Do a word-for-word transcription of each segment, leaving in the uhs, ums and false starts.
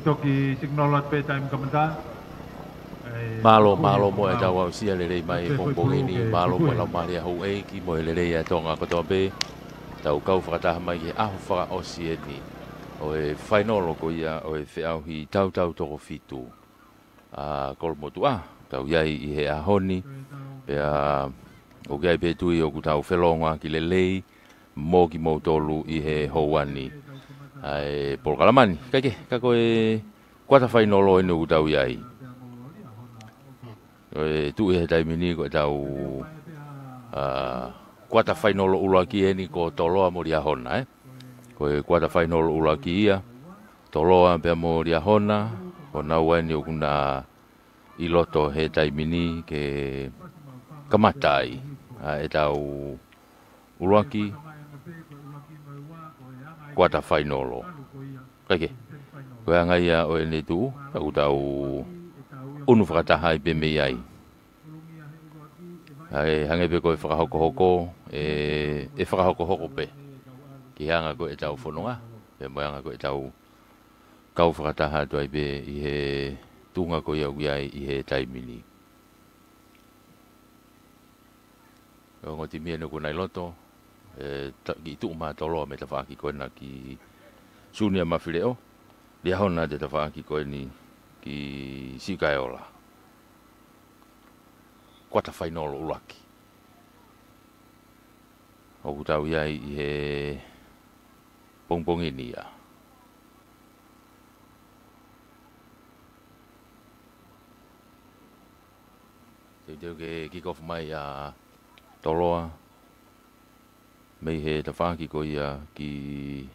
Toki signal atu pē taimi kamata. Mālō, mālō mo e tau aʻusia lelei mai pongipongi ni, mālō mo e laumālie houʻeiki mo e lelei ʻa Tonga kotoa pē. Tau kau fakataha mai ki he ʻaho fakaʻosi eni ʻo e fainolo ko ia ʻo e feʻauhi tautau toko fitu ʻa Kolomotuʻa. Tau ʻi ai ʻi he ʻaho ni, pea ʻoku ʻi ai pē tui ʻoku tau felōngoaki lelei mo kimoutolu ʻi he houa ni ʻa e polokalama ni. Kae kehe, ka ko e kuata fainolo eni ʻoku tau ʻi ai. ʻOku tuʻu ʻi he taimi ni ko e tau, ʻa, kuata fainolo ʻuluaki eni ko Toloa mo Liahona, ē. Ko e kuata fainolo ʻuluaki ia, Toloa pea mo Liahona, ʻo nau eni ʻoku na ʻi loto he taimi ni ke kamata ai ʻa e tau ʻuluaki kuata fainolo. Kae kehe, ko e anga ia ʻo ʻene tuʻu, ka ʻoku tau ʻunu fakataha ai pē mei ai. ʻA e hangē pē ko e fakahokohoko, ʻe, ʻe fakahokohoko pē ki he anga ko ē ʻetau fononga, pea mo e anga ko ē ʻetau kau fakataha atu ai pē ʻi he tuʻunga ko ia ʻoku ʻi ai ʻi he taimi ni. ʻOku ongo timi eni ʻoku na ʻi loto, ʻe, ta-, kiʻi tuʻu mai Toloa mei he tafaʻaki ko ena ki Sunia Mafileʻo, Liahona ʻi he tafaʻaki ko eni ki Siukaeola. Kuata fainolo ʻuluaki ʻoku tau ʻi ai ʻi he pongipongi ni ia. Teuteu ke kick off mai ʻa Toloa mei he tafaʻaki ko ia ki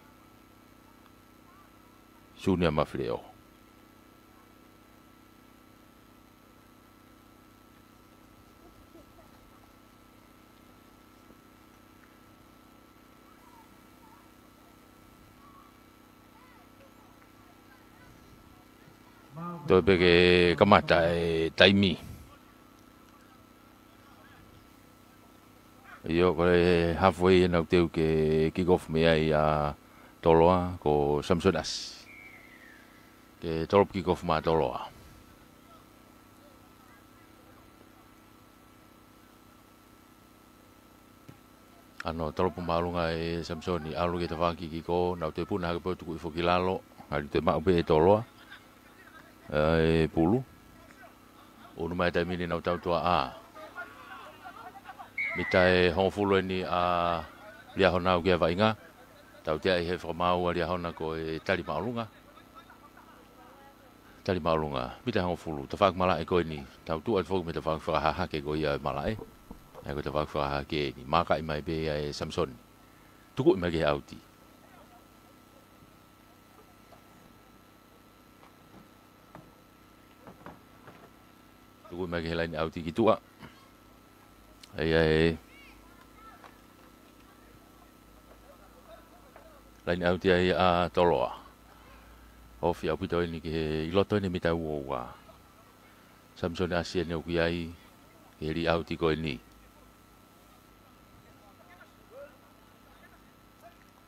Sunia Mafileʻo. Toe pē ke kamata e taimi. ʻIo, ko e halfway ena ʻoku teu ke kick off mei ai ʻa Toloa, ko Samson ʻAsi ke tolopu kick off mai Toloa. ʻAno tolopu māʻolunga ʻe Samisoni, ʻalu ki he tafaʻaki kiko, nau toe puna hake pē ʻo tuku hifo ki lalo, ngali toe maʻu pē ʻe Toloa ʻa e pulu. ʻUnu mai taimi ni nau tautuaʻa. Mita ʻe hongofulu eni ʻa Liahona ʻoku ʻi he vaʻinga. Tautea ʻi he fakamaau ʻa Liahona ko e tali māʻolunga. Tali māʻolunga, mita hongofulu, tafaʻaki malaʻe ko eni, tautuaʻa atu foki mei he tafaʻaki fakahahake ko ia ʻo e malaʻe. ʻA ia ko e tafaʻaki fakahahake eni, maakaʻi mai pē ia ʻe Samisoni. Tukuʻi mai ki he ʻauti. Tukuʻi mai ki he laine ʻauti ki tuʻa. ʻA ia ʻe laine ʻauti ia ʻa Toloa. Ofi ʻaupito eni ki he ʻi loto eni mita ua ua. Samisoni ʻAsi eni ʻoku ʻi ai ki he lī ʻauti ko eni.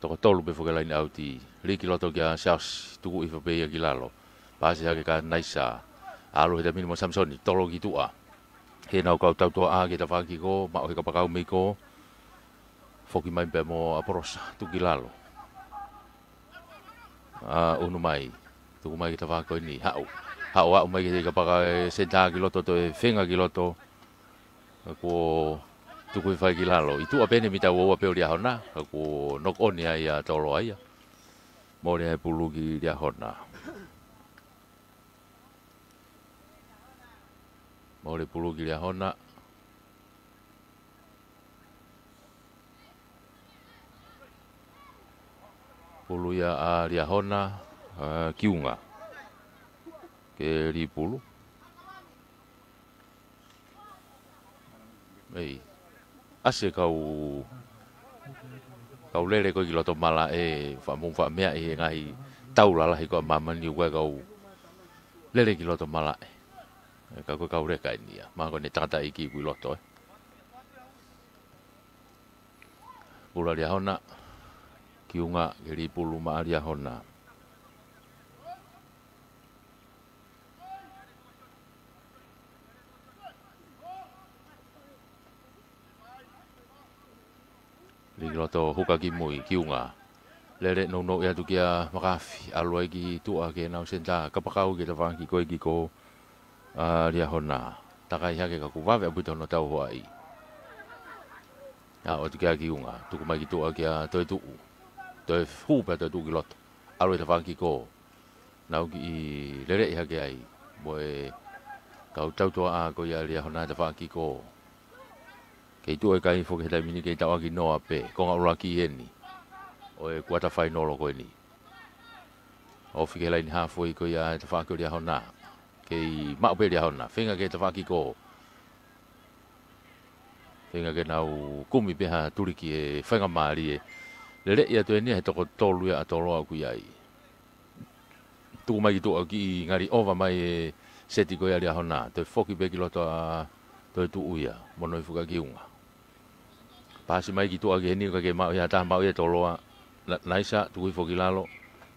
Toko tolu pē foki laine ʻauti. Lī ki loto kia Siaosi, tuku hifo pē ia ki lalo. Paasi hake kia Naisa. ʻAlu he taimi ni mo Samisoni, tolo ki tuʻa. He nau kau tautuaʻa ki he tafaʻaki kiko, maʻu he kapakau mei ko. Foki mai pē mo ʻApolosa, tuku ki lalo. ʻA, ʻunu mai. Tuku mai ki he tafaʻaki ko eni, haʻu. Haʻu, haʻu mai ki he kapakau ʻe senitā ki loto, toe feinga ki loto. Ka kuo tuku hifo ai ki lalo. ʻI tuʻa pē eni mita ua ua pē ʻo Liahona. Ka kuo knock on ia ʻa Toloa ia. Mole ai pulu ki Liahona. Mole pulu ki Liahona. Pulu ia ʻa Liahona, ʻa, ki ʻunga. Ke lī pulu. ʻEi. ʻAsi e kau, kau lele ko ē ki loto malaʻe, faʻa mou faʻa meaʻi he ngaahi tau lalahi ko ē ʻa māmani ʻoku ʻi ai e kau lele ki loto malaʻe. ʻE, ka ko e kau leka eni ia. Mahalo ko ʻene tangataʻeiki ʻoku ʻi loto, ē. Pulu ʻa Liahona, ki ʻunga, ke lī pulu maʻa Liahona. Loto huka ki mui, ki unga. Lele nounou ʻi atu kia Makafi, ʻalu ai ki tuʻa ke nau senitā, kapakau ke tafaʻaki ko ē ki ko ā Liahona. Takai hake ka kuo vave ʻaupito hono tauhoaʻi. ʻA ʻoatu kia ki unga, tuku mai ki tuʻa kia Toetuʻu. Toe hū pē ʻa Toetuʻu ki loto. ʻAlu e tafaʻaki ko Nau kiʻi leleʻi hake ai mo e kau tautuaʻa ko ia Liahona tafaʻaki ko. Kei tuʻu e kai foki he taimi ni kei tauʻaki noa pē, konga ʻuluaki eni ʻo e kuata fainolo ko eni. Ofi ki he laini hafoi ko ia tafaʻaki ko Liahona. Kei maʻu pē Liahona, feinga ke tafaʻaki ko. Feinga ke nau kumi pē ha tuliki e faingamālie. Leleʻi atu eni he toko tolu ia ʻa Toloa ʻoku ʻi ai. Tuku mai ki tuʻa kiʻi ngali ʻova mai e seti ko ia Liahona. Toe foki pē ki loto ʻa Toetuʻu ia. Mo Noifuka ki unga. Paasi mai ki tuʻa ki heni ka ke maʻu ia, taha maʻu ia Toloa. Na-, naisa, tuku hifo ki lalo.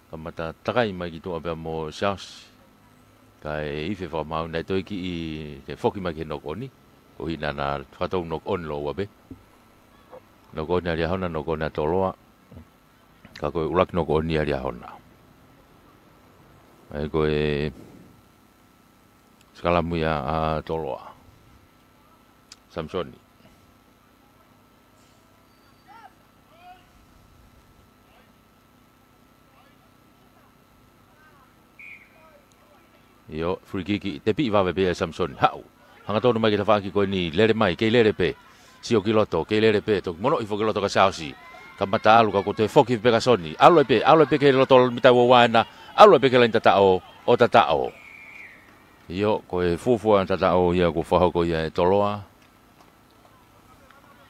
Kamata takai mai ki tuʻa pea mo Siaosi. Kae ifi e fakamaau naʻe toe kiʻi ke foki mai ki he nokoʻoni. Ko hina na fakatou nokoʻoni lōua pē. Nokoʻoni ʻa Liahona, nokoʻoni ʻa Toloa. Ka ko e ʻuluaki nokoʻoni ʻa Liahona. ʻA ia ko e sikalamu ia ʻa Toloa. Samisoni. ʻIo, free kick, tepiʻi vave pē ia ʻe Samisoni. Haʻu. Hangatonu mai ki he tafaʻaki ko eni, lele mai, kei lele pē. Sio ki loto, kei lele pē, toki monoʻi foki loto kia Siaosi. Kamata ʻalu ka kuo toe foki pē kia Soni. ʻAlu ai pē, ʻalu ai pē ki he loto mita ua ua ena, ʻalu ai pē ki he laini tataʻo, ʻo tataʻo. ʻIo, ko e fuofua tataʻo ia kuo fakahoko ia ʻe Toloa.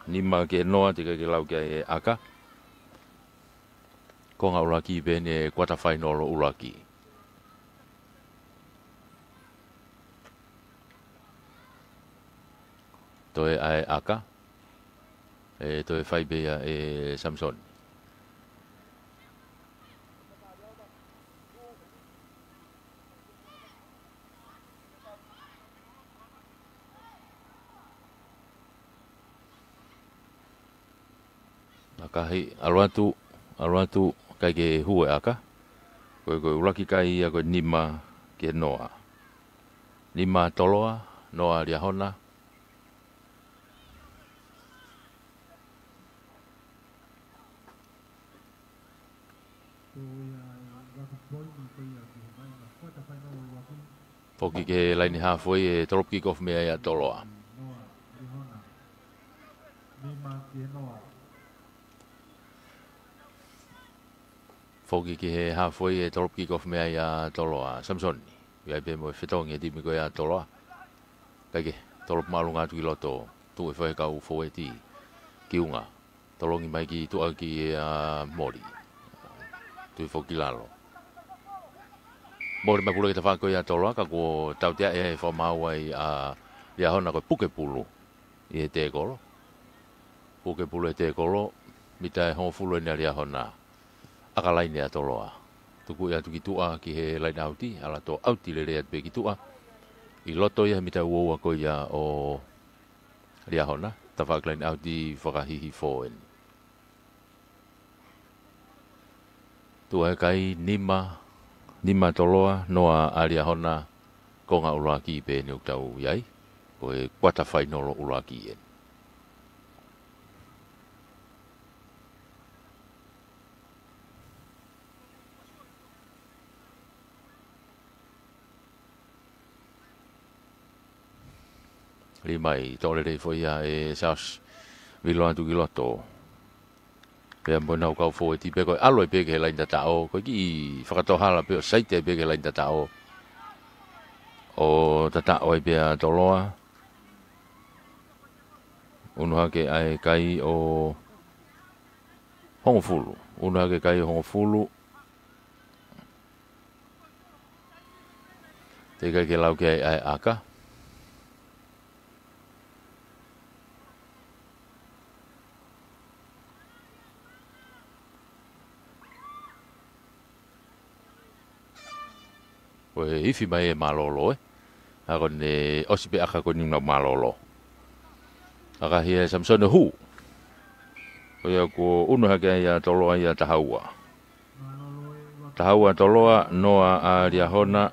Nima ki he noa, teʻeki ke lau ki ai e ʻaka. Konga ʻuluaki pē eni e kuata fainolo ʻuluaki. Toe ʻai ʻaka. ʻE toe fai pē ia ʻe Samisoni. ʻAkahi, ʻalu atu, ʻalu atu, ʻikai ke hū e ʻaka. Ko e, ko e ʻuluaki kai ia ko e nima ki he noa. Nima Toloa, noa Liahona. Foki ki he laini hafoi e tolopu kick off mei ai ʻa Toloa. Foki ki he hafoi e tolopu kick off mei ai ʻa Toloa. Samisoni. ʻI ai pē mo e fetongi e timi ko ia ʻa Toloa. Kae ke, tolopu māʻolunga atu ki loto. Tuʻu e faʻahi kau fōueti. Ki unga. Tolongi mai ki tuʻa ki he ʻa Moli. Tuʻu foki ki lalo. Moli mai pule ki he tafaʻaki ko ia ʻa Toloa, ka kuo tautea e fakamaau ai ʻa Liahona ko e puke pulu ʻi he tēkolo. Puke pulu he tēkolo, mita ʻe hongofulu eni ʻa Liahona. ʻAka laine ʻa Toloa. Tuku ia atu ki tuʻa ki he laine ʻauti, ʻalu atu ʻauti lelei atu pē ki tuʻa. ʻI loto ia he mita ua ua ko ia ʻo Liahona, tafaʻaki laine ʻauti fakahihifo eni. Tuʻu e kai nima, nima Toloa, noa ʻa Liahona, konga ʻuluaki pē eni ʻoku tau ʻi ai, ko e kuata fainolo ʻuluaki eni. Lī mai, tō lelei foʻi ia ʻe Siaosi. Vilo atu ki loto. Pea mo ʻenau kau fōueti pē ko e ʻalu ai pē ki he laini tataʻo. Ko e kiʻi fakatohala pē ʻo saiti ai pē ki he laini tataʻo. ʻO tataʻo ai pē ʻa Toloa. Unu hake ʻa e kai ʻo hongofulu. Unu hake kai ʻo hongofulu. Teʻeki ke lau ki ai ʻa e ʻaka. Ko e ifi mai e mālōlō, ē. ʻA ko eni ʻosi pē ʻaka ko eni nau mālōlō. ʻAkahi ʻe Samisoni ʻo hū. ʻO ia kuo ʻunu hake ai ʻa Toloa ia taha ua. Taha ua Toloa, noa ʻa Liahona.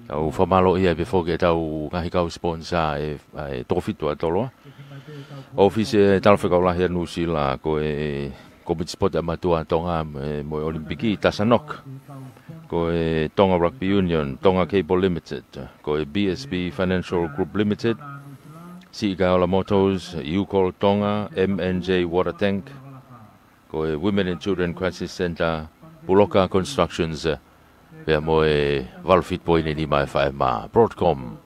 Tau fakamālō ia pē foki ʻetau ngaahi kau sponsor ʻe, ʻe toko fitu ʻa Toloa. ʻŌfisi ʻa e Talafekau Lahi ʻa Nuʻusila, ko e Komiti Sipoti ʻa Matua Tonga, ʻe, mo e ʻOlimipiki, Tasanok. Ko e Tonga Rugby Union, Tonga Cable Limited. Ko e B S B Financial Group Limited, Siʻi Kaeola Motors, Ucol Tonga, M and J Water Tank, ko e Women and Children Crisis Centre, Puloka Constructions, pea mo e valu fitu poini nima ʻa e faʻē mā Broadcom,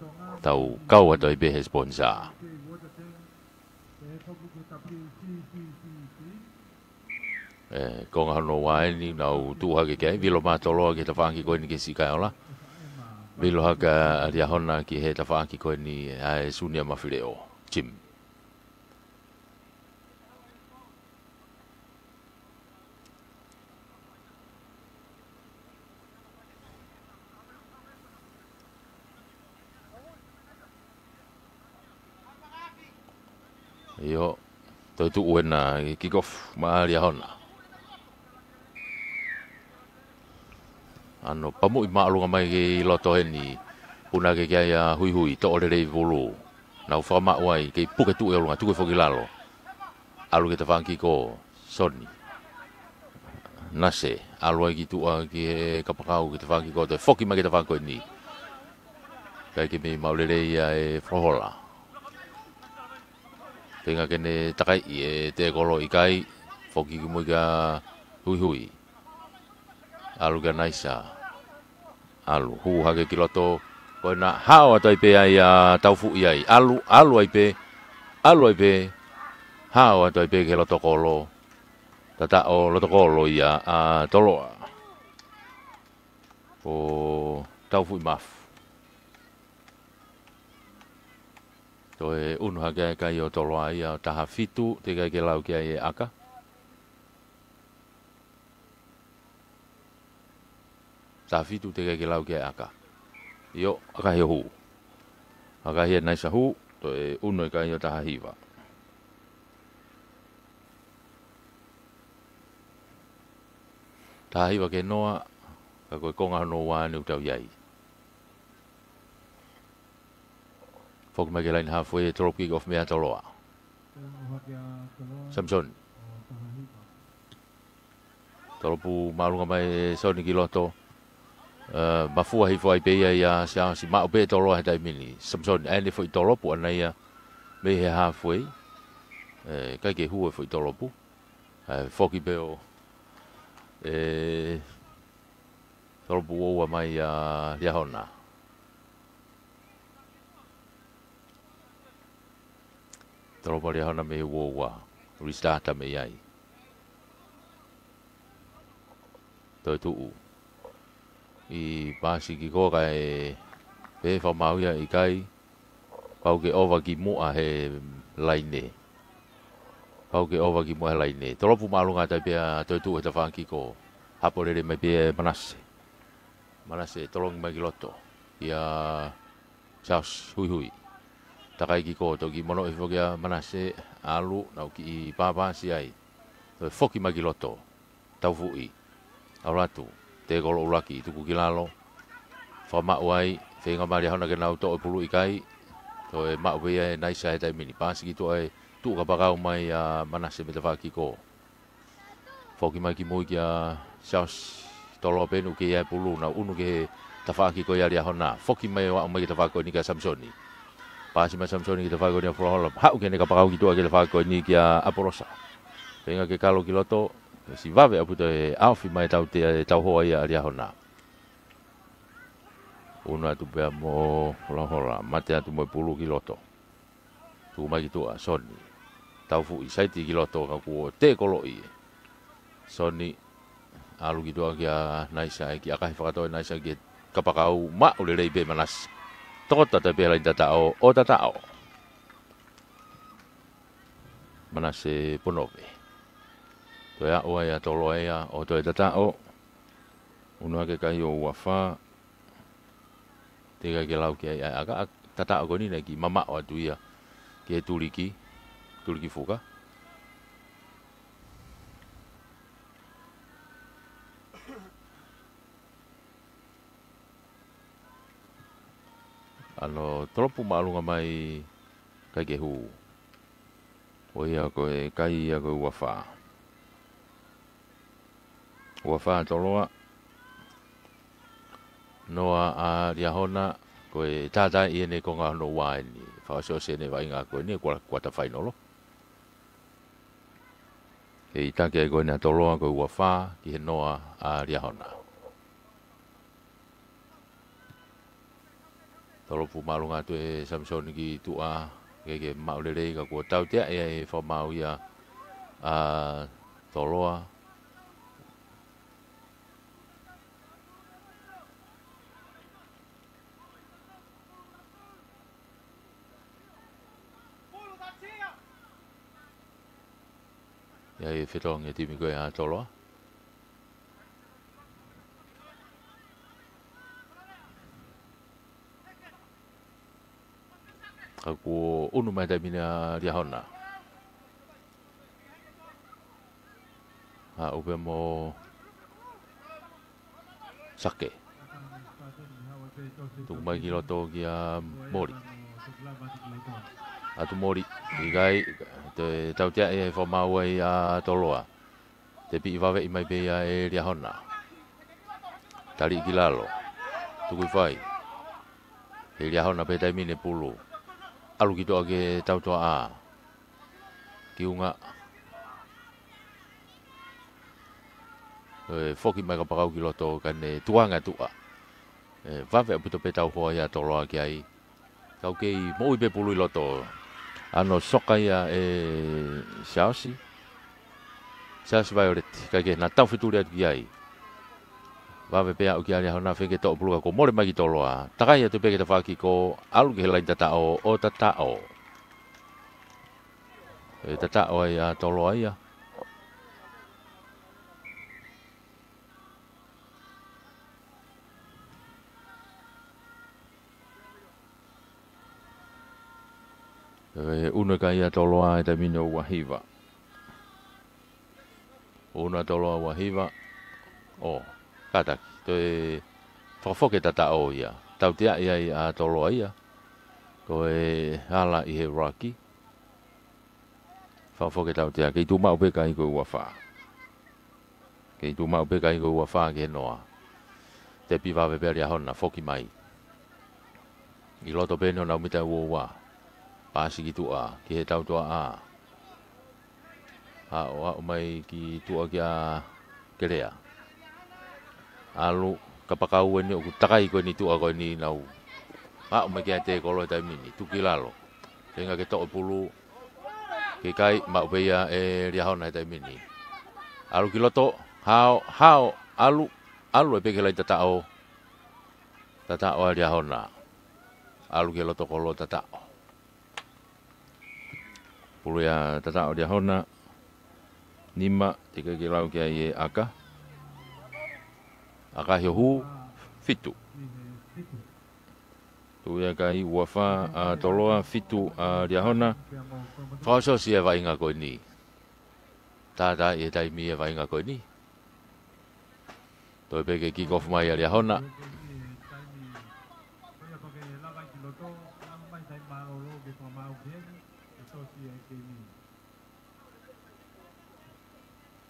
tau kau atu ai pē he sponsor. ʻE, konga hono ua eni, nau tuʻu hake ki ai, Vilo mā Toloa ki he tafaʻaki ko eni ki he Siʻi Kaeola. Vilo hake ʻa Liahona ki he tafaʻaki ko eni ʻa e Sunia Mafileʻo. Jim. ʻIo, toe tuʻu ena kick off maʻa Liahona. ʻAno pamuʻi māʻolunga mai ki loto heni, puna hake ki ai ʻa Huihui, toʻo lelei pulu. Nau fakamaʻu ai, kei puke tuʻu ʻi ʻolunga, tuku foki lalo. ʻAlu ki he tafaʻaki ko Soni. Nase, ʻalu ai ki tuʻa ki he kapakau ki he tafaʻaki ko, toe foki mai ki he tafaʻaki ko eni. ʻIkai ke mei maʻu lelei ia ʻe Folohola. Feinga ke ne takaiʻi e tēkolo ʻikai, foki ki mui kia Huihui. ʻAlu kia Naisa. ʻAlu, hū hake ki loto. Ko ena hao atu ai pē ai ʻa Taufuʻi ai. ʻAlu, ʻalu ai pē. ʻAlu ai pē. Hao atu ai pē ki he loto kolo. Tataʻo loto kolo ia ʻa Toloa. Ko Taufuʻi Mafu. Toe ʻunu hake ai e kai ʻo Toloa ia ʻo taha fitu, teʻeki ai ke lau ki ai e ʻaka. Taha fitu teʻeki ai ke lau ki ai e ʻaka. ʻIo, ʻakahi ʻo hū. ʻAkahi ʻe Naisa hū, toe ʻunu e kai ʻo taha hiva. Taha hiva ki he noa, ka ko e konga hono ua eni ʻoku tau ʻi ai. Foki mai ki he laine halfway, tolopu kick off meia Toloa. Samisoni. Tolopu māʻolunga mai ʻe Soni ki loto. ʻE, mafua hifo ai pē ia ʻia Siaosi, maʻu pē Toloa he taimi ni. Samisoni, ʻa ʻene foʻi tolopu ʻana ia mei he halfway. ʻE, ʻikai ke hū e foʻi tolopu. ʻE, foki pē ʻo, ʻe, tolopu ua ua mai ʻa Liahona. Tolopu ʻa Liahona mei he ua ua. Restart mei ai. Toe tuʻu. ʻI pasi ki ko kae pē fakamaau ia ʻikai. Pau ke ova ki muʻa he laine. Pau ke ova ki muʻa he laine. Tolopu māʻolunga atu ai pē ʻa Toetuʻu he tafaʻaki ko. Hapo lelei mai pē ʻe Manase. Manase tolongi mai ki loto. ʻIa Charles Huihui. Takai ki ko toki mono hifo kia Manase ʻalu, nau kiʻi pāpasi ai. Toe foki mai ki loto. Taufuʻi. ʻAlu atu. Tēkolo ʻuluaki, tuku ki lalo. Fakamaʻu ai, feinga mai Liahona ke nau toʻo e pulu ʻikai. Toe maʻu pē ia ʻe Naisa he taimi ni. Pasi ki tuʻa e tuʻu kapakau mai ʻa Manase mei tafaʻaki ko. Foki mai ki mui kia Charles Toloa pē ʻoku kei ʻi ai e pulu, nau ʻunu ki he tafaʻaki ko ia ʻa Liahona. Foki mai ʻo aʻu mai ki he tafaʻaki ko eni kia Samisoni. Pasi mai Samisoni ki he tafaʻaki ko eni ʻa Folohola. Haʻu ki heʻene kapakau ki tuʻa ki he tafaʻaki ko eni kia ʻApolosa. Feinga ke kalo ki loto, siʻi vave ʻaupito e ʻaofi mai e tautea e tauhoa ia ʻa Liahona. ʻUnu atu pea mo Folohola, mate atu mo e pulu ki loto. Tuku mai ki tuʻa, Soni. Taufuʻi, saiti ki loto ka kuo tēkoloʻi. Soni, ʻalu ki tuʻa kia Naisa, ʻe kiʻi ʻakahi fakatau ʻe Naisa ki he kapakau, maʻu lelei pē Manase. Tokoto atu ai pē he laine tataʻo, ʻo tataʻo. Manase Ponove. Toe aʻu ai ʻa Toloa ia, ʻo toe tataʻo. ʻUnu hake kai ʻo ua fā. Teʻeki ai ke lau ki ai, ʻa, ʻa, ʻa, tataʻo ko eni naʻe kiʻi mamaʻo atu ia ki he tuliki, tuliki fuka. Ano tolopu māʻolunga mai kai ke hū. Ko ia ko e kai ia ko e ua fā. Ua fā Toloa. Noa ʻa Liahona, ko e tātā ʻi heʻene konga hono ua eni. Fakaʻosiʻosi ʻene vaʻinga ko eni, kuata, kuata fainolo. Ke ʻitaki ai ko eni ʻa Toloa ko e ua fā, ki he noa ʻa Liahona. Tolopu māʻolunga atu ʻe Samisoni ki tuʻa, ke ke maʻu lelei ka kuo tautea ʻe he fakamaau ia ʻa Toloa. ʻI ai e fetongi e timi ko ē ʻa Toloa. Ka kuo ʻunu mai taimi ni ʻa Liahona. ʻA ʻUpe mo Sake. Tuku mai ki loto kia Moli. ʻAtu Moli, ʻikai, toe tautea ʻe he fakamaau ia ʻa Toloa. Tepiʻi vaveʻi mai pē ia ʻe Liahona. Tali ki lalo. Tuku ʻi fai. ʻE Liahona pē taimi ni pulu. ʻAlu ki tuʻa ki he tautoʻa. Ki unga. ʻE foki mai kapakau ki loto ka ne tuanga tuʻa. ʻE vave ʻaupito pē tau hoa ia Toloa ki ai. Kau kei moʻui pē pulu ʻi loto. Ano soka ia ʻe Siaosi. Siaosi Violet, kai ke na tau fetuli atu ki ai. Vave pē aʻu kia Liahona feke toʻo pulu ka kuo mole mai ki Toloa. Takai atu pē ki he tafaʻaki ko ʻalu ki he laini tataʻo, ʻo tataʻo. ʻE tataʻo ai ʻa Toloa ia. ʻE ʻunu e kai ʻa Toloa he taimi ni ʻo ua hiva. ʻUnu ʻa Toloa ua hiva. ʻO, kātaki. Toe fakafoki e tataʻo ia. Tautea ʻe ia ʻa Toloa ia. Ko e hala ʻi he ruck. Fakafoki e tautea. Kei tuʻu maʻu pē kai ko e ua fā. Kei tuʻu maʻu pē kai ko e ua fā ki he noa. Tepiʻi vave pē ʻa Liahona, foki mai. ʻI loto pē eni honau mita ua ua. Paasi ki tuʻa, ki he tautoʻa. ʻAʻu, ʻaʻu mai ki tuʻa kia Kelea. ʻAlu, kapakau eni ʻoku takai ko eni tuʻa ko eni nau. ʻAʻu mai kia Tekolo he taimi ni, tuku ki lalo. Feinga ke toʻo pulu, ke kai, maʻu pē ia ʻe Liahona he taimi ni. ʻAlu ki loto, hao, hao, ʻalu, ʻalu ʻe pē ki he laini tataʻo. Tataʻo ʻa Liahona. ʻAlu ki loto kolo tataʻo. Pulu ia tataʻo Liahona. Nima, teʻeki ke lau ki ai e ʻaka. ʻAkahi ʻo hū, fitu. Tuʻu ia kai ua fā ʻa Toloa, fitu ʻa Liahona. Fakaʻosiʻosi e vaʻinga ko eni. Tātā ʻi he taimi e vaʻinga ko eni. Toe pē ke kick off mai ʻa Liahona.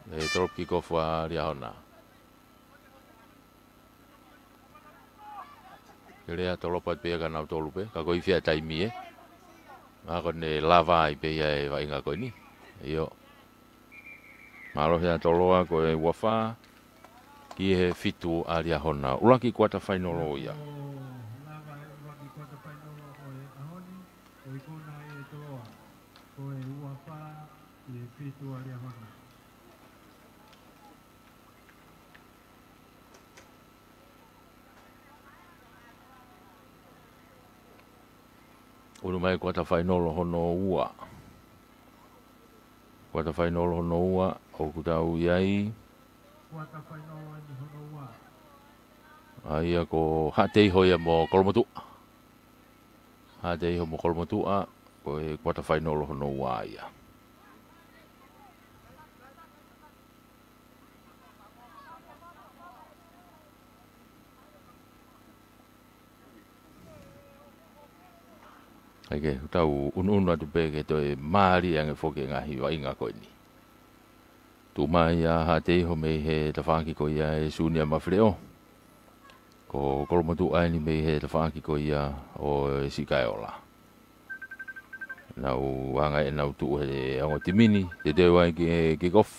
ʻE drop kick off ʻa Liahona. Kelea tolopa pē ia ka nau tolu pē, ka ko e fiha taimi ē. Mahalo ko ʻene lava ai pē ia e vaʻinga ko eni. ʻIo. Mālohi ʻa Toloa ko e ua fā. Ki he fitu ʻa Liahona. ʻUluaki kuata fainolo ia. Lava e ʻuluaki kuata fainolo ʻo e ʻaho ni, ʻo ikuna ai ʻe Toloa. Ko e ua fā ki he fitu ʻa Liahona. ʻUlu mai kuata fainolo hono ua. Kuata fainolo hono ua, ʻoku tau ʻi ai. Kuata fainolo eni hono ua. ʻA ia ko Haʻateiho ia mo Kolomotuʻa. Haʻateiho mo Kolomotuʻa, ko e kuata fainolo hono ua ia. Kae kehe, tau ʻunuʻunu atu pē ke toe mālie ange foki e ngaahi vaʻinga ko eni. Tuʻu mai ʻa Haʻateiho mei he tafaʻaki ko ia ʻe Siunia Mafileʻo. Ko Kolomotuʻa eni mei he tafaʻaki ko ia ʻo e Siʻi Kaeola. Nau anga ʻenau tuʻu he ongo timi ni, teuteu ai ke kick off.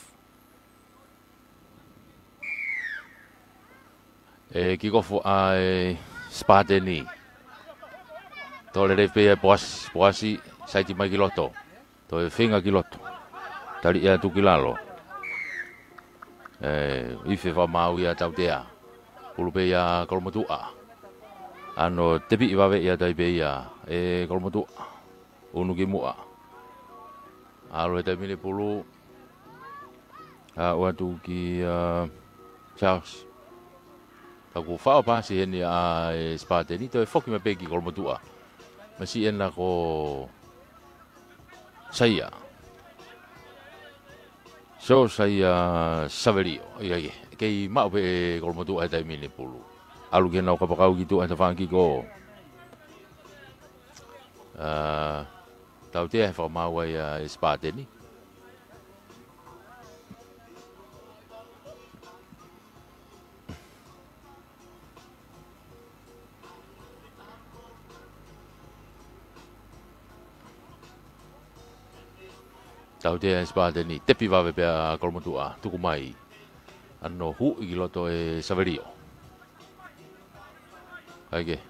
ʻE kick off ʻa e Sipateni. Toe lelei pē ia ʻe Poasi, Poasi, saiti mai ki loto. Toe feinga ki loto. Tali atu ki lalo. ʻE, ifi fakamaau ia ʻa Tautea. Pulu pē ia ʻa Kolomotuʻa. ʻAno tepiʻi vave ia ʻe Kolomotuʻa. ʻUnu ki muʻa. ʻAlu he taimi ni pulu. Aʻu atu ki, ā, Charles. Ka kuo faʻo paasi heni ʻa e Sipateni, toe foki mai pē ki Kolomotuʻa. Masiʻi ena ko Saia. Sō Saia Savelio. ʻIo, ʻio. Kei maʻu pē ʻe Kolomotuʻa he taimi ni pulu. ʻAlu ki heʻenau kapakau ki tuʻa he tafaʻaki ko, ā, Tautea he fakamaau ai ʻa e Sipateni. Tautea ʻa e Sipateni, tepi vave pē ʻa Kolomotuʻa, tuku mai. ʻAno huʻi ki loto ʻe Savelio. Kae kehe,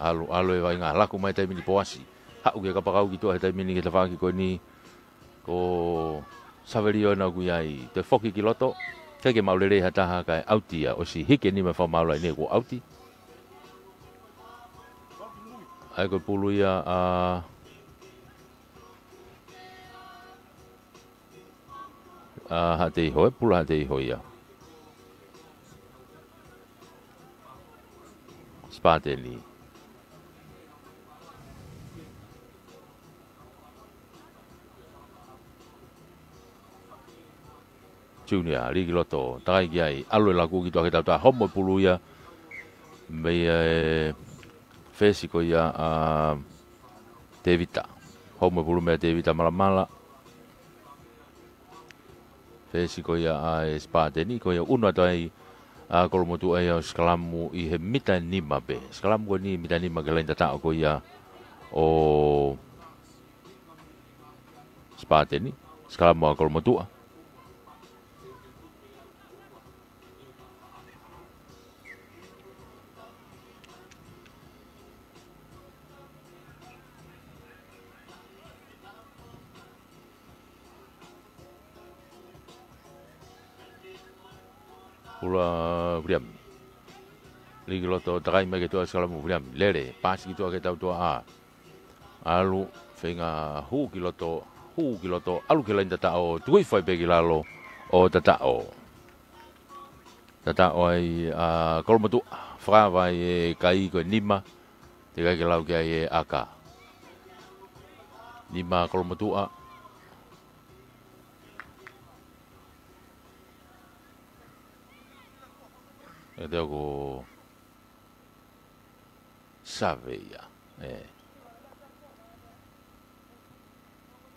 ʻalu, ʻalu e vaʻinga, laku mai taimi ni Poasi. Haʻu ki he kapakau ki tuʻa he taimi ni ki he tafaʻaki ko eni. Ko Savelio ena ʻoku ʻi ai. Toe foki ki loto. Kae kehe maʻu lelei ha taha kae ʻauti ia. ʻOsi hiki e nima fakamaau laine kuo ʻauti. ʻAi ko e pulu ia ʻa, ʻa Haʻateiho, ʻe pulu ʻa Haʻateiho ia. Sipateni. Junior, lī ki loto, takai ki ai, ʻalu e laku ki tuʻa ki he tautau, homo e pulu ia, mei he fesi ko ia ʻa Tevita. Homo e pulu mei a Tevita malamala. Fesi ko ia ʻa e Sipateni, ko ia ʻunu atu ai ʻa Kolomotuʻa ia ʻo sikalamu ʻi he mita nima pē. Sikalamu ko eni mita nima ki he laine tataʻo ko ia ʻo Sipateni, sikalamu ʻa Kolomotuʻa. Pulu ʻa Viliami. Lī ki loto, takai mai ki tuʻa sikalamu Viliami. Lele, paasi ki tuʻa ki he tautau ʻa. ʻAlu, feinga hū ki loto, hū ki loto, ʻalu ki he laine tataʻo, tuku hifo ai pē ki lalo ʻo tataʻo. Tataʻo ai ʻa Kolomotuʻa, fakava ai e kai ko e nima, teʻeki ai ke lau ki ai e ʻaka. Nima Kolomotuʻa. ʻE teo ko Save ia. ʻE.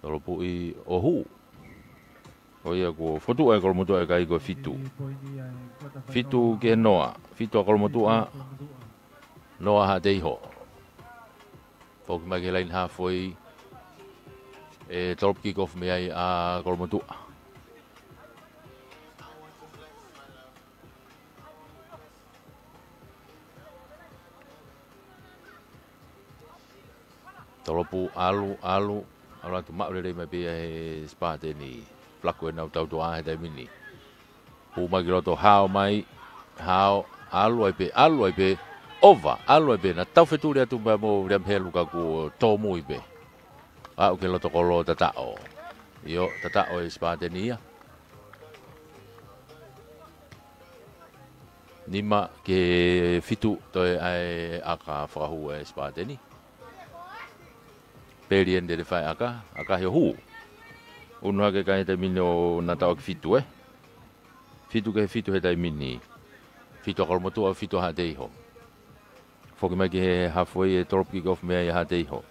Tolopuʻi ʻo hū. Ko ia kuo fotu ai Kolomotuʻa e kai ko e fitu. Fitu ki he noa. Fitu ʻa Kolomotuʻa. Noa Haʻateiho. Foki mai ki he laine hafoi. ʻE tolopu kick off mei ai ʻa Kolomotuʻa. Tolopu ʻalu, ʻalu, ʻalu atu maʻu lelei mai pē ia he Sipateni. Falaku ʻenau tautau ʻa he taimi ni. Pū mai ki loto hao mai, hao, ʻalu ai pē, ʻalu ai pē, ova, ʻalu ai pē, naʻa tau fetuli atu mai mo Viliami Helu ka kuo tōmui pē. Aʻu ki loto kolo tataʻo. ʻIo, tataʻo e Sipateni ia. Nima ki he fitu toe ʻai ʻaka fakahū e Sipateni. Peli ʻeni te fai ʻaka, ʻaka he hū. ʻUnu hake kai he taimi ni ʻo naʻa tau ʻaki fitu, ē. Fitu ki he fitu he taimi ni. Fitu ʻa Kolomotuʻa, fitu ʻa Haʻateiho. Foki mai ki he hafoi ʻe tolopu kick off mei ai ʻa Haʻateiho.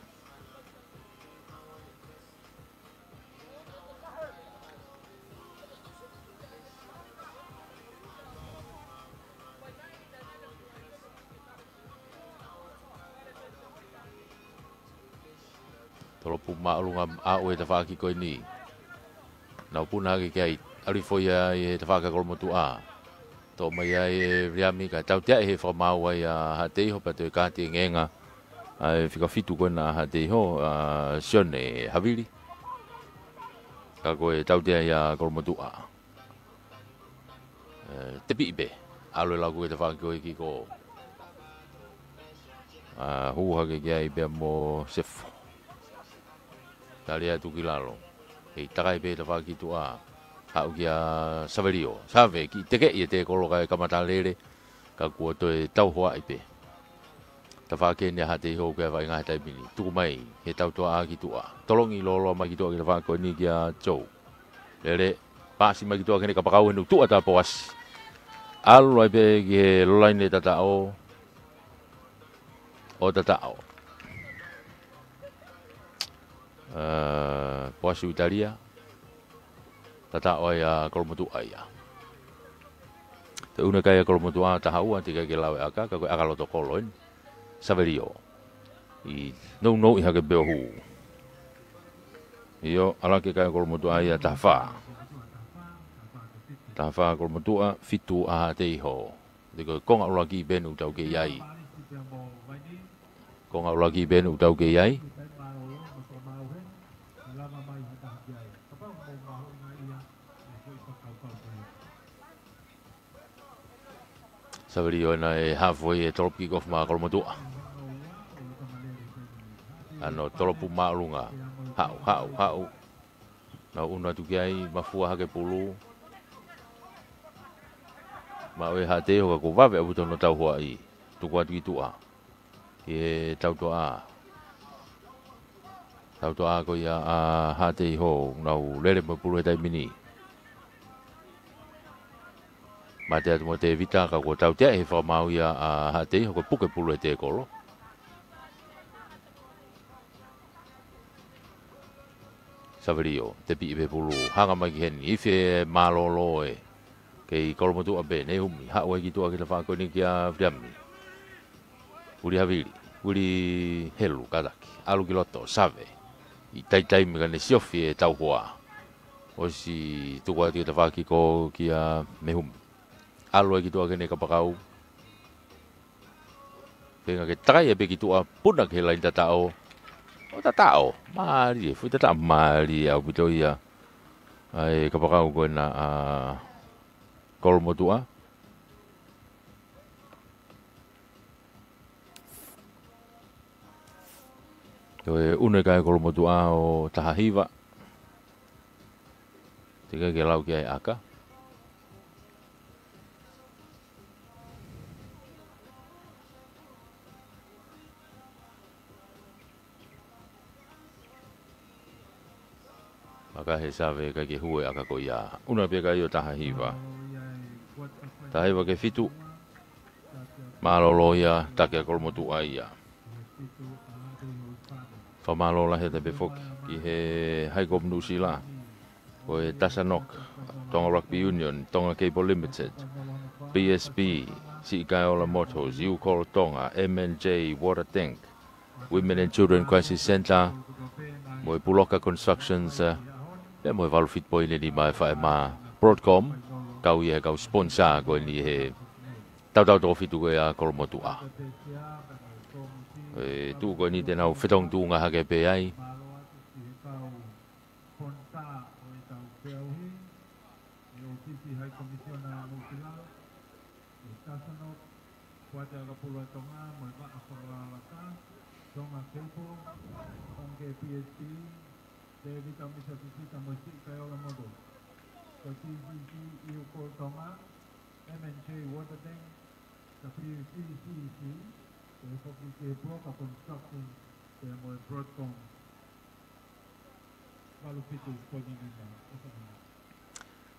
Tolopu māʻolunga ʻa e tafaʻaki ko eni. Nau puna hake ki ai, ʻalu hifo ia ʻi he tafaʻaki ʻa Kolomotuʻa. Toʻo mai ai ʻe Viliami kae tautea ʻe he fakamaau ai ʻa Haʻateiho pea toe kāti e ngeenga ʻa e fika fitu ko ena ʻa Haʻateiho, ʻa Sione Havili. Ka ko e tautea ia ʻa Kolomotuʻa. ʻE, tepiʻi pē. ʻAlu e lau ko ē tafaʻaki ko ē ki ko. ʻA, hū hake ki ai pea mo Sefo. Tali atu ki lalo. Kei takai pē tafaʻaki tuʻa. Haʻu kia Savelio. Save, kiʻi tekeʻi e tēkolo kae kamata lele. Ka kuo toe tauhoaʻi pē. Tafaʻaki eni ʻa Haʻateiho ki he vaʻinga he taimi ni. Tuku mai, he tautoʻa ki tuʻa. Tolongi lōloa mai ki tuʻa ki he tafaʻaki ko eni kia Joe. Lele, paasi mai ki tuʻa ki heʻene kapakau he ʻoku tuʻa tā Poasi. ʻAlu ai pē ki he laine tataʻo. ʻO tataʻo. ʻE, Poasi ʻo Italia. Tataʻo ai ʻa Kolomotuʻa ia. Te ʻunu e kai ʻa Kolomotuʻa taha ua, teʻeki ke lau e ʻaka, ka ko e ʻaka loto kolo eni. Savelio. ʻI nounou ʻi hake pē ʻo hū. ʻIo, ʻalu hake kai ʻa Kolomotuʻa ia taha fā. Taha fā Kolomotuʻa, fitu ʻa Haʻateiho. Te ko e konga ʻuluaki pē eni ʻoku tau kei ai. Konga ʻuluaki pē eni ʻoku tau kei ai. Savelio ena ʻe hafo ʻi he tolopu kick off maʻa Kolomotuʻa. ʻAno tolopu māʻolunga. Haʻu, haʻu, haʻu. Nau ʻunu atu ki ai, mafua hake pulu. Maʻu ʻe Haʻateiho ka kuo vave ʻaupito hono tauhoaʻi. Tuku atu ki tuʻa. Ki he tautoʻa. Tautoʻa ko ia ʻa Haʻateiho, nau lele mo e pulu he taimi ni. Mate atu mo Tevita, ka kuo tautea ʻe he fakamaau ia ʻa Haʻateiho, ko e puke pulu he tēkolo. Savelio, tepiʻi pē pulu, hanga mai ki heni, ifi e mālōlō ē. Kei Kolomotuʻa pē, Nehumi, haʻu ai ki tuʻa ki he tafaʻaki ko eni kia Viliami. Vili Havili, Vili Helu, kātaki, ʻalu ki loto, Save. ʻI taimi ka ne siofi e tauhoa. ʻOsi tuku atu ki he tafaʻaki ko kia Nehumi. ʻAlu ai ki tuʻa ki heʻene kapakau. Feinga ke takai ai pē ki tuʻa puna ki he laine tataʻo. ʻO tataʻo. Mālie, foʻi tataʻo mālie ʻaupito ia. ʻA e kapakau ko ena ʻa Kolomotuʻa. Ko e ʻunu e kai ʻa Kolomotuʻa ʻo taha hiva. Teʻeki ke lau ki ai ʻaka. Maka he Save ka ke hue ʻaka ko ia. ʻUnu pē kai ʻo taha hiva. Taha hiva ki he fitu. Mālōlō ia, taki ʻa Kolomotuʻa ia. Fakamālō lahi atu pē foki ki he High Comp New Zealand, ko e Tasanok, Tonga Rugby Union, Tonga Cable Limited, B S B, Siʻi Kaeola Motors, U-Call Tonga, M and J Water Tank, Women and Children Crisis Centre, mo e Puloka Constructions, eh, pea mo e valu fitu poini nima ʻe fai ʻe Broadcom, kau ia he kau sponsor ko eni he tautau toko fitu ko ia ʻa Kolomotuʻa. E tuʻu ko eni te nau fetongi tuʻunga hake pē ai. Sponsor ʻo e tau feʻauhi, ʻe ʻOfisi High Commissioner New Zealand, ʻe Tasanok, Fuate ʻAkapulu ʻa Tonga, mo e Vaʻa Fakalakalaka, Tonga Cable, Tonga B S B, Tevita Misa Fisita mo Siʻi Kaeola Motors, ko e T C C U-Call Tonga, M and J Water Tank, W C C C, pea foki ki he Puloka Construction, pea mo e Broadcom, valu fitu poini nima, ʻe fai ʻe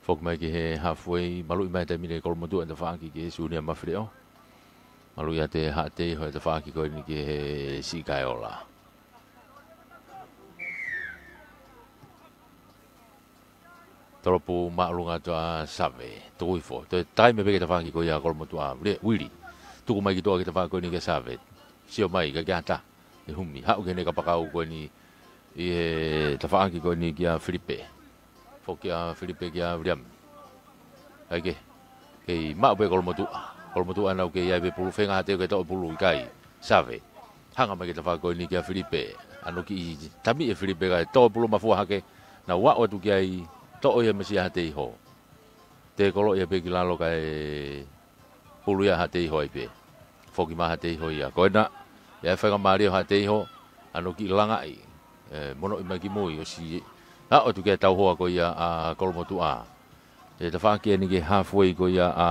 Foki mai ki he halfway, maluʻi mai taimi ni ʻe Kolomotuʻa ʻi he tafaʻaki ki he Siunia Mafileʻo. Maluʻi atu ʻe Haʻateiho ʻi he tafaʻaki ko eni ki he Siʻi Kaeola. Tolopu māʻolunga atu ʻa Save, tuku hifo. Toe taimi pē ki he tafaʻaki ko ia ʻa Kolomotuʻa, Vili, Vili. Tuku mai ki tuʻa ki he tafaʻaki ko eni kia Save. Sio mai, ʻikai ke ʻatā. Nehumi, haʻu ki heʻene kapakau ko eni ʻI he tafaʻaki ko eni kia Filipe. Foki ʻa Filipe kia Viliami. ʻAi ke, kei maʻu pē Kolomotuʻa. Kolomotuʻa nau kei ʻai pē pulu, feinga Hateiho ke toʻo pulu, ʻikai. Save. Hanga mai ki he tafaʻaki ko eni kia Filipe. ʻAno kiʻi tami ʻe Filipe kae toʻo pulu mafua hake. Nau aʻu atu ki ai, toʻo ia mei Hateiho. Tekolo ia pē ki lalo kae pulu ia Hateiho ai pē. Foki mai Hateiho ia. Ko ena, ʻe ʻai faingamālie ʻa Hateiho, ʻano kiʻi langaʻi. ʻE, monoʻi mai ki mui, ʻosi aʻu atu ki he tauhoa ko ia ʻa Kolomotuʻa. ʻE tafaʻaki eni ki he halfway ko ia ʻa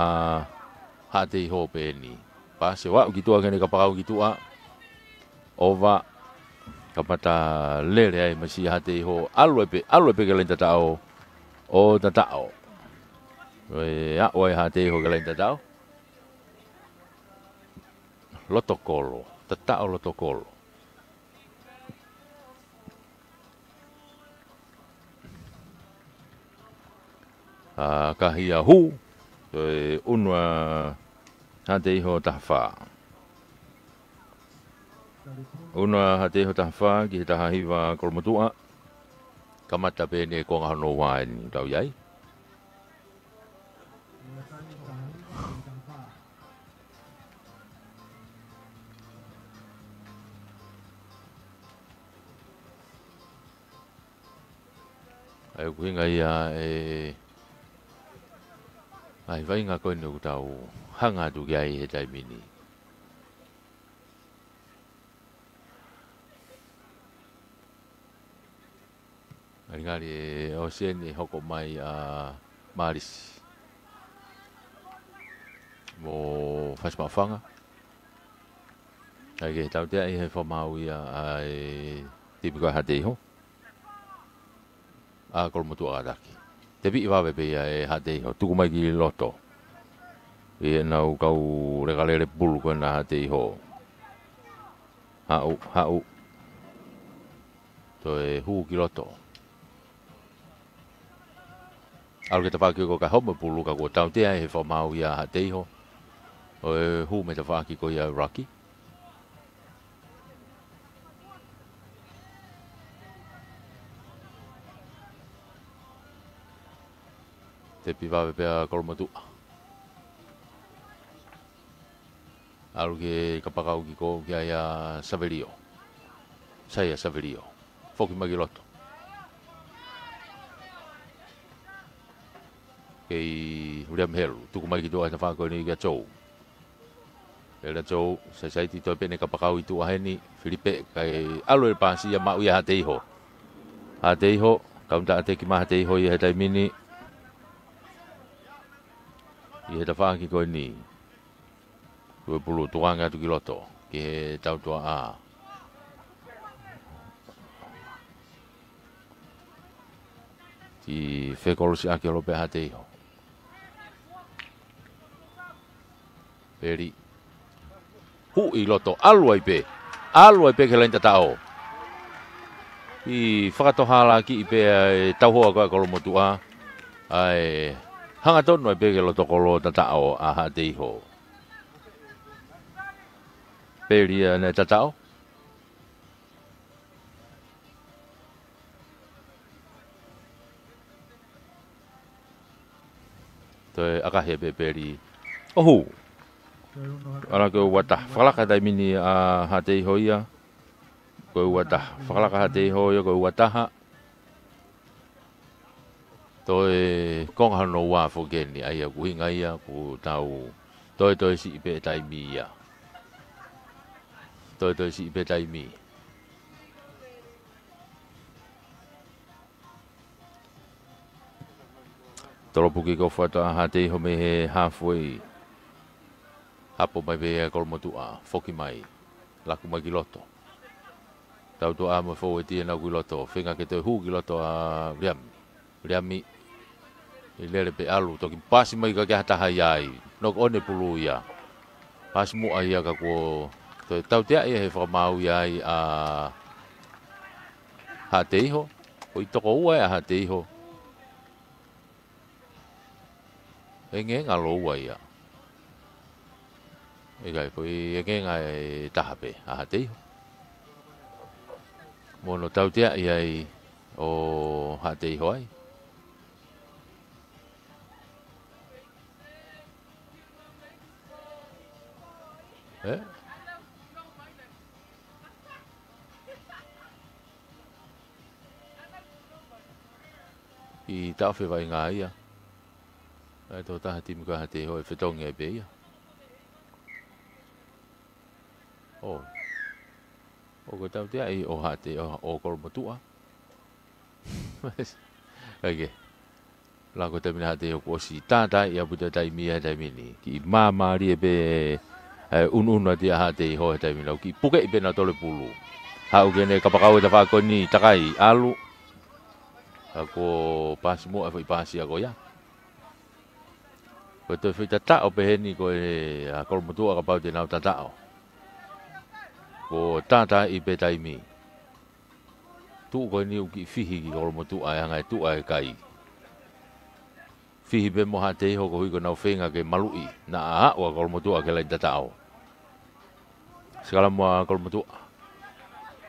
Hateiho pē eni. Pasi ʻo aʻu ki tuʻa ki heʻene kapakau ki tuʻa. Ova, kamata lele ai mei Hateiho, ʻalu ai pē, ʻalu ai pē ki he laine tataʻo, ʻo tataʻo. ʻE aʻu ai Hateiho ki he laine tataʻo. Loto kolo, tataʻo loto kolo. ʻA, kahi ʻa hū, toe unu ʻa Hateiho taha fā. Unu ʻa Hateiho taha fā ki he taha hiva Kolomotuʻa. Kamata pē eni e konga hono ua eni, tau ʻi ai. ʻA ia ko e ʻuhinga ia e ngaahi vaʻinga ko eni ʻoku tau hanga atu ki ai he taimi ni. Ngalingali ʻe ʻosi eni e hoko mai ʻa Malisi mo Fasimaʻufanga. ʻAi ke tautea ʻi he fakamaau ia ʻa e timi ko ia Hateiho. ʻA Kolomotuʻa kātaki. Tepiʻi vave pē ia ʻe Hateiho. Tuku mai ki loto. ʻI heʻenau kau lekalele pulu ko ena Hateiho. Haʻu, haʻu. Toe hū ki loto. ʻAlu ki he tafaʻaki ko ē kae hoko mai e pulu ka kuo tautea ʻi he fakamaau ia Hateiho. ʻO e hū mei he tafaʻaki ko ia Rocky. Tepiʻi vave pē ʻa Kolomotuʻa. ʻAlu ki he kapakau ki ko kia ia Savelio. Saia Savelio. Foki mai ki loto. Kei William Helu. Tuku mai ki tuʻa he tafaʻaki ko eni kia Joe. Lele ʻa Joe, saisaiti toe pē ʻene kapakau ʻi tuʻa heni, Filipe, kae ʻalu e pasi ia maʻu ia Hateiho. Hateiho, kaunitaʻateki mai Hateiho ia he taimi ni. ʻI he tafaʻaki ko eni. Ko e pulu tukuange atu ki loto, ki he tautuaʻā. Kiʻi fekolosiʻaki holo pē ʻa Hateiho. Peli. Hū ʻi loto, ʻalu ai pē. ʻAlu ai pē ki he laine tataʻo. ʻI fakatohalakiʻi pē ʻa e tauhoa ko ia ʻa Kolomotuʻa. ʻAi, hangatonu ai pē ki loto kolo tataʻo ʻa Hateiho. Peli ʻa ʻene tataʻo. Toe ʻakahi pē Peli. ʻO hū. ʻAlu ko e ua taha. Fakalaka taimi ni ʻa Hateiho ia. Ko e ua taha. Fakalaka Hateiho ia ko e ua taha. Toe konga hono ua foki eni, ʻa ia ko e ʻuhinga ia ʻoku tau toe toe siʻi pē taimi ia. Toe toe siʻi pē taimi. Tolopuki ko fata ʻa Hateiho mei he halfway. Hapo mai pē ʻa Kolomotuʻa, foki mai. Laku mai ki loto. Tautuaʻā mo e fōueti ʻenau ʻalu ki loto. Feinga ke toe hū ki loto ʻa Viliami. Viliami. ʻI lele pē ʻalu, toki pasi mai ka ke ha taha ia ai. Knock on e pulu ia. Pasi muʻa ia ka kuo toe tautea ia he fakamaau ia ai ʻa Hateiho. Ko e toko ua ʻa Hateiho. ʻEngenga lōua ia. ʻIkai, ko e ʻengenga ʻe taha pē ʻa Hateiho. Mo hono tauteaʻi ai ʻo Haʻateiho ai. ʻE? ʻI taʻofi e vaʻinga ia. ʻAi tō taha timi ko Haʻateiho ʻe fetongi ai pē ia. ʻO. ʻOku tauteaʻi ʻo Haʻate-, ʻo, ʻo Kolomotuʻa. ʻAi ke. Lako taimi ni Haʻateiho kuo ʻosi tātaaʻi ʻaupito e taimi he taimi ni. Kiʻi māmālie pē e ʻunuʻunu ʻa Haʻateiho he taimi ni. Kiʻi pukeʻi pē nautolu e pulu. Haʻu ki heʻene kapakau e tafaʻaki ko eni takai ʻalu. Ka kuo paasi muʻa e foʻi paasi ia ko ia. Ko e toe foʻi tataʻo pehē ni ko ē ʻa Kolomotuʻa kapau te nau tataʻo. Kuo tātaaʻi pē taimi. Tuʻu ko eni ʻoku kiʻi fihi ki Kolomotuʻa e anga e tuʻa e kai. Fihi pē mo Haʻateiho koeʻuhi ko ʻenau feinga ke maluʻi. Naʻa aʻu ʻa Kolomotuʻa ki he laini tataʻo. Sikalamu ʻa Kolomotuʻa.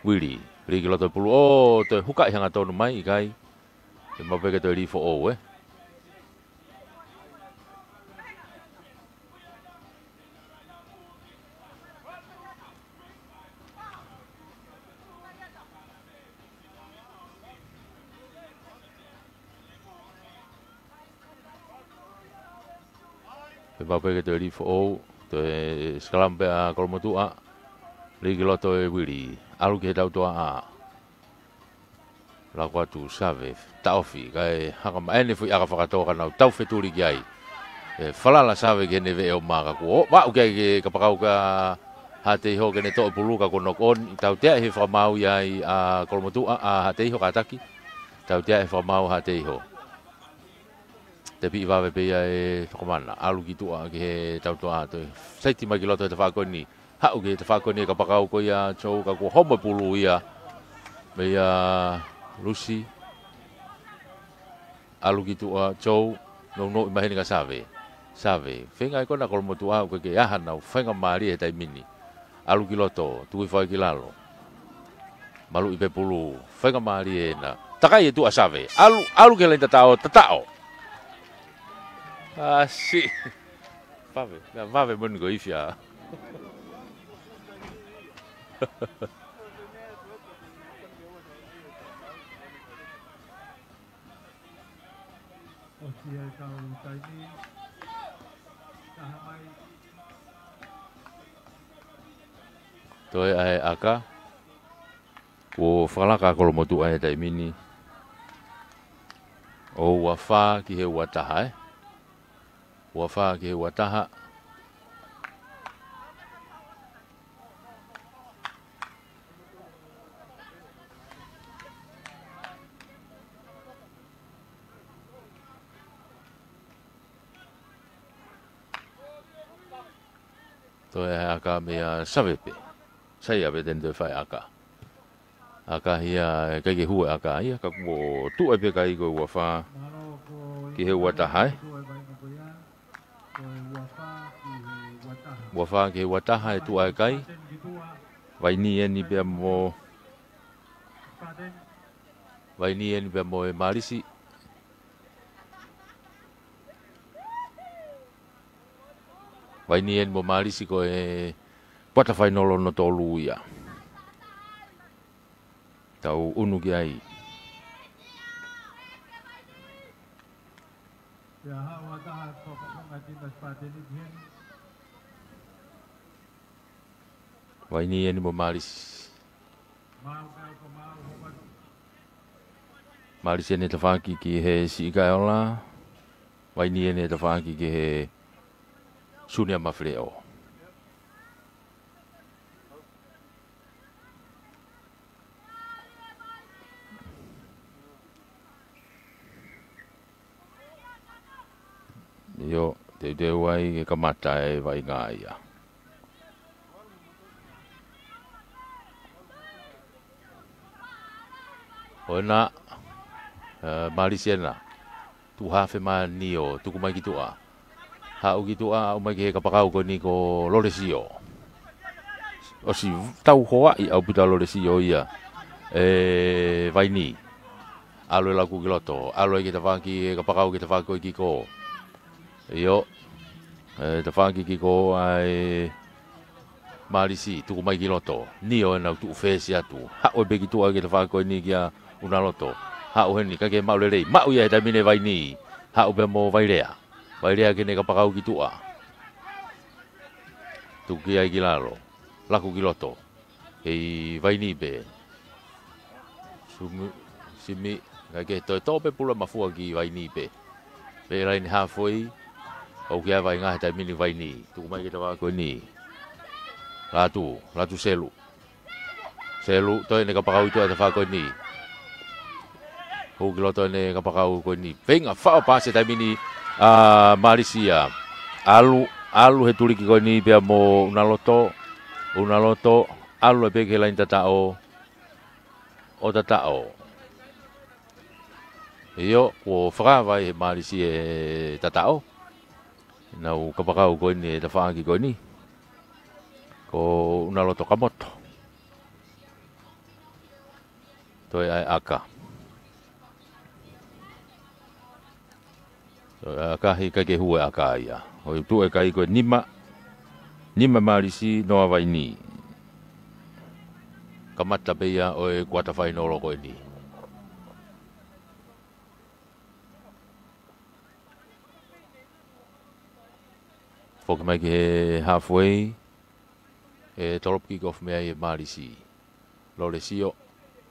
Vili, lī ki loto e pulu ʻo toe hukaʻi hangatonu mai ʻikai. ʻE maʻu pē ke toe lī foʻou, ē. ʻE maʻu pē ke toe lī foʻou, toe sikalamu pē ʻa Kolomotuʻa, lī ki loto e Vili, ʻalu ki he tautoaʻa. Lako atu Save, taʻofi, kae haka mai ʻene foʻi ʻaka fakatō ka nau tau fetuli ki ai. ʻE falala Save ki heʻene veʻe ʻo maka kuo vaʻu ki ai ke kapakau kia Haʻateiho ke ne toʻo e pulu ka kuo knock on, tauteaʻi he fakamaau ia ai ʻa Kolomotuʻa, ʻa Haʻateiho kātaki. Tauteaʻi he fakamaau Haʻateiho. Tepiʻi vave pē ia ʻe Tokomana, ʻalu ki tuʻa ki he tautoaʻa, toe saiti mai ki loto he tafaʻaki ko eni. Haʻu ki he tafaʻaki ko eni e kapakau ko ia Joe ka kuo homo e pulu ia. Meia Lusi. ʻAlu ki tuʻa Joe, nounou mai heni kia Save. Save, feinga ʻe kona Kolomotuʻa ʻoku ʻikai ke ʻi ai haʻanau faingamālie he taimi ni. ʻAlu ki loto, tuku hifo ai ki lalo. Maluʻi pē pulu, faingamālie ena. Takai e tuʻa Save, ʻalu, ʻalu ki he laini tataʻo, tataʻo. ʻAsi. Vave, meʻa vave moʻoni ko e ifi ā. ʻOsi e kau taimi. Taha mai. Toe ʻai e ʻaka. Kuo fakalaka ʻa Kolomotuʻa he taimi ni. ʻO ua fā ki he ua taha, ē. Ua fā ki he ua taha. Toe ʻai e ʻaka meia Save pē. Sai ʻave te ne toe fai e ʻaka. ʻAka ia, ʻikai ke hū e ʻaka ia, ka kuo tuʻu ai pē kai ko e ua fā ki he ua taha, ē. Ua fā ki he ua taha e tuʻa e kai. Vaini eni pea mo, vaini eni pea mo e Malisi. Vaini eni mo Malisi ko e quarter final hono tolu ia. Tau ʻunu ki ai. Vaini eni mo Malisi. Malisi eni tafaʻaki ki he Siʻi Kaeola. Vaini eni tafaʻaki ki he Sunia Mafileʻo. ʻIo, teuteu ai ke kamata e vaʻinga ia. ʻO ena, ē, Malisi ena. Tuʻu hafe mai eni ʻo tuku mai ki tuʻa. Haʻu ki tuʻa, aʻu mai ki he kapakau ko eni ko Lolesio. ʻOsi tau hoaʻi ʻaupito ʻa Lolesio ia. ʻe Vaini. ʻAlu e laku ki loto. ʻAlu ai ki he tafaʻaki, e kapakau ki he tafaʻaki ko e kiko. ʻIo. E tafaʻaki kiko ʻa e Mālisi, tuku mai ki loto. Nio ʻena ʻoku tuʻu fesi atu. Haʻu pē ki tuʻa ki he tafaʻaki ko eni kia ʻUnaloto. Haʻu heni, kae ke maʻu lelei. Maʻu ia he taimi ni ʻe Vaini. Haʻu pē mo Vailea. Vailea ki heʻene kapakau ki tuʻa. Tuku ki ai ki lalo. Laku ki loto. Kei Vaini pē. Sumi, simi, kae ke toe tō pē pula mafua ki Vaini pē. Pē laine halfway. ʻOku ʻi ai e vaʻinga he taimi ni Vaini. Tuku mai ki he tafaʻaki ko eni. Latu, Latu Selu. Selu, toe ʻene kapakau ʻi tuʻa he tafaʻaki ko eni. Hū ki loto ʻene kapakau ko eni. Feinga faʻo paasi he taimi ni ʻa Mālisi ia. ʻAlu, ʻalu he tuliki ko eni pea mo ʻUnaloto. ʻUnaloto, ʻalu pē ki he laine tataʻo. ʻO tataʻo. ʻIo, kuo fakaava ai he Mālisi e tataʻo. Nau kapakau ko eni he tafaʻaki ko eni. Ko ʻUnaloto ka moto. Toe ʻai ʻaka. Toe ʻai ʻaka, ʻikai ke hū e ʻaka ia. ʻOku tuʻu e kai ko e nima. Nima Mālisi, noa Vaini. Kamata pē ia ʻo e kuata fainolo ko eni. Foki mai ki he halfway. ʻE tolopu kick off mei ai ʻe Mālisi. Lolesio,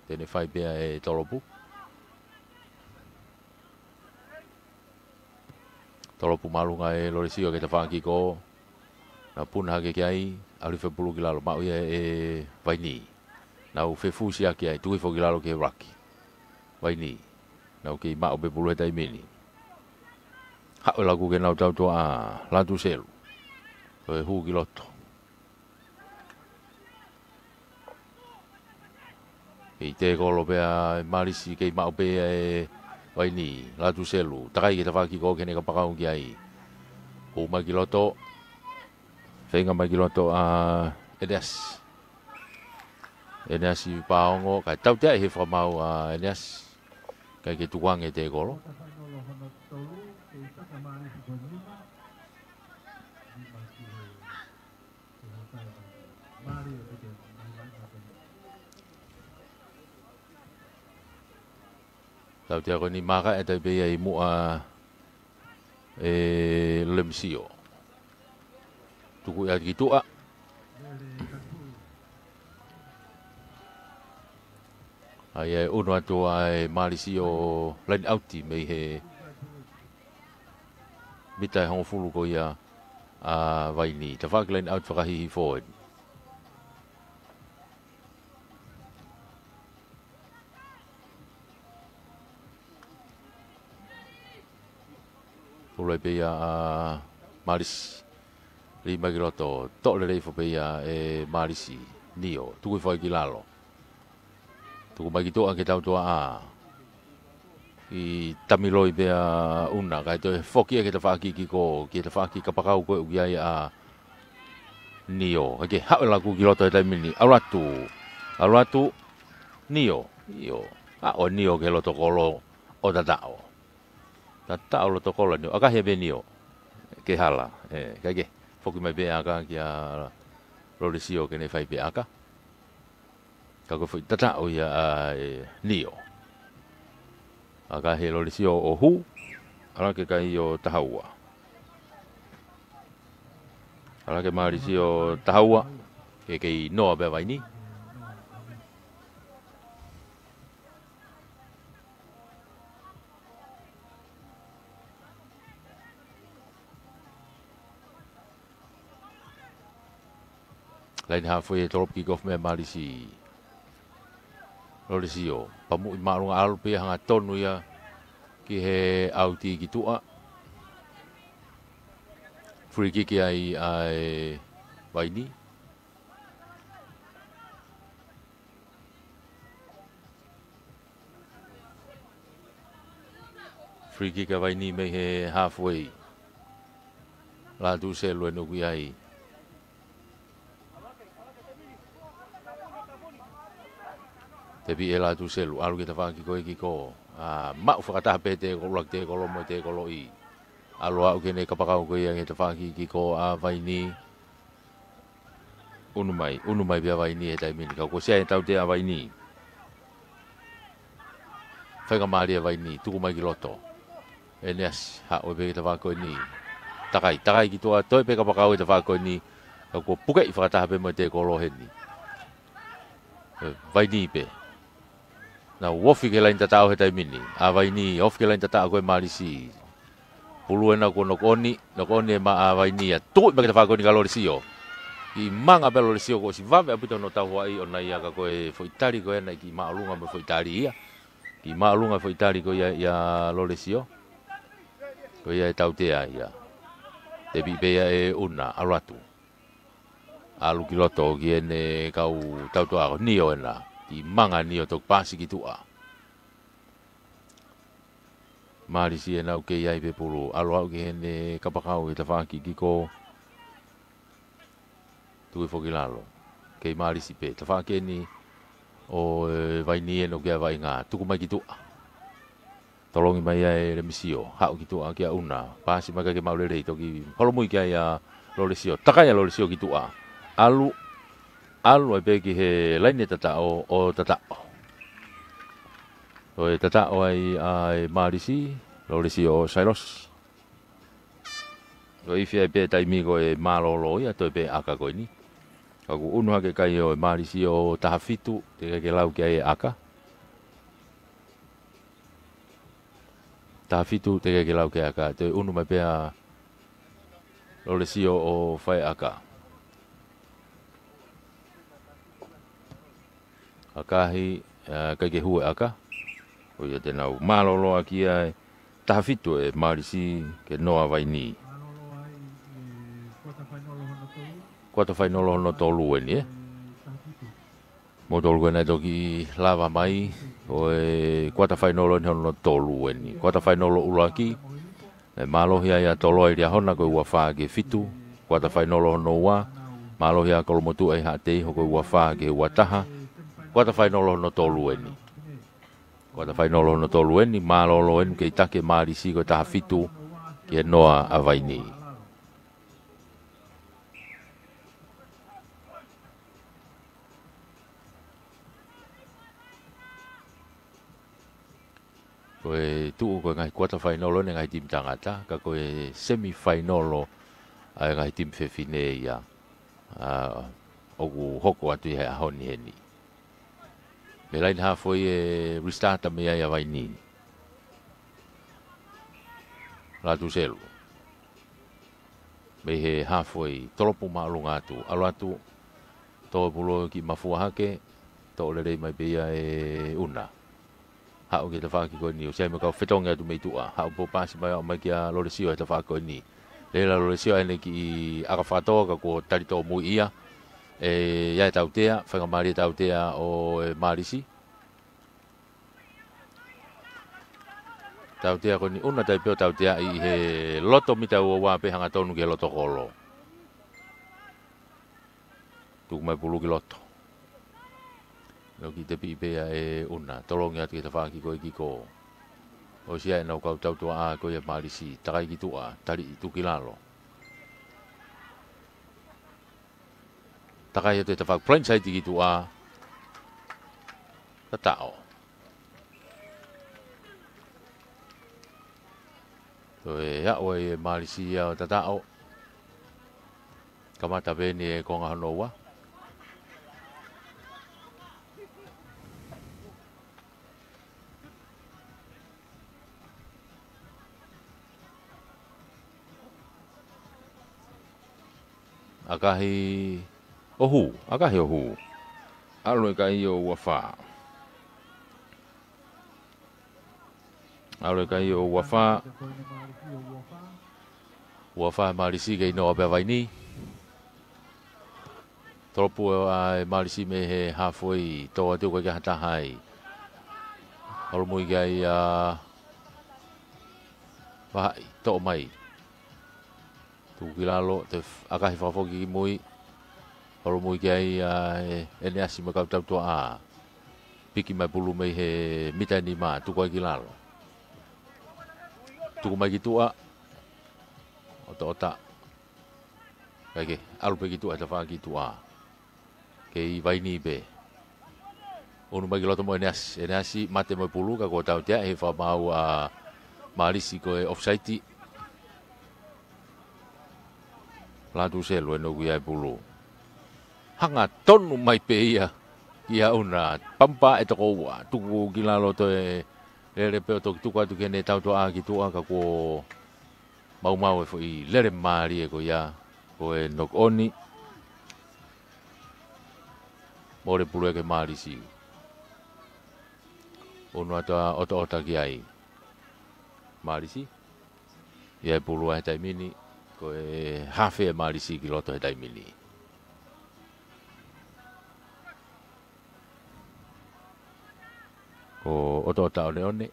te ne fai pē ʻa e tolopu. Tolopu māʻolunga ʻe Lolesio ki he tafaʻaki ko. Nau puna hake ki ai, ʻalu e fepulu ki lalo, maʻu ia ʻe Vaini. Nau fefusiaki ai, tuku hifo ki lalo ki he laki. Vaini. Nau kei maʻu pē pulu he taimi ni. Haʻu e laku ke nau tautua ʻa Latu Selu. Ko e hū ki loto. Kei tēkolo pē ʻa Mālisi, kei maʻu pē ʻa e Vaini, Latu Selu, takai ki he tafaʻaki ko ē ki heʻene kapakau ki ai. Hū mai ki loto, feinga mai ki loto ʻa ʻEneasi. ʻEneasi paongo, kae tautea ʻi he fakamaau ʻa ʻEneasi. ʻIkai ke tukuange tēkolo. Tautea ko eni maka e tai pē ia ʻi muʻa ʻe Lolemesio. Tuku ia ki tuʻa. ʻAi e unu atu ʻa e Mālisi ʻo line out mei he mita ʻe hongofulu ko ia ʻa Vaini. Tafaʻaki line out fakahihifo eni. Pulu pē ia ʻa Mālisi. Lī mai ki loto. Toʻo lelei hifo pē ia ʻe Mālisi. Nio. Tuku hifo ai ki lalo. Tuku mai ki tuʻa ke tautua ʻa. ʻI tamiloi pē ʻa ʻUna. Kae toe foki ia ki he tafaʻaki kiko. Ki he tafaʻaki kapakau ko ē ʻoku ʻi ai ʻa Nio. Kae ke haʻu e laku ki loto he taimi ni. ʻAlu atu. ʻAlu atu. Nio. ʻIo. ʻAʻu ʻa Nio ki he loto kolo ʻo tataʻo. Tataʻo loto kolo ʻa Nio. ʻAkahi pē Nio. Ke hala. ʻE, kae ke. Foki mai pē ʻaka kia Lolesio ke ne fai pē ʻaka. Ka ko e foʻi tataʻo ia ʻa e Nio. ʻAkahi ʻe Lolesio ʻo hū. ʻAlu hake kai ʻo taha ua. ʻAlu hake Mālisi ʻo taha ua. Ke kei noa pē ʻa Vaini. Laine hafu ʻe tolopu kick off mei Mālisi. Lolesio, pamuʻi māʻolunga ʻalu pē ia hangatonu ia ki he ʻauti ki tuʻa. Free kick ai ʻa e Vaini. Free kick ʻa Vaini mei he halfway. Latu Selu ʻoku ʻi ai. Tepi ʻe Lātūselu, ʻalu ki he tafaʻaki ko ē kikō. ʻA, maʻu fakataha pē tēkolo, ʻuluaki tēkolo mo e tēkoloʻi. ʻAlu ʻo aʻu ki heʻene kapakau ko ia ki he tafaʻaki kikō ʻa Vainī. ʻUnu mai, ʻunu mai pē ʻa Vainī he taimi ni. Ka kuo ʻosi ʻi ai e tautea ʻa Vainī. Faingamālie ʻa Vainī, tuku mai ki loto. ʻEneasi, haʻu pē ki he tafaʻaki ko eni. Takai, takai ki tuʻa, toe pē kapakau he tafaʻaki ko eni. Ka kuo pukeʻi fakataha pē mo e tēkolo heni. ʻE, Vainī pē. Nau ofi ki he laine tataʻo he taimi ni. ʻA Vainī, ofi ki he laine tataʻo ko ē ʻa Mālisi. Pulu ena kuo knock on, knock on ʻe maʻa ʻa Vainī ia. Tuʻu mai ki he tafaʻaki ko eni kia Lolesio. Kiʻi manga pē ʻa Lolesio kuo ʻosi vave ʻaupito hono tauhoaʻi ʻona ia ka ko e foʻi tali ko ē naʻe kiʻi māʻolunga mo e foʻi tali ia. Kiʻi māʻolunga e foʻi tali ko ia ʻia Lolesio. Ko ia e tautea ia. Tepi pē ia ʻe ʻUna, ʻalu atu. ʻAlu ki loto ki heʻene kau tautea ko Nio ena. Kiʻi manga Nio toki paasi ki tuʻa. Mālisi ena ʻoku kei ʻi ai pē pulu. ʻAlu ʻo aʻu ki heʻene kapakau he tafaʻaki kikō. Tuku hifo ki lalo. Kei Mālisi pē. Tafaʻaki eni ʻo, ē, Vainī ena ʻoku ʻi ai e vaʻinga. Tuku mai ki tuʻa. Tolongi mai ai ʻe Lolesio, haʻu ki tuʻa kia ʻUna, paasi mai kae ʻikai ke maʻu lelei, toki holomui ki ai ʻa Lolesio, takai ʻa Lolesio ki tuʻa. ʻAlu, ʻalu ai pē ki he laine tataʻo, ʻo tataʻo. ʻO e tataʻo ai ʻa e Mālisi, Lolesio ʻo Sailosi. ʻO ifi ai pē taimi ko e mālōlō ia, toe pē ʻaka ko eni. Ka kuo ʻunu hake kai ʻo e Mālisi ʻo taha fitu, teʻeki ke lau ki ai e ʻaka. Taha fitu teʻeki ke lau ki ai e ʻaka, toe ʻunu mai pē ʻa Lolesio ʻo fai e ʻaka. ʻAkahi, ē, ʻikai ke hū e ʻaka. ʻO ia te nau mālōlō ʻaki ia e taha fitu ʻe Mālisi ki he noa ʻa Vainī. Kuata fainolo hono tolu eni, ē? Mo tolu ko ena ʻe toki lava mai, ʻo e kuata fainolo eni hono tolu eni. Kuata fainolo ʻuluaki, ē, mālohi ai ʻa Toloa ʻi Liahona ko e ua fā ki he fitu. Kuata fainolo hono ua, mālohi ʻa Kolomotuʻa ʻi Haʻateiho ko e ua fā ki he ua taha. Kuata fainolo hono tolu eni. Kuata fainolo hono tolu eni, mālōlō eni kei taki ʻe Mālisi ko e taha fitu ki he noa ʻa Vainī. Ko e tuʻu ko e ngaahi kuata fainolo eni e ngaahi timi tangata, ka ko e semi fainolo ʻa e ngaahi timi fefine ia, ā, ʻoku hoko atu ʻi he ʻaho ni heni. Mei he laine hafoi ʻe restart mai ai ʻa Vainī. Lātūselu. Mei he hafoi, tolopu māʻolunga atu. ʻAlu atu, tō e pulu ki mafua hake, toʻo lelei mai pē ia ʻe ʻUna. Haʻu ki he tafaʻaki ko eni, ʻosi ʻi ai mo e kau fetongi atu mei tuʻa. Haʻu pē ʻo paasi mai ʻo aʻu mai kia Lolesio he tafaʻaki ko eni. Lele ʻa Lolesio ʻene kiʻi ʻaka fakatō ka kuo tali tōmui ia. ʻE, ʻi ai e tautea, faingamālie e tautea ʻo e Mālisi. Tautea ko eni ʻUna, taʻe pē ʻo tautea ʻi he loto mita ua ua pē hangatonu ki he loto kolo. Tuku mai pulu ki loto. Nau kiʻi tepi pē ia ʻe ʻUna, tolongi atu ki he tafaʻaki ko ē kikō. ʻOsi ʻi ai ʻenau kau tautuaʻā ko ia Mālisi, takai ki tuʻa, tali ʻi tuki lalo. Takai atu he tafaʻaki blindside ki tuʻa. Tataʻo. Toe aʻu ai ʻe Mālisi ia ʻo tataʻo. Kamata pē eni e konga hono ua. ʻAkahi ʻo hū, ʻakahi ʻo hū. ʻAlu e kai ʻo ua fā. ʻAlu e kai ʻo ua fā. Ua fā ʻe Mālisi kei noa pē ʻa Vainī. Tolopu ʻe Mālisi mei he hafoi, tō atu ko e ʻikai ha taha ai. Holomui ki ai ʻa Vahaʻi, toʻo mai. Tuku ki lalo, toe f-, ʻakahi fakafoki ki mui. Holomui ki ai ʻa e, ʻEneasi mo e kau tautuaʻā. Piki mai pulu mei he mita ʻe nima, tuku ai ki lalo. Tuku mai ki tuʻa. ʻOtoʻota. Kae kehe, ʻalu pē ki tuʻa, he tafaʻaki ki tuʻa. Kei Vaini pē. ʻUnu mai ki loto mo ʻEneasi. ʻEneasi mate mo e pulu, ka kuo tautea he fakamaau ʻa Malisi ko e offside. Lātūselu ʻene ʻoku ʻi ai e pulu. Hangatonu mai pē ia. Ia ʻuna, pampa e toko ua. Tuku ki lalo toe lele pē ʻo toki tuku atu ki heʻene tautuʻa ki tuʻa ka kuo maumau e foʻi lele mālie ko ia. Ko e knock on. Mole pulu ia ki Malisi. ʻUnu atu ʻa ʻOtoʻota ki ai. Malisi. ʻI ai e pulu he taimi ni, ko e hafe ʻa Malisi ki loto he taimi ni. Ko ʻOtoʻota ʻoneʻone.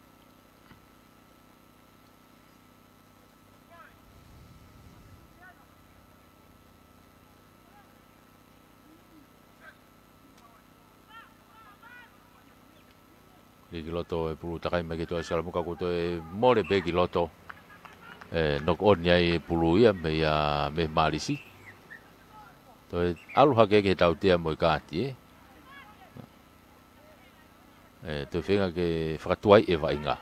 Lī ki loto e pulu, takai mai ki tuʻa ʻa Sikalamu ka kuo toe mole pē ki loto. ʻE knock on ai e pulu ia mei a, mei Malisi. Toe ʻalu hake ki he tautea mo e kaati, ē. ʻE toe feinga ke fakatuai e vaʻinga.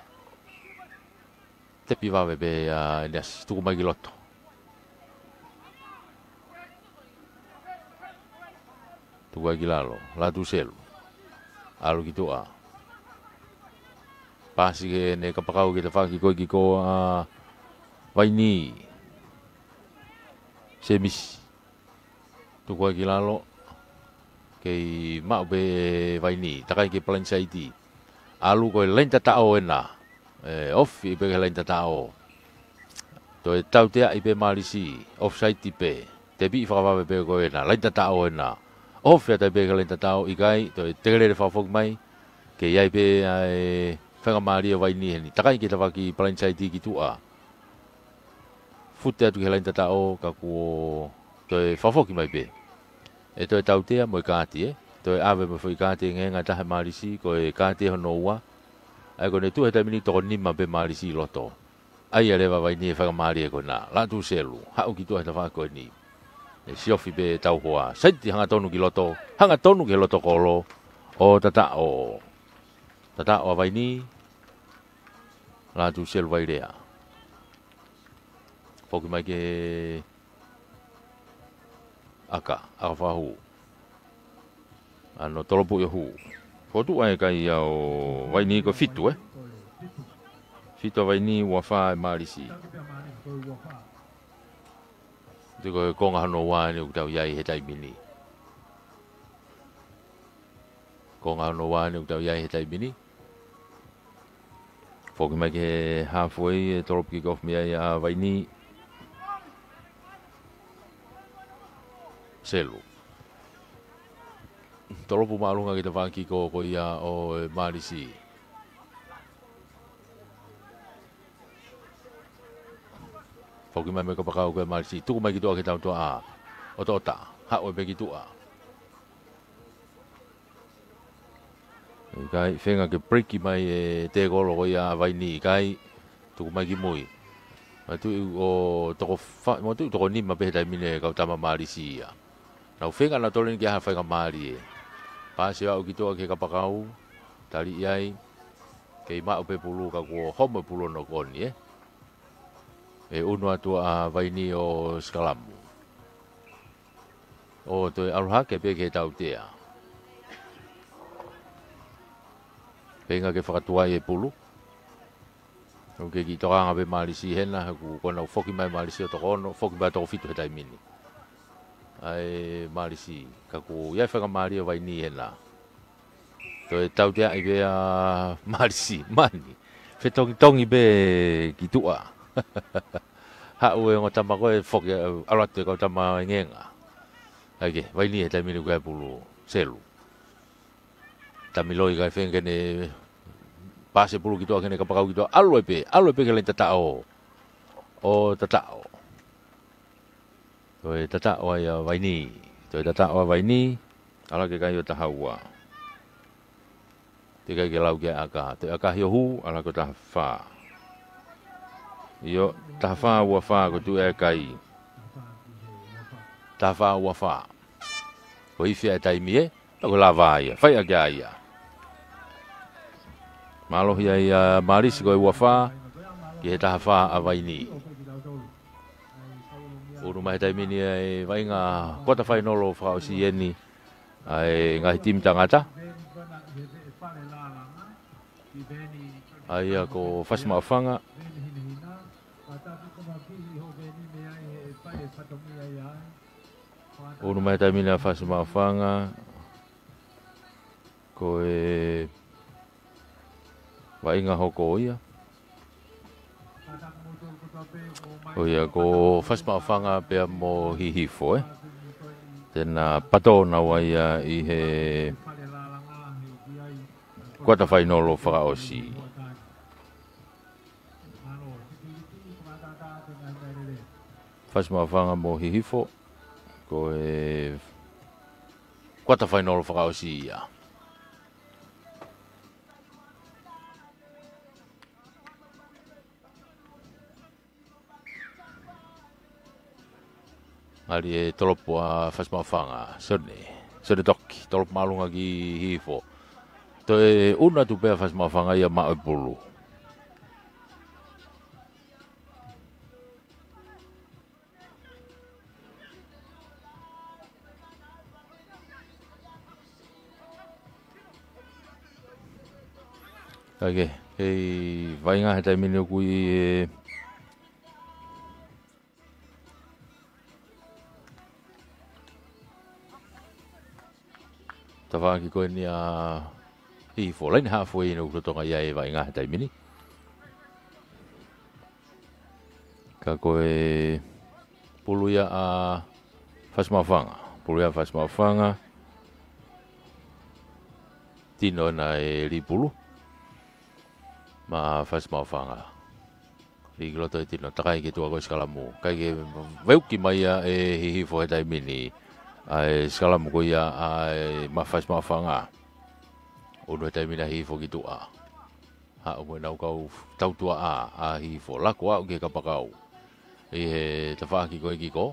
Tepi vave pē ʻa ʻEneasi, tuku mai ki loto. Tuku ai ki lalo, Lātūselu. ʻAlu ki tuʻa. Paasi ki heʻene kapakau ki he tafaʻaki ko ē ki ko ʻa Vaini. Semisi. Tuku ai ki lalo. Kei maʻu pē Vaini, takai ki he palaini saiti. ʻAlu ko e laini tataʻo ena. ʻE, ofi pē ki he laini tataʻo. Toe tauteaʻi pē Malisi, offside pē. Tepi fakavave pē ko ena, laini tataʻo ena. Ofi atu pē ki he laini tataʻo ʻikai, toe tekelele fakafoki mai. Kei ʻi ai pē ʻa e faingamālie ʻo Vaini heni. Takai ki he tafaʻaki palaini saiti ki tuʻa. Fute atu ki he laini tataʻo, ka kuo toe fakafoki mai pē. ʻE toe tautea mo e kaati, ē. Toe ʻave mo e foʻi kaati ʻe ngeʻenga taha ʻe Malisi, ko e kaati ʻe hono ua. ʻA ia ko ʻene tuʻu he taimi ni toko nima pē Malisi ʻi loto. ʻA ia leva Vaini e faingamālie ko ena. Lātūselu, haʻu ki tuʻa he tafaʻaki ko eni. ʻE siofi pē tauhoa. Saiti hangatonu ki loto. Hangatonu ki he loto kolo. ʻO tataʻo. Tataʻo ʻa Vaini. Lātūselu Vailea. Foki mai ki he ʻaka, ʻaka fakahū. ʻAno tolopu ʻi ʻo hū. Fokotuʻu ai e kai ia ʻo Vaini ko e fitu, ē? Fitu ʻa Vaini, ua fā ʻe Malisi. Te ko e konga hono ua eni ʻoku tau ʻi ai he taimi ni. Konga hono ua eni ʻoku tau ʻi ai he taimi ni. Foki mai ki he halfway, ʻe tolopu kick off mei ai ʻa Vaini. Selu. Tolopu māʻolunga ki he tafaʻaki ko, ko ia ʻo e Malisi. Foki mai mo e kapakau ko ē ʻa Malisi. Tuku mai ki tuʻa ki he tautuʻa. ʻOtoʻota. Haʻu pē ki tuʻa. ʻIkai, feinga ke break mai e tekolo ko ia ʻa Vaini, ʻikai, tuku mai ki mui. Manatuʻi ʻoku toko fa-, manatuʻi toko nima pē he taimi ni e kau tama Malisi ia. Nau feinga nautolu eni ke ʻai ha faingamālie. Paasi ʻo aʻu ki tuʻa ki he kapakau, tali ʻi ai, kei maʻu pē pulu ka kuo homo e pulu ʻo knock on, ē. ʻE ʻunu atu ʻa Vaini ʻo sikalamu. ʻO toe ʻalu hake pē ki he tautea. Feinga ke fakatuai e pulu. ʻOku kei kiʻi tokanga pē Malisi hena, he kuo nau foki mai Malisi ʻo toko ono, foki mai toko fitu he taimi ni. ʻAi Malisi, ka kuo ʻi ai e faingamālie ʻo Vaini hena. Toe tauteaʻi pē ʻa Malisi, mani. Fetongitongi pē ki tuʻa. Haʻu e ongo tama ko ē foki, ʻalu atu e kau tama ʻe ngeʻenga. ʻAi ke, Vaini he taimi ni ʻoku ʻi ai e pulu, Selu. Tamiloi ʻikai, feinga ke ne paasi e pulu ki tuʻa, ke ne kapakau ki tuʻa. ʻAlu ai pē, ʻalu ai pē ki he laini tataʻo. ʻO tataʻo. Toe tataʻo ai ʻa Vaini. Toe tataʻo ʻa Vaini. ʻAlu hake e kai ʻo taha ua. Teʻeki ke lau ki ai ʻa e ʻaka. Toe ʻakahi ʻo hū, ʻalu ko e taha fā. ʻIo, taha fā ua fā ko e tuʻu ʻa e kai. Taha fā ua fā. Ko e ifi ʻa e taimi ē, ka ko e lava ia. Fai ʻaki ia. Mālohi ai ʻa Malisi ko e ua fā, ki he taha fā ʻa Vaini. Unu mai he taimi ni ʻa e vaʻinga kuata fainolo fakaʻosi eni ʻa e ngaahi timi tangata. ʻA ia ko Fasi Maʻufanga. Unu mai he taimi ni ʻa Fasi Maʻufanga. Ko e vaʻinga hoko ia. ʻO ia ko Fasi Maʻufanga pea mo Hihifo, ē. Te na pato naua ia ʻi he kuata fainolo fakaʻosi. Fasi Maʻufanga mo Hihifo, ko e kuata fainolo fakaʻosi ia. Ngali e tolopo ʻa Fasi Maʻufanga, Sione. Sione toki, tolopo māʻolunga ki Hihifo. Toe unu atu pē ʻa Fasi Maʻufanga ia maʻu e pulu. Kae kehe, kei vaʻinga he taimi ni ʻoku ʻi he tafaʻaki ko eni ʻa Hihifo, laine hafu eni ʻoku totongi ai e vaʻinga he taimi ni. Ka ko e pulu ia ʻa Fasi Maʻufanga. Pulu ia ʻa Fasi Maʻufanga. Tino ena e lī pulu maʻa Fasi Maʻufanga. Lī ki loto e tino, takai ki tuʻa ko e sikalamu. Kae kehe, veuki mai ia ʻe Hihifo he taimi ni ʻa e sikalamu ko ia ʻa e maʻa Fasi Maʻufanga. Unu he taimi ni ʻa Hihifo ki tuʻa. Haʻu mo ʻenau kau tautuaʻa ʻa Hihifo. Laku ʻo aʻu ki he kapakau ʻi he tafaʻaki ko e kiko.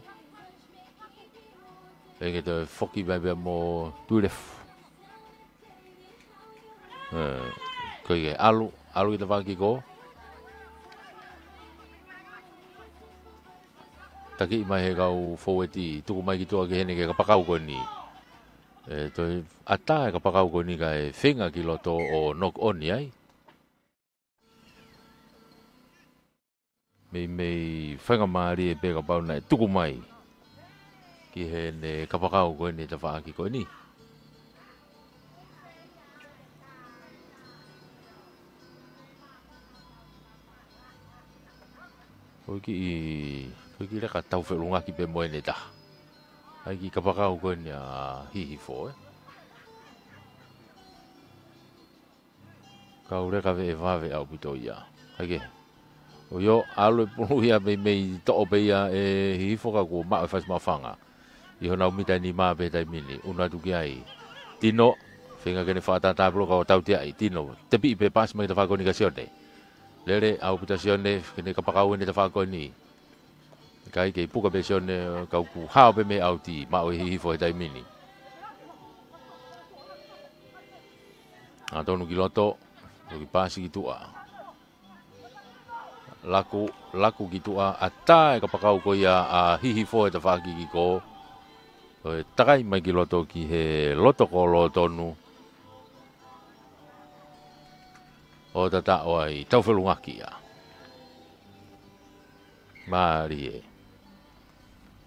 Pea ke toe foki mai pea mo Tuilefu. ʻE, ko e ʻalu, ʻalu ki he tafaʻaki kiko. Taki mai he kau foueti, tuku mai ki tuʻa ki heni ki he kapakau ko eni. ʻE, toe ʻatā e kapakau ko eni kae feinga ki loto ʻo knock on ai. Meimei faingamālie pē kapau naʻe tuku mai ki heʻene kapakau ko eni tafaʻaki ko eni. Ko e kiʻi, ko e kiʻi leka tau felungaki pē mo ʻene taha. ʻAi ki he kapakau ko eni ʻa Hihifo, ē. Kau leka veʻe vave ʻaupito ia. Kae kehe. ʻOiauē, ʻalu e pulu ia meimei toʻo pē ia ʻe Hihifo ka kuo maʻu ʻe Fasi Maʻufanga. ʻI honau mita ʻe nima pē he taimi ni. Unu atu ki ai. Tino, feinga ke ne fakatātā pulu ka ʻoku tautea ai. Tino, tepiʻi pē paasi mai ki he tafaʻaki ko eni kia Sione. Lele ʻaupito ʻa Sione, ke ne kapakau ʻene tafaʻaki ko eni. Kae kei puka pē Sione, ka ʻoku hao pē mei he ʻauti, maʻu ʻe Hihifo he taimi ni. ʻAtonu ki loto, toki paasi ki tuʻa. Laku, laku ki tuʻa, ʻatā e kapakau ko ia ʻa Hihifo he tafaʻaki kiko. Toe takai mai ki loto ki he loto kolo tonu. ʻO tataʻo ai, tau felungaki ia. Mālie.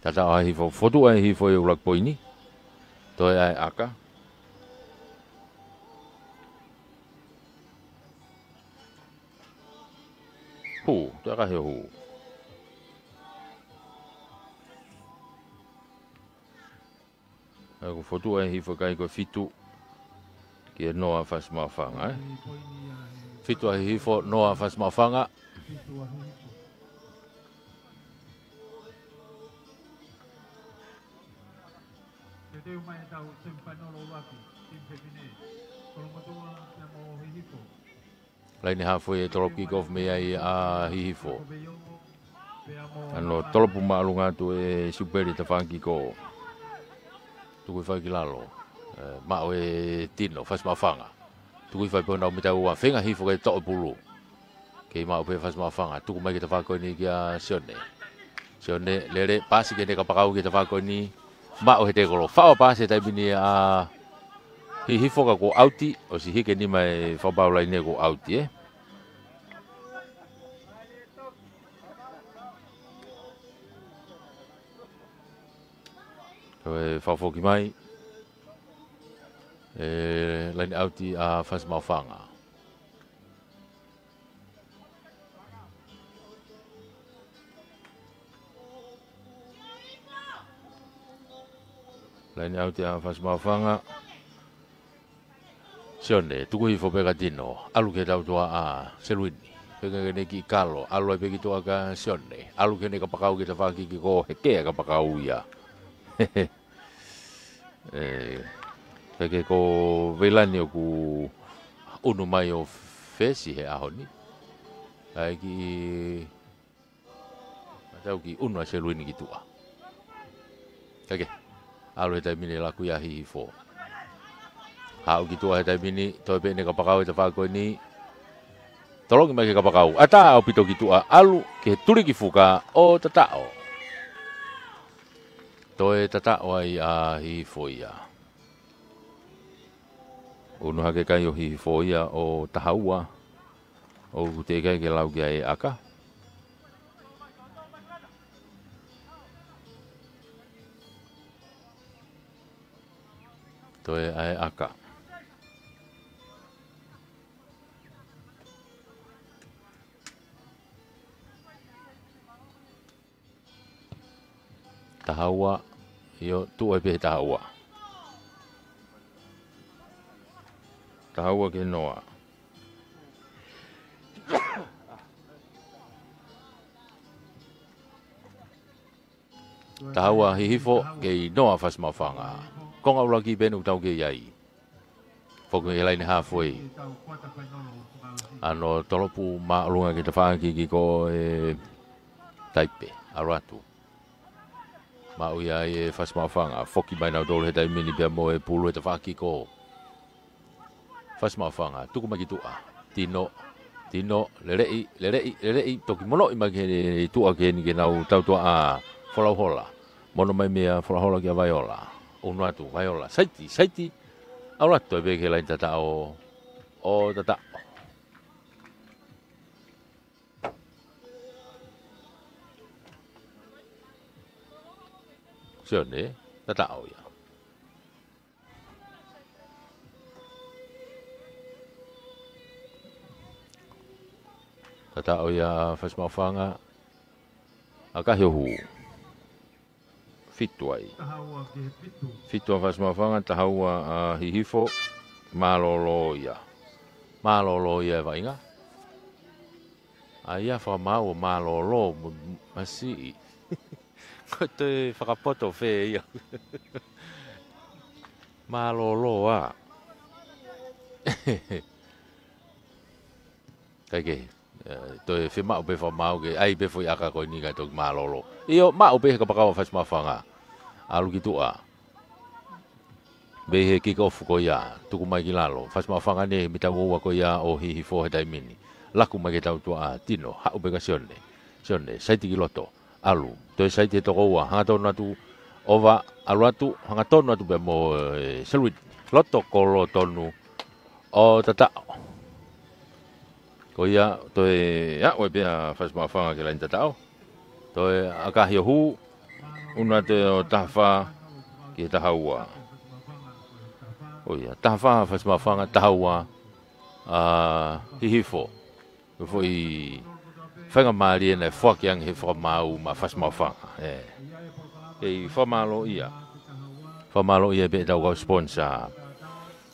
Tataʻo ai Hihifo, fotu ai Hihifo ʻi he ʻuluaki poini. Toe ʻai ʻaka. Hū, toe ʻakahi ʻo hū. ʻA ia ko e fotu ʻa Hihifo ʻikai ko e fitu. Ki he noa ʻa Fasi Maʻufanga, ē? Fitu ʻa Hihifo, noa ʻa Fasi Maʻufanga. Te teu mai ʻetau semipainolo ʻuluaki. Laine haafe ʻe tolopu kick off mei ai ʻa Hihifo. ʻAno tolopu māʻolunga atu ʻe Siupeli tafaʻaki kick. Tuku hifo ki lalo. ʻE, maʻu ʻe Tino, Fasi Maʻufanga. Tuku hifo pē honau mita ua, feinga Hihifo ke toʻo e pulu. Kei maʻu pē Fasi Maʻufanga, tuku mai ki he tafaʻaki ko eni kia Sione. Sione, lele, paasi ki heʻene kapakau ki he tafaʻaki ko eni. Maʻu he tekolo, faʻo paasi he taimi ni ʻa Hihifo ka kuo ʻauti, ʻosi hiki e nima e fakapapau laine kuo ʻauti, ē. Ko e fakafoki mai, ʻe, laine ʻauti ʻa Fasi Maʻufanga. Laine ʻauti ʻa Fasi Maʻufanga. Sione, tuku hifo pē kia Tino, ʻalu ki he tautuʻa ʻa Seluini. Feinga ke ne kiʻi kalo, ʻalu ai pē ki tuʻa kia Sione. ʻAlu ki heʻene kapakau ki he tafaʻaki kick, hekea e kapakau ia. ʻE, kae kehe ko Veilani ʻoku ʻunu mai ʻo fesi he ʻaho ni. ʻAi kiʻi, ʻatā kiʻi ʻunu ʻa Seluini ki tuʻa. Kae kehe, ʻalu he taimi ni, laku ia ʻa Hihifo. Haʻu ki tuʻa he taimi ni, toe pē ʻene kapakau he tafaʻaki ko eni. Tolongi mai ki he kapakau. ʻAtā ʻaupito ki tuʻa, ʻalu ki he tuliki fuka ʻo tataʻo. Toe tataʻo ai ʻa Hihifo ia. ʻUnu hake kai ʻo Hihifo ia ʻo taha ua. ʻOku teʻeki ai ke lau ki ai e ʻaka. Toe ʻai e ʻaka. Taha ua, ʻio, tuʻu ai pē he taha ua. Taha ua ki he noa. Taha ua Hihifo, kei noa Fasi Maʻufanga. Konga ʻuluaki pē eni ʻoku tau kei ai. Foki he laine haafe. ʻAno tolopu māʻolunga ki he tafaʻaki kick ʻe Taipe, ʻalu atu. Maʻu ia ʻe Fasi Maʻufanga, foki mai nautolu he taimi ni pea mo e pulu he tafaʻaki kick. Fasi Maʻufanga, tuku mai ki tuʻa. Tino, Tino, leleʻi, leleʻi, leleʻi, toki monoʻi mai ki he tuʻa ki heni ke nau tautuʻa ʻa Folauhola. Mono mai meia Folauhola kia Vaiola. ʻUnu atu, Vaiola, saiti, saiti. ʻAlu atu ai pē ki he laine tataʻo, ʻo tataʻo. Sione, tataʻo ia. Tataʻo ia Fasi Maʻufanga. ʻAkahi ʻo hū. Fitu ai. Fitu ʻa Fasi Maʻufanga, taha ua ʻa Hihifo. Mālōlō ia. Mālōlō ia e vaʻinga. ʻAi ia fakamaau ʻo mālōlō mo, masiʻi. Ko e toe fakapoto fē ia. Mālōlō ā. Kae kehe, ʻe, toe fiemaʻu pē fakamaau ke ʻai pē foʻi ʻaka ko eni kae toki mālōlō. ʻIo, maʻu pē he kapakau ʻa Fasi Maʻufanga. ʻAlu ki tuʻa. Mei he kick off ko ia, tuku mai ki lalo. Fasi Maʻufanga ʻene mita ua ua ko ia ʻo Hihifo he taimi ni. Laku mai ki he tautuʻa ʻa Tino, haʻu pē kia Sione. Sione, saiti ki loto. ʻAlu, toe saiti he toko ua, hangatonu atu, ova, ʻalu atu, hangatonu atu pea mo, ʻe, Selwit. Loto kolo tonu, ʻo tataʻo. Ko ia, toe aʻu ai pē ʻa Fasi Maʻufanga ki he laine tataʻo. Toe ʻakahi ʻo hū, ʻunu atu ʻo taha fā ki he taha ua. Ko ia, taha fā Fasi Maʻufanga, taha ua ʻa Hihifo. Ko e foʻi faingamālie naʻe foaki ange he fakamaau maʻa Fasi Maʻufanga. ʻE. Kei fakamālō ia. Fakamālō ia pē ʻetau kau sponsor.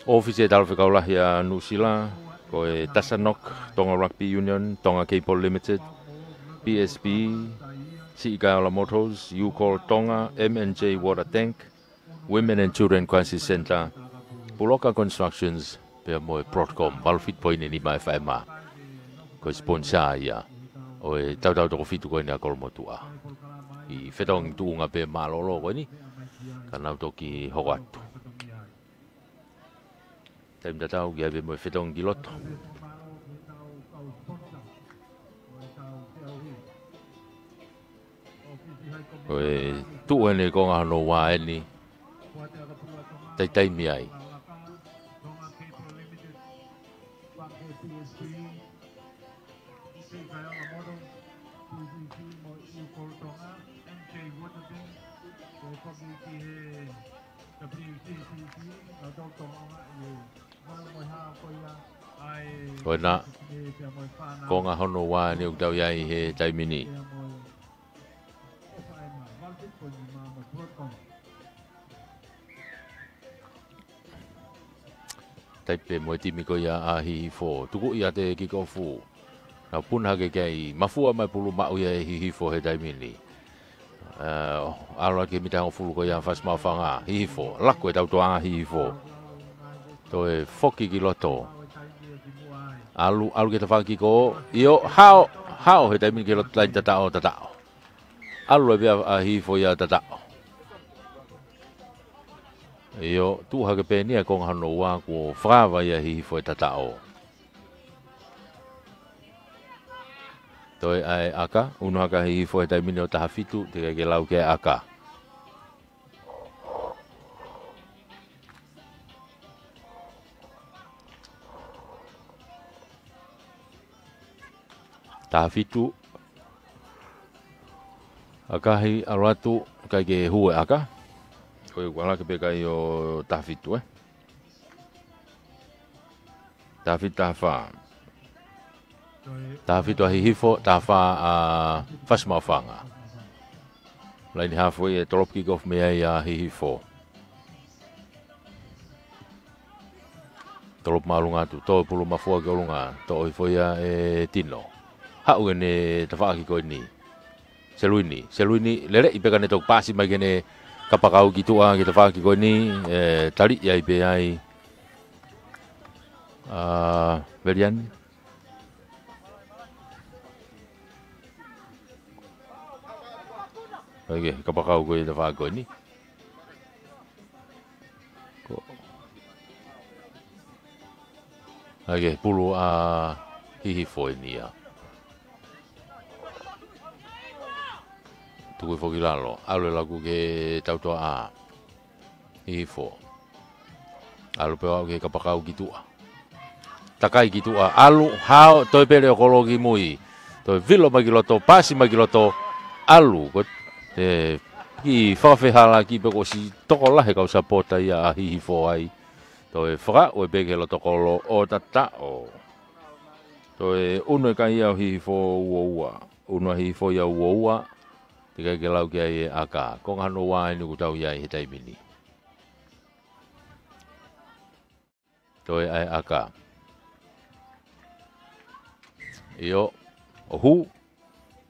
ʻŌfisi ʻo e Talafekau Lahi ʻa Nuʻusila, ko e Tasanok, Tonga Rugby Union, Tonga Cable Limited, P S B, Siʻi Kaiola Motors, Ucall Tonga, M and J Water Tank, Women and Children Crisis Centre, Puloka Constructions pea mo e Broadcom, valu fitu poini nima e faʻema. Ko e sponsor ia ʻo e tautau toko fitu ko eni ʻa Kolomotuʻa. ʻI he fetongi tuʻunga pē mālōlō ko eni, ka nau toki hoko atu. Taimi tatau ke ʻave mo e fetongi ki loto. Ko e tuʻu eni konga hono ua eni. Taimi ai. Ko ena, konga hono ua eni ʻoku tau ʻi ai he taimi ni. Taipe mo e timi ko ia ʻa Hihifo. Tuku ia te kikofu. Nau puna hake ki ai, mafua mai pulu maʻu ia ʻe Hihifo he taimi ni. ʻAlu ake mita hongofulu ko ia Fasimaʻofanga, Hihifo, laku e tautoa Hihifo. Toe foki ki loto. ʻAlu, ʻalu ki he tafaʻaki ko, ʻio, hao, hao he taimi ni ki loto taimi tataʻo, tataʻo. ʻAlu e pea ʻa Hihifo ia tataʻo. ʻIo, tuʻu hake pē eni ia konga hono ua kuo fakaava ia Hihifo e tataʻo. Toe ʻai ʻaka, unu hake Hihifo he taimi ni ʻo taha fitu, teʻeki ke lau ke ʻaka. Taha fitu. ʻAkahi ʻalu atu, ʻikai ke hū e ʻaka. Ko e kualake pē kai ʻo taha fitu, ē. Taha fitu, taha fā. Taha fitu ʻa Hihifo, taha fā ʻa Fasimaʻofanga. Laini hafo ia, tolopu kikofu mei ai ʻa Hihifo. Tolopu māʻolunga atu, toe pulu mafua ki ʻolunga, toʻo hifo ia ʻe Tino. Haʻu ʻene tafaʻaki ko eni. Seluini, Seluini, lele ʻi peka ne toki pasi mai ki heʻene kapakau ki tuʻa ki he tafaʻaki ko eni, ʻe, tali ia ʻi pē ai. ʻA, Veliani. ʻOke, kapakau ko e tafaʻaki ko eni. Ko. ʻOke, pulu ʻa Hihifo eni ia. Tuku hifo ki lalo, ʻalu e laku ki he tautoa ʻa Hihifo. ʻAlu pē ʻo aʻu ki he kapakau ki tuʻa. Takai ki tuʻa, ʻalu, hao, toe pele ʻo kolo ki mui. Toe vilo mai ki loto, pasi mai ki loto, ʻalu. Ko e kiʻi fakafehalaaki pē kuo ʻosi tokolahi e kau sapota ia ʻa Hihifo ai. Toe fakaʻu e pē ki he loto kolo ʻo tataʻo. Toe unu e kai ia ʻo Hihifo ua ua. Unu ʻa Hihifo ia ua ua. Teʻeki ke lau ki ai e ʻaka. Konga hono ua eni ʻoku tau ʻi ai he taimi ni. Toe ʻai ʻaka. ʻIo, ʻo hū,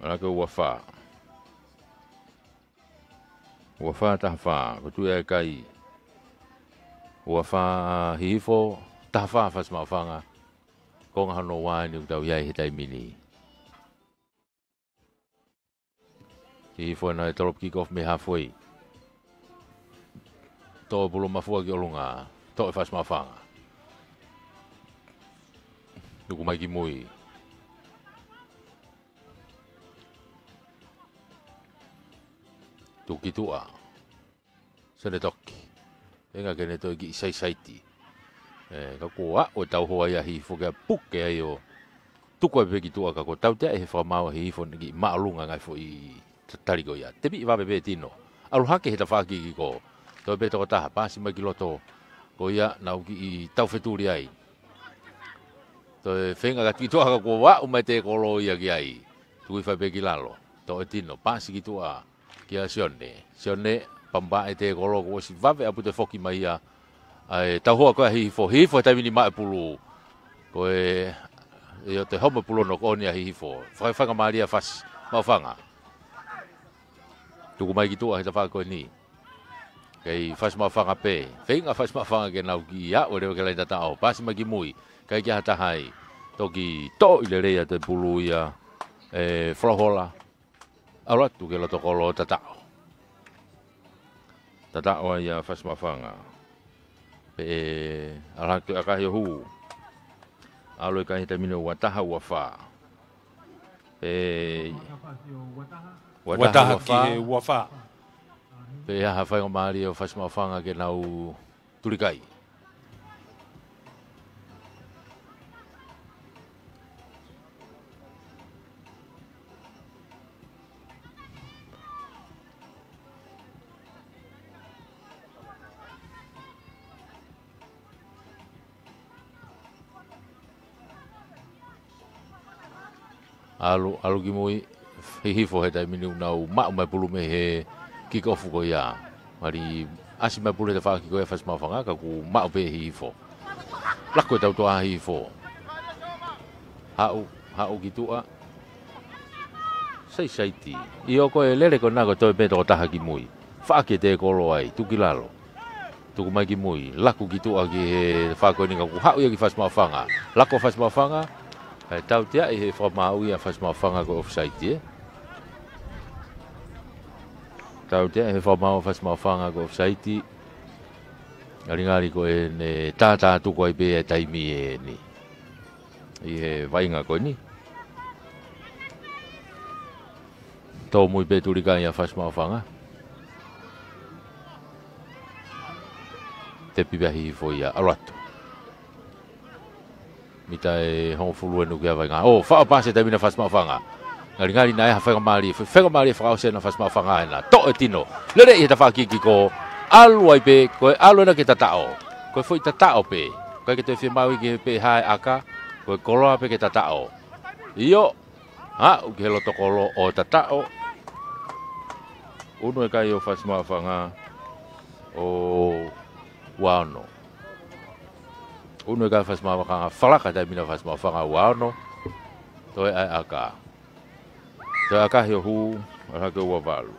ʻalu ki he ua fā. Ua fā, taha fā, ko e tuʻu ia e kai. Ua fā Hihifo, taha fā Fasimaʻofanga. Konga hono ua eni ʻoku tau ʻi ai he taimi ni. Hihifo ena ʻe tolopu kikofu mei hafoi. Toe pulu mafua ki ʻolunga. Toe Fasimaʻofanga. Tuku mai ki mui. Tuku ki tuʻa. Sene toki. Feinga ke ne toe kiʻi saisaiti. ʻE, ka kuo aʻu e tauhoa ia Hihifo ke puke ai ʻo tuku ai pē ki tuʻa ka kuo tautea ʻe he fakamaau ʻa Hihifo ʻene kiʻi māʻolunga ngaahi foʻi tatali ko ia. Tepi vave pē Tino. ʻAlu hake he tafaʻaki ki ko. Toe pē tokotaha, pasi mai ki loto. Ko ia, nau kiʻi taufetuli ai. Toe feinga ka tuʻi tuʻa ka kuo aʻu mai e tēkolo ia ki ai. Tuku hifo pē ki lalo. Toe Tino, pasi ki tuʻa. Kia Sione. Sione, pampa e tēkolo kuo ʻosi vave ʻaupito e foki mai ia. ʻAi, tauhoa ko ē ʻa Hihifo. Hihifo he taimi ni maʻu e pulu. Ko e, ʻio te homo pulu ʻo noko ʻoni ʻa Hihifo. Fakafaingamālie ʻa Fasimaʻofanga. Tuku mai ki tuʻa he tafaʻaki ko eni. Kei Fasi Maʻufanga pē. Feinga Fasi Maʻufanga ke nau kiʻi aʻu leva ki he laini tataʻo. Pasi mai ki mui. ʻIkai ke ʻi ai ha taha ai. Toki toʻo lelei atu e pulu ia ʻe Folohola. ʻAlu atu ki he loto kolo, tataʻo. Tataʻo ai ʻa Fasi Maʻufanga. Pea ʻalu hake ʻo ʻakahi ʻo hū. ʻAlu ʻo ʻakahi he taimi ni ʻo ua taha ua fā. Pea ua taha ua fā. Pea ʻi ai ha faingamālie ʻo Fasi Maʻufanga ke nau tulikai. ʻAlu, ʻalu ki mui, Hihifo he taimi ni ʻoku nau maʻu mai pulu mei he kick off ko ia. Mali ʻasi mai pulu he tafaʻaki ko ia Fasi Maʻufanga ka kuo maʻu pē Hihifo. Laku e tautua Hihifo. Haʻu, haʻu ki tuʻa. Saisaiti. ʻIo ko e lele ko ena ko e toe pē tokotaha ki mui. Faʻaki e tēkolo ai, tuku ki lalo. Tuku mai ki mui, laku ki tuʻa ki he faʻaki ko eni ka kuo haʻu ia ki Fasi Maʻufanga. Laku Fasi Maʻufanga, ʻe tauteaʻi he fakamaau ia Fasi Maʻufanga ko e offside ē. Tauteaʻi he fakamaau Fasi Maʻufanga ko e offside. Ngalingali ko ʻene tātā tuku ai pē e taimi eni. ʻI he vaʻinga ko eni. Tōmui pē tulikai ʻa Fasi Maʻufanga. Tepi pē ʻa Hihifo ia, ʻalu atu. Mita ʻe hongofulu ʻe nuku ia vaʻinga. ʻO, faʻo pasi he taimi ni ʻa Fasi Maʻufanga. Ngalingali naʻe ʻi ai ha faingamālie, faingamālie fakaʻosi ʻena Fasi Maʻufanga ʻena. Toʻo e tino. Lele ʻi he tafaʻaki kiko. ʻAlu ai pē, ko e ʻalu ʻena ke tataʻo. Ko e foʻi tataʻo pē. ʻIkai ke toe fiemaʻu ia ke pehē ʻe he ʻaka. Ko e koloa pē ke tataʻo. ʻIo, aʻu ki he loto kolo ʻo tataʻo. Unu e kai ʻo Fasi Maʻufanga ʻo ua ono. Unu e kai Fasi Maʻufanga, falaka taimi ni ʻa Fasi Maʻufanga ua ono. Toe ʻai ʻaka. Toe ʻakahi ʻo hū, ʻalu hake ua valu.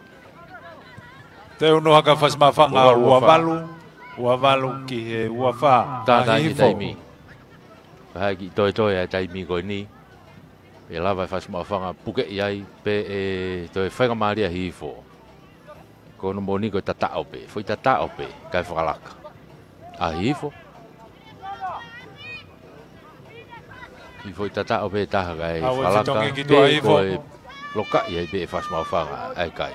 Toe unu hake Fasi Maʻufanga ua valu. Ua valu ki he ua fā. Tātā ʻi he taimi. Pea kiʻi toetoe ʻa e taimi ko eni. Pea lava ʻe Fasi Maʻufanga pukeʻi ai pea ʻe toe faingamālie ʻa Hihifo. Ko hono moʻoni ko e tataʻo pē, foʻi tataʻo pē, kae fakalaka. ʻA Hihifo. Kiʻi foʻi tataʻo pē taha kae fakalaka, pea ko e lokaʻi ai pē ʻe Fasi Maʻufanga, ʻa e kai.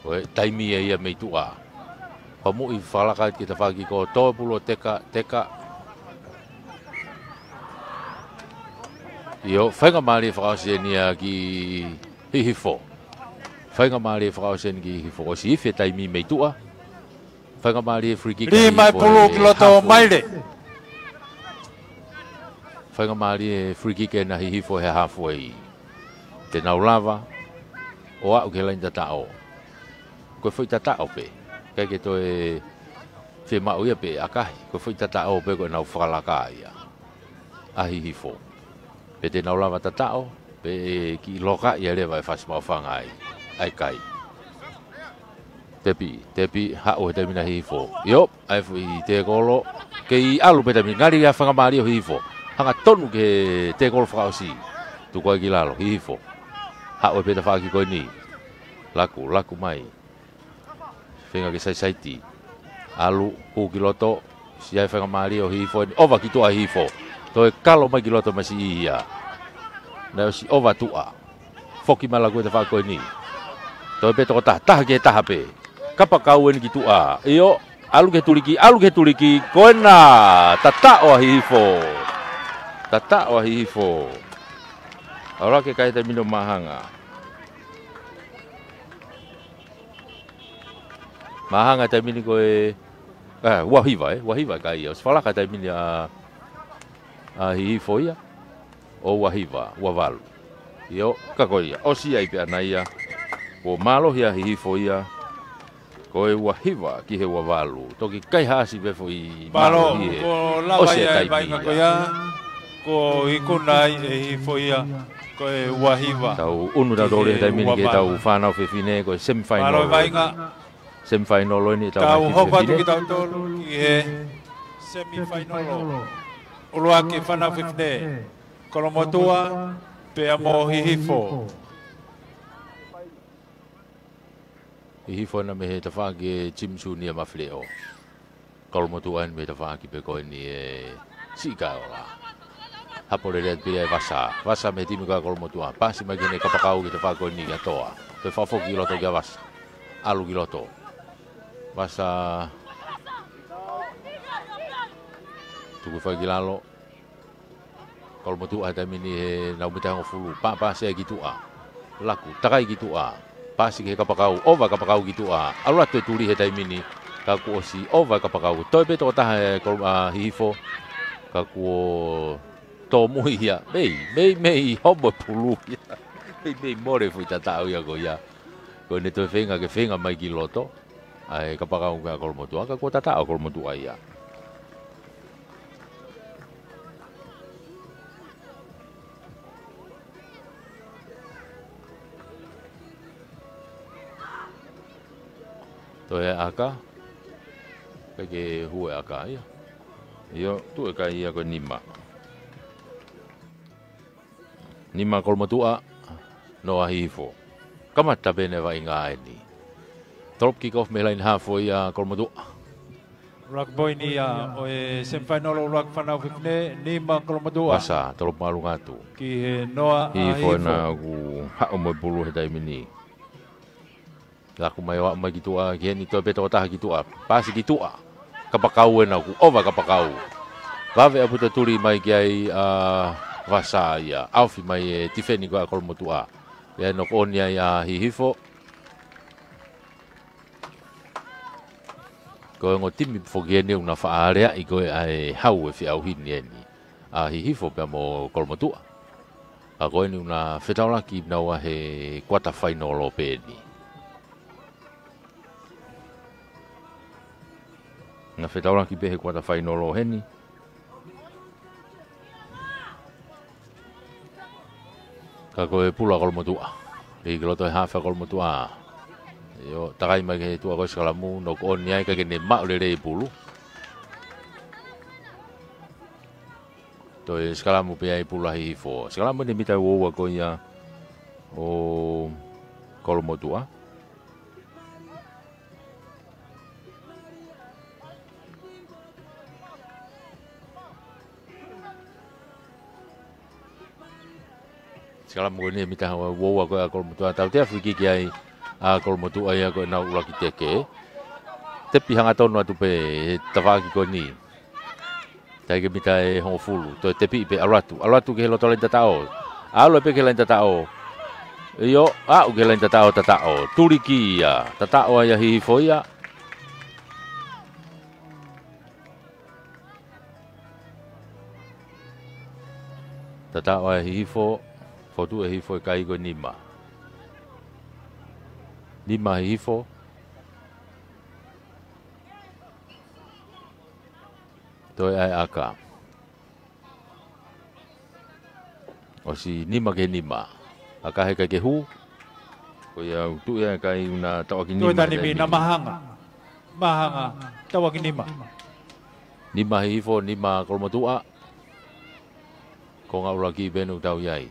Ko e taimi ia ia mei tuʻa. Ko muʻi fakalaka ki he tafaʻaki ko e toe pulu ʻo teka, teka. ʻIo, faingamālie fakaʻosi eni ia ki Hihifo. Faingamālie fakaʻosi eni ki Hihifo. ʻOsi ifi e taimi mei tuʻa. Faingamālie free kick ʻa Hihifo he halfway. Lima e pulu ki loto Maile. Faingamālie free kick ʻena Hihifo he halfway. Te nau lava ʻo aʻu ki he laini tataʻo. Ko e foʻi tataʻo pē. ʻIkai ke toe fiemaʻu ia pea ʻakahi. Ko e foʻi tataʻo pē ko ʻenau fakalaka ia ʻa Hihifo. Pea te nau lava tataʻo, pea kiʻi lokaʻi ai leva ʻe Fasi Maʻufanga ai, ʻa e kai. Tepi, tepi, haʻu he taimi ni ʻa Hihifo. ʻIo, ʻa e foʻi tēkolo, kei ʻalu pē taimi ni, ngali ʻa e faingamālie ʻo Hihifo. Hangatonu ki he tēkolo fakaʻosi. Tuku ai ki lalo, Hihifo. Haʻu pē tafaʻaki ko eni. Laku, laku mai. Feinga ke saisaiti. ʻAlu, hū ki loto, siʻi ʻa e faingamālie ʻo Hihifo eni. ʻOva ki tuʻa Hihifo. Toe kalo mai ki loto mai siʻi ia. Naʻe ʻosi ʻova tuʻa. Foki mai laku e tafaʻaki ko eni. Toe pē tokotaha, taha ki he taha pē. Kapakau eni ki tuʻa. ʻIo, ʻalu ki he tuliki, ʻalu ki he tuliki. Ko ena, tataʻo ʻa Hihifo. Tataʻo ʻa Hihifo. ʻAlu hake kai he taimi ni ʻo Maʻufanga. Maʻufanga taimi ni ko e, ē, ua hiva, ē, ua hiva kai ia. ʻOsi fakalaka taimi ni ʻa, ʻa Hihifo ia. ʻO ua hiva, ua valu. ʻIo, ka ko ia. ʻOsi ai pē ʻana ia. Kuo mālohi ʻa Hihifo ia. Ko e ua hiva ki he ua valu. Toki kaihaʻasi pē foʻi mālohi ē. Mālō, kuo lava ia e vaʻinga ko ia. Ko e ikuna ai ʻe Hihifo ia, ko e ua hiva. Tau ʻunu tautolu he taimi ni ki heʻetau fānau fefine, ko e semifinal. Mālō e vaʻinga. Semifinal eni ʻetau fefine. Tau hoko atu kitautolu ki he semifinal. ʻUluaki fānau fefine, Kolomotuʻa pea mo Hihifo. Hihifo ena mei he tafaʻaki ʻe Jim Junior Mafileʻo. Kolomotuʻa ena mei he tafaʻaki pē ko eni ʻe Siʻi Kaeola. Hapo lelei atu pē ia ʻe Vasa. Vasa mei he timi ko ia ʻa Kolomotuʻa. Paasi mai ki heʻene kapakau ki he tafaʻaki ko eni kia Toa. Toe fakafoki ki loto kia Vasa. ʻAlu ki loto. Vasa. Tuku fai ki lalo. Kolomotuʻa he taimi ni he nau mita hongofulu. Pā, paasi ai ki tuʻa. Laku, takai ki tuʻa. Paasi ki he kapakau, ʻova kapakau ki tuʻa. ʻAlu atu e tuli he taimi ni. Ka kuo ʻosi ʻova kapakau. Toe pē tokotaha ʻe Kolo-, ʻa Hihifo. Ka kuo tōmui ia. Mei, mei, mei, homo pulu ia. Mei, mei mole foʻi tataʻo ia ko ia. Ko ʻene toe feinga ke feinga mai ki loto. ʻA e kapakau kia Kolomotuʻa, ka kuo tataʻo Kolomotuʻa ia. Toe ʻaka, ʻikai ke hū e ʻaka ia. ʻIo, tuʻu e kai ia ko e nima. Nima Kolomotuʻa, noa Hihifo. Kamata pē ʻene vaʻinga eni. Drop kick off mei he laine hafo ia Kolomotuʻa. ʻUluaki poini ia ʻo e semifinal ʻuluaki fānau fefine, nima Kolomotuʻa. Vasa, drop māʻolunga atu. Ki he noa ʻa Hihifo. Hihifo ena kuo haʻu mo e pulu he taimi ni. Laku mai ʻo aʻu mai ki tuʻa, ki heni toe pē tokotaha ki tuʻa. Paasi ki tuʻa. Kapakau ena kuo ʻova kapakau. Vave ʻaupito e tuli mai ki ai ʻa Vasa ia. ʻAofi mai e tifeni ko ia ʻa Kolomotuʻa. Pea noko ʻoni ai ʻa Hihifo. Ko e ongo timi foki eni ʻoku na faʻa aleaʻi ko ē ʻa e hau e feʻauhi ni eni. ʻA Hihifo pea mo Kolomotuʻa. Ka ko eni ʻoku na fetaulaki naua he kuata fainolo pē eni. Na fetaulaki pē he kuata fainolo heni. Ka ko e pulu ʻa Kolomotuʻa. Lī ki loto e hafe ʻa Kolomotuʻa. ʻIo, takai mai ki he tuʻa ko e sikalamu, noko ʻoni ai ka ke ne maʻu lelei e pulu. Toe sikalamu pē ai pulu ʻa Hihifo. Sikalamu ʻene mita ua ua ko ia ʻo Kolomotuʻa. Sikalamu ko eni mita ua ua ko ia ʻa Kolomotuʻa. Tautea free kick ai ʻa Kolomotuʻa ia ko ʻenau ʻuluaki teke. Tepi hangatonu atu pē he tafaʻaki ko eni. Taʻe ʻikai ke mita ʻe hongofulu, toe tepi pē ʻalu atu, ʻalu atu ki he loto laine tataʻo. ʻAlu pē ki he laine tataʻo. ʻIo, aʻu ki he laine tataʻo, tataʻo. Tuli ki ia, tataʻo ai ʻa Hihifo ia. Tataʻo ai ʻa Hihifo, fotu ʻe Hihifo e kai ko e nima. Nima Hihifo. Toe ʻai ʻaka. ʻOsi nima ki he nima. ʻAka he ʻikai ke hū. Ko ia ʻoku tuʻu ia e kai ʻoku na tauʻaki nima. Toe tani mi na mahanga. Mahanga. Tauʻaki nima. Nima Hihifo, nima Kolomotuʻa. Konga ʻuluaki pē ʻoku tau ʻi ai.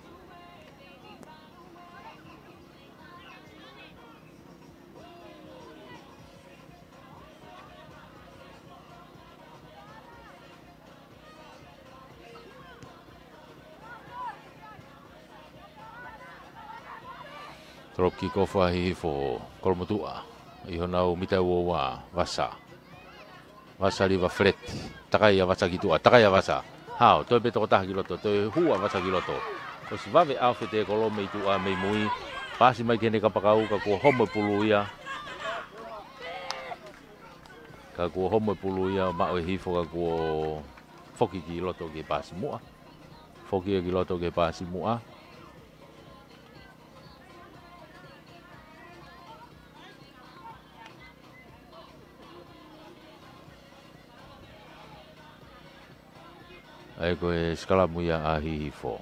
Drop kick off ʻa Hihifo, Kolomotuʻa. ʻI honau mita ua ua, Vasa. Vasa liva flat. Takai ʻa Vasa ki tuʻa, takai ʻa Vasa. Hao, toe pē tokotaha ki loto, toe hū ʻa Vasa ki loto. ʻOsi vave ʻa Fete Kolo mei tuʻa mei mui. Paasi mai ki heʻene kapakau, ka kuo homo e pulu ia. Ka kuo homo e pulu ia, maʻu ʻe Hihifo ka kuo foki ki loto ki he paasi muʻa. Foki ia ki loto ki he paasi muʻa. ʻA ia ko e sikalamu ia ʻa Hihifo.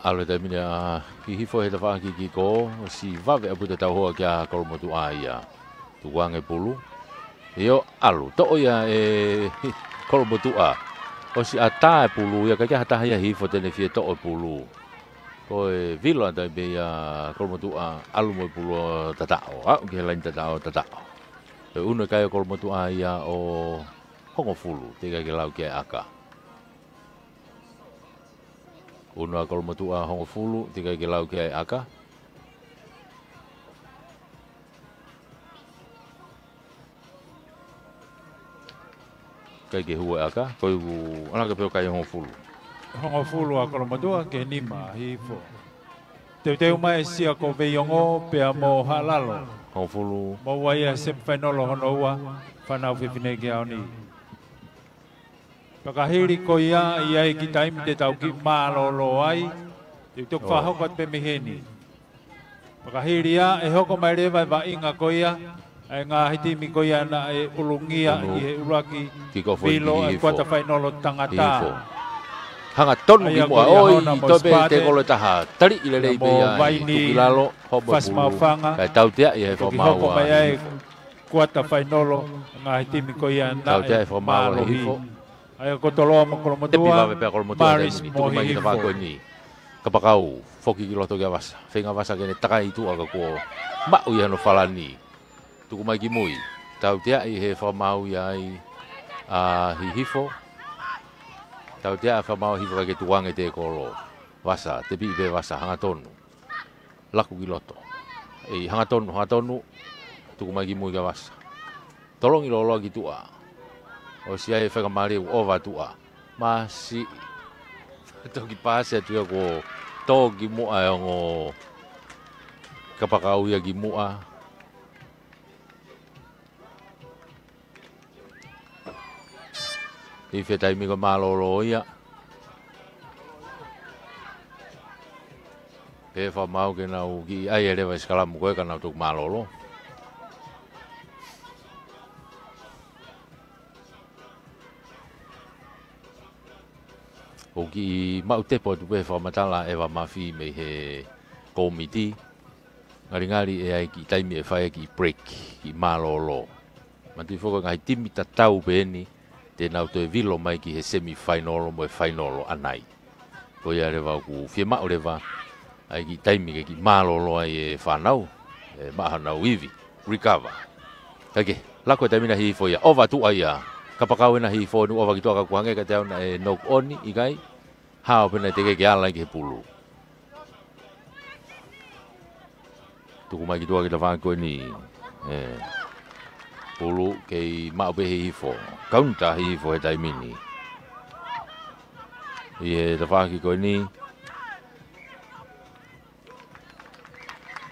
ʻAlu e taimi ni ʻa Hihifo he tafaʻaki kiʻi kō, ʻosi vave ʻaupito e tauhoa kia Kolomotuʻa ia. Tukuange pulu. ʻIo, ʻalu. Toʻo ia ʻe Kolomotuʻa. ʻOsi ʻatā e pulu ia, ʻikai ke ʻi ai ha taha ia ʻi Hihifo te ne fie toʻo e pulu. Ko e vilo ʻa e taimi pē ia Kolomotuʻa, ʻalu mo e pulu ʻo tataʻo. Aʻu ki he laini tataʻo, tataʻo. ʻE unu e kai ʻo Kolomotuʻa ia ʻo hongofulu, teʻeki ai ke lau ki ai e ʻaka. Unu ʻa Kolomotuʻa hongofulu, teʻeki ai ke lau ki ai e ʻaka. ʻIkai ke hū e ʻaka, ko e ʻuhinga ke pehē ʻoku kai hongofulu. Hongofulu ʻa Kolomotuʻa ki he nima ʻa Hihifo. Teuteu mai ʻe Siakoveiongo pea mo Haʻalalo. Hongofulu. Mo ua ia semifinal hono ua, fānau fefine ki he ʻaho ni. Pea ka hili ko ia, ʻe ʻi ai e kiʻi taimi te tau kiʻi mālōlō ai, te u toki fakahoko atu pē mei heni. Pea ka hili ia, ʻe hoko mai leva e vaʻinga ko ia ʻa e ngaahi timi ko ia naʻe ʻulungia ʻi he ʻuluaki vilo ʻa e kuata fainolo tangata. Hifo. Hangatonu ki muʻa ʻo ʻai, toe pē te kolo taha, taliʻi lelei pē ia ʻi tuki lalo, hopo e pulu, kae tauteaʻi ʻe he fakamaau ʻa Hihifo. Kuata fainolo, ngaahi timi ko ia naʻe tauteaʻi e fakamaau ʻa Hihifo. ʻA ia ko Toloa mo Kolomotuʻa, tepi vave pē ʻa Kolomotuʻa, Maris mo Hihifo. Tuku mai ki he tafaʻaki ko eni. Kapakau, foki ki loto kia Vasa. Feinga Vasa ke ne takai tuʻa ka kuo maʻu ia hono falani. Tuku mai ki mui. Tauteaʻi ʻe he fakamaau ia ai ʻa Hihifo. Tauteaʻi e fakamaau ʻa Hihifo kae ʻikai ke tukuange e kolo. Vasa, tepi pē Vasa, hangatonu. Laku ki loto. ʻEi, hangatonu, hangatonu. Tuku mai ki mui kia Vasa. Tolongi loloa ki tuʻa. ʻOsi ʻai e fakamaleu ʻova tuʻa. Masiʻi. Toki pasi atu ia kuo tō ki muʻa e ongo Kapakau ia ki muʻa. ʻI he taimi ko e mālōlō ia. Pea fakamaau ke nau kiʻi ʻai leva e sikalamu ko ē ka nau toki mālōlō. ʻOku kiʻi maʻu tepo atu pē fakamatala ʻa ʻEva Mafi mei he kōmiti. Ngalingali ʻe ʻi ai e kiʻi taimi ʻe fai ai e kiʻi break, kiʻi mālōlō. Manatuʻi foki ko e ngaahi timi tatau pē eni te nau toe vilo mai ki he semifinal mo e final ʻanai. Ko ia leva ʻoku fiemaʻu leva ʻa e kiʻi taimi ke kiʻi mālōlō ai e fānau, ʻe maʻu haʻanau ivi, recover. Kae kehe, laku e taimi ni ʻa Hihifo ia, ʻova tuʻa ia. Kapakau ena ʻa Hihifo, ʻoku ʻova ki tuʻa ka kuo hangē kiate au naʻe knock on, ʻikai. Hao pē naʻe teʻeki ke ala ai ki he pulu. Tuku mai ki tuʻa ki he tafaʻaki ko eni. ʻE. Pulu kei maʻu pē ʻe Hihifo. Counter ʻa Hihifo he taimi ni. ʻI he tafaʻaki ko eni.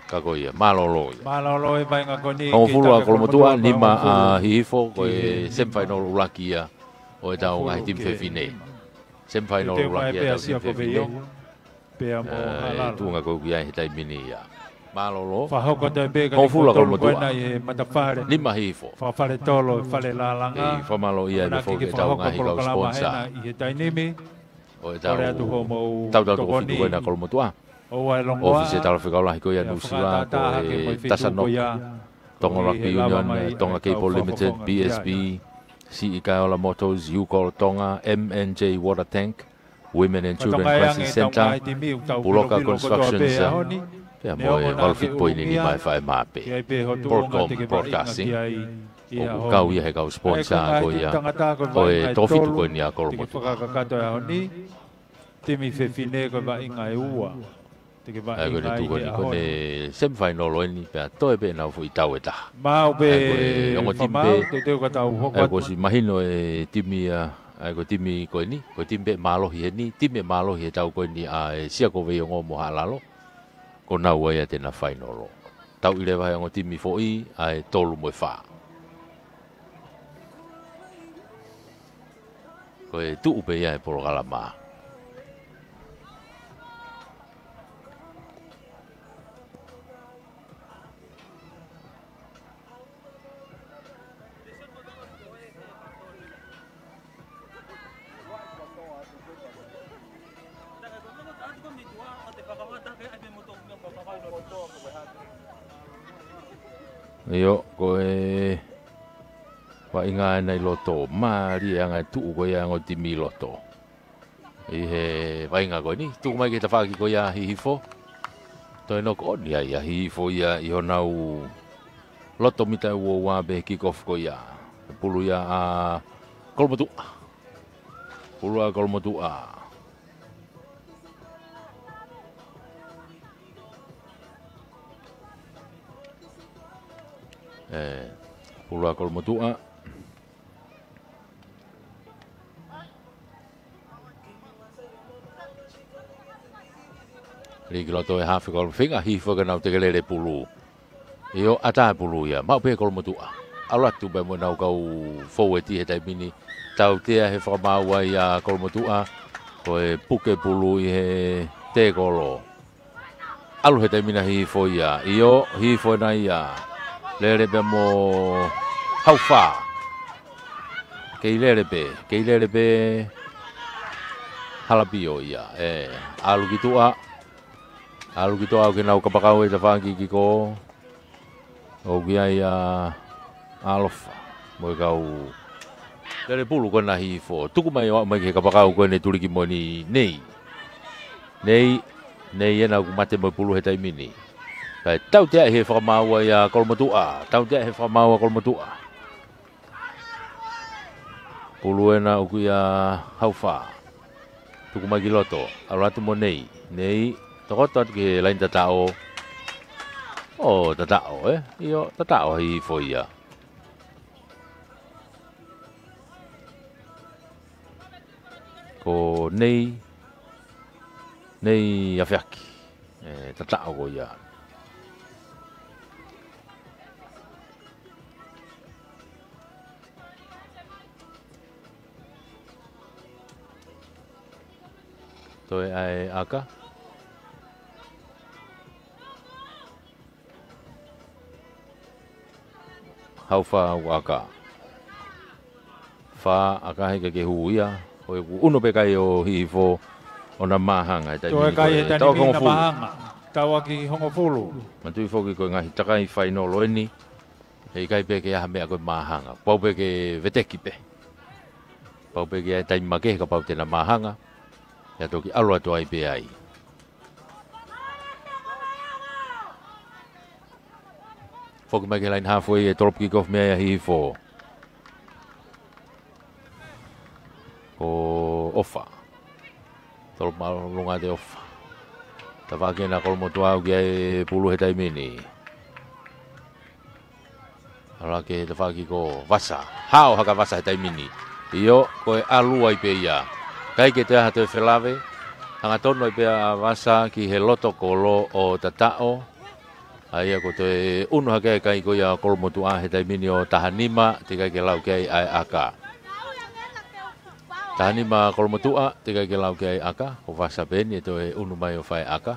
Ka ko ia, mālōlō ia. Mālōlō e vaʻinga ko eni. Hongofulu ʻa Kolomotuʻa, nima ʻa Hihifo, ko e semifinal ʻuluaki ia ʻo ʻetau ngaahi timi fefine. Semifinal ʻuluaki ia ʻetau timi fefine. Pea mo e tuʻunga ko ē ʻoku ʻi ai he taimi ni ia. Mālōlō. Hongofulu ʻa Kolomotuʻa. Nima ʻa Hihifo. Fakafale tolo, fale lālanga. ʻEi, fakamālō ia ʻe foki ʻetau ngaahi kau sponsor. ʻO ʻetau tautau tokoni ko ena ʻa Kolomotuʻa. ʻOfisi e Talafekau Lahi ko ia ʻa Nuʻusila, ko e Tasanok, Tonga Rugby Union, Tonga Cable Limited, B S B, C E Kaiola Motors, Ucol Tonga, M and J Water Tank, Women and Children Crisis Centre, Puloka Constructions, pea mo e valu fitu poini nima F M mape. Broadcom Broadcasting, ʻoku kau ia he kau sponsor ko ia ʻo e toko fitu ko eni ʻa Kolomotuʻa. Timi fefine ko e vaʻinga ʻe ua. ʻA ia ko eni tuku eni ko eni semifinal ʻo eni pea toe pē ʻenau foʻi tau ʻe taha. ʻA ia ko e ongo timi pē, ʻa ia ko e ʻosi mahino e timi ia, ʻa ia ko e timi ko eni, ko e timi pē mālohi heni, timi ʻe mālohi he tau ko eni ʻa e Siakoveiongo mo Haʻalalo. Ko naua ia te na final. Tauʻi leva he ongo timi foʻi, ʻa e tolu mo e fā. Ko e tuʻu pē ia he polokalama. ʻIo, ko e vaʻinga ena ʻi loto, mālie e anga e tuʻu ko ia ʻa e ongo timi ʻi loto. ʻI he vaʻinga ko eni, tuku mai ki he tafaʻaki ko ia ʻa Hihifo. Toe nokoʻoni ai ʻa Hihifo ia ʻi honau loto mita ʻe ua ua pē he kick off ko ia. Pulu ia ʻa Kolomotuʻa. Pulu ʻa Kolomotuʻa. ʻE, pulu ʻa Kolomotuʻa. Lī ki loto e hafe ko Alofiga, Hihifo ke nau tekelele pulu. ʻIo, ʻatā e pulu ia, maʻu pē Kolomotuʻa. ʻAlu atu pē mo ʻenau kau foueti he taimi ni. Tautea he fakamaau ia ʻa Kolomotuʻa, ko e puke pulu ʻi he tēkolo. ʻAlu he taimi ni ʻa Hihifo ia. ʻIo, Hihifo ena ia. Lele pē mo Haufa. Kei lele pē, kei lele pē. Halapio ia. ʻE, ʻalu ki tuʻa. ʻAlu ki tuʻa ʻoku ke nau kapakau e tafaʻaki kick off. ʻOku ʻi ai ʻa ʻAlofa mo e kau lele pulu ko ena ʻa Hihifo. Tuku mai ʻo aʻu mai ki he kapakau ko eni ʻe tuliki mo eni Nei. Nei, Nei ena ʻoku mate mo e pulu he taimi ni. Kae tautea he fakamaau ia ʻa Kolomotuʻa. Tautea he fakamaau ʻa Kolomotuʻa. Pulu ena ʻoku ʻia Haufa. Tuku mai ki loto. ʻAlu atu mo Nei. Nei, tokoto atu ki he laine tataʻo. ʻO tataʻo, ē? ʻIo, tataʻo ʻa Hihifo ia. Ko Nei, Nei Afeaki. ʻE, tataʻo ko ia. Toe ʻa e ʻaka. Haufa ʻoku ʻaka. Fā ʻaka he ʻikai ke hū ia. ʻOku ʻunu pē kai ʻo Hihifo ʻo na māhanga he taimi ni. Toe kai he taimi ni ʻo na māhanga. Tauaki hongofulu. Manatuʻi foki ko e ngaahi takai fainolo eni. He ʻikai pē ke ʻi ai ha meʻa ko e māhanga. Pau pē ke veteki pē. Pau pē ke ʻi ai e taimi makehe kapau te na māhanga. ʻE toki ʻalu atu ai pē ai. Foki mai ki he laine hafu ʻe tolopu kick off mei ai ʻa Hihifo. Ko ʻOfa. Tolopu māʻolunga ʻa ʻOfa. Tafaʻaki ena ʻa Kolomotuʻa ʻoku ʻi ai e pulu he taimi ni. ʻAlu hake he tafaʻaki ko Vasa. Hao hake ʻa Vasa he taimi ni. ʻIo, ko e ʻalu ai pē ia. ʻIkai ke toe ʻi ai ha toe felave. Hangatonu ai pē ʻa Vasa ki he loto kolo ʻo tataʻo. ʻA ia ko e toe ʻunu hake e kai ko ia ʻa Kolomotuʻa he taimi ni ʻo taha nima, teʻeki ai ke lau ki ai ʻa e ʻaka. Taha nima Kolomotuʻa, teʻeki ai ke lau ki ai ʻaka, ko Vasa pē eni ʻe toe ʻunu mai ʻo fai ʻaka.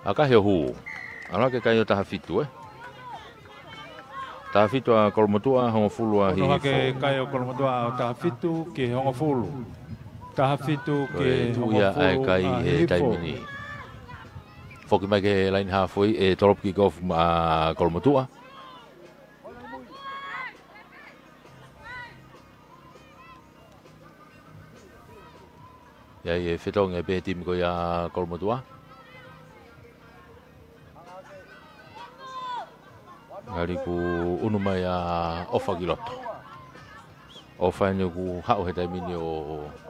ʻAka he hū. ʻAlu hake kai ʻo taha fitu, ē? Taha fitu ʻa Kolomotuʻa, hongofulu ʻa Hihifo. ʻOnu hake kai ʻo Kolomotuʻa ʻo taha fitu ki he hongofulu. Taha fitu ki he hongofulu ʻa Hihifo. Ko e tuʻu ia ʻa e kai he taimi ni. Foki mai ki he laine hafu ʻe tolopu kick off ʻa Kolomotuʻa. ʻI ai e fetongi pē he timi ko ia ʻa Kolomotuʻa. Ngali kuo ʻunu mai ʻa ʻOfa ki loto. ʻOfa eni ʻoku haʻu he taimi ni ʻo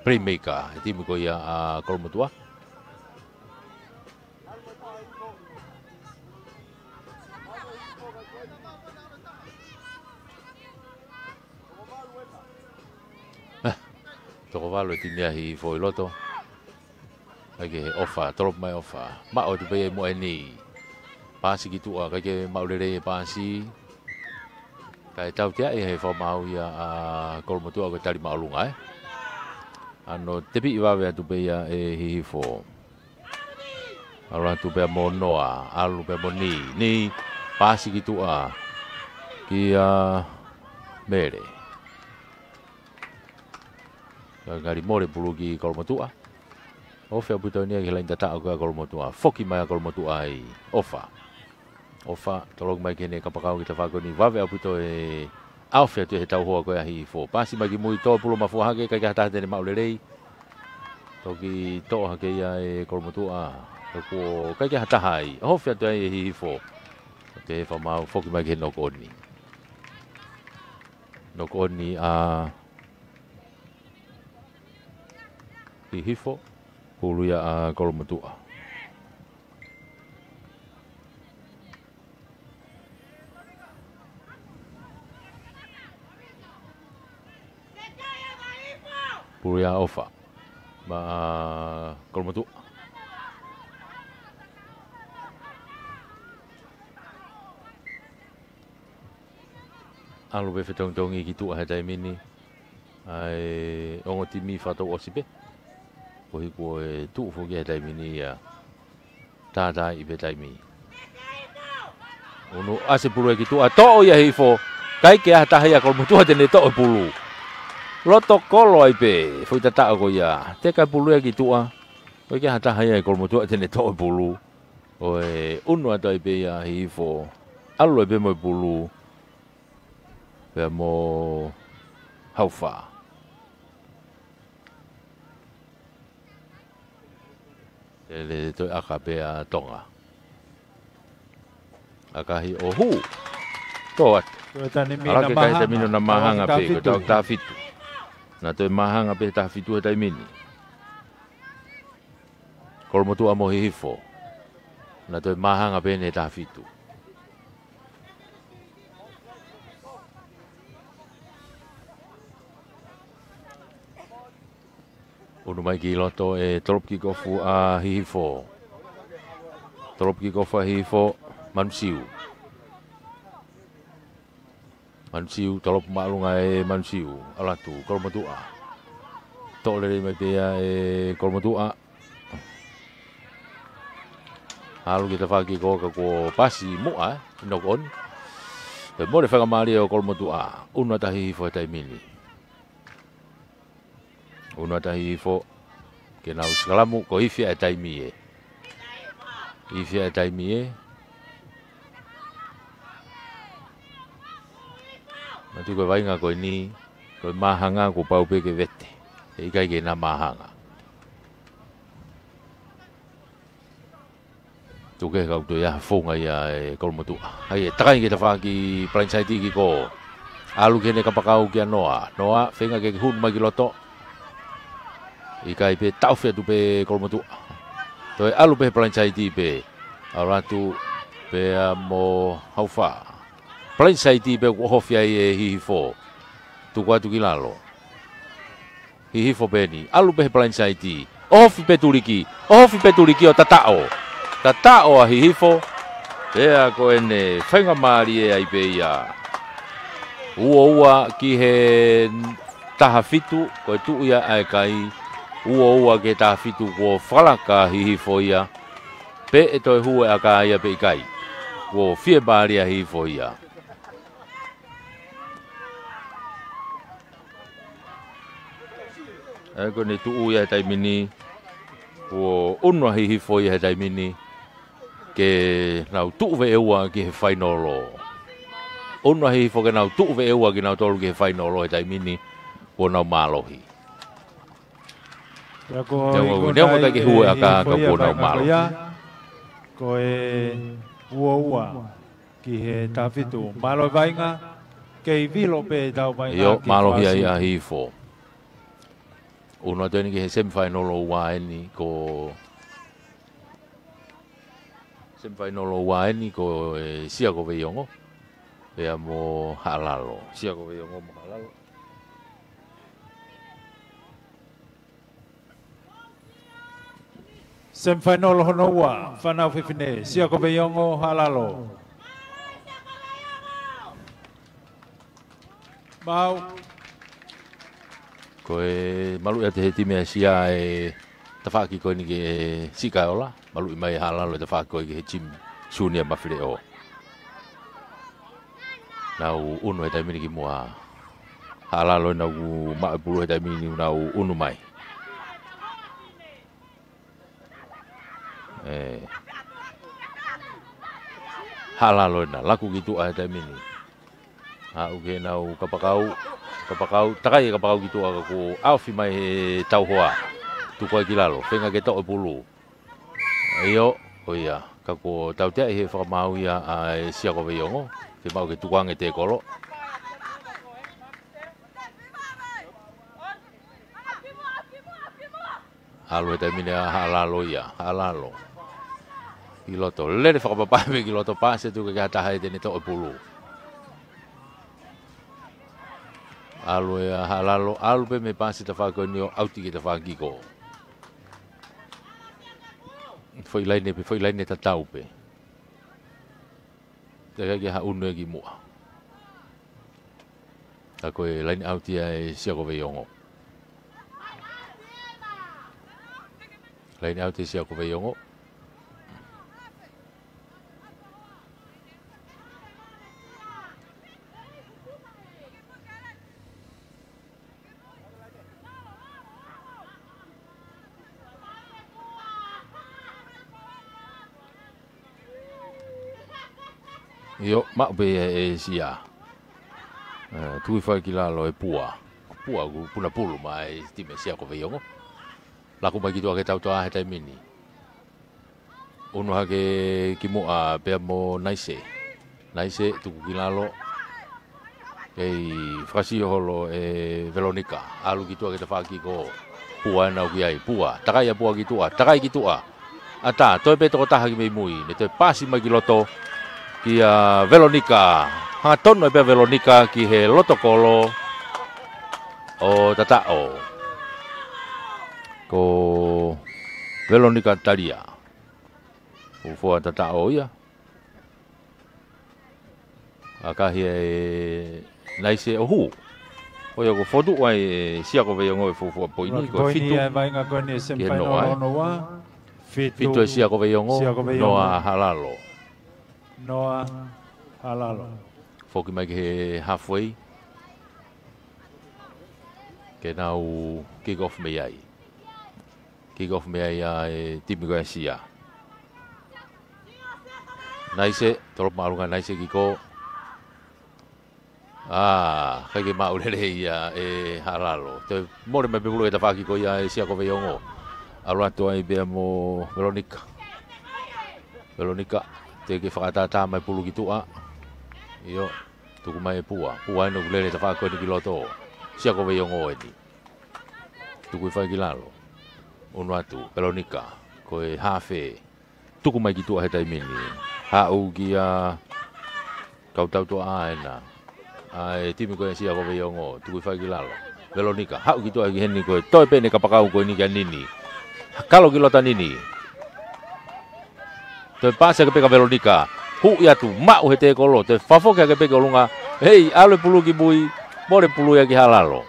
playmaker he timi ko ia ʻa Kolomotuʻa. Toko valu e timi ʻa Hihifo ʻi loto. ʻAi ke he ʻOfa, tolopu mai ʻOfa. Maʻu atu pē ia ʻi muʻa eni. Paasi ki tuʻa, ʻikai ke maʻu lelei e paasi. Kae tauteaʻi he fakamaau ia ʻa Kolomotuʻa ko e tali māʻolunga, ē. ʻAno tepiʻi vave atu pē ia ʻe Hihifo. ʻAlu atu pea mo Noa, ʻalu pea mo Ni. Ni, paasi ki tuʻa. Kia Mele. Ka ngali mole pulu ki Kolomotuʻa. ʻOfa ʻaupito eni ki he laine tataʻo ko ia ʻa Kolomotuʻa. Foki mai ʻa Kolomotuʻa ai. ʻOfa. ʻOfa, toloki mai ki heʻene kapakau ki he tafaʻaki ko eni. Vave ʻaupito e ʻaofi atu he tauhoa ko ia ʻa Hihifo. Paasi mai ki mui, toe pulu mafua hake, ʻikai ke ha taha te ne maʻu lelei. Toki toʻo hake ia ʻe Kolomotuʻa. Ka kuo ʻikai ke ha taha ai. ʻOfa atu ai ʻe Hihifo. Ko e fakamaau, foki mai ki he noko ʻoni. Noko ʻoni ʻa Hihifo, pulu ia ʻa Kolomotuʻa. Pulu ia ʻa ʻOfa. Maʻa Kolomotuʻa. ʻAlu pē fetongitongi ki tuʻa he taimi ni. ʻA e ongo timi fakatouʻosi pē. Koeʻuhi ko e tuʻu foki he taimi ni ia. Tātāiʻi pē taimi. ʻUnu ʻasi pulu ia ki tuʻa, toʻo ia ʻe Hihifo. ʻIkai ke ha taha ia ʻa Kolomotuʻa te ne toʻo e pulu. Loto kolo ai pē, foʻi tataʻo ko ia. Teka e pulu ia ki tuʻa. ʻIkai ke ha taha ia ʻa Kolomotuʻa te ne toʻo e pulu. ʻO e ʻunu atu ai pē ia ʻa Hihifo. ʻAlu ai pē mo e pulu. Pea mo Haufa. Tele toe ʻaka pē ʻa Tonga. ʻAkahi ʻo hū. Tō atu. Toe tani mī ʻAlu na ke kai māhanga. Taimi ni na Tau māhanga pē, ko e taha fitu. Taha fitu. Na toe māhanga pē taha fitu he taimi ni. Kolomotuʻa mo Hihifo. Na toe māhanga pē ʻene taha fitu. ʻUnu mai ki loto e tolopu kikofu ʻa Hihifo. Tolopu kikofu ʻa Hihifo, Manusiu. Manusiu, tolopu māʻolunga ʻe Manusiu, ʻalu atu, Kolomotuʻa. Toʻo lelei mai pē ia ʻe Kolomotuʻa. ʻAlu ki he tafaʻaki ko ia ka kuo paasi muʻa, ē, noko ʻoni. Pea mole faingamālie ʻo Kolomotuʻa, ʻunu atu ʻa Hihifo he taimi ni. ʻUnu atu ʻa Hihifo, ke nau sikalamu, ko e ifi ʻa e taimi ē. Ifi ʻa e taimi ē. Mati ko e vaʻinga ko eni, ko e māhanga kuo pau pē ke vete. ʻE ʻikai ke na māhanga. Tuku ke kau toe ʻi ai ha founga ia ʻe Kolomotuʻa. ʻAi ē, takai ki he tafaʻaki blindside kick. ʻAlu ki heʻene kapakau kia Noa. Noa, feinga ke hū mai ki loto. ʻIkai pē, taʻofi atu pē Kolomotuʻa. Toe ʻalu pē blindside pē. ʻAlu atu pea mo Haufa. Blindside pē kuo ʻohofi ai ʻe Hihifo. Tuku atu ki lalo. Hihifo pē eni, ʻalu pē he blindside. ʻOhofi pē tuliki, ʻohofi pē tuliki ʻo tataʻo. Tataʻo ʻa Hihifo, pea ko ʻene faingamālie ai pē ia. Ua ua ki he taha fitu, ko e tuʻu ia ʻa e kai. Ua ua ki he taha fitu kuo fakalaka ʻa Hihifo ia. Pe ʻe toe hū e ʻaka ia pe ʻikai. Kuo fiemālie ʻa Hihifo ia. ʻE, ko ʻene tuʻu ia he taimi ni, kuo ʻunu ʻa Hihifo ia he taimi ni, ke nau tuʻu veʻe ua ki he fainolo. ʻUnu ʻa Hihifo ke nau tuʻu veʻe ua kinautolu ki he fainolo he taimi ni, kuo nau mālohi. Pea ko Neongo, neongo ʻikai ke hū e ʻaka ka kuo nau mālohi. Ko e ua ua ki he taha fitu. Mālō e vaʻinga, kei vilo pē ʻetau vaʻinga. ʻIo, mālohi ai ʻa Hihifo. ʻUnu atu eni ki he semifinal ʻo ua eni ko, semifinal ʻo ua eni ko e Sia ko Veiongo. Pea mo Haʻalalo. Sia ko Veiongo mo Haʻalalo. Semifinal hono ua, fānau fefine, Siakoveiongo, Haʻalalo. Mau. Ko e maluʻi atu he timi ʻa Sia e tafaʻaki ko eni ki he Sikaola. Maluʻi mai Haʻalalo e tafaʻaki ko ē ki he timi Sunia Mafileʻo. Nau ʻunu he taimi ni ki muʻa. Haʻalalo ʻenau maʻu e pulu he taimi ni nau ʻunu mai. ʻE. Haʻalalo ena, laku ki tuʻa he taimi ni. Aʻu ke nau kapakau, kapakau, takai e kapakau ki tuʻa ka kuo ʻaofi mai he tauhoa. Tuku ai ki lalo, feinga ke toʻo e pulu. ʻIo, ʻo ia, ka kuo tautea ʻi he fakamaau ia ʻa e Siakoveiongo, ke maʻu ke tukuange tēkolo. ʻAlu he taimi ni ʻa Haʻalalo ia, Haʻalalo. Ki loto, lele fakapapau pē ki loto paasi atu ke ke hataha e tene toʻo e pulu. ʻAlu ʻa Haʻalalo, ʻalu pē mei paasi tafaʻaki ko eni ʻo ʻauti ki he tafaʻaki ko. Foʻi laine pē, foʻi laine tatau pē. Teʻeki ai ke ha ʻunu ia ki muʻa. Ka ko e laine ʻauti ia ʻa e Siakoveiongo. Laine ʻauti ʻa e Siakoveiongo. ʻIo, maʻu pē ʻe Sia. ʻE, tuku hifo ai ki lalo e Pua. Pua ʻoku puna pulu mai e timi Siakoveiongo. Laku mai ki tuʻa ke tautea he taimi ni. ʻUnu hake ki muʻa pea mo Naise. Naise tuku ki lalo. Kei fakasio holo ʻe Velonika. ʻAlu ki tuʻa ke tafaʻaki ko Pua ena ʻoku ʻi ai. Pua. Takai ʻa Pua ki tuʻa. Takai ki tuʻa. ʻAtā. Toe pē tokotaha ki mei mui. Mei toe paasi mai ki loto. Kia Velonika. Hangatonu ai pē ʻa Velonika ki he loto kolo ʻo Tataʻo. Ko Velonika Talia. Fuofua Tataʻo ia. ʻAkahi ʻe Naise ʻo hū. ʻO ia ko fotu ai ʻe Siakoveiongo e fuofua poini, ko e fitu ki he noa, ē. Fitu ʻe Siakoveiongo, noa Haʻalalo. Noa Haʻalalo. Foki mai ki he halfway. Ke nau kick off mei ai. Kick off mei ai ʻa e timi ko ē ʻa Sia. Naise, tolopo māʻolunga Naise ki ko. ʻA, ʻikai ke maʻu lelei ia ʻe Haʻalalo. Toe mole mai pē pulu he tafaʻaki ko ia ʻa e Siakoveiongo. ʻAlu atu ai pea mo Velonika. Velonika, teʻeki fakatātā mai pulu ki tuʻa. ʻIo, tuku mai ʻe Pua. Pua ena ʻoku lele tafaʻaki ko eni ki loto. Siakoveiongo eni. Tuku hifo ai ki lalo. ʻUnu atu, Velonika. Ko e hafe. Tuku mai ki tuʻa he taimi ni. Haʻu kia Kautautoʻa ena. ʻA e timi ko ē ʻa Siakoveiongo. Tuku hifo ai ki lalo. Velonika. Haʻu ki tuʻa ki heni ko e toe pē ʻene kapakau ko eni kia Nini. Kalo ki loto ʻa Nini. Toe paasi hake pē kia Velonika. Huʻi atu, maʻu he tēkolo. Toe fakafoki hake pē ki ʻolunga. Hei, ʻalu e pulu ki mui. Mole pulu ia ki Haʻalalo.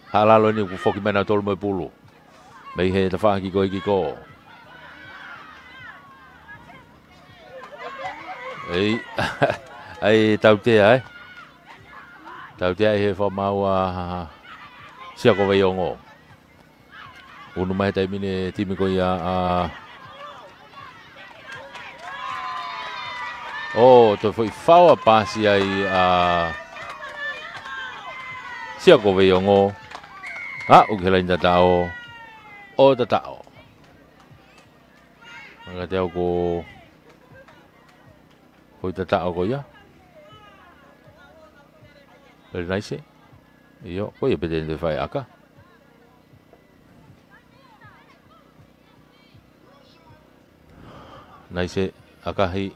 Haʻalalo eni ʻoku foki mai nautolu mo e pulu. Mei he tafaʻaki ko ē ki ko. Ei, ʻai tautea, ē. Tautea ʻi he fakamaau ʻa Siakoveiongo. ʻUnu mai he taimi ni e timi ko ia ʻa ʻO, toe foʻi faoa paasi ai ʻa Siakoveiongo. Aʻu ki he laine tataʻo. ʻO tataʻo. Maka te au ko foʻi tataʻo ko ia. Very nice. ʻIo, ko ia pē te ne fai ʻaka. Naise, ʻakahi.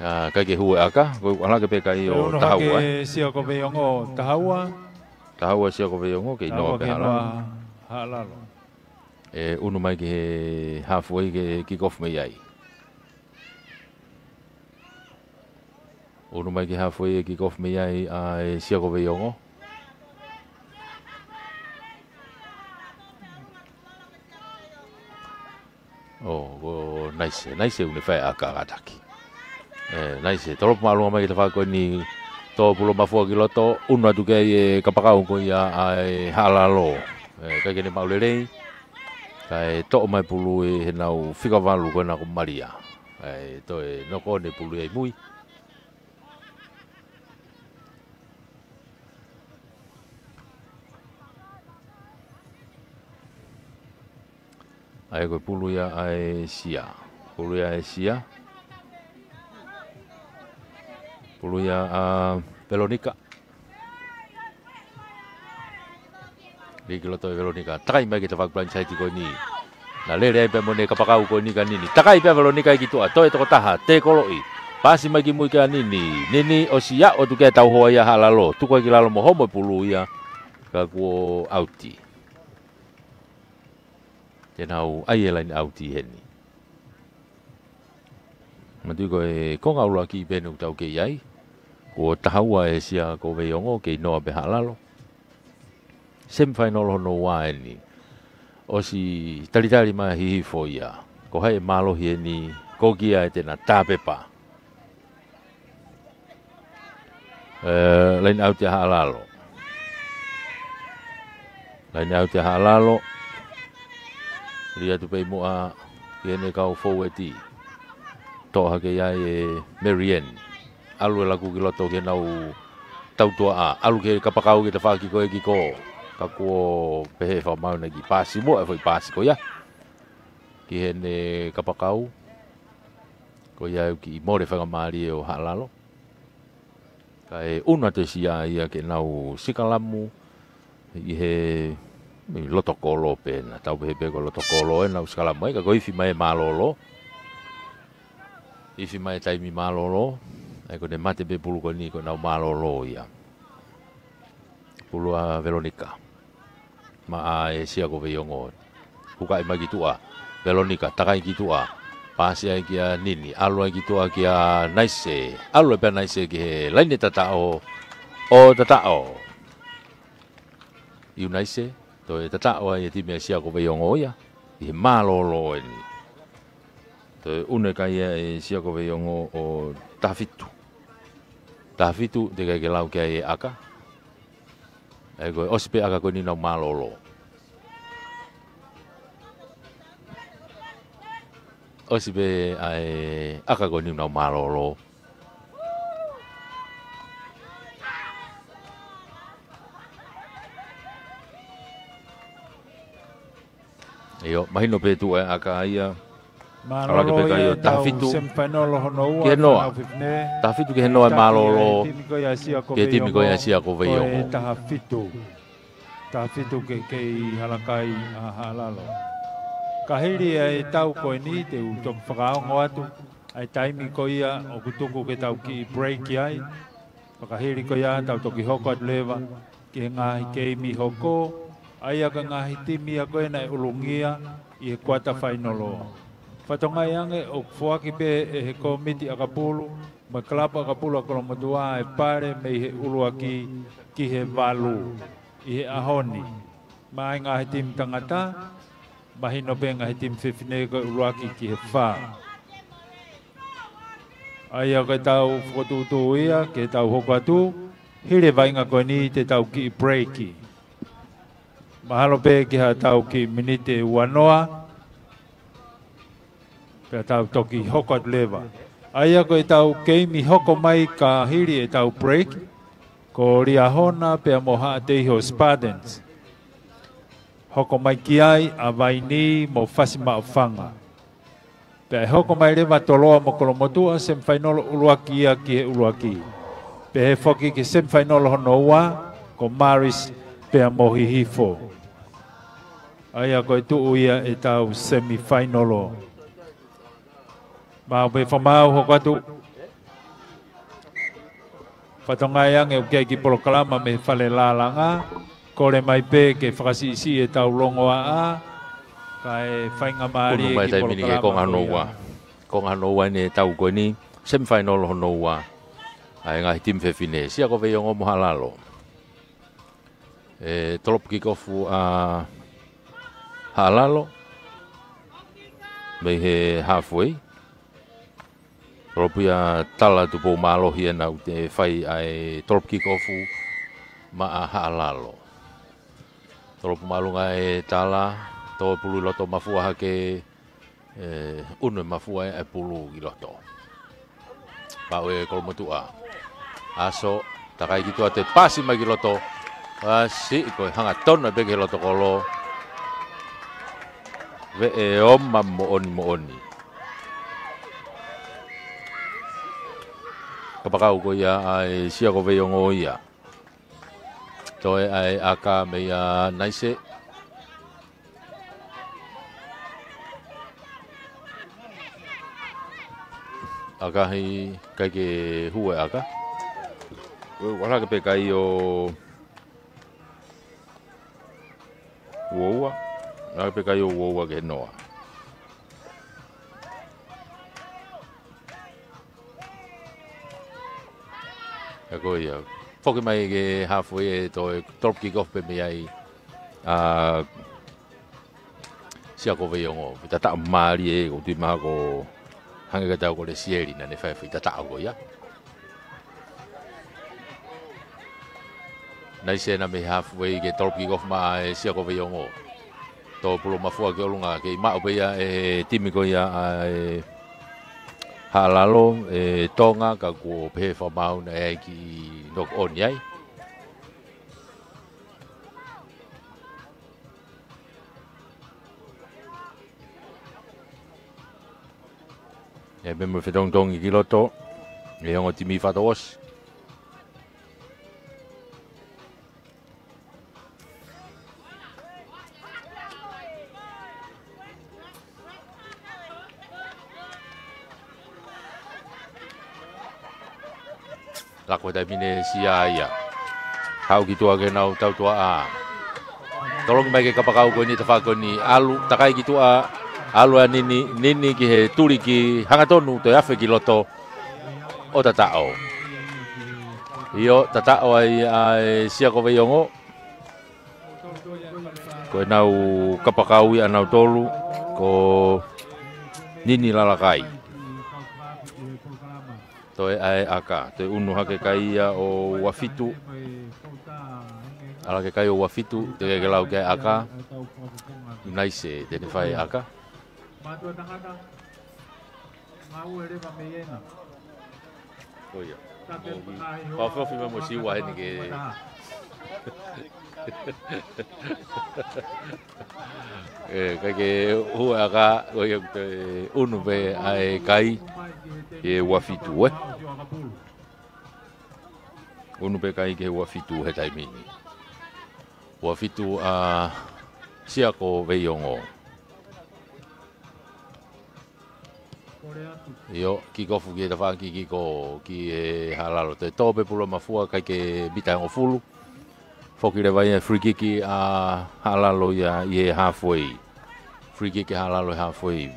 ʻA, ʻikai ke hū e ʻaka, ko e ʻalake pē kai ʻo taha ua, ē. Siakoveiongo, taha ua. Taha ua Siakoveiongo, kei noa pē Haʻalalo. Haʻalalo. ʻE ʻunu mai ki he halfway ke kick off mei ai. ʻUnu mai ki he halfway ʻe kick off mei ai ʻa e Sia ko Veiongo. ʻO, ko Naise, Naise ʻoku ne fai ʻa e ʻaka kātaki. ʻE, Naise, tolopu māʻolunga mai ki he tafaʻaki ko eni, tō pulo mafua ki loto, ʻunu atu ki ai e kapakau ko ia ʻa e Haʻalalo. ʻE, ʻikai ke ne maʻu lelei, kae toʻo mai pulu ʻe heʻenau fika valu ko ena ko Malia. ʻE, toe noko ʻo ne pulu ia ʻi mui. ʻA ia ko e pulu ia ʻa e Sia. Pulu ia ʻa e Sia. Pulu ia ʻa Velonika. Lī ki loto ʻe Velonika. Takai mai ki he tafaʻaki blindside ko eni. Naʻe lele ai pē mo ʻene kapakau ko eni kia Nini. Takai pē ʻa Velonika ki tuʻa. Toe toko taha. Tēkoloʻi. Paasi mai ki mui kia Nini. Nini ʻosi aʻu atu ki ai e tau hoa ia Haʻalalo. Tuku ai ki lalo mo homo e pulu ia. Ka kuo ʻauti. Te nau ʻai e laine ʻauti heni. Manatuʻi ko e konga ʻuluaki pē eni ʻoku tau kei ʻi ai. Kuo taha ua e Sia ko Veiongo, kei noa pē Haʻalalo. Semifinal hono ua eni. ʻOsi talitali mai Hihifo ia. Ko hai ʻe mālohi eni, ko kia ʻe tena tāpepa. ʻE, laine ʻauti ʻa Haʻalalo. Laine ʻauti ʻa Haʻalalo. Lī atu pē ʻi muʻa ki heʻene kau foueti. Toʻo hake ai ʻe Marian. ʻAlu e laku ki loto ki heʻenau tautuaʻa. ʻAlu ki he kapakau ki he tafaʻaki ko ē ki ko. Ka kuo pehē fakamaau naʻe kiʻi paasi muʻa e foʻi paasi ko ia. Ki heʻene kapakau. Ko ia ʻoku kiʻi mole faingamālie ʻo Haʻalalo. Kae ʻunu atu e Sia ia ke nau sikalamu ʻi he, ʻi loto kolo pē ena. Tau pehē pē ko loto kolo ʻenau sikalamu ai, ka ko e ifi mai e mālōlō. Ifi mai e taimi mālōlō, ʻa ia ko ʻene mate pē pulu ko eni ko ʻenau mālōlō ia. Pulu ʻa Velonika. Maʻa e Sia ko Veiongo. Hukaʻi mai ki tuʻa. Velonika, takai ki tuʻa. Paasi ai kia Nini. ʻAlu ai ki tuʻa kia Naise. ʻAlu ai pē ʻa Naise ki he laine tataʻo. ʻO tataʻo. ʻIo Naise. Toe tataʻo ai e timi ʻa e Sia ko Veiongo ia. ʻI he mālōlō eni. Toe ʻunu e kai ʻa e Sia ko Veiongo ʻo taha fitu. Taha fitu, teʻeki ai ke lau ki ai e ʻaka. ʻA ia ko e ʻosi pē ʻaka ko eni ʻenau mālōlō. ʻOsi pē ʻa e ʻaka ko eni ʻenau mālōlō. ʻIo, mahino pē tuʻu e ʻaka ia. Mālōlō ia ʻetau semifinal hono ua, ki he noa. Taha fitu ki he noa e mālōlō. Ki he timi ko ia Sia ko Veiongo. Taha fitu. Taha fitu ke kei halakai ʻa Haʻalalo. Ka hili ʻa e tau ko eni te u toki fakaongo atu. ʻA e taimi ko ia ʻoku tuku ke tau kiʻi break ai. Fakahili ko ia tau toki hoko atu leva ki he ngaahi keimi hoko, ʻa ia ko e ngaahi timi ia ko ē naʻe ʻulungia ʻi he kuata fainolo. Fatongia ange ʻoku foaki pē ʻe he kōmiti ʻakapulu mo e kalapu ʻakapulu ʻa Kolomotuʻa e pale mei he ʻuluaki ki he valu ʻi he ʻaho ni. Maʻa e ngaahi timi tangata, mahino pē ngaahi timi fefine ko e ʻuluaki ki he fā. ʻA ia ko e tau fokotuʻutuʻu ia ke tau hoko atu, hili e vaʻinga ko eni te tau kiʻi break. Mahalo pē ke ha tau kiʻi miniti ʻe uanoa, pea tau toki hoko atu leva. ʻA ia ko e tau keimi hoko mai ka hili e tau break, ko Liahona pea mo Haʻateiho Spartans. Hoko mai ki ai ʻa Vaini mo Fasimaʻofanga. Pea ʻe hoko mai leva Toloa mo Kolomotuʻa semifinal ʻuluaki ia ki he ʻuluaki. Pea ʻe foki ki he semifinal hono ua, ko Maris pea mo Hihifo. ʻA ia ko e tuʻu ia e tau semifinal. Mau pē fakamaau hoko atu. Fatongia ange ʻoku kei kiʻi polokalama mei he fale lālanga. Kole mai pē ke fakasiʻisiʻi e tau longoaʻa. Kae faingamālie unu mai ki taimi ni he polokalama konga ko ia. Hono ua. Konga hono ua ʻeni ʻetau ko eni, semifinal hono ua. ʻA e ngaahi timi fefine, Siakovei Ongo mo Haʻalalo. ʻE tolopu kikofu ʻa Haʻalalo mei he halfway. Tolopu ia Tala Tupoumālohi ʻena ʻoku ne fai ʻa e tolopu kikofu maʻa Haʻalalo. Tolopu māʻolunga ʻe Tala, toe pulu ʻi loto, mafua hake, ʻe unu e mafua ʻa e pulu ki loto. Pau ʻe Kolomotuʻa. Aso, takai ki tuʻa, toe pasi mai ki loto. Pasi, ko e hangatonu pē ki he loto kolo. Veʻe oma moʻoni moʻoni. Kapakau ko ia ʻa e Siakovei Ongo ia. Toe ʻa e ʻaka meia Naise. ʻAkahi, ʻikai ke hū e ʻaka. Ua, ua laka pē kai ʻo ua ua. Laka pē kai ʻo ua ua ki he noa. Ka ko ia. Foki mai ki he halfway ʻe toe tolopu kikofu pē mei ai ʻa Siakovei Ongo. Foʻi tataʻo mālie ʻe, ʻoku ou tui mahalo ko hangē ka tau ko Lesieli naʻa ne fai foʻi tataʻo ko ia. Naise ʻena mei he halfway ke tolopu kikofu maʻa e Siakovei Ongo. Toe pulu mafua ki ʻolunga, kei maʻu pē ia ʻe he timi ko ia ʻa e Haʻalalo, ʻe Tonga, ka kuo pehē fakamaau naʻe ʻi ai e kiʻi knock on ai. ʻE meimei fetongitongi ki loto, ʻe ongo timi fato os. Lako he taimi ni ʻe Sia ia. Haʻu ki tuʻa ke nau tautuaʻa. Tolongi mai ki he kapakau ko eni, tafaʻaki ko eni, ʻalu, takai ki tuʻa, ʻalu ʻa Nini, Nini ki he tuliki, hangatonu, toe afe ki loto, ʻo tataʻo. ʻIo, tataʻo ai ʻa e Siakovei Ongo. Ko ʻenau kapakau ia ʻanautolu, ko Nini Lalakai. Toe ʻa e ʻaka, toe unu hake kai ia ʻo ua fitu. ʻAlu hake kai ʻo ua fitu, teʻeki ke lau ki ai e ʻaka. Naise, te ne fai e ʻaka. Ko ia. Fakaʻofoʻofa mai mo Siua heni ke. ʻE, ʻikai ke hū e ʻaka, ko ia ʻoku toe unu pē ʻa e kai, ʻe ua fitu, ē. Unu pē kai ki he ua fitu he taimi ni. Ua fitu ʻa Siakovei Ongo. ʻIo, kikofu ki he tafaʻaki kiko ki he Haʻalalo. Toe tō pē pulu mafua, ʻikai ke mita ʻe hongofulu. Foki leva ia, free kick ʻa Haʻalalo ia ʻi he halfway. Free kick ʻa Haʻalalo he halfway.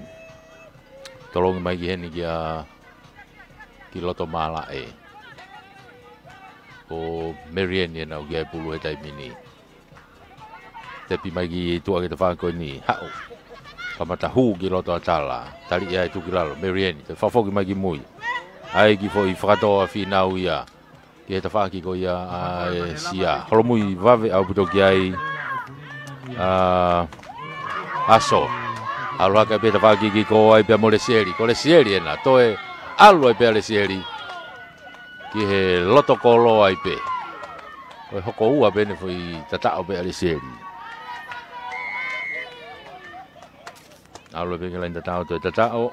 Tolongi mai ki heni kia, ki loto malaʻe. Ko Merieni ʻena ʻoku ʻi ai e pulu he taimi ni. Tepi mai ki tuʻa ki he tafaʻaki ko eni, haʻu. Kamata hū ki loto ʻa Tala. Tali ia e tuku ki lalo, Merieni, toe fakafoki mai ki mui. ʻAi ki foʻi fakatō ʻa Fīnau ia. Ki he tafaʻaki ko ia ʻa e Sia. Holomui vave ʻaupito ki ai ʻa Aso. ʻAlu hake pē tafaʻaki kiko ai pea mo Lesieli. Ko Lesieli ʻena, toe ʻalu ai pē ʻa Lesieli ki he loto kolo ai pē. Ko e hoko ua pē ʻeni foʻi tataʻo pē ʻa Lesieli. ʻAlu pē ki he laine tataʻo, toe tataʻo.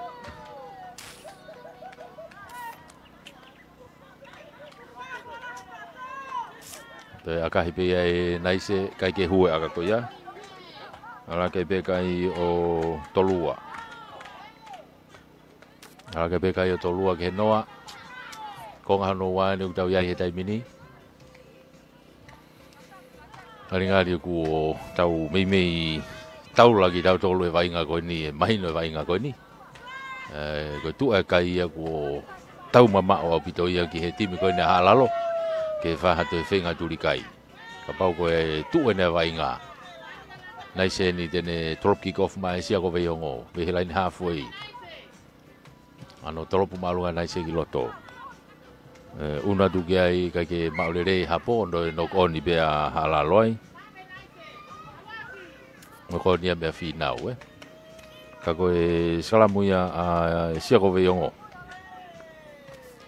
Toe ʻakahi pē ia ʻe Naise, ʻikai ke hū e ʻaka ko ia. ʻAlu hake pē kai ʻo tolu ua. ʻAlu hake pē kai ʻo tolu ua ki he noa. Konga hono ua ʻeni ʻoku tau ʻi ai he taimi ni. Ngalingali ʻoku tau meimei taula kitautolu e vaʻinga ko eni, e mahino e vaʻinga ko eni. Ē, ko e tuʻu e kai ia kuo tau mamaʻo ʻaupito ia ki he timi ko eni ʻa Haʻalalo, ke fai ha toe feinga tuli kai. Kapau ko e tuʻu eni e vaʻinga, naʻe ʻi ai eni te ne drop kick off mai ʻa Siakoveiongo, mei he laine halfway. ʻAno tolopu māʻolunga naʻe ʻi ai ki loto. Ē, ʻunu atu ki ai kae ʻikai ke maʻu lelei ha pō, ʻo ne knock on pē ʻa Haʻalalo ai. Knock on ia meia Fīnau, ē. Ka ko e sikalamu ia ʻa Siakoveiongo.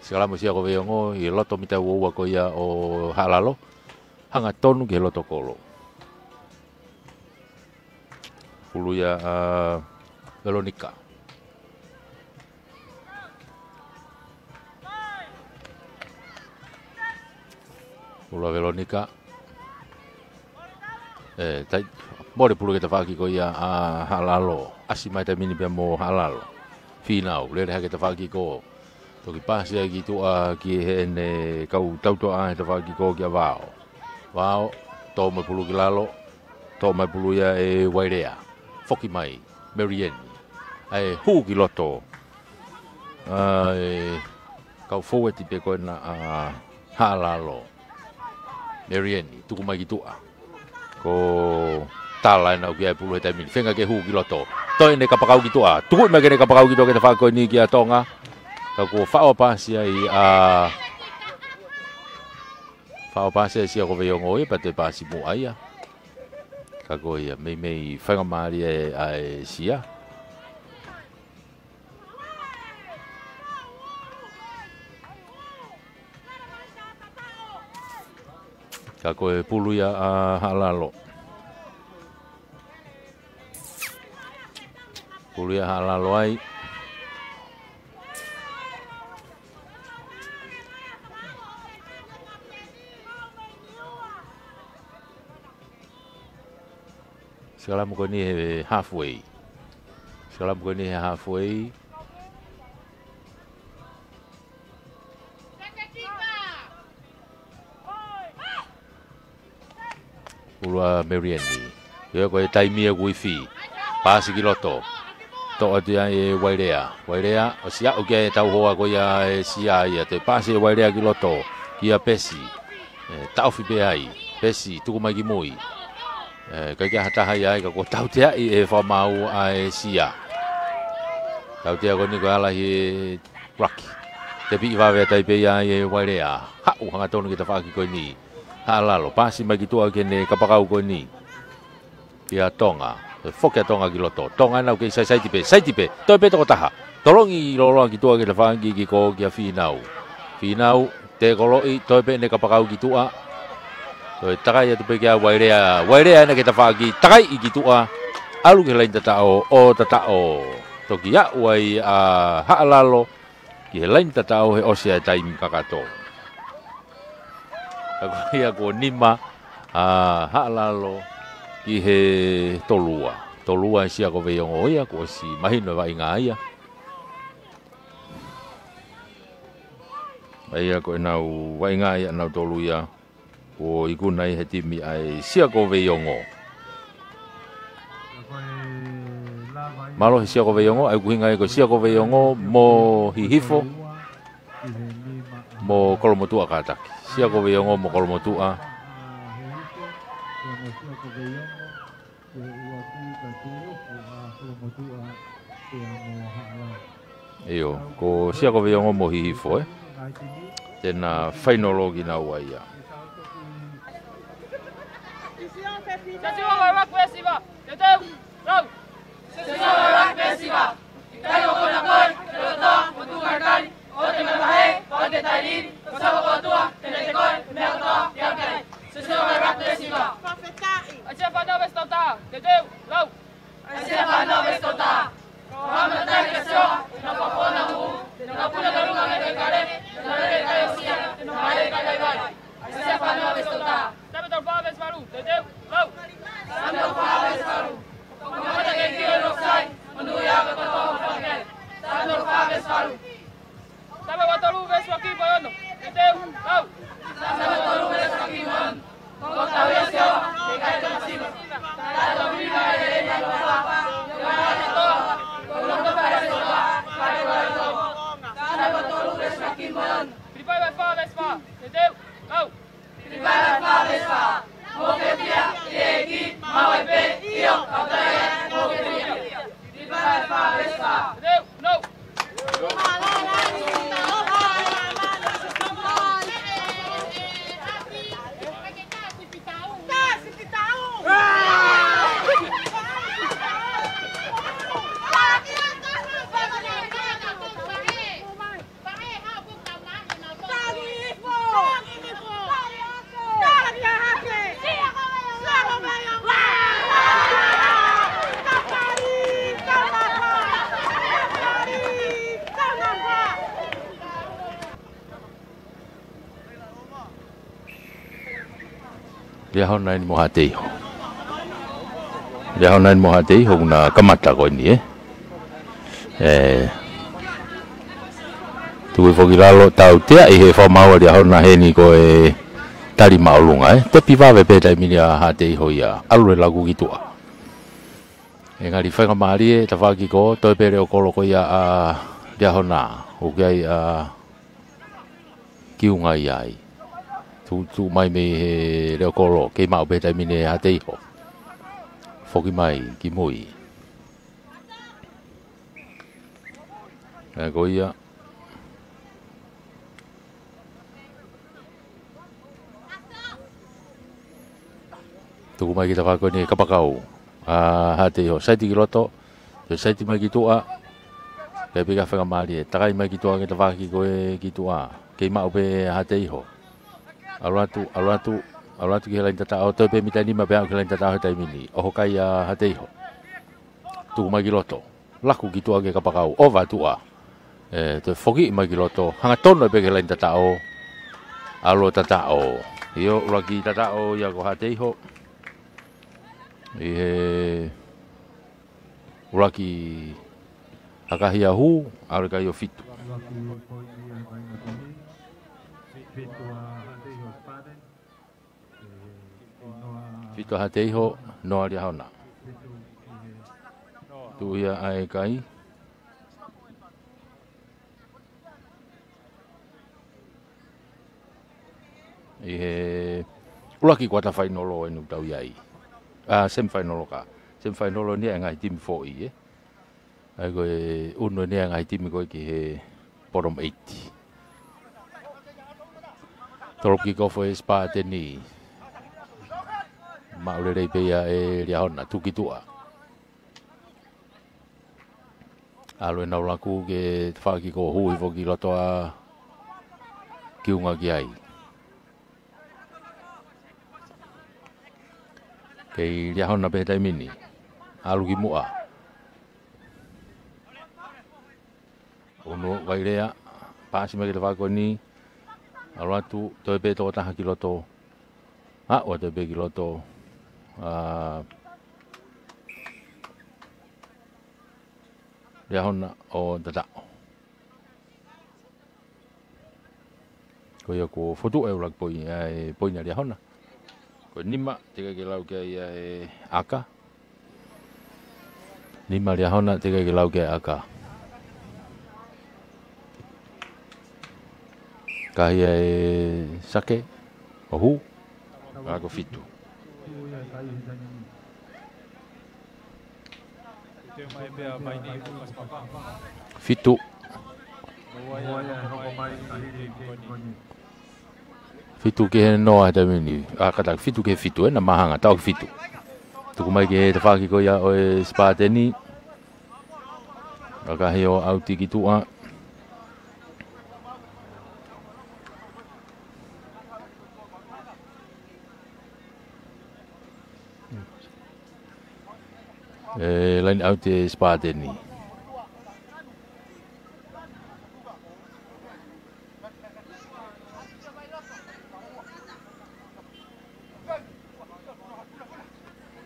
Sikalamu Siakoveiongo ʻi loto mita ua ua ko ia ʻo Haʻalalo. Hangatonu ki he loto kolo. Pulu ia ʻa Velonika. Pulu ʻa Velonika. Ē, tai, mole pulu ki he tafaʻaki ko ia ʻa Haʻalalo. ʻAsi mai taimi ni pea mo Haʻalalo. Fīnau, lele hake tafaʻaki ko. Toki pasi ai ki tuʻa ki heʻene kau tautoʻa he tafaʻaki ko kia Vao. Vao, tō mai pulu ki lalo, tō mai pulu ia ʻe Vailea. Foki mai, Merieni. ʻAi hū ki loto. ʻAi, kau foueti pē ko ena ʻa Haʻalalo. Merieni, tuku mai ki tuʻa. Ko Tala ena ʻoku ʻi ai e pulu he taimi ni. Feinga ke hū ki loto. Toe ʻene kapakau ki tuʻa. Tuku mai ke ne kapakau ki tuʻa ki he tafaʻaki ko eni kia Tonga. Ka kuo faʻo pasi ai ʻa, faʻo pasi ai Siakoveiongo ia, pea toe pasi muʻa ia. Ka ko ia, meimei faingamālie ʻa e Sia. Ka ko e pulu ia ʻa Haʻalalo. Pulu ia ʻa Haʻalalo ai. Sikalamu ko eni he halfway. Sikalamu ko eni he halfway. Pulu ʻa Merieni. Ia ko e taimi ia ʻoku ifi. Pasi ki loto. Toʻo atu ia ʻe Vailea. Vailea, ʻosi aʻu ki ai e tauhoa ko ia ʻa e Sia ia. Toe pasi ʻe Vailea ki loto. Kia Pesi. Ē, taʻofi pē ai. Pesi, tuku mai ki mui. Ē, ʻikai ke ʻi ai ha taha ia ai ka kuo tauteaʻi ʻe he fakamaau ʻa e Sia. Tautea ko eni ko e ala ʻi he ruck. Tepiʻi vave atu ai pē ia ʻe Vailea. Haʻu hangatonu ki he tafaʻaki ko eni. Haʻalalo, pasi mai ki tuʻa ki heʻene kapakau ko eni. Kia Tonga. Toe foki ʻa Tonga ki loto. Tonga ena ʻoku kei sai, saiti pē, saiti pē. Toe pē tokotaha. Tolongi loloa ki tuʻa ki he tafaʻaki ki ko kia Fīnau. Fīnau, tēkoloʻi, toe pē ʻene kapakau ki tuʻa. Toe takai atu pē kia Vailea. Vailea ena ki he tafaʻaki, takaiʻi ki tuʻa. ʻAlu ki he laini tataʻo, ʻo tataʻo. Toki aʻu ai ʻa Haʻalalo ki he laini tataʻo he ʻosi ʻa e taimi kakato. Ka ko ia kuo nima ʻa Haʻalalo ki he tolu ua. Tolu ua ʻa Siakoveiongo ia, kuo ʻosi mahino e vaʻinga ia. ʻA ia ko ʻenau vaʻinga ia ʻanautolu ia, kuo ikuna ai he timi ʻa e Siakoveiongo. Mālō he Siakoveiongo, ʻa ia ʻoku ʻuhinga ia ko Siakoveiongo mo Hihifo, mo Kolomotuʻa kātaki. Siakoveiongo mo Kolomotuʻa. ʻIo, ko Siakoveiongo mo Hihifo, ē. Tena fainolo kinaua ia. Sesiwa mai waku e siva, teuteu, lau. Sesiwa mai waku e siva. ʻIkai ko kona koe, te loto, mo tuʻu kalikali, ʻoua te mavahe, ʻoua te tailili, ko Sava ko e ʻOtua, te ne ʻiate koe, meʻa kotoa, ke ʻiate ai. Sesiwa mai waku e siva. Fakafetaʻi. ʻAisia fānau veesi taha taha, teuteu, lau. ʻAisia fānau veesi taha taha. Ko e haʻamata kia Sihova, ʻi he fakapō ʻo e ʻuhu, ʻi he puna ʻo e ʻulungaanga ʻo e kale, ʻi he lele ʻo e kai ʻosia, ʻi he mahae ʻo e kai vaivai. ʻAisia fānau veesi taha taha. Saame tolu fā veesi valu, teuteu, lau. Saame tolu fā veesi valu. Ko e kamata ke kilo lo sai, mo nui ʻa e kotoa ʻo fake. Saame tolu fā veesi valu. Saame ua tolu veesi ua ki mo e ono, teuteu, lau. Liahona eni mo Haʻateiho. Liahona eni mo Haʻateiho, ʻoku na kamata ko eni, ē. Ē. Tuku hifo ki lalo, tautea ʻi he fakamaau ʻa Liahona heni ko e tali māʻolunga, ē. Tepi vave pē taimi ni ʻa Haʻateiho ia, ʻalu e laku ki tuʻa. ʻE ngali faingamālie, tafaʻaki ko, toe pē leʻo kolo ko ia ʻa Liahona, ʻoku ʻi ai ʻa Kiunga ia ai. Tuʻu, tuʻu mai mei he leʻo kolo, kei maʻu pē taimi ni ʻe Haʻateiho. Foki mai, ki mui. ʻE ko ia. Tuku mai ki tafaʻaki ko eni kapakau. ʻA Haʻateiho, saiti ki loto. Toe saiti mai ki tuʻa. Pea pika faingamālie. Takai mai ki tuʻa ki tafaʻaki ko ē ki tuʻa. Kei maʻu pē ʻa Haʻateiho. ʻAlu atu, ʻalu atu, ʻalu atu ki he laini tataʻo. Toe pē mita nima pea aʻu ki he laini tataʻo he taimi ni. ʻOho kai ʻa Haʻateiho. Tuku mai ki loto. Laku ki tuʻa ki he kapakau. ʻOva tuʻa. ʻE, toe foki mai ki loto. Hangatonu pē ki he laini tataʻo. ʻAlu ʻo tataʻo. ʻIo, ʻuluaki tataʻo ia ko Haʻateiho. ʻI he ʻuluaki ʻakahi ʻa hū, ʻalu e kai ʻo fitu. Fitu ʻa Haʻateiho, noa ʻa Liahona. Tuʻu ia ʻa e kai. ʻI he ʻuluaki kuata fainolo eni ʻoku tau ʻi ai. ʻA, semifainolo ka. Semifainolo ni ʻa e ngaahi timi foʻi, ē. ʻA ia ko e ʻunu eni ʻa e ngaahi timi ko ē ki he bottom eight. Toloki kofo ʻe Sipateni. Maʻu lelei pē ia ʻe Liahona, tuku ki tuʻa. ʻAlu ʻenau laku ki tafaʻaki ko hū hifo ki loto ʻa Kiunga ki ai. Kei Liahona pē he taimi ni. ʻAlu ki muʻa. ʻUnu Vailea, paasi mai ki tafaʻaki ko eni. ʻAlu atu, toe pē tokotaha ki loto. ʻAʻu atu pē ki loto. ʻA, Liahona ʻo tataʻo. Ko ia kuo fotu e ʻuluaki poi-, ʻa e poini ʻa Liahona. Ko e nima, teʻeki ke lau ki ai ʻa e ʻaka. Nima Liahona, teʻeki ke lau ki ai ʻaka. Kahi ʻa e Sake, ʻo hū, ʻa ko fitu. Fitu. Fitu ki he noa he taimi ni. ʻA, kātaki fitu ki he fitu, ē, na mahanga, tau ki fitu. Tuku mai ki he tafaʻaki ko ia ʻo e Sipateni. ʻAkahi ʻo ʻauti ki tuʻa. ʻE, laini ʻauti ʻe Sipateni.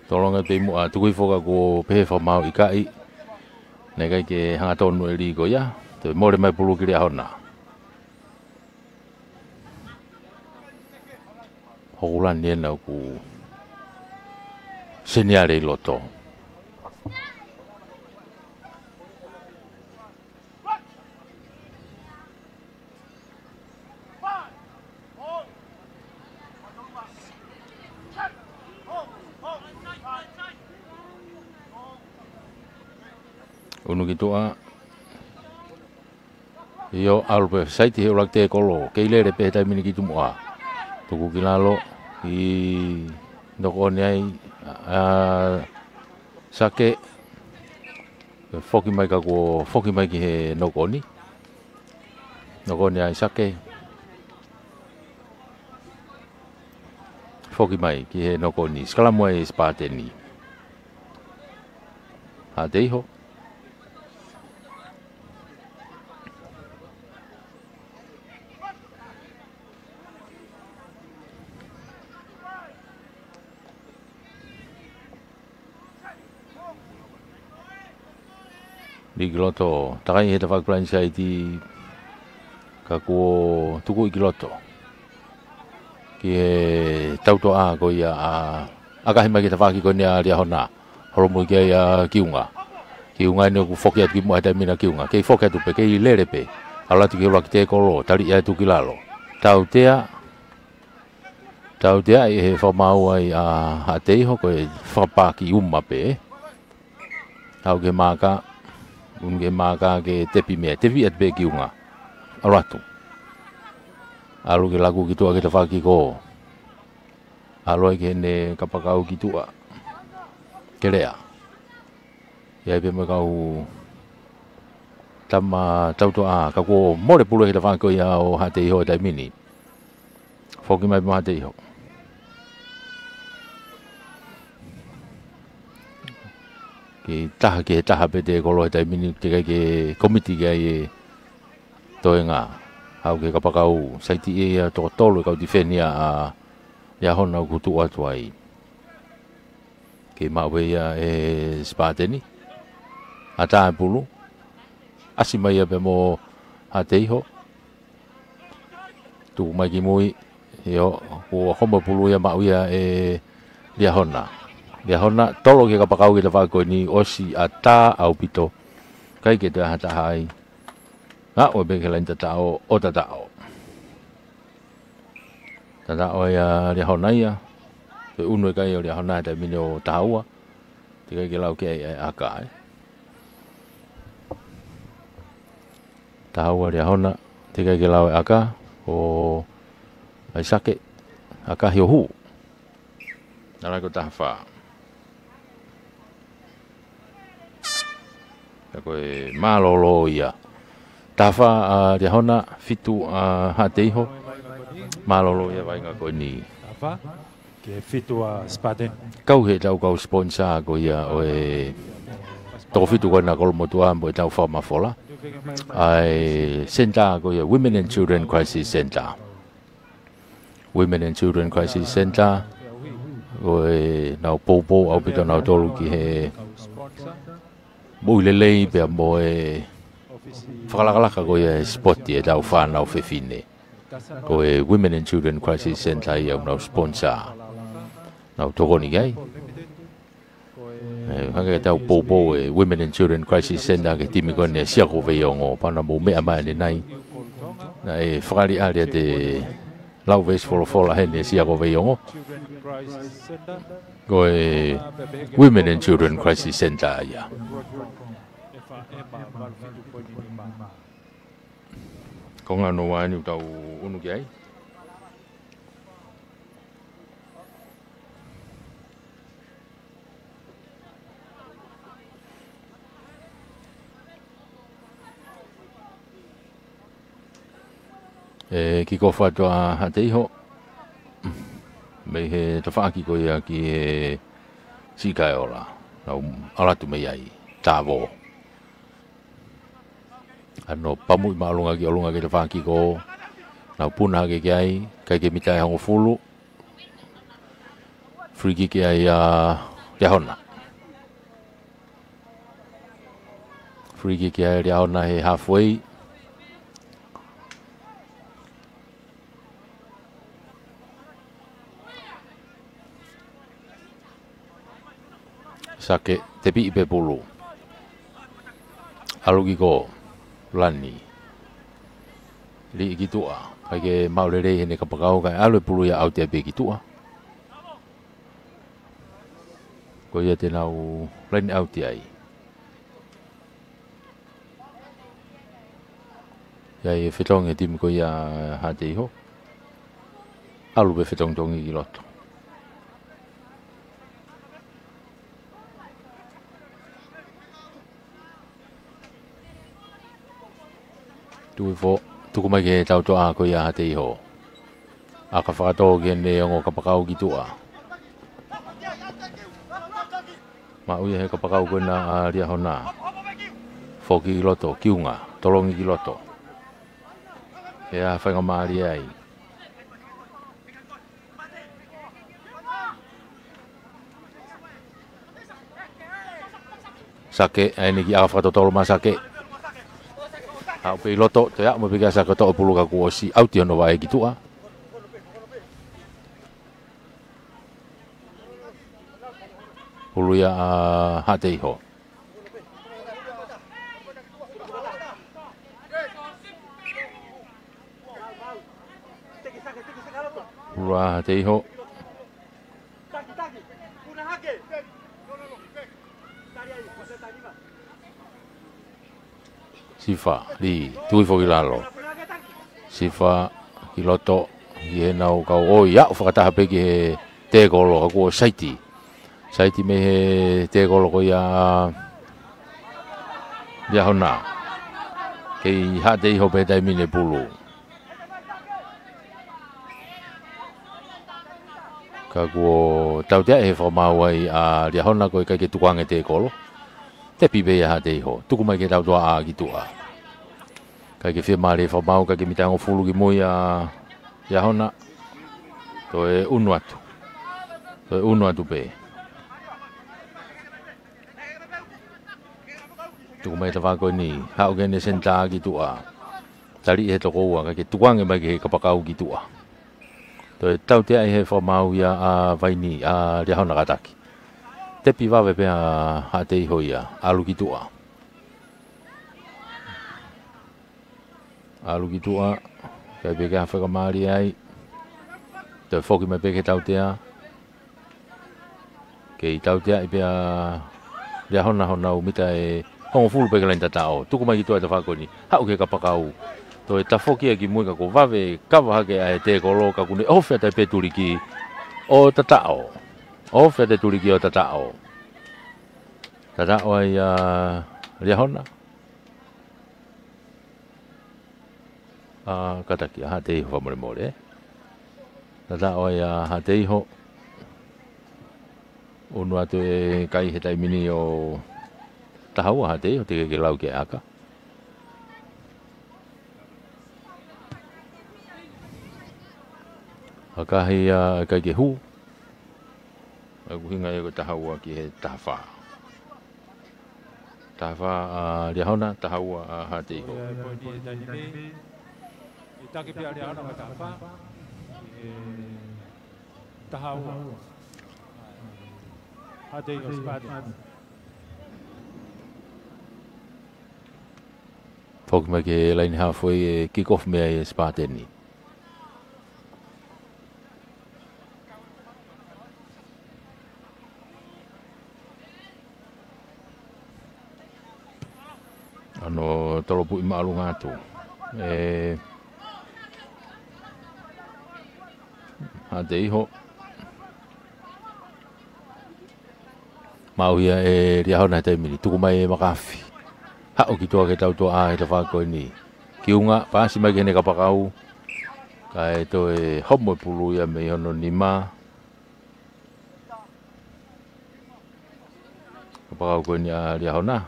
Tolonga pē muʻa, tuku hifo ka kuo pehē fakamaau ʻikai. Naʻe ʻikai ke hangatonu e lī ko ia. Toe mole mai pulu ki Liahona. Hokulani ena ʻoku seniale ʻi loto. ʻUnu ki tuʻa. ʻIo, ʻalu pē, saiti he ʻuluaki tēkolo, kei lele pē he taimi ni ki tuʻa. Tuku ki lalo, ʻi noko ʻoni ai, ʻa, Sake, foki mai ka kuo, foki mai ki he noko ʻoni. Noko ʻoni ai Sake. Foki mai ki he noko ʻoni. Sikalamu ai Sipateni. Haʻateiho. Liʻi ki loto, takai he tafaʻaki blindside, ka kuo tukuʻi ki loto. Ki he tautoʻa ko ia ʻa, ʻakahi mai ki he tafaʻaki ko eni ʻa Liahona. Holomui ki ai ʻa Kiunga. Kiunga eni ʻoku foki atu ki muʻa he taimi ni ʻa Kiunga. Kei foki atu pē, kei lele pē. ʻAlu atu ki he ʻuluaki tēkolo, taliʻi atu ki lalo. Tautea. Tautea ʻi he fakamaau ai ʻa Haʻateiho, ko e fakapaki uma pē. Aʻu ki he maaka, ʻunu ki he maaka ke tepi mei ai, tepi atu pē Kiunga. ʻAlu atu. ʻAlu ke laku ki tuʻa ki he tafaʻaki ko. ʻAlu ai ki heʻene kapakau ki tuʻa. Ke lea. ʻI ai pē mo e kau tama tautoʻa, ka kuo mole pulu he tafaʻaki ko ia ʻo Haʻateiho he taimi ni. Foki mai pē mo Haʻateiho. Ki taha, ki he taha pē tēkolo he taimi ni, teʻeki ke komiti ki ai e toenga. Aʻu ki he kapakau, saiti ia toko tolu e kau tifeni ʻa Liahona ʻoku tuʻu atu ai. Kei maʻu pē ia ʻe Sipateni. ʻAtā e pulu. ʻAsi mai ia pē mo Haʻateiho. Tuku mai ki mui. ʻIo, kuo homo pulu ia maʻu ia ʻe Liahona. Liahona, tolo ki he kapakau ki he tafaʻaki ko eni, ʻosi ʻatā ʻaupito. ʻIkai ke toe ʻi ai ha taha ai. Aʻu pē ki he laini tataʻo, ʻo tataʻo. Tataʻo ia ʻa Liahona ia. Pea ʻunu e kai ʻo Liahona he taimi ni ʻo taha ua. Teʻeki ke lau ki ai e ʻaka, ē. Taha ua Liahona, teʻeki ke lau e ʻaka, ʻo ʻAisake, ʻakahi ʻo hū. Nala ko taha fā. Ka ko e mālōlō ia. Taha fā ʻa Liahona, fitu ʻa Haʻateiho. Mālōlō ia vaʻinga ko eni. Taha fā, ki he fitu ʻa Spartan. Kau he tau kau sponsor ko ia ʻo e toko fitu ko ena Kolomotuʻa mo e tau fakamafola. ʻA e center ko ia Women and Children Crisis Center. Women and Children Crisis Center, ko e nau poupou ʻaupito nautolu ki he moʻui lelei pea mo e fakalakalaka ko ia e sipoti e tau fānau fefine. Ko e Women and Children Crisis Center ia ʻoku nau sponsor. Nau tokoni ki ai. ʻE, hangē tau poupou e Women and Children Crisis Center ki he timi ko eni ʻa Siako Veiongo, pea naʻa mou meʻa mai ʻanenai. Naʻe fakaʻaliʻali ʻa e lau veesi folofola heni ʻa Siako Veiongo. Ko e Women and Children Crisis Center ia. Ko ngano wani ʻoku tau ʻunu ki ai. ʻE, kick off atu ʻa Haʻateiho. Mei he tafaʻaki ko ia ki he Sikaiola. Nau ʻalu atu mei ai. Tāvō. ʻAno pamuʻi māʻolunga ki ʻolunga ki he tafaʻaki ko. Nau puna hake ki ai. ʻIkai ke mita e hongofulu. Free kick ia ʻa Liahona. Free kick ia ʻa Liahona he halfway. Sake, tepiʻi pē pulu. ʻAlu ki ko, lani. Liʻi ki tuʻa. ʻIkai ke maʻu lelei heʻene kapakau, kae ʻalu e pulu ia ʻauti ai pē ki tuʻa. Ko ia te nau laini ʻauti ai. ʻI ai e fetongi e timi ko ia Haʻateiho. ʻAlu pē fetongitongi ki loto. Tuifo, tuku mai ki he tautoʻa ko ia Haʻateiho. ʻAka fakatō ki heʻene ongo kapakau ki tuʻa. Maʻu ia he kapakau ko ena ʻa Liahona. Foki ki loto, Kiunga, tolongi ki loto. ʻE ʻi ai ha faingamālie ai. Sake, ʻa eni ki ʻAkafakatotolo Masake. Haʻu pē ʻi loto, toe aʻu mai pē ki ʻAsake, toʻo e pulu ka kuo ʻosi ʻauti hono vaʻe ki tuʻa. Pulu ia ʻa Haʻateiho. Pulu ʻa Haʻateiho. Sifa, lī, tui foki lalo. Sifa, ki loto, ki heʻenau kau ʻoi, aʻu fakataha pē ki he tēkolo, ka kuo saiti. Saiti mei he tēkolo ko ia ʻa Liahona. Kei Haʻateiho pē he taimi ni e pulu. Ka kuo tautea ʻe he fakamaau ai ʻa Liahona ko e ʻikai ke tukuange tēkolo. Tepi pē ia ʻa Haʻateiho. Tuku mai ki he tautua ʻa ki tuʻa. ʻIkai ke fiemālie e fakamaau, ʻikai ke mita hongofulu ki mui ʻa Liahona. Toe unu atu. Toe unu atu pē. Tuku mai e tafaʻaki ko eni, haʻu ki heʻene senitā ki tuʻa. Taliʻi ʻe he toko ua, ʻikai ke tukuange mai ki he kapakau ki tuʻa. Toe tautea ʻe he fakamaau ia ʻa Vaini, ʻa Liahona kātaki. Tepi vave pē ʻa Haʻateiho ia, ʻalu ki tuʻa. ʻAlu ki tuʻa, ʻikai pē ke ʻi ai ha faingamālie ai. Toe foki mai pē ki he tautea. Kei tauteaʻi pē ʻa Liahona honau mita ʻe hongofulu pē ki he laine tataʻo. Tuku mai ki tuʻa e tafaʻaki ko eni. Haʻu ki he kapakau. Toe tafoki ia ki mui ka kuo vave kava hake ʻa e tēkolo ka kuo ne ʻohofi atu ai pē tuliki ʻo tataʻo. ʻOhofi atu e tuliki ʻo tataʻo. Tataʻo ai ʻa Liahona. ʻA, kātaki, ʻa Haʻateiho fakamolemole, ē. Tataʻo ai ʻa Haʻateiho. Unu atu e kai he taimi ni ʻo taha ua ʻa Haʻateiho, teʻeki ke lau ki he ʻaka. ʻAkahi ʻa kai ke hū. ʻA e ʻuhinga ia ko e taha ua ki he taha fā. Taha fā ʻa Liahona, taha ua ʻa Haʻateiho. Ko ia e poini he taimi ni. ʻI taki pē ʻa Liahona mo e taha fā. ʻI he taha ua. Haʻateiho Spartan. Foki mai ki he laine halfway ʻe kick off mei ai e Spartan ni. ʻA hono tolopuʻi māʻolunga atu ʻe Haʻateiho. Maʻu ia ʻe Liahona he taimi ni. Tuku mai ʻe Makafi. Haʻu ki tuʻa ki he tautua ʻa he tafaʻaki ko eni. Kiunga, paasi mai ki heʻene kapakau. Kae toe homo e pulu ia mei hono nima. Kapakau ko eni ʻa Liahona.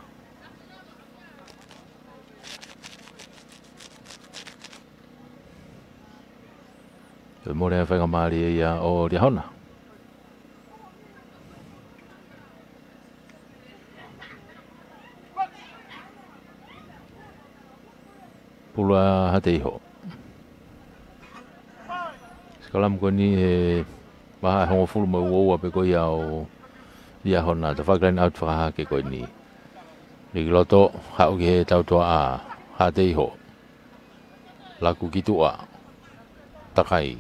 Toe mole e faingamālie ia ʻo Liahona. Pulu ʻa Haʻateiho. Sikalamu ko eni he vahaʻa ʻe hongofulu mā ua pē ko ia ʻo Liahona. Tafaʻaki line out fakahahake ko eni. Lī ki loto, haʻu ki he tautua ʻa Haʻateiho. Laku ki tuʻa. Takai.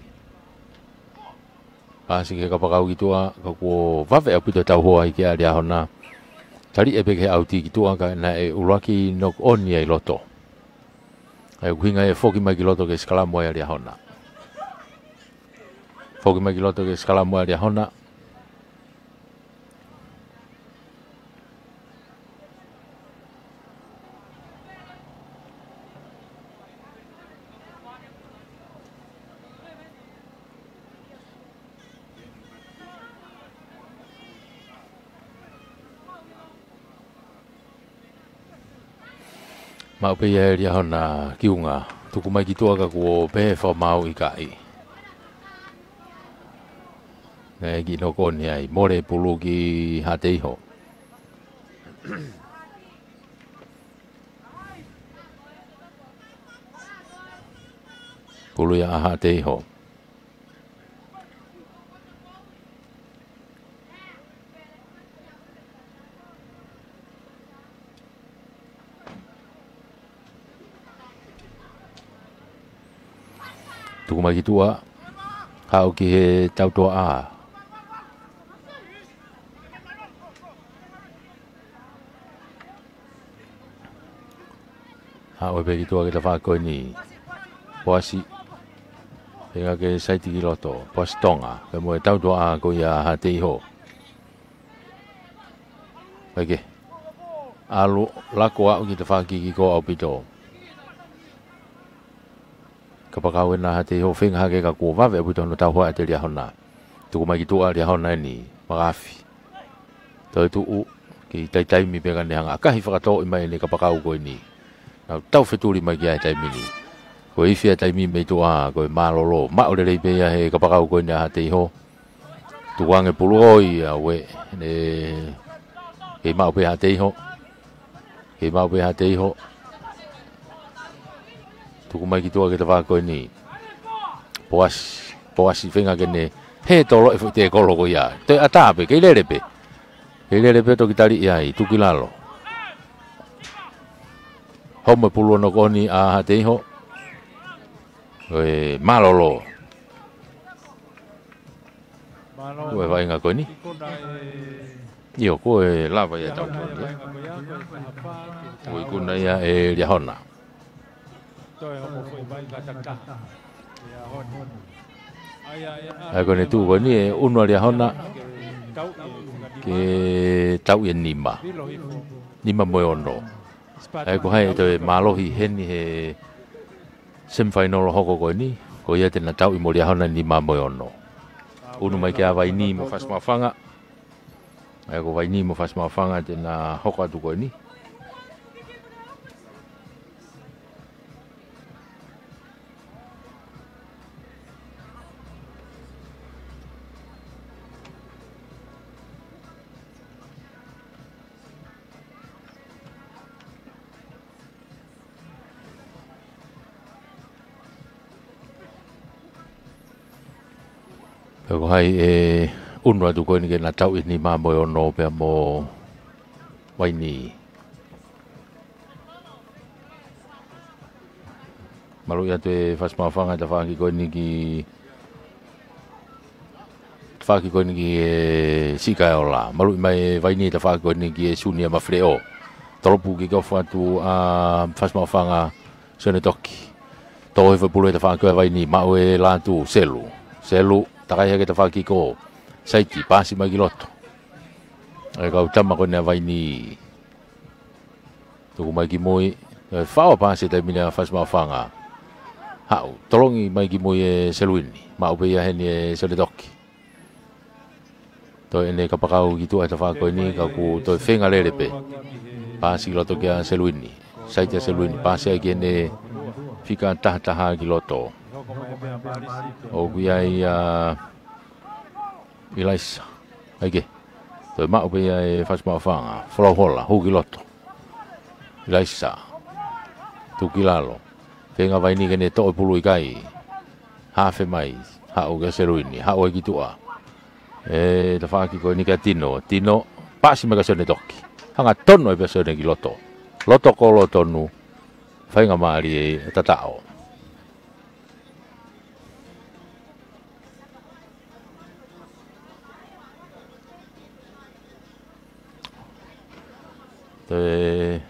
Paasi ki he kapakau ki tuʻa, ka kuo vave ʻaupito e tauhoa ia ʻa Liahona. Taliʻi pē ki he ʻauti ki tuʻa ka naʻe ʻuluaki knock on ia ʻi loto. ʻA e ʻuhinga ia ʻe foki mai ki loto ke sikalamu ai ʻa Liahona. Foki mai ki loto ke sikalamu ai ʻa Liahona. Maʻu pē ia ʻe Liahona kiunga. Tuku mai ki tuʻa ka kuo pehē fakamaau ʻikai. Naʻe kiʻi knock on ai, mole pulu ki Haʻateiho. Pulu ia ʻa Haʻateiho. Tuku mai ki tuʻa, haʻu ki he tautuaʻā. Haʻu pē ki tuʻa ki he tafaʻaki ko eni. Poasi. Feinga ke saiti ki loto. Poasi Tonga. Pea mo e tautuaʻā ko ia ʻa Haʻateiho. Eke. ʻAlu lako aʻu ki he tafaʻaki kikō ʻaupito. Kapakau ena ʻa Haʻateiho, feinga hake ka kuo vave ʻaupito hono tauhi ʻe Liahona. Tuku mai ki tuʻa Liahona eni, Makafi. Toe tuʻu, kiʻi taimi pē ka ne hanga ʻo ʻakahi fakatōʻi mai ʻene kapakau ko eni. Nau tau fetuli mai ki ai he taimi ni. Ko e ifi ʻa e taimi mei tuʻa, ko e mālōlō. Maʻu lelei pē ia he kapakau ko eni ʻa Haʻateiho. Tuku ange pulu ʻo ia, ʻauē, ne, kei maʻu pē ʻa Haʻateiho. Kei maʻu pē ʻa Haʻateiho. Tuku mai ki tuʻa ki he tafaʻaki ko eni. Poasi, Poasi feinga ke ne hē tolo e foʻi tēkolo ko ia. Toe ʻatā pē, kei lele pē. Kei lele pē toki tali ia ai, tuku ki lalo. Homo e pulu ʻo e koʻeni ʻa Haʻateiho. Ko e mālōlō. Ko e vaʻinga ko eni. ʻIo, ko e lava ia tau ko eni. Ko e ikuna ia ʻe Liahona. ʻA ia ko eni tuʻu ko eni ʻe unu ʻa Liahona ke tauʻi e nima. Nima mo e ono. ʻA ia ko hai ʻe toe mālohi heni he semifinal ʻo hoko ko eni, ko ia te na tauʻi mo Liahona nima mo e ono. Unu mai ki ai ʻa Vaini mo Fasimaʻofanga. ʻA ia ko Vaini mo Fasimaʻofanga te na hoko atu ko eni. Pea ko hai ʻe unu atu ko eni ke na tauʻi nima mo e ono pea mo Vaini. Maluʻi atu ʻe Fasimaʻofanga tafaʻaki ko eni ki, tafaʻaki ko eni ki he Sikaeola. Maluʻi mai ʻe Vaini tafaʻaki ko eni ki he Sunia Mafileʻo. Tolopu kick off atu ʻa Fasimaʻofanga, Sione Toki. Tō he foʻi pulu he tafaʻaki ko ē ʻa Vaini, maʻu ʻe Lātū, Selu. Selu, takai hake tafaʻaki ko. Saiti, paasi mai ki loto. ʻE kau tama ko eni ʻa Vaini. Tuku mai ki mui, ʻe, fao paasi taimi ni ʻa Fasimaʻofanga. Haʻu, tolongi mai ki mui ʻe Seluini. Maʻu pē ia heni ʻe Sione Toki. Toe ʻene kapakau ki tuʻa he tafaʻaki ko eni ka kuo toe feinga lele pē. Paasi ki loto kia Seluini. Saiti ʻa Seluini, paasi ai ki heʻene fika taha taha ki loto. ʻOku ʻi ai ʻa ʻIlaisa. ʻAi ke. Toe maʻu pē ia ʻe Fasimaʻofanga. Folau hola, hū ki loto. ʻIlaisa. Tuku ki lalo. Feinga Vaini ke ne toʻo e pulu, ʻikai. Hafe mai. Haʻu kia Seluini. Haʻu ai ki tuʻa. ʻE, tafaʻaki ko eni kia Tino. Tino. Paasi mai kia Sione Toki. Hanga tonu ai pē ʻa Sione ki loto. Loto kolo tonu. Feinga mālie ʻe tataʻo. Toe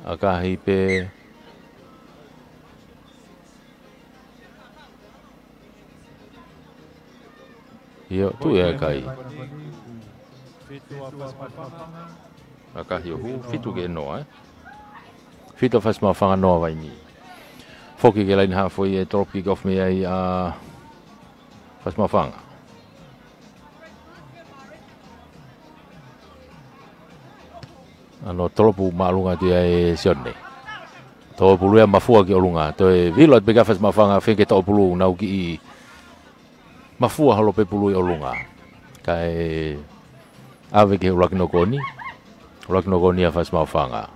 ʻakahi pē. ʻIo, tuʻu ʻa e kai. ʻAkahi ʻo hū, fitu ki he noa, ē? Fitu ʻa Fasimaʻofanga, noa ʻa Vaini. Foki ki he laine haafe ʻe tolopu kick off mei ai ʻa Fasimaʻofanga. ʻAno tolopu māʻolunga atu ia ʻe Sione. Tō pulu ia mafua ki ʻolunga. Toe vilo atu pē kia Fasimaʻofanga, feinga ke toʻo pulu, nau kiʻi mafua holo pē pulu ʻi ʻolunga. Kae ʻave ki he ʻuluaki nokoni. ʻUluaki nokoni ʻa Fasimaʻofanga.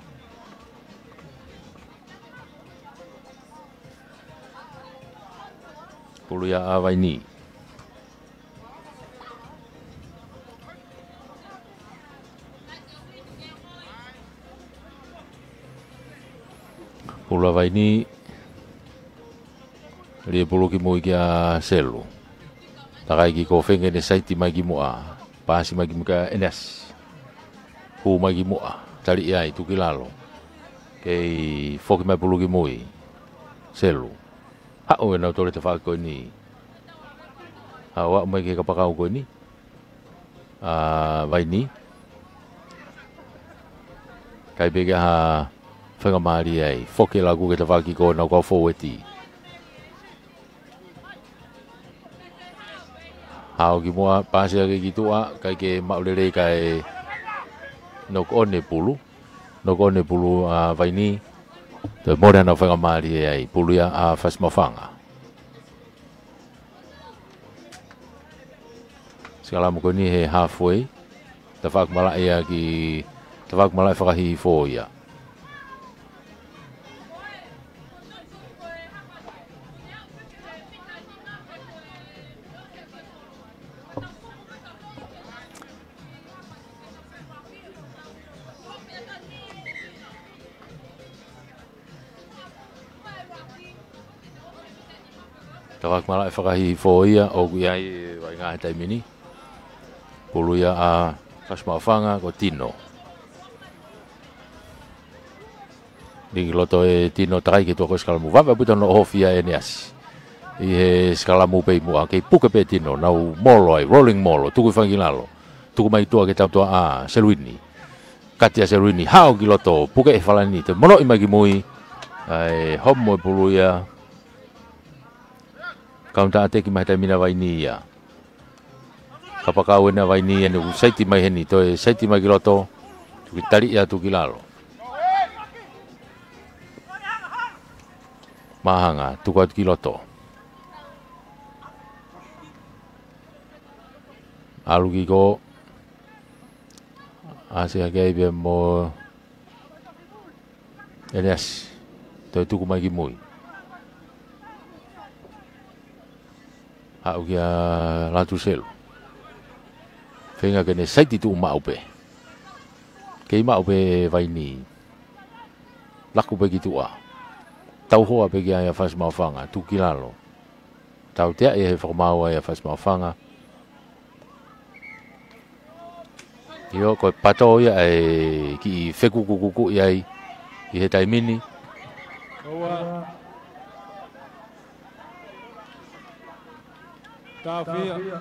Pulu ia ʻa Vaini. Pulu ʻa Vaini. Lie pulu ki mui kia Selu. Takai ki ko feinga ke ne saiti mai ki muʻa. Paasi mai ki muʻa kia ʻEneasi. Hū mai ki muʻa. Tali ia ai, tuku ki lalo. Kei foki mai pulu ki mui. Selu. Haʻu ʻenau tole tafaʻaki ko eni. Haʻu, haʻu mai ki he kapakau ko eni ʻa Vaini. ʻIkai pē ke ʻi ai ha faingamālie ai. Foki ʻe Laku ki he tafaʻaki ko ʻenau kau fōueti. Haʻu ki muʻa, paasi hake ki tuʻa, ʻikai ke maʻu lelei kae knock on e pulu. Knock on e pulu ʻa Vaini. Toe mole hano faingamālie ai. Pulu ia ʻa Fasi Maʻufanga. Sikalamu ko eni he halfway. Tafaʻaki malaʻe ia ki, tafaʻaki malaʻe fakahihifo ia. Tafaʻaki malaʻe fakahihifo ia ʻoku ʻi ai e vaʻinga he taimi ni. Pulu ia ʻa Fasi Maʻufanga ko Tino. Lī ki loto ʻe Tino, takai ki tuʻa ko e sikalamu. Vave ʻaupito hono ʻohofi ʻa ʻEneasi. ʻI he sikalamu pē ʻi muʻa, kei puke pē Tino, nau molo ai, rolling molo, tuku hifo ange ki lalo. Tuku mai tuʻa ki he tautua ʻa Seluini. Kati ʻa Seluini, haʻu ki loto, puke ʻe Falani, toe monoʻi mai ki mui. ʻAi, homo e pulu ia. Counter attack mai he taimi ni ʻa Vaini ia. Kapakau eni ʻa Vaini ia, ne u saiti mai heni, toe saiti mai ki loto. Tuku tali ia, tuku ki lalo. Maʻufanga, tuku atu ki loto. ʻAlu ki ko. Asi hake ai pea mo ʻEneasi. Toe tuku mai ki mui. Haʻu kia Lātū Selu. Feinga ke ne saiti tuʻu maʻu pē. Kei maʻu pē Vaini. Laku pē ki tuʻa. Tauhoa pē ki ai ʻa Fasi Maʻufanga. Tuku ki lalo. Tautea ia he fakamaau ai ʻa Fasi Maʻufanga. ʻIo, ko e pato ia ʻa e kiʻi fekukukuku ia ai ʻi he taimi ni. Ua. Tāfia.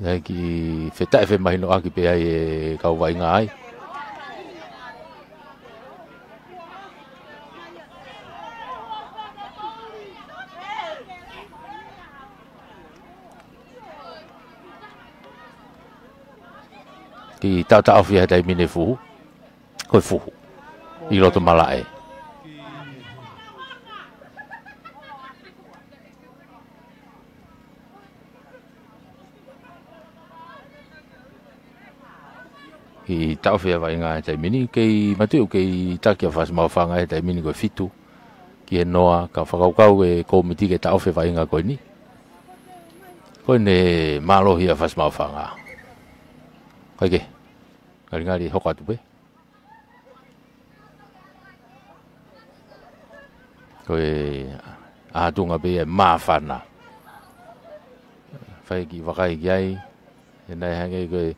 Naʻe kiʻi fetaʻefemahinoʻaki pē ai e kau vaʻinga ai. Kiʻi taʻotaʻofi he taimi ni e fuhu. Ko e fuhu. ʻI loto malaʻe. Kiʻi taʻofi e vaʻinga he taimi ni, kei matuʻu kei taki ʻa Fasi Maʻufanga he taimi ni ko e fitu ki he noa, ka fakakaukau e kōmiti ke taʻofi e vaʻinga ko eni. Ko ʻene mālohi ʻa Fasi Maʻufanga. Kae kehe, ngalingali hoko atu pē. Ko e ʻatunga pē ia ʻe māfana. Fai kiʻi vakai ki ai, ʻe naʻe hangē ko e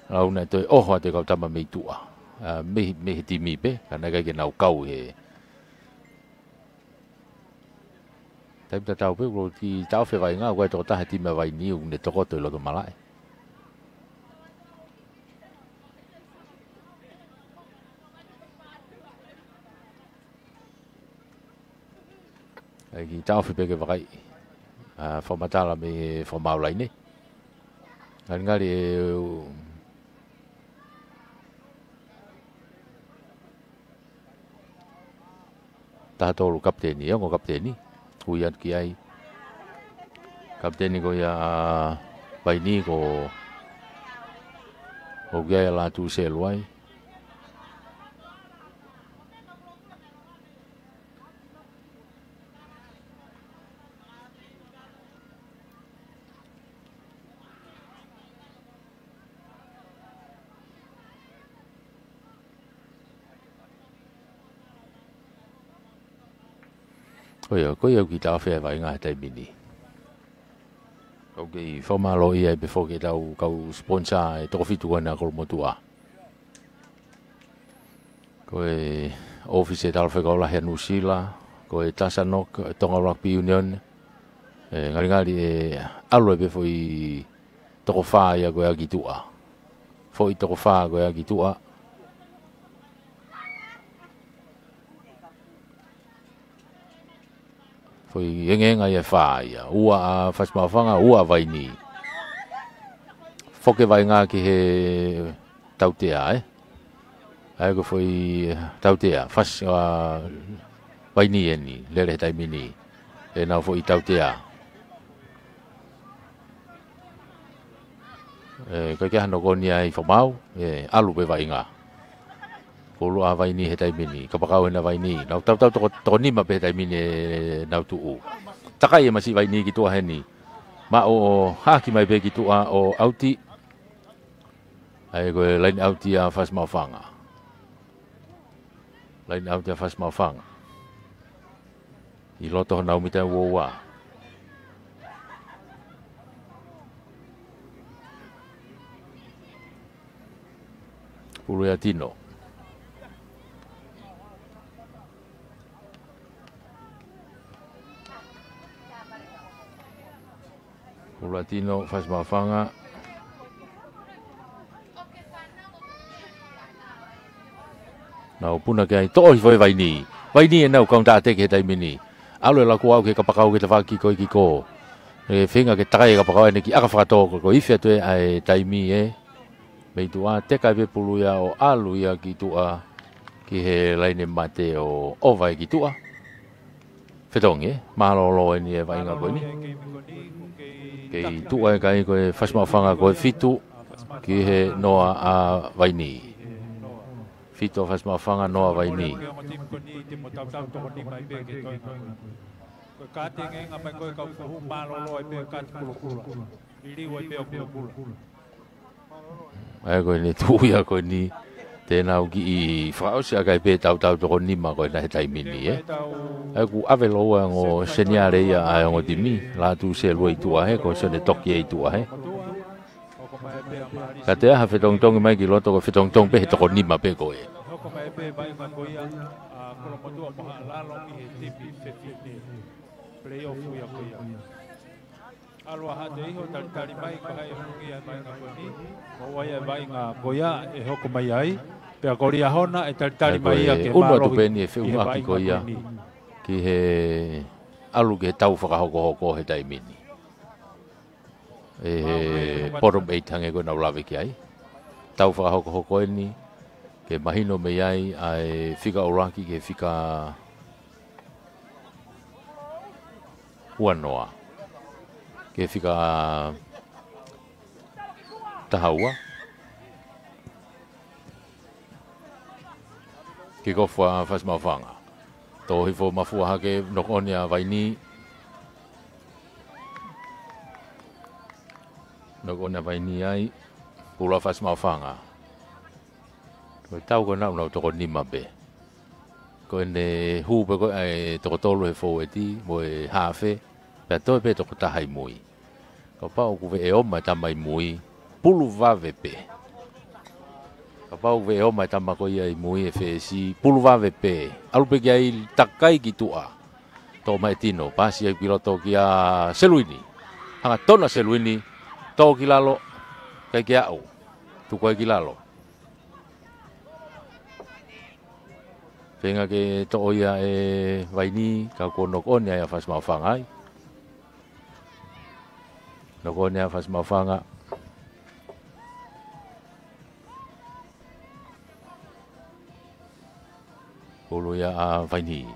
lau naʻe toe ʻoho atu e kau tama mei tuʻa. ʻA, mei, mei he timi pē, ka naʻe ʻikai ke nau kau he. Taimi tatau pē, ko e kiʻi taʻofi e vaʻinga, ko e tokotaha he timi ʻa Vaini ʻoku ne tokoto ʻi loto malaʻe. ʻAi kiʻi taʻofi pē ke vakai. ʻA, fakamatala mei he fakamaau laine. Ngalingali ʻe u Taha tolu kapiteni, ongo kapiteni. Ui atu ki ai. Kapiteni ko ia ʻa Vaini ko, ko ki ai ʻa Lātū Selu ai. Ko ia, ko ia ʻoku kiʻi taʻofi e vaʻinga he taimi ni. ʻOku kei fakamālō ai pē foki ʻetau kau sponsor ʻe toko fitu ko ena ʻa Kolomotuʻa. Ko e ʻōfisi ʻo e Talafekau Lahi ʻa Nuʻusila, ko e TASANOC, Tonga Rugby Union, ʻe ngalingali ʻe ʻalu ai pē foʻi toko fā ia ko ē ʻa ki tuʻa. Foʻi toko fā ko ē ʻa ki tuʻa. Foʻi engenga ia ʻe fā ia. Ua ʻa Fasi Maʻufanga, ua ʻa Vainī. Foki e vaʻinga ki he tautea, ē? ʻA ia ko e foʻi tautea, Fasi, ʻa Vainī eni, lele he taimi ni ʻenau foʻi tautea. ʻE, ʻikai ke ʻi ai hano ko eni ʻa e fakamaau, ʻe, ʻalu pē vaʻinga. Pulu ʻa Vainī he taimi ni, kapakau ena ʻa Vainī. Nau tautau toko, toko nima pē he taimi ni ʻenau tuʻu. Takai e masiʻi Vainī ki tuʻa heni. Maʻu ʻo haki mai pē ki tuʻa ʻo ʻauti. ʻA ia ko e laine ʻauti ʻa Fasi Maʻufanga. Laine ʻauti ʻa Fasi Maʻufanga. ʻI loto honau mita ʻe ua ua. Pulu ʻa Tino. Pulu ʻa Tino, Fasi Maʻufanga. Nau puna ki ai, toʻo hifo ʻe Vainī. Vainī ʻenau counter attack he taimi ni. ʻAlu e laku ʻo aʻu ki he kapakau ke tavaki ko ē ki kō. ʻE feinga ke takai e kapakau ʻa eni ki ʻaka fakatō ko ē, ko e ifi atu ē ʻa e taimi ē. Mei tuʻa, teka ai pē pulu ia ʻo ʻalu ia ki tuʻa ki he laine mate ʻo ʻova ē ki tuʻa. Fetongi, ē? Mālōlō eni e vaʻinga ko eni. Kei tuʻa e kai ko ē Fasi Maʻufanga ko e fitu ki he noa ʻa Vainī. Fitu ʻa Fasi Maʻufanga, noa ʻa Vainī. Ko e kāti engenga mai ko ē kau fuhu, mālōlō ai pē kāti kulokula. Liliu ai pē ʻo kulokula. ʻA ia ko eni tuʻu ia ko eni te nau kiʻi fakaʻosi ʻaki ai pē tautau toko nima ko ena he taimi ni, ē. ʻA ia kuo ʻave lōua e ongo seniale ia ʻa e ongo timi, Lātū Selua ʻi tuʻa hē, ko Sione Toki ē ʻi tuʻa hē. Ka te aha fetongitongi mai ki loto ko e fetongitongi pē he toko nima pē ko ē. Hoko mai pē vaʻinga ko ia ʻa Kolomotuʻa mo Haʻalalo ki he timi fefine. Play off ia ko ia. ʻAlu ʻa Haʻateiho, talitali mai, ka ʻi ai e hongi ʻa e vaʻinga ko eni. Ko e vaʻinga ko ia ʻe hoko mai ai. Pea ko Liahona ʻe talitali mai ia ke ʻunu atu mālohi pē eni e feʻunga ki he vaʻinga ko ia ko eni. Ki he ʻalu ki he tau fakahokohoko he taimi ni. ʻE he bottom eight hangē ko ʻenau lave ki ai. Tau fakahokohoko eni, ke mahino mei ai ʻa e fika ʻuluaki ki he fika ua noa. Ki he fika taha ua. Kick off ʻa Fasi Maʻufanga. Tō hifo mafua hake, knock on ʻa Vainī. Knock on ʻa Vainī ai. Pulu ʻa Fasi Maʻufanga. Ko e tau ko ena ʻoku nau toko nima pē. Ko ʻene hū pē ko ē ʻa e toko tolu he fōueti mo e haafe, pea toe pē toko taha ʻi mui. Kapau ʻoku veʻe oma e tama ʻi mui, pulu vave pē. Kapau ʻoku veʻe oma e tama ko ia ʻi mui e fesi, pulu vave pē. ʻAlu pē ki ai, takai ki tuʻa. Toʻo mai ʻe Tino, paasi ai ki loto kia Seluini. Hangatonu ʻa Seluini, toʻo ki lalo, ʻikai ke aʻu. Tuku ai ki lalo. Feinga ke toʻo ia ʻe Vainī, ka kuo knock on ai ʻa Fasi Maʻufanga ai. Knock on ʻa Fasi Maʻufanga. Pulu ia ʻa Vainī.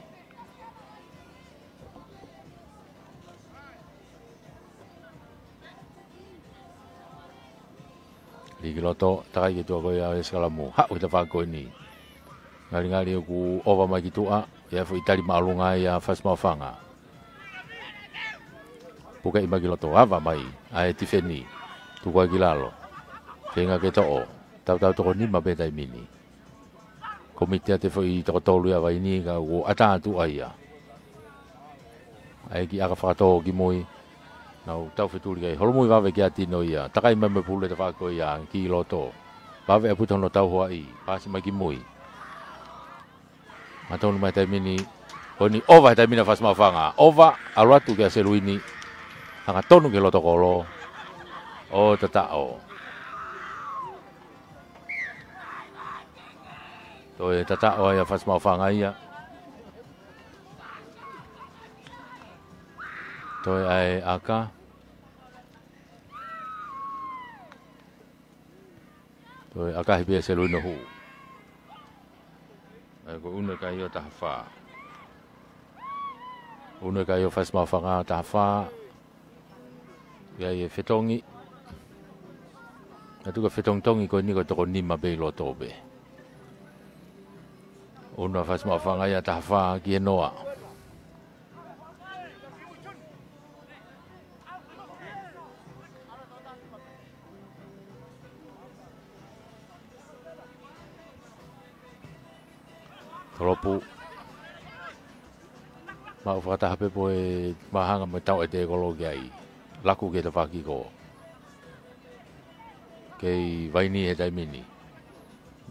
Lī ki loto, takai ki tuʻa ko ia ʻa e sikalamu. Haʻu he tafaʻaki ko eni. Ngalingali ʻoku ʻova mai ki tuʻa, ʻi ai e foʻi tali māʻolunga ia ʻa Fasi Maʻufanga. Pukeʻi mai ki loto, ava mai ʻa e tifeni. Tuku ai ki lalo. Feinga ke toʻo. Tautau toko nima pē taimi ni. Komiti atu e foʻi toko tolu ia ʻa Vainī ka kuo ʻatā atu ʻa ia. ʻA e ki ʻAka fakatō ki mui. Nau taufetuli ki ai. Holomui vave kia Tino ia. Takai mai mo e pulu ʻe tafaʻaki ko ia ki loto. Vave ʻa e puta hono tauhoaʻi. Paasi mai ki mui. Mātonu mai he taimi ni. Ko eni ʻova he taimi ni ʻa Fasimaʻofanga. ʻOva, ʻalu atu kia Seluini. Hangatonu ki he loto kolo ʻo tataʻo. Toe tataʻo ai ʻa Fasimaʻofanga ia. Toe ʻa e ʻaka. Toe ʻakahi pē ʻe Seluini ʻo hū. ʻA ia ko e ʻunu e kai ʻo taha fā. ʻUnu e kai ʻo Fasimaʻofanga taha fā. ʻI ai e fetongi. Ka tuku e fetongitongi ko eni ko e toko nima pē ʻi loto pē. ʻUnu ʻa Fasimaʻofanga ia taha fā ki he noa. Tolopu. Maʻu fakataha pē pea mahanga mo e tau e tēkolo ki ai. Laku ki he tafaʻaki ko Kei Vaini he taimi ni.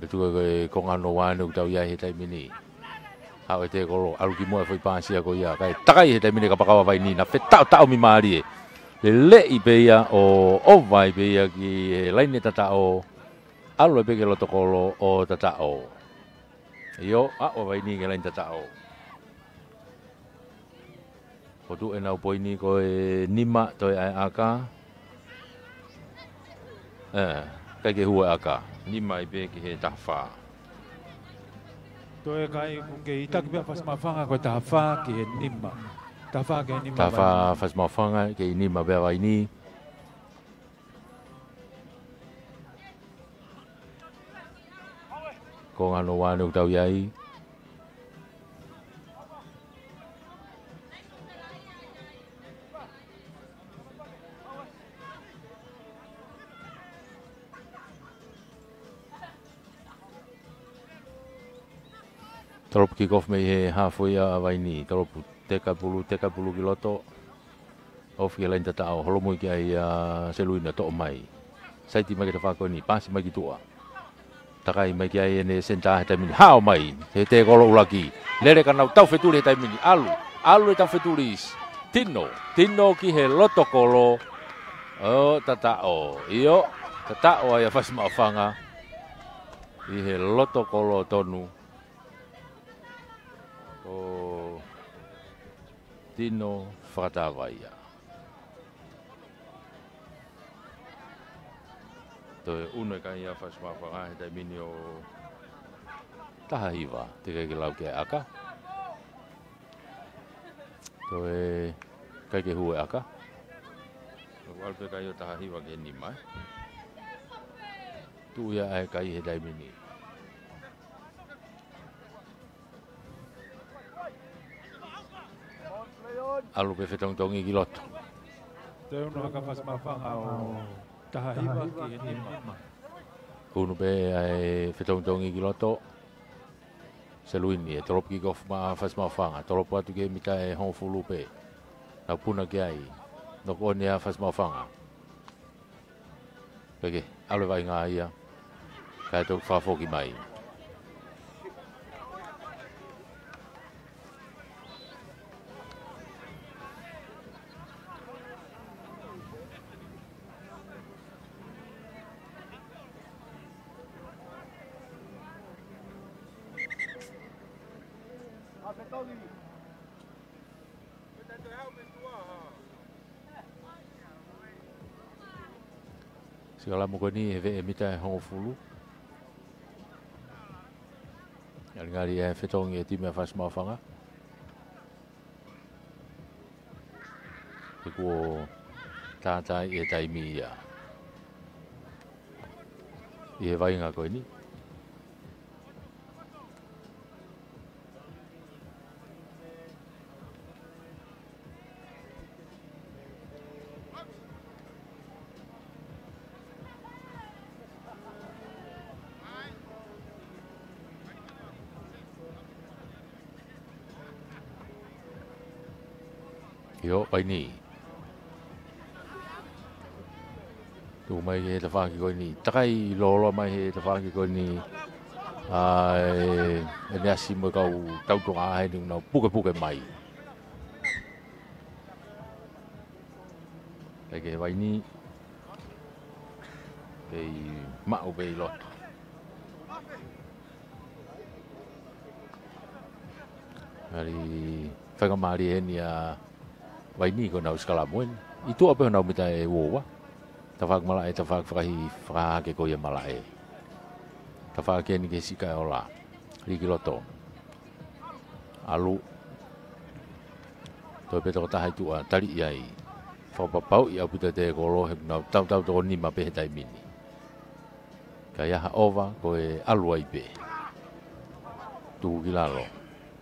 Meʻa tuku ko e konga hono ua ʻoku tau ʻi ai he taimi ni. Haʻu e tēkolo, ʻalu ki muʻa e foʻi pāsia ko ia. Kae takai he taimi ni kapakau ʻa Vaini naʻe fetaʻotaʻomi mālie. Leleʻi pē ia ʻo ʻova ai pē ia ki he laine tataʻo. ʻAlu ai pē ki he loto kolo ʻo tataʻo. ʻIo, aʻu ʻa Vaini ki he laine tataʻo. Potu ʻenau poini ko e nima toe ʻa e ʻaka. ʻE, ʻikai ke hū e ʻaka. Nima ai pē ki he taha fā. Toe kai ʻoku kei taki pē ʻa Fasimaʻofanga ko e taha fā ki he nima. Taha fā ki he nima. Taha fā Fasimaʻofanga, kei nima pē ʻa Vaini. Konga hono ua ʻoku tau ʻi ai. Tolopu kick off mei he haafu ia ʻa Vaini. Tolopu teka pulu, teka pulu ki loto. Ofi ki he laine tataʻo, holomui ki ai ʻa Seluini ʻo toʻo mai. Saiti mai ki he tafaʻaki ko eni, paasi mai ki tuʻa. Takai mai ki ai ʻene senitā he taimi ni. Hao mai, he tēkolo ʻuluaki. Lele ka nau taufetuli he taimi ni. ʻAlu, ʻalu e taufetuli. Tino, tino ki he loto kolo ʻo tataʻo. ʻIo, tataʻo ai ʻa Fasimaʻofanga. ʻI he loto kolo tonu. Ko Tino Fakatavaia. Toe ʻunu e kai ʻa Fasimaʻofanga he taimi ni ʻo taha hiva, teʻeki ke lau ki he ʻaka. Toe ʻikai ke hū e ʻaka. ʻOku ʻalu pē kai ʻo taha hiva ki he nima, ē. Tuʻu ia ʻa e kai he taimi ni. ʻAlu pē fetongitongi ki loto. Toe ʻunu ʻaka Fasimaʻofanga ʻo taha hiva ki he nima. ʻUnu pē ʻa e fetongitongi ki loto. Seluini ʻe tolopu kick off maʻa Fasimaʻofanga. Tolopu atu ki he mita ʻe hongofulu pē. Nau puna ki ai. Knock on ia ʻa Fasimaʻofanga. Peke, ʻalu e vaʻinga ia. Kae toki fakafoki mai. Sikalamu ko eni he veʻe mita ʻe hongofulu. Ngalingali e fetongi e timi ʻa Fasimaʻofanga. He kuo tātaaʻi e taimi ia. ʻI he vaʻinga ko eni. ʻIo, Vaini. Tuku mai ki he tafaʻaki ko eni. Takai lōloa mai he tafaʻaki ko eni. ʻA e, ʻEne ʻasi mo e kau tautoka heni ʻoku nau pukepuke mai. Kai ke Vaini. Pei maʻu pei loto. Ari faingamālie heni ʻa Vaini ko ʻenau sikalamu eni. ʻI tuʻa pē honau mita ʻe ua ua. Tafaʻaki malaʻe, tafaʻaki fakahi, fakahake ko ia malaʻe. Tafaʻaki eni ki he siʻi kaeola. Lī ki loto. ʻAlu. Toe pē tokotaha ʻi tuʻa, taliʻi ai. Fakapapauʻi ʻaupito e tēkolo, he ʻoku nau tautau toko nima pē he taimi ni. Ka ʻi ai ha ʻova, ko e ʻalu ai pē. Tuku ki lalo.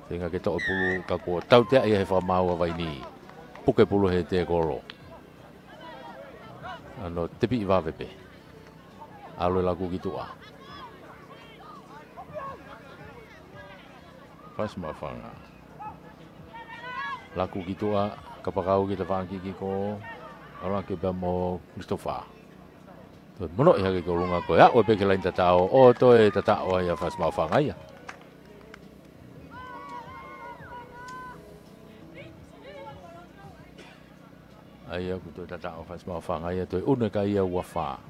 Feinga ke toʻo e pulu, ka kuo tautea ia he fakamaau ʻa Vaini. Puke pulu he tēkolo. ʻAno tepiʻi vave pē. ʻAlu e laku ki tuʻa. Fasi Maʻufanga. Laku ki tuʻa, kapakau ki tafaʻaki ki ko. ʻAlu hake pea mo Christopher. Toe monoʻi hake ki ʻolunga ko e aʻu pē ki he laine tataʻo, ʻo toe tataʻo ai ʻa Fasi Maʻufanga ia. ʻA ia kuo toe tataʻo Fasi Maʻufanga ia, toe ʻunu e kai ia ua fā.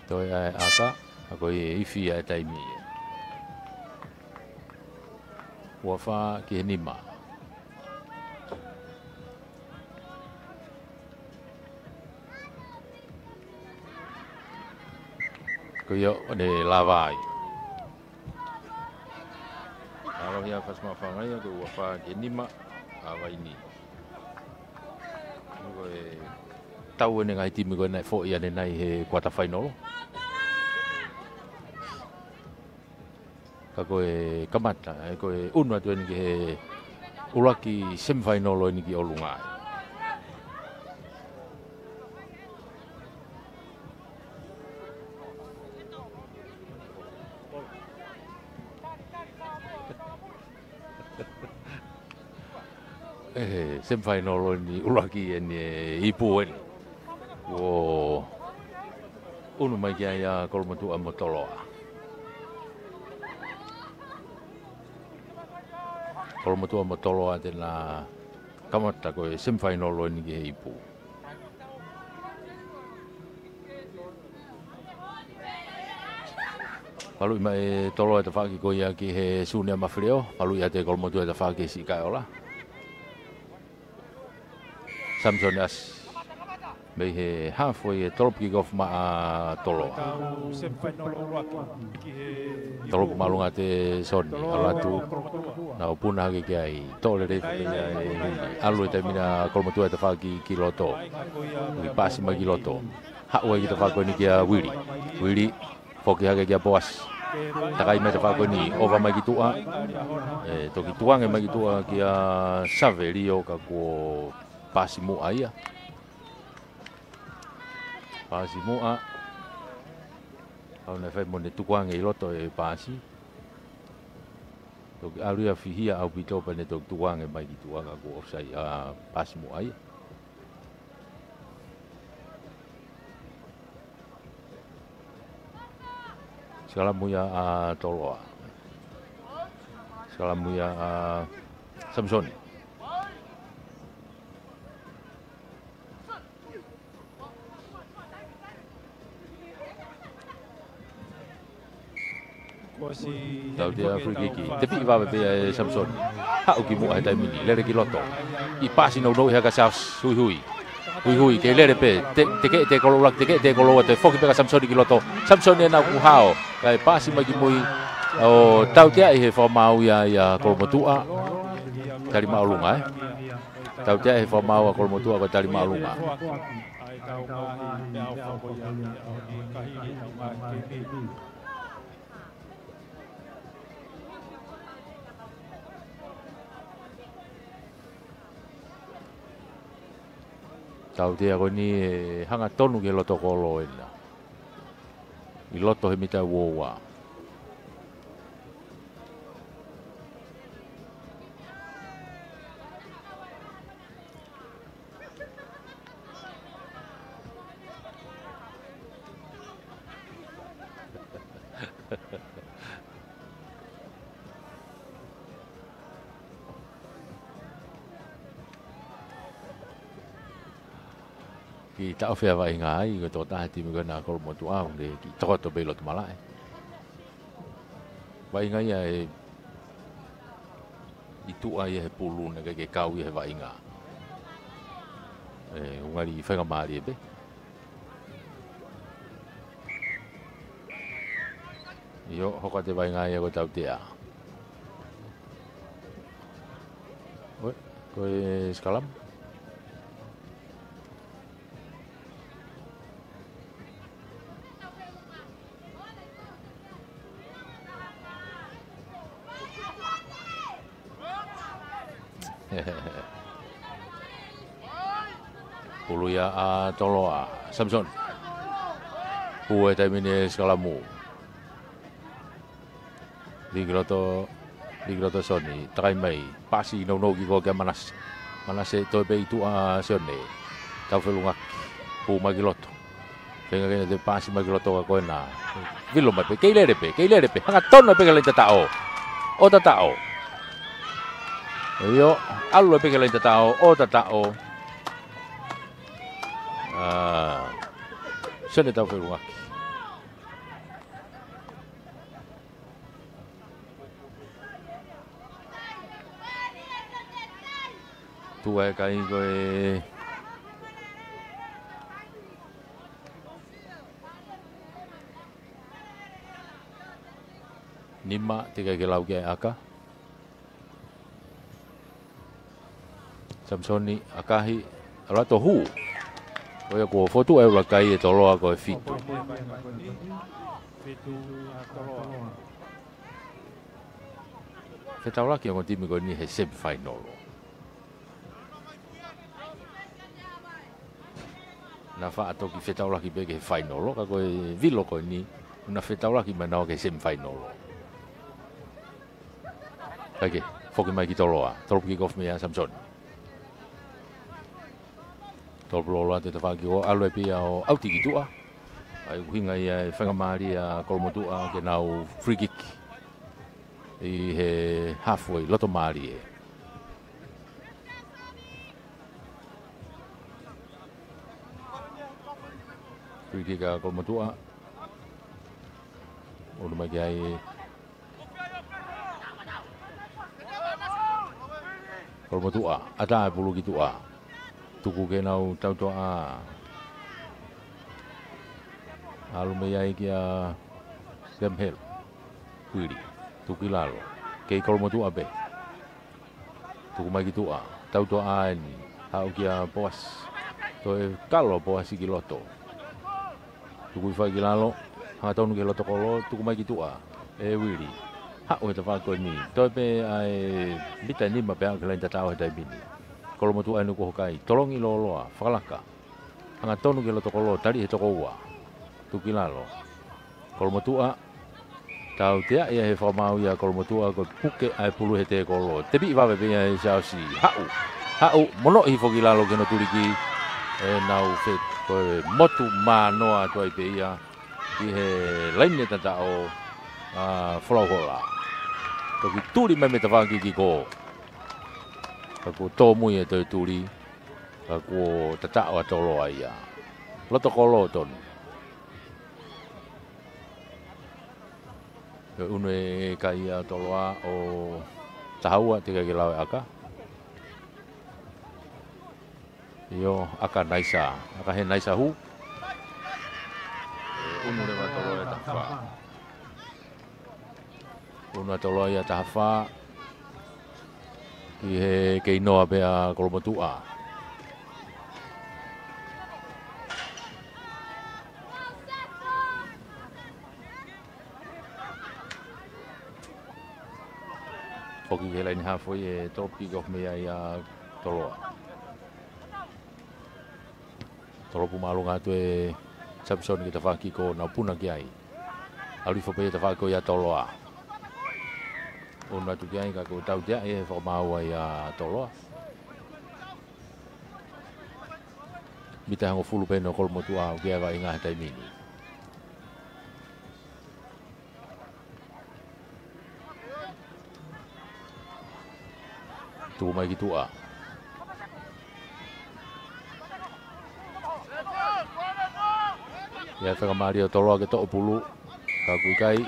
Toe ʻai ʻaka, ʻa ko e ifi ʻa e taimi ia. Ua fā ki he nima. Ko ia ʻoku ne lava ai. ʻAlu ia Fasi Maʻufanga ia, ko e ua fā ki he nima ʻa Vaini. Ko e tau ʻene ngaahi timi ko ē naʻe foʻi ʻanenai he kuata fainolo. Ka ko e kamata, ʻe ko e ʻunu atu eni ki he ʻuluaki semifinal eni ki ʻolunga ai. ʻE, semifinal eni ʻuluaki eni e ipu eni. Kuo ʻunu mai ki ai ʻa Kolomotuʻa mo Toloa. Kolomotuʻa mo Toloa te na kamata ko e semifinal eni ki he ipu. Paluʻi mai ʻe Toloa e tafaʻaki ko ia ki he Sunia Mafileo. Paluʻi ʻe Kolomotuʻa e tafaʻaki ki he siʻi kaeola. Samson ʻAsi. Mei he halfway e tolopu kick off maʻa Toloa. Tolopu māʻolunga ʻa Soni, ʻalu atu. Nau puna hake ki ai, toʻo lelei pē ia ʻe Hili. ʻAlu e taimi ni ʻa Kolomotuʻa e tafaʻaki ki loto. Ui pasi mai ki loto. Haʻu ai ki he tafaʻaki ko eni kia Vili. Vili, foki hake kia Poasi. Takai mai e tafaʻaki ko eni, ʻova mai ki tuʻa. ʻE, toki tukuange mai ki tuʻa kia Save Lio ka kuo pasi muʻa ia. Pasi muʻa. ʻAlu ʻo fai mo ʻene tukuange ʻi loto e pasi. Toki ʻalu ia fihia ʻaupito pea ne toki tukuange mai ki tuʻa ka kuo ʻosi ia pasi muʻa ia. Sikalamu ia ʻa Toloa. Sikalamu ia ʻa Samisoni. Tautea free kick. Tepiʻi vave pē ʻe Samisoni. Haʻu ki muʻa he taimi ni. Lele ki loto. ʻI pasi nounou ia kia Sasi. Huihui. Huihui. Kei lele pē. Te, tekeʻi e tēkolo ʻuluaki, tekeʻi e tēkolo ua, toe foki pē kia Samisoni ki loto. Samisoni ʻena kuo hao. Kae pasi mai ki mui. ʻO tautea ʻi he fakamaau ia ʻa Kolomotuʻa. Tali māʻolunga, ē. Tautea ʻi he fakamaau ʻa Kolomotuʻa ko e tali māʻolunga. Tautea ko eni ʻe hangatonu ki he loto kolo ʻena. ʻI loto he mita ua ua. Kiʻi taʻofi ʻa e vaʻinga ai, ko e tokotaha timi ko ena Kolomotuʻa, ʻoku ne kiʻi tokoto pē ʻi loto malaʻe. Vaʻinga ia ʻe, ʻi tuʻa ia he pulu naʻe ʻikai ke kau ia he vaʻinga. ʻE, ʻoku ngali faingamālie pē. ʻIo, hoko atu e vaʻinga ia ko e tautea. ʻOi, ko e sikalamu. Pulu ia ʻa Toloa, Samson. Hū he taimi ni e sikalamu. Lī ki loto, lī ki loto Sione, takai mai, paasi nounou ki ko kia Manase. Manase toe pē ʻi tuʻa Sione. Tau felungaki, hū mai ki loto. Feinga ke ne toe paasi mai ki loto ka ko ena. Vilo mai pē, kei lele pē, kei lele pē. Hangatonu pē ki he laine tataʻo. ʻO tataʻo. ʻIo, ʻalu pē ki he laine tataʻo, ʻo tataʻo. ʻA, Sione Taufelungaki. Tuʻu e kai ko e nima, teʻeki ke lau ki ai ʻa e ʻaka. Samisoni, ʻakahi, ʻalu atu ʻo hū. ʻOku fotu e ʻuluaki kai ʻe Toloa ko e fitu. Fetaulaki ongo timi ko eni he semifinal. Naʻa faʻa toki fetaulaki pē ki he final, ka ko e vilo ko eni, naʻa fetaulaki mai naua ki he semifinal. Kae kehe, foki mai ki Toloa, tolopu kick off meia Samisoni. Tolopu lolo atu e tafaʻaki ko ē, ʻalu e pia ʻo ʻauti ki tuʻa. ʻA ia ʻuhinga ia e faingamālie ʻa Kolomotuʻa ke nau free kick ʻi he halfway, loto mālie. Free kick ʻa Kolomotuʻa. ʻUnu mai ki ai. Kolomotuʻa, ʻatā e pulu ki tuʻa. Tuku ke nau tautoʻa. ʻAlu mei ai kia Sam Hill. Uili, tuku ki lalo. Kei Kolomotuʻa pē. Tuku mai ki tuʻa, tautoʻa eni, haʻu kia Poasi. Toe kalo Poasi ki loto. Tuku hifo ai ki lalo, hangatonu ki he loto kolo, tuku mai ki tuʻa. ʻE Uili, haʻu he tafaʻaki ko eni. Toe pē ʻa e mita ʻe nima pē aʻu ki he laine tataʻo he taimi ni. Kolomotuʻa eni kuo hokai, tolongi lōloa, fakalaka. Hangatonu ki he loto kolo, tali he toko ua. Tuku ki lalo. Kolomotuʻa, tautea ia he fakamaau ia Kolomotuʻa ko e puke ʻa e pulu he tēkolo. Tepiʻi vave pē ia ʻe Siaosi. Haʻu. Haʻu, monoʻi hifo ki lalo ki hono tuliki. ʻE nau fe, ko e motu mānoa atu ai pē ia ki he laine tataʻo ʻa Folau Hola. Toki tuli mai mei tafaʻaki kick off. Ka kuo tōmui e toe tuli. Ka kuo tataʻo ʻa Toloa ia. Loto kolo tonu. ʻE ʻunu e kai ʻa Toloa ʻo taha ua, teʻeki ke lau e ʻaka. ʻIo, ʻaka Naisa. ʻAkahi Naisa hū. ʻE ʻunu leva Toloa ia taha fā. ʻUnu ʻa Toloa ia taha fā. Ki he kei noa pē ʻa Kolomotuʻa. Foki ki he laine halfway ʻe tolopu kick off mei ai ʻa Toloa. Tolopu māʻolunga atu ʻe Samisoni ki he tafaʻaki ko ē naʻa nau puna ki ai. ʻAlu hifo pē tafaʻaki ko ia ʻa Toloa. ʻUnu atu ki ai ka kuo tautea ia he fakamaau ai ʻa Toloa. Mita ʻe hongofulu pē ʻa Kolomotuʻa ʻoku ʻi ai e vaʻinga he taimi ni. Tuku mai ki tuʻa. ʻIa, fakamālie ʻa Toloa ke toʻo pulu. Ka ʻoku ʻikai.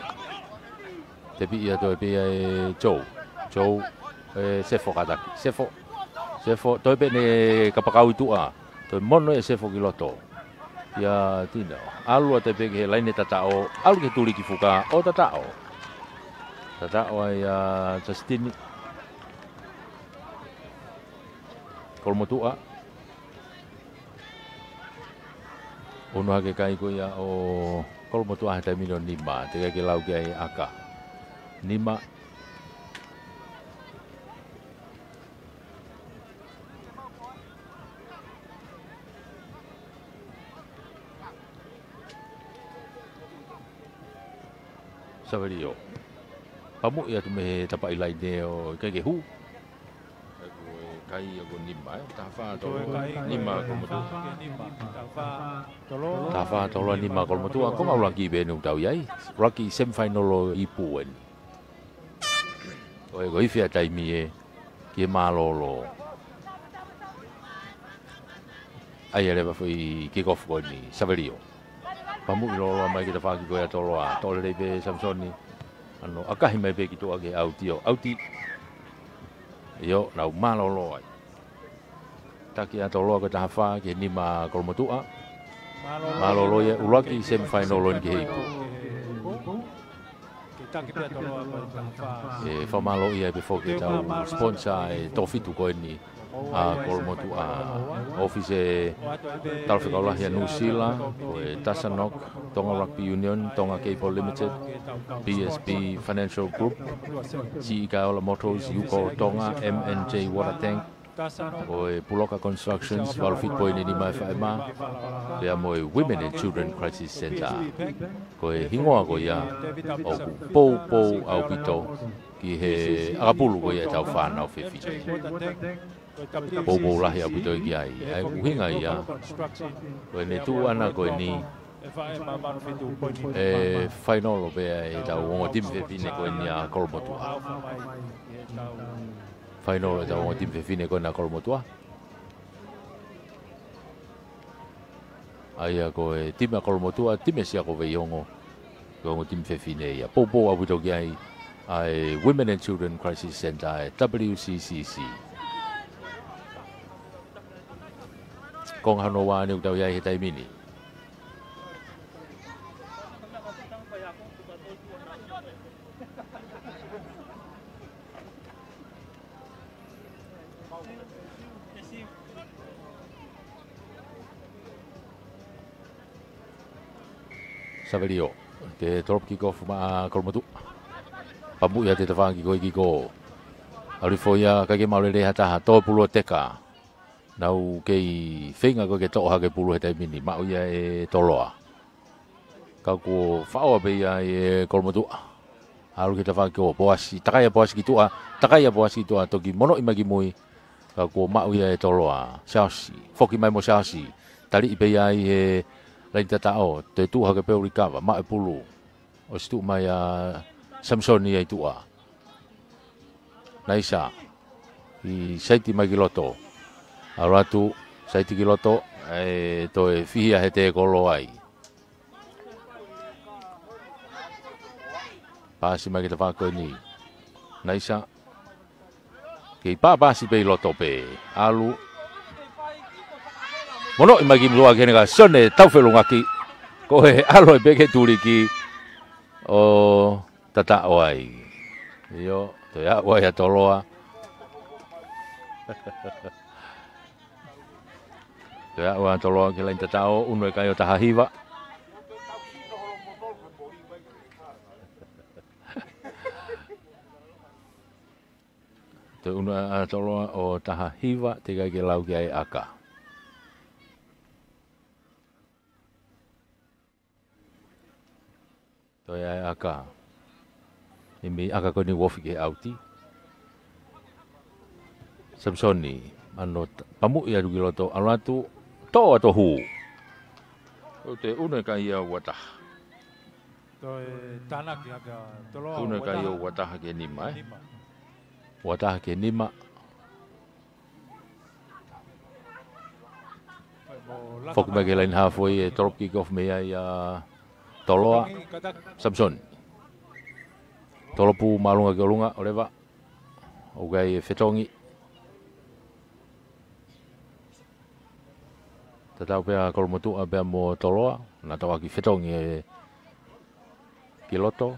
Tepi ia toe pē ia ʻe Joe. Joe, ʻe Sefo kātaki. Sefo. Sefo, toe pē ʻene kapakau ʻi tuʻa. Toe mono ʻe Sefo ki loto. ʻIa Tino. ʻAlu atu pē ki he laine tataʻo. ʻAlu ki he tuliki fuka. ʻO tataʻo. Tataʻo ai ʻa Justin. Kolomotuʻa. ʻUnu hake kai ko ia ʻo Kolomotuʻa he taimi ni ʻo nima. Teʻeki ke lau ki ai ʻa ʻAka. Nima. Savelio. Pamuʻi atu mei he tapaʻi laine ʻo ʻikai ke hū. ʻE, ko e kai ia ko nima, ē? Taha fā Toloa, nima Kolomotuʻa. Taha fā Toloa, nima Kolomotuʻa. Ko e ngaahi ʻuluaki pē eni ʻoku tau ʻi ai. ʻUluaki semifinal ʻo e ipu eni. ʻOku ʻi ai ko e ifi ʻa e taimi ē ki he mālōlō. ʻAi ʻa e leva foʻi kick off ko eni, Savelio. Pamuʻi lōloa mai ki he tafaʻaki ko ia ʻa Toloa. Toʻo lelei pē Samisoni. ʻAno ʻakahi mai pē ki tuʻa ki he ʻauti ʻo ʻauti. ʻIo, nau mālōlō ai. Taki ʻa Toloa ko e taha fā ki he nima Kolomotuʻa. Mālōlō ia ʻuluaki semifinal ʻo eni ki he ipu. ʻE fakamālō ia pē foki ʻetau sponsor ʻe toko fitu ko eni ʻa Kolomotuʻa. ʻOfisi ʻa e Talafekau Lahi ʻa Nuʻusila, ko e Tasanok, Tonga Rugby Union, Tonga Cable Limited, B S B Financial Group, C E Kaola Motors, Yuko Tonga, M and J Water Tank, ko e Puloka Constructions, valu fitu poini nima ʻe faʻema, pea mo e Women and Children Crisis Centre. Ko e hingoa ko ia ʻoku poupou ʻaupito ki he ʻakapulu ko ia ʻetau fānau fefine. Poupou lahi ʻaupito ki ai. ʻA e ʻuhinga ia, ko ʻene tuʻu ʻana ko eni, ʻe fainolo pē ʻetau ongo timi fefine ko eni ʻa Kolomotuʻa. Fainolo ʻetau ongo timi fefine ko ena Kolomotuʻa. ʻA ia ko e timi ʻa Kolomotuʻa, timi ʻa Siakoveiongo, ko e ongo timi fefine ia. Poupou ʻaupito ki ai ʻa e Women and Children Crisis Centre, ʻa e W C C C. Konga hono ua eni ʻoku tau ʻi ai he taimi ni. Savelio, ke drop kick off maʻa Kolomotuʻa. Pamuʻi atu e tafaʻaki ko e kick off. ʻAlu hifo ia, ʻikai ke maʻu lelei ha taha, toʻo pulu ʻa Teka. Nau kei feinga ko ē ke toʻo hake pulu he taimi ni, maʻu ia ʻe Toloa. Ka kuo faʻo pē ia ʻe Kolomotuʻa. ʻAlu ki he tafaʻaki ko Poasi, takai ʻa Poasi ki tuʻa, takai ʻa Poasi ki tuʻa, toki monoʻi mai ki mui. Ka kuo maʻu ia ʻe Toloa, Siaosi, foki mai mo Siaosi. Taliʻi pē ia ʻi he laini tataʻo, toe tuʻu hake pē ʻo likava, maʻu e pulu. ʻOsi tuʻu mai ʻa Samisoni ia ʻi tuʻa. Naisa, ʻi saiti mai ki loto. ʻAlu atu, saiti ki loto, ʻe toe fihia he tēkolo ai. Paasi mai ki he tafaʻaki ko eni. Naisa. Kei pāpaasi pē ʻi loto pē. ʻAlu. Monoʻi mai ki muʻa ki heni ka Sione Taufelungaki. Ko e ʻalu ai pē ki he tuliki. ʻO tataʻo ai. ʻIo, toe aʻu ai ʻa Toloa. Toe aʻu ʻa Toloa ki he laini tataʻo, ʻunu e kai ʻo taha hiva. Toe ʻunu ʻa Toloa ʻo taha hiva, teʻeki ai ke lau ki ai ʻa ʻAka. Toe ʻai ʻa ʻAka. ʻI mei ʻAka ko eni ʻoku ofi ki he ʻauti. Samisoni, ʻano t-, pamuʻi atu ki loto, ʻalu atu, toʻo atu ʻo hū. ʻO toe ʻunu e kai ia ua taha. Toe tānaki hake ʻa Toloa, ʻunu e kai ia ua taha ki he nima, ē? Nima. Ua taha ki he nima. Foki mai ki he laini haafe ʻo e tolopu kick off mei ai ʻa Toloa. Samisoni. Tolopu māʻolunga ki ʻolunga, ʻOleva. ʻOku ʻi ai e fetongi. Tatau pē ʻa Kolomotuʻa pea mo Toloa. Naʻa tau ʻaki fetongi ē ki loto.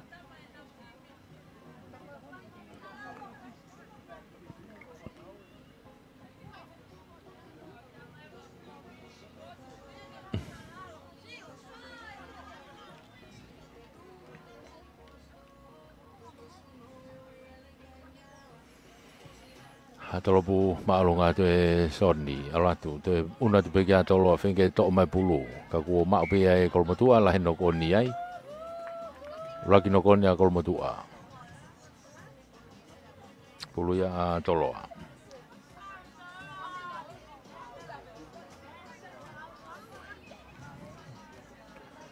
Ā, tolopu māʻolunga atu ʻe Soni, ʻalu atu, toe ʻunu atu pē kia Toloa, feinga ke toʻo mai pulu. Ka kuo maʻu pē ia ʻe Kolomotuʻa, lahi e knock on ai. ʻUluaki knock on ʻa Kolomotuʻa. Pulu ia ʻa Toloa.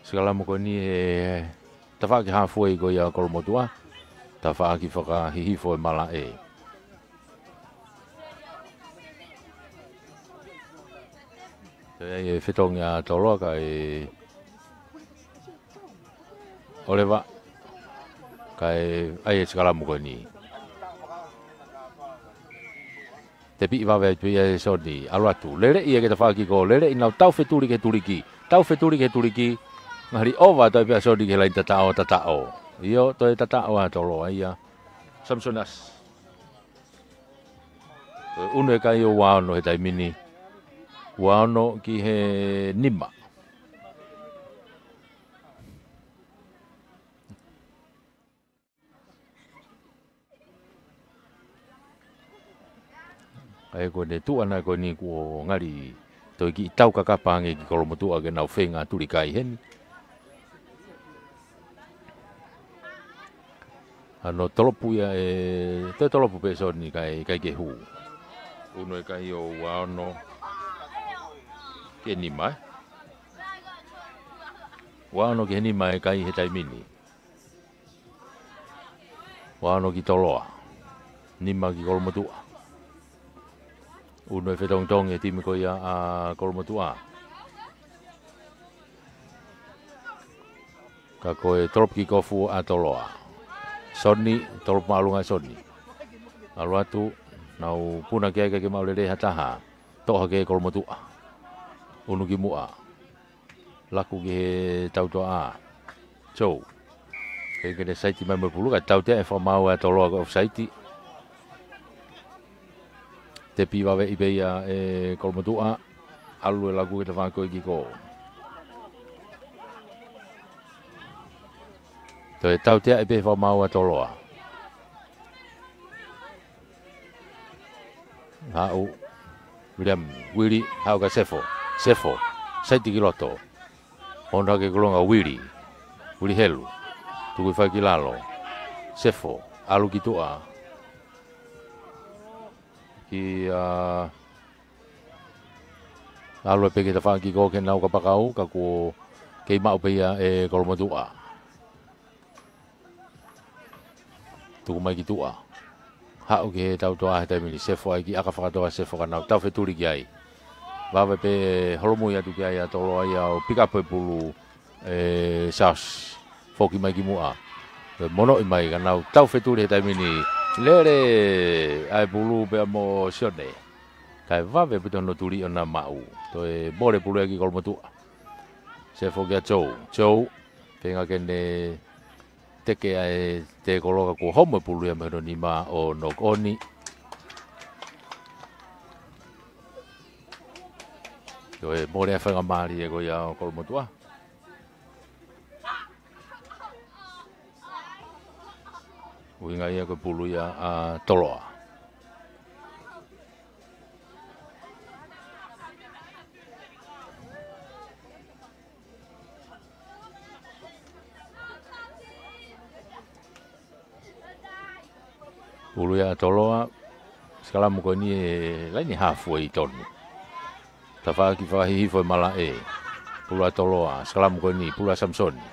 Sikalamu ko eni he tafaʻaki haafe ko ia ʻa Kolomotuʻa. Tafaʻaki fakahihifo e malaʻe. Toe ʻi ai e fetongi ʻa Toloa kae ʻOleva. Kae ʻai e sikalamu ko eni. Tepiʻi vave atu ia ʻe Soni. ʻAlu atu. Lele ia ki he tafaʻaki kick off. Lele ʻi he nau taufetuli ki he tuliki. Taufetuli ki he tuliki. Ngalingali ʻova atu ai pē ʻa Soni ki he laini tataʻo, tataʻo. ʻIo, toe tataʻo ʻa Toloa ia. Samisoni Asi. Toe ʻunu e kai ʻo ua ono he taimi ni. Ua ono ki he nima. ʻA ia ko ʻene tuʻu ʻana ko eni kuo ngali toe kiʻi taukakapa ange ki Kolomotuʻa ke nau feinga tuli kai heni. Hano tolopu ia ʻe, toe tolopu pē Soni kae ʻikai ke hū. ʻUnu e kai ʻo ua ono ki he nima, ē? Ua ono ki he nima e kai he taimi ni. Ua ono ki Toloa. Nima ki Kolomotuʻa. ʻUnu e fetongitongi e timi ko ia ʻa Kolomotuʻa. Ka ko e tolopu kick off ʻa Toloa. Soni, tolopu māʻolunga ʻe Soni. ʻAlu atu, nau puna ki ai kae ʻikai ke maʻu lelei ha taha. Toʻo hake ʻe Kolomotuʻa. ʻUnu ki muʻa. Laku ki he tautoʻa. Joe. Feinga ke ne saiti mai mo e pulu, kae tautea e fakamaau ʻa Toloa ko e offside. Tepi vave ʻi pē ia ʻe Kolomotuʻa. ʻAlu e laku ki he tafaʻaki kick off. Toe tautea ʻi pē fakamaau ʻa Toloa. Haʻu, William, Vili, haʻu kia Sefo. Sefo, saiti ki loto. Ono hake ki ʻolunga Vili. Vili helu. Tuku hifo ai ki lalo. Sefo, ʻalu ki tuʻa. Ki, ā, ʻalu pē ki he tafaʻaki kick off ke nau kapakau, ka kuo kei maʻu pē ia ʻe Kolomotuʻa. Tuku mai ki tuʻa. Haʻu ki he tautoʻa he taimi ni, Sefo ai ki ʻaka fakatoa Sefo ka nau taufetuli ki ai. Vave pē holomui atu ki ai ʻa Toloa ia ʻo pick up e pulu ʻe Sasi. Foki mai ki muʻa. Toe monoʻi mai ka nau taufetuli he taimi ni. Lele ʻa e pulu pea mo Sione. Kae vave pē hono tuli ʻo na maʻu. Toe mole pulu ia ki Kolomotuʻa. Sefo kia Joe. Joe. Feinga ke ne teke ʻa e tēkolo ka kuo homo e pulu ia mei hono nima ʻo knock on. Ko e mole ʻa e faingamālie ko ia ʻo Kolomotuʻa. ʻUhinga ia ko e pulu ia ʻa Toloa. Pulu ia ʻa Toloa, sikalamu ko eni he laini haafe ʻi tonu. Tafaʻaki fakahihifo e malaʻe. Pulu ʻa Toloa, sikalamu ko eni, pulu ʻa Samisoni.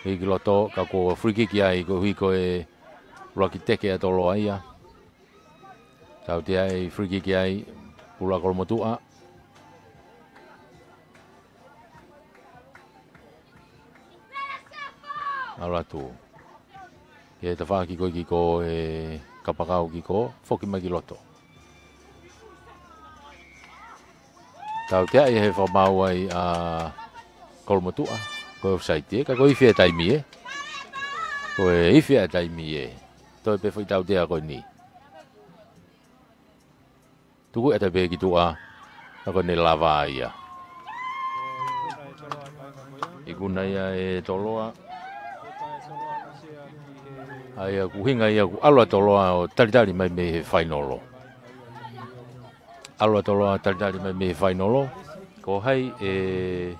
Hiki loto, ka ko e free kick ai, koeʻuhi ko e ʻuluaki teke ʻa Toloa ia. Tautea e free kick ai, pulu ʻa Kolomotuʻa. ʻAlu atu. He tafaʻaki ko ē kiko ʻe Kapakau kiko, foki mai ki loto. Tauteaʻi he fakamaau ai ʻa Kolomotuʻa, ko e offside ē, ka ko e ifi ʻa e taimi ē. Ko e ifi ʻa e taimi ē. Toe pē foʻi tautea ko eni. Tuku ʻatā pē ki tuʻa, ka ko ʻene lava ia. Ikuna ia ʻe Toloa. ʻA ia ko e ʻuhinga ia ʻoku ʻalu ʻa Toloa ʻo talitali mai mei he fainolo. ʻAlu ʻa Toloa talitali mai mei he fainolo. Ko hai ʻe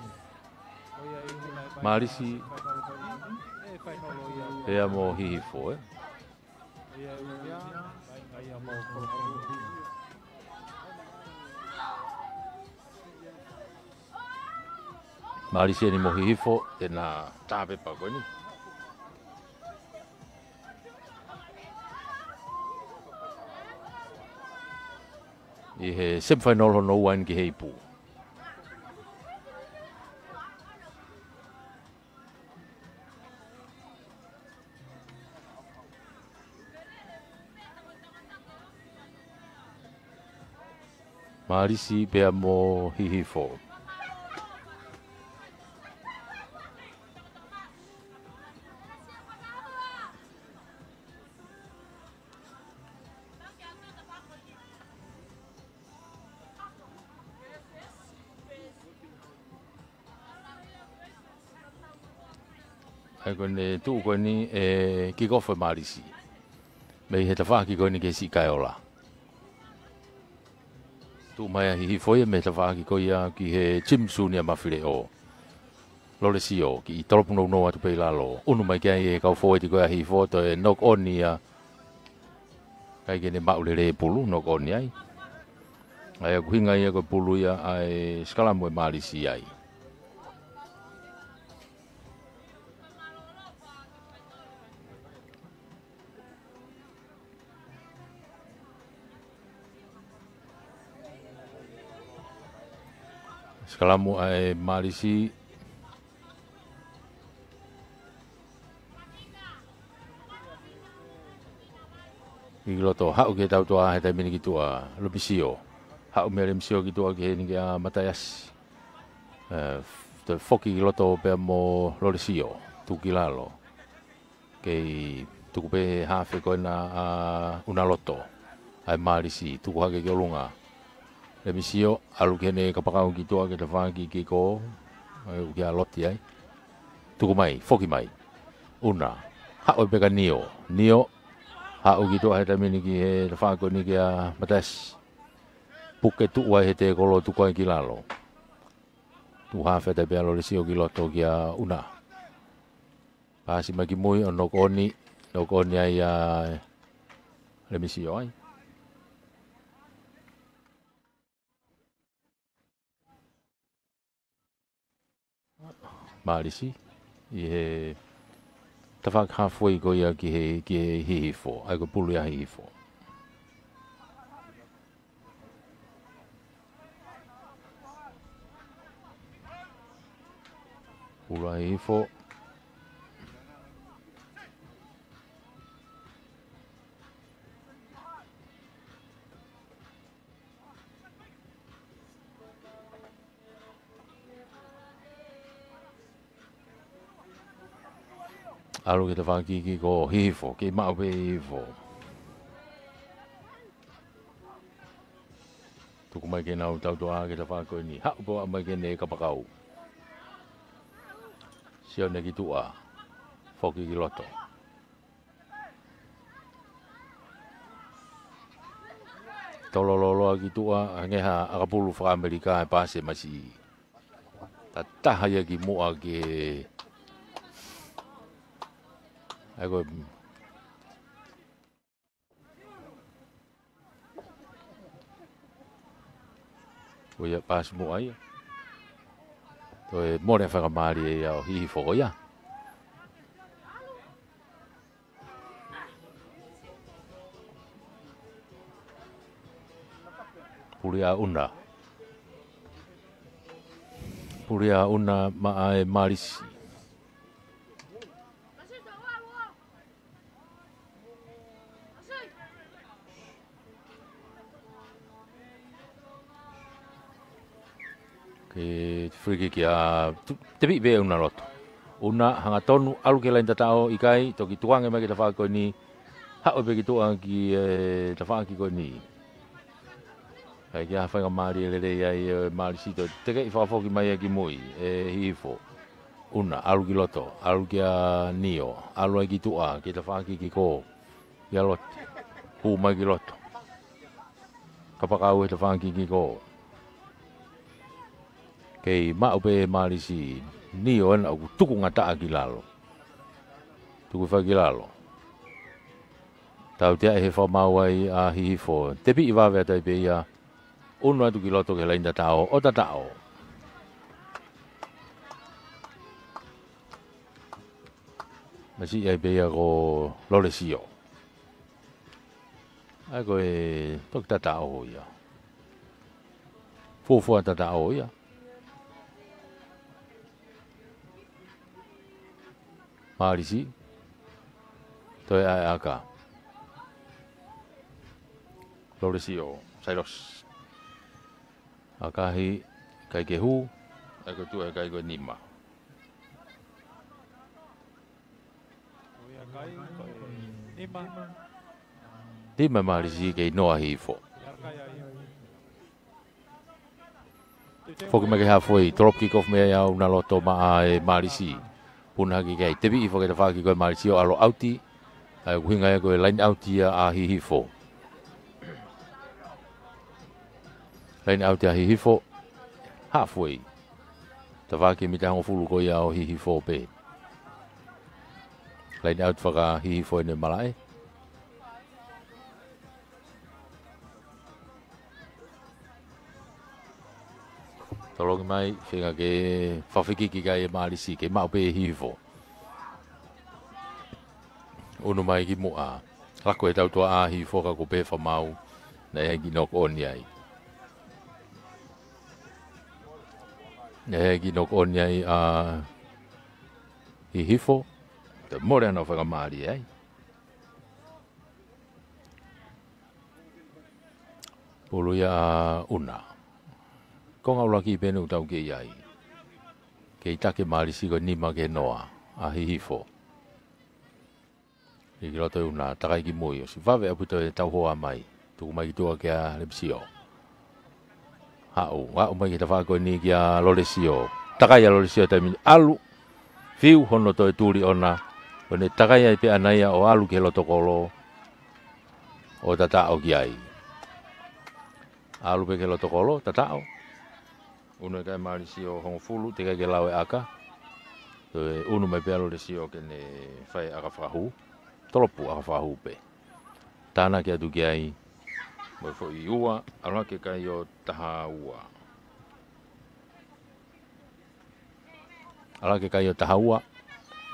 Malisi pea mo Hihifo, ē? Malisi eni mo Hihifo, ʻena tā pepa ko eni. ʻI he semifinal hono ua eni ki he ipu. Malisi pea mo Hihifo. ʻA ia ko ʻene tuʻu ko eni ʻe kick off ʻe Malisi. Mei he tafaʻaki ko eni ki he siʻi kaeola. Tuʻu mai ʻa Hihifo ia mei he tafaʻaki ko ia ki he Jim Junior Mafileʻo. Lolesio, kiʻi tolopu nounou atu pē ʻi lalo. ʻUnu mai ki ai ʻe he kau fōueti ko ia ʻa Hihifo, toe knock on ia. ʻIkai ke ne maʻu lelei e pulu, knock on ai. ʻA ia ko e ʻuhinga ia ko e pulu ia ʻa e sikalamu ʻe Malisi ai. Sikalamu ʻa e Malisi. ʻI loto, haʻu ki he tautua he taimi ni ki tuʻa, Lemisio. Haʻu meia Lemisio ki tuʻa ki heni kia Mataiasi. Ē, toe foki ki loto pea mo Lolesio, tuku ki lalo. Kei tuku pē he hafe ko ena ʻa ʻUnaloto. ʻA e Malisi, tuku hake ki ʻolunga. Lemisio, ʻalu ki heʻene kapakau ki tuʻa ki he tafaʻaki kiko. ʻE, ʻuki a loti ai. Tuku mai, foki mai. ʻUna, haʻu pē kia Nio. Nio, haʻu ki tuʻa he taimi ni ki he tafaʻaki ko eni kia Mataiasi. Puke tuʻu ai he tēkolo tuku ai ki lalo. Tuku hafe atu pē ʻa Lolesio ki loto kia ʻUna. Paasi mai ki mui ʻo knock on, knock on ai ʻa Lemisio ai. Malisi, ʻi he tafaʻaki halfway ko ia ki he, ki he Hihifo, ʻa ia ko e pulu ia ʻa Hihifo. Pulu ʻa Hihifo. ʻAlu ki he tafaʻaki kiko ʻo Hihifo, kei maʻu pē ʻe Hihifo. Tuku mai ke nau tautua ki he tafaʻaki ko eni. Haʻu pē ʻo aʻu mai ki heʻene kapakau. Sio ʻene ki tuʻa. Foki ki loto. Tolololoa ki tuʻa, hangē ha ʻakapulu faka-ʻAmelika ʻe paasi mai siʻi. Tataha ia ki muʻa ki he. ʻA ia ko e. Ko ia paasi muʻa ia. Toe mole fakamālie ia ʻo Hihifo ko ia. Puli ʻa ʻUna. Puli ʻa ʻUna maʻa e Malisi. E free kick ia, tu-, tepiʻi pē ʻe ʻUnaloto. ʻUna hangatonu, ʻalu ki he laini tataʻo, ʻikai, toki tukuange mai ki he tafaʻaki ko eni, haʻu pē ki tuʻa ki he tafaʻaki ko eni. ʻIkai ke ʻi ai ha faingamālie lelei ai ʻe Mālisi, toe tekeʻi fakafoki mai ia ki mui ʻe Hihifo. ʻUna, ʻalu ki loto, ʻalu kia Nio, ʻalu ai ki tuʻa, ki he tafaʻaki ki kō. Ia loto. Hū mai ki loto. Kapakau he tafaʻaki ki kō. Kei maʻu pē ʻe Mālisi. Nio ena ʻoku tuku ngataʻa ki lalo. Tuku fai ki lalo. Tautea ʻe he fakamaau ai ʻa Hihifo. Tepiʻi vave atu ai pē ia. ʻUnu atu ki loto ki he laini tataʻo. ʻO tataʻo. Masiʻi ai pē ia ko Lolesio. ʻAi ko e toki tataʻo ia. Fuofua tataʻo ia. Mālisi. Toe ʻai ʻaka. Lolesio. Sailosi. ʻAkahi. ʻIkai ke hū. ʻAi ko e tuʻu he kai ko e nima. Nima. Nima Mālisi kei noa Hihifo. Foki mai ki he halfway, drop kick off mai ʻa ʻUnaloto maʻa e Mālisi. Puna hake ki ai, tepiʻi foki tafaʻaki ko e Mālisi ʻo ʻalu ʻauti. ʻAi ʻuhinga ia ko e laini ʻauti ia ʻa Hihifo. Laini ʻauti ʻa Hihifo. Halfway. Tafaʻaki mita hongofulu ko ia ʻo Hihifo pē. Laini ʻauti faka-Hihifo ʻene malaʻe. Tolongi mai, feinga ke fakafekiki ki ai ʻe Mālisi, kei maʻu pē ʻe Hihifo. ʻUnu mai ki muʻa. Laku he tautua ʻa Hihifo ka ko e fakamaau. Naʻe ʻi ai e kiʻi knock on ai. Naʻe ʻi ai e kiʻi knock on ai ʻa Hihifo. Toe mole ʻa e faingamālie ai. Pulu ia ʻa ʻUna. Konga ʻuluaki pē ʻoku tau kei ʻi ai. Kei taki ʻe Mālisi ko e nima ki he noa ʻa Hihifo. Hiki loto ʻe ʻUna, takai ki mui, ʻosi vave ʻaupito e tau hoa mai. Tuku mai ki tuʻa kia Lepisio. Haʻu, haʻu mai ki he tafaʻaki ko eni kia Lolesio. Takai ʻa Lolesio taimi ni ʻalu. Fiu hono toe tuli ʻona. ʻO ne takai ai pē ʻana ia ʻo ʻalu ki he loto kolo. ʻO tataʻo ki ai. ʻAlu pē ki he loto kolo, tataʻo. ʻUnu ʻe kai Mālisi ʻo hongofulu, teʻeki ai ke lau e ʻaka. Toe ʻunu mai pē ʻa Lolesio ke ne fai ʻaka fakahū. Tolopu ʻaka fakahū pē. Tānaki atu ki ai. Mo e foʻi ua, ʻalu hake kai ʻo taha ua. ʻAlu hake kai ʻo taha ua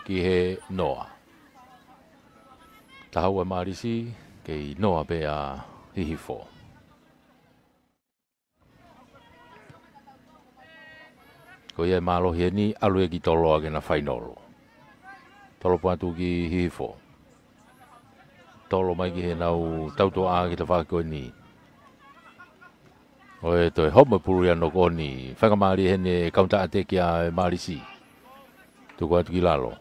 ki he noa. Taha ua Mālisi, kei noa pē ʻa Hihifo. Ko ia e mālohi eni, ʻalu ia ki toloa ke na fainolo. Tolopu atu ki Hihifo. Tolo mai ki heʻenau tautua ki he tafaʻaki ko eni. ʻO e toe homo e pulu ia knock on. Faingamālie heni e counter attack ʻa e Mālisi. Tuku atu ki lalo.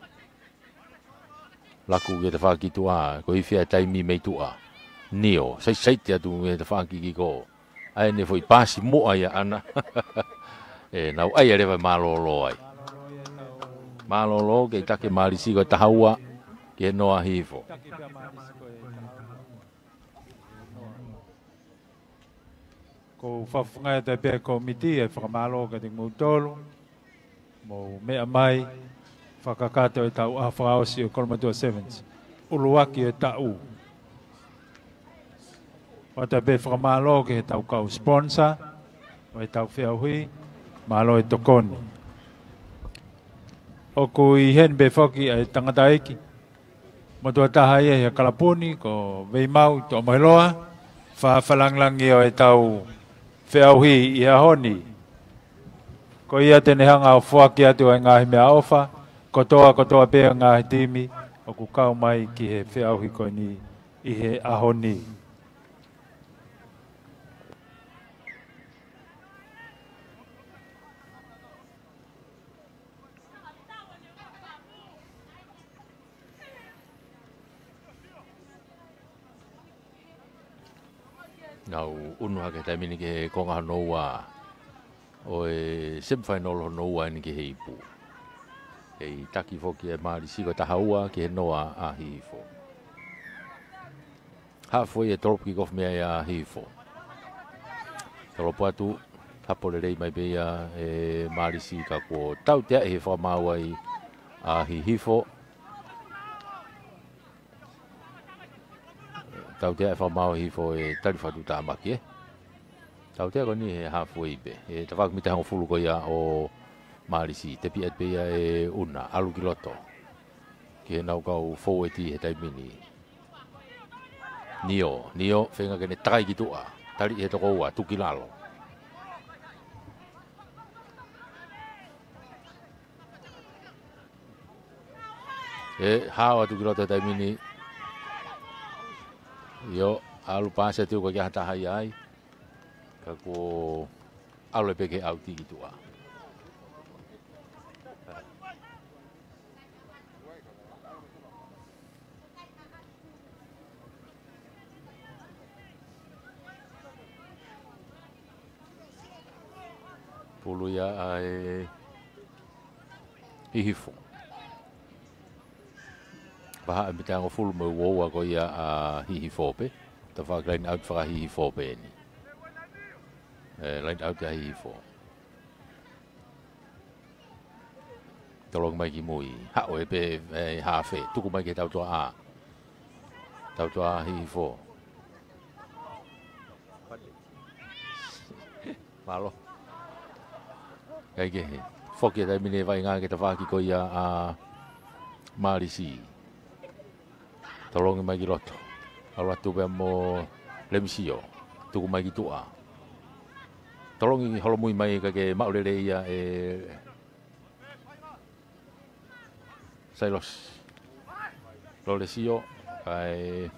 Laku ki he tafaʻaki tuʻa, ko e ifi ʻa e taimi mei tuʻa. Nio, saisaiti atu ki he tafaʻaki ki kō. ʻAi ʻene foʻi paasi muʻa ia ʻana. ʻE, nau ʻai ʻa e leva mālōlō ai. Mālōlō, kei taki ʻe Mālisi ko e taha ua, ki he noa Hihifo. Ko e fakafofonga atu pē ʻa e kōmiti, ʻa e fakamālō kiate kimoutolu. Mou meʻa mai, fakakakato ʻetau ʻaho fakaʻosi ʻo e Kolomotuʻa Sevens. ʻUluaki ʻo e taʻu. ʻOatu pē fakamālō ki heʻetau kau sponsor, ʻo ʻetau feʻauhi, mālō e tokoni. ʻOku ʻi heni pē foki ʻa e tangataʻeiki. Motuʻa taha ia ʻi he kalapu ni, ko Veimau Toʻomoheloa, fakafalangilangi ʻo ʻetau feʻauhi ʻi he ʻaho ni. Ko ia te ne hanga ʻo foaki atu ʻa e ngaahi meʻaʻofa, kotoa, kotoa pē ʻa e ngaahi timi, ʻoku kau mai ki he feʻauhi ko eni ʻi he ʻaho ni. Nau ʻunu hake he taimi ni ki he konga hono ua ʻo e semifinal hono ua eni ki he ipu. Kei taki foki ʻe Mālisi ko e taha ua ki he noa ʻa Hihifo. Hafo ia, tolopu kikofi mei ai ʻa Hihifo. Tolopu atu, hapo lelei mai pē ia ʻe Mālisi ka kuo tautea ʻi he fakamaau ai ʻa Hihifo. Tautea ʻe fakamaau ʻe Hihifo e tali fakatuʻutāmaki, ē. Tautea ko eni he halfway pē. He tafaʻaki mita hongofulu ko ia ʻo Mālisi. Tepi atu pē ia ʻe ʻUna. ʻAlu ki loto. Ki he nau kau forward he taimi ni. Nio. Nio, feinga ke ne takai ki tuʻa. Tali he toko ua, tuku ki lalo. ʻE, hao atu ki loto he taimi ni. ʻIo, ʻalu paasi atu ko e kiʻi ha taha ia ai. Ka kuo ʻalu pē ke ʻauti ki tuʻa. Pulu ia ʻa e Hihifo. Vahaʻa mita hongofulu mo e ua ua ko ia ʻa Hihifo pē. Tafaʻaki line out faka-Hihifo pē eni. ʻE, line out ʻa Hihifo. Tolongi mai ki mui. Haʻu ē pē, ʻe, hafe. Tuku mai ki he tautua ʻa. Tautua ʻa Hihifo. Mālō. Kae kehe. Foki he taimi ni e vaʻinga ki he tafaʻaki ko ia ʻa Mālisi. Tolongi mai ki loto. ʻAlu atu pē mo Lemisio. Tuku mai ki tuʻa. Tolongi holomui mai kae maʻu lelei ia ʻe Sailosi. Lolesio, kae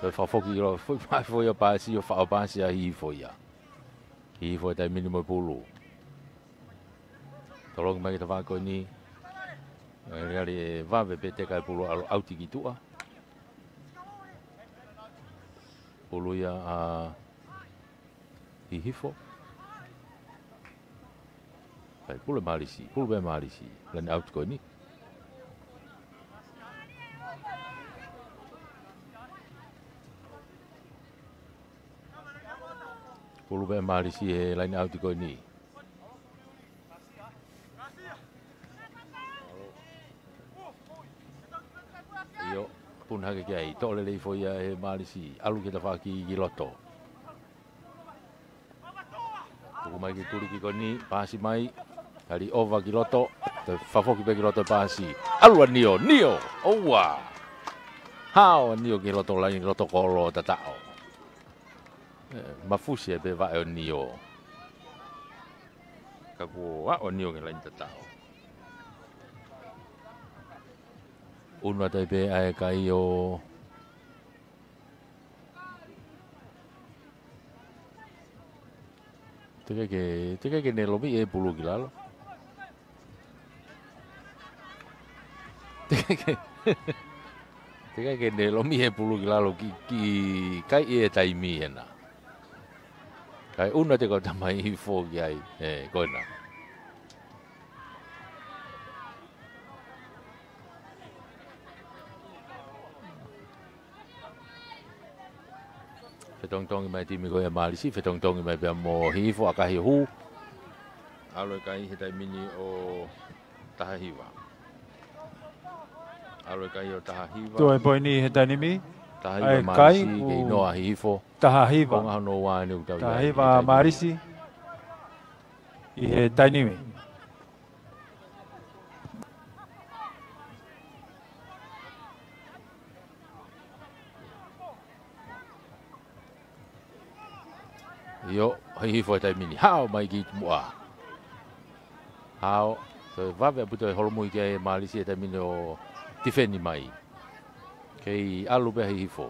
toe fakafoki ki loto, foʻi mai foʻi ʻo paasi ʻo faʻo paasi ʻa Hihifo ia. Hihifo he taimi ni mo e pulu. Tolongi mai ki he tafaʻaki ko eni. ʻE, lele ʻe vave pē teka e pulu ʻalu ʻauti ki tuʻa. Pulu ia ʻa Hihifo. Kae pulu ʻe Mālisi, pulu pē Mālisi. Line out ko eni. Pulu pē Mālisi he line out ko eni. ʻIo, puna hake ki ai, toʻo lelei foʻi ia ʻe Mālisi, ʻalu ki he tafaʻaki ki loto. Tuku mai ki Tuliki ko eni, paasi mai, tali ova ki loto, toe fakafoki pē ki loto paasi. ʻAlu ʻa Nio, Nio, ʻoua. Hao ʻa Nio ki loto laini, loto kolo tataʻo. ʻE, mafusi ē pē vaʻe ʻo Nio. Ka kuo aʻu ʻa Nio ki he laini tataʻo. ʻUnu atu ai pē ʻa e kai ʻo Teʻeki ke, teʻeki ke ne lomiʻi e pulu ki lalo. Teʻeki ke, teʻeki ke ne lomiʻi e pulu ki lalo ki, ki kai e taimi ena. Kae ʻunu atu e kau tama ʻi Hihifo ki ai, ʻe, ko ena. Fetongitongi mai timi ko ia Mālisi, fetongitongi mai pea mo Hihifo ʻakahi ʻo hū. ʻAlu e kai he taimi ni ʻo taha hiva. ʻAlu e kai ʻo taha hiva. Tuʻu e poini he taimi ni. Taha hiva ʻa e Mālisi, kai kei noa Hihifo. Taha hiva. Konga hono ua eni ʻoku tau ʻi ai. Taha hiva he taimi ni. Mālisi. ʻI he taimi ni. ʻIo, Hihifo he taimi ni. Hao mai ki muʻa. Hao, toe vave ʻaupito e holomui ki ai ʻe Mālisi he taimi ni ʻo tifeni mai. Kei ʻalu pē Hihifo.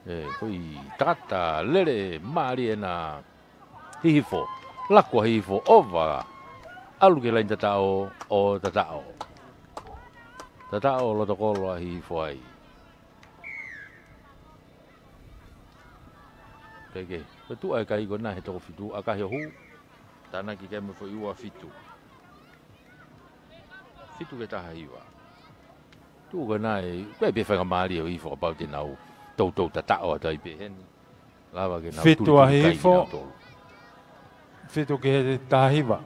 ʻE, foʻi takata lele mālie ena Hihifo. Laku ʻa Hihifo, ova. ʻAlu ki he laini tataʻo, ʻo tataʻo. Tataʻo loto kolo ʻa Hihifo ai. Peke. Ko e tuʻu ʻa e kai ko ena he toko fitu, ʻa Kahi ʻo hū. Tānaki ke mo e foʻi ua fitu. Fitu ki he taha hiva. Tuʻu ko ena ē, ko e pē faingamālie ʻo Hihifo kapau te nau toutou tataʻo atu ai pē heni. Lava ke nau fitu ʻa Hihifo. Fitu ki he taha hiva.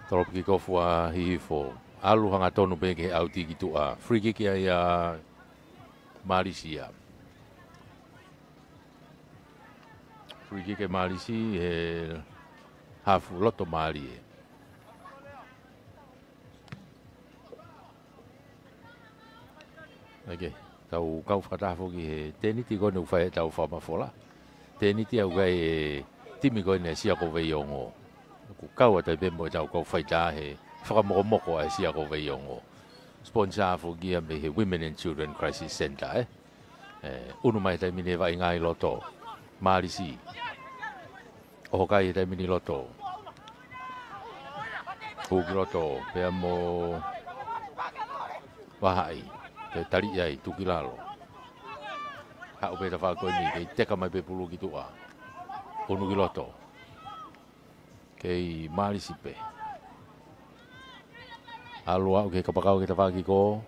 Tolopu kikofu ʻa Hihifo. ʻAlu hangatonu pē ki he ʻauti ki tuʻa. Free kick ia ʻa Mālisi ia. Free kick ʻa Mālisi he hafu loto mālie. ʻOkei, tau kau fakataha foki he tēniti ko eni ʻoku fai ʻetau fakamafola. Tēniti ʻoku ʻi ai e timi ko eni ʻa e Sia ko Veiongo. ʻOku kau atu ai pē mo ʻetau kau faitā he fakamokomoko ʻa e Sia ko Veiongo. Sponsor foki ia mei he Women and Children Crisis Centre, ē. ʻE, unu mai he taimi ni ʻa e vaʻinga ʻi loto. Mālisi. ʻOho kai he taimi ni ʻi loto. Hū ki loto, pea mo Vahaʻi. Ke tali ai, tuku ki lalo. Haʻu pē tafaʻaki ko eni, kei teka mai pē pulu ki tuʻa. Unu ki loto. Kei Mālisi pē. ʻAlu ʻo aʻu ki he kapakau ki he tafaʻaki ko ē.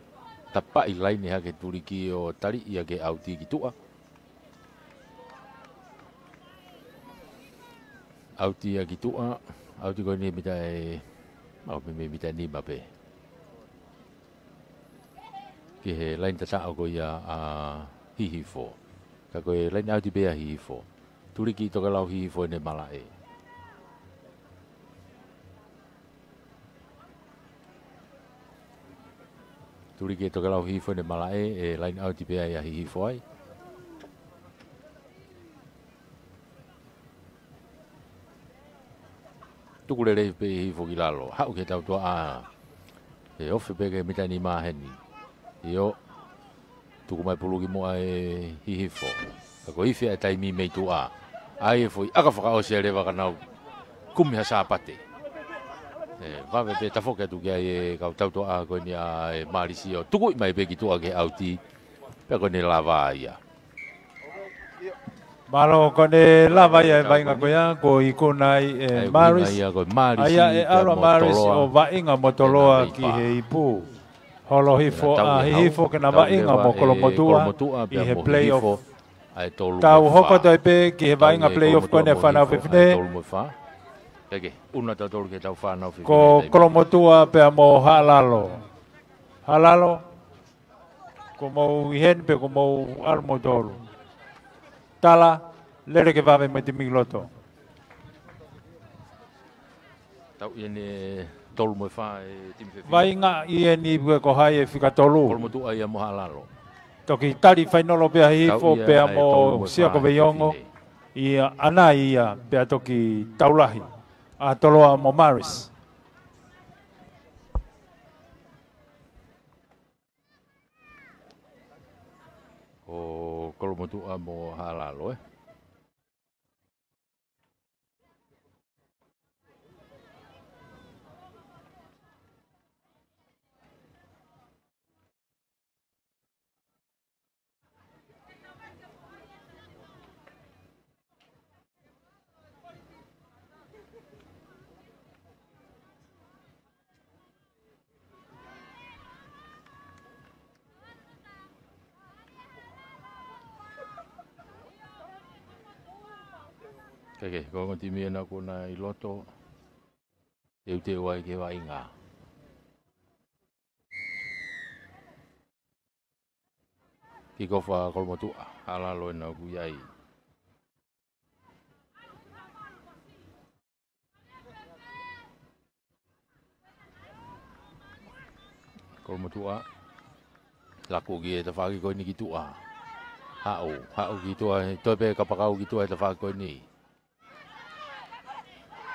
Tapaʻi laine hake tuliki ʻo tali ia ki he ʻauti ki tuʻa. ʻAuti ia ki tuʻa, ʻauti ko eni mita ʻe, ʻau mei, mei mita ʻe nima pē. Ki he laine tataʻo ko ia ʻa Hihifo. Ka ko e laine ʻauti pē ʻa Hihifo. Tuliki tokelau Hihifo ʻene malaʻe. Tuliki e tokelau Hihifo ʻene malaʻe, ʻe laine ʻauti pē ia ʻa Hihifo ai. Tuku lelei pē Hihifo ki lalo. Haʻu ki he tautuaʻa. ʻE ofi pē ki he mita ʻe nima heni. ʻIo. Tuku mai pulu ki muʻa ʻe Hihifo. Ka ko e ifi ʻa e taimi mei tuʻa. ʻAi e foʻi ʻaka fakaʻosi ʻa e leva ka nau kumi ha Sāpate. ʻE, vave pē tafoki atu ki ai e kau tautuaʻa ko eni ʻa e Mālisi ʻo tukuʻi mai pē ki tuʻa ki he ʻauti. Pea ko ʻene lava ia. Mālō, ko ʻene lava ia e vaʻinga ko ia, ko e ikuna ai ʻe Mālisi. ʻA ia ʻe ʻalu ʻa Mālisi ʻo vaʻinga mo Toloa ki he ipu. Holo hifo ʻa Hihifo ke na vaʻinga mo Kolomotuʻa ʻi he play-off. Tau hoko atu ai pē ki he vaʻinga play-off ko eni ʻa e fānau fefine. Ko Kolomotuʻa pea mo Haʻalalo. Haʻalalo. Ko mou ʻi heni pe ko mou ʻalu moutolu. Tala, lele ke vave mo e timi ki loto. Tau ʻi heni tolu mo e fā e timi fefine. Vaʻinga ʻi heni pe ko hai e fika tolu. Kolomotuʻa ia mo Haʻalalo. Toki tali fainolo pea Hihifo pea mo Sia ko Veiongo. ʻIa ʻanai ia pea toki taulahi. ʻA Toloa mo Mālisi. Ko Kolomotuʻa mo Haʻalalo, ē. Keke, ko e ongo timi ena ko ena ʻi loto, teuteu ai ke vaʻinga. Kick off ʻa Kolomotuʻa, Haʻalalo ena ʻoku ʻi ai. Kolomotuʻa. Laku ki he tafaʻaki ko eni ki tuʻa. Haʻu, haʻu ki tuʻa, toe pē kapakau ki tuʻa he tafaʻaki ko eni.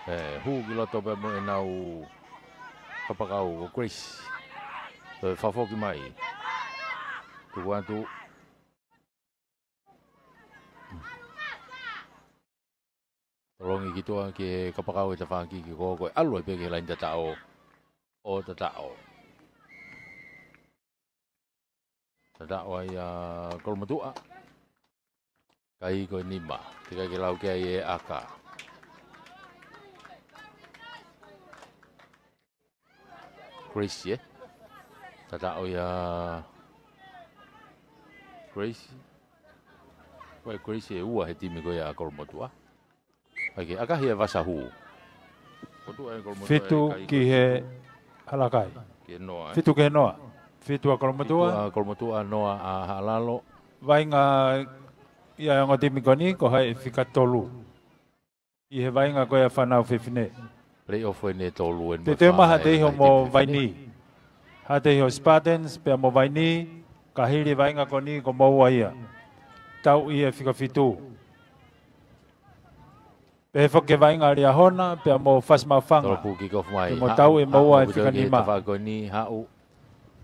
ʻE, hū ki loto pē mo ʻenau kapakau ko Grace. Toe fakafoki mai. Tuku atu. Tolongi ki tuʻa ki he kapakau ʻe tafaʻaki ki ko ko e ʻalu ai pē ki he laini tataʻo ʻo tataʻo. Tataʻo ai ʻa Kolomotuʻa. Kai ko e nima. Teʻeki ai ke lau ki ai ʻe ʻAka. Grace, ē? Tataʻo ia Grace. Ko e Grace ʻe ua he timi ko ia ʻa Kolomotuʻa. ʻAi ke ʻakahi e vasa hū. Fitu ki he Halakai. Ki he noa, ē? Fitu ki he noa. Fitu ʻa Kolomotuʻa. Fitu ʻa Kolomotuʻa, noa ʻa Haʻalalo. Vaʻinga ia ʻa e ongo timi ko eni, ko hai ʻe fika tolu ʻi he vaʻinga ko ia fānau fefine. Play-off ʻeni ʻe tolu ʻeni. Te te maha te iho mo Vaini. Ha te iho Spartans, pea mo Vaini, ka hili vaʻinga ko eni ko moua ia. Tau ʻi he fika fitu. Pea foki vaʻinga Liahona, pea mo Fasimafanga. Tolopu kick off mai. Pea mo tau ʻe moua e fika nima.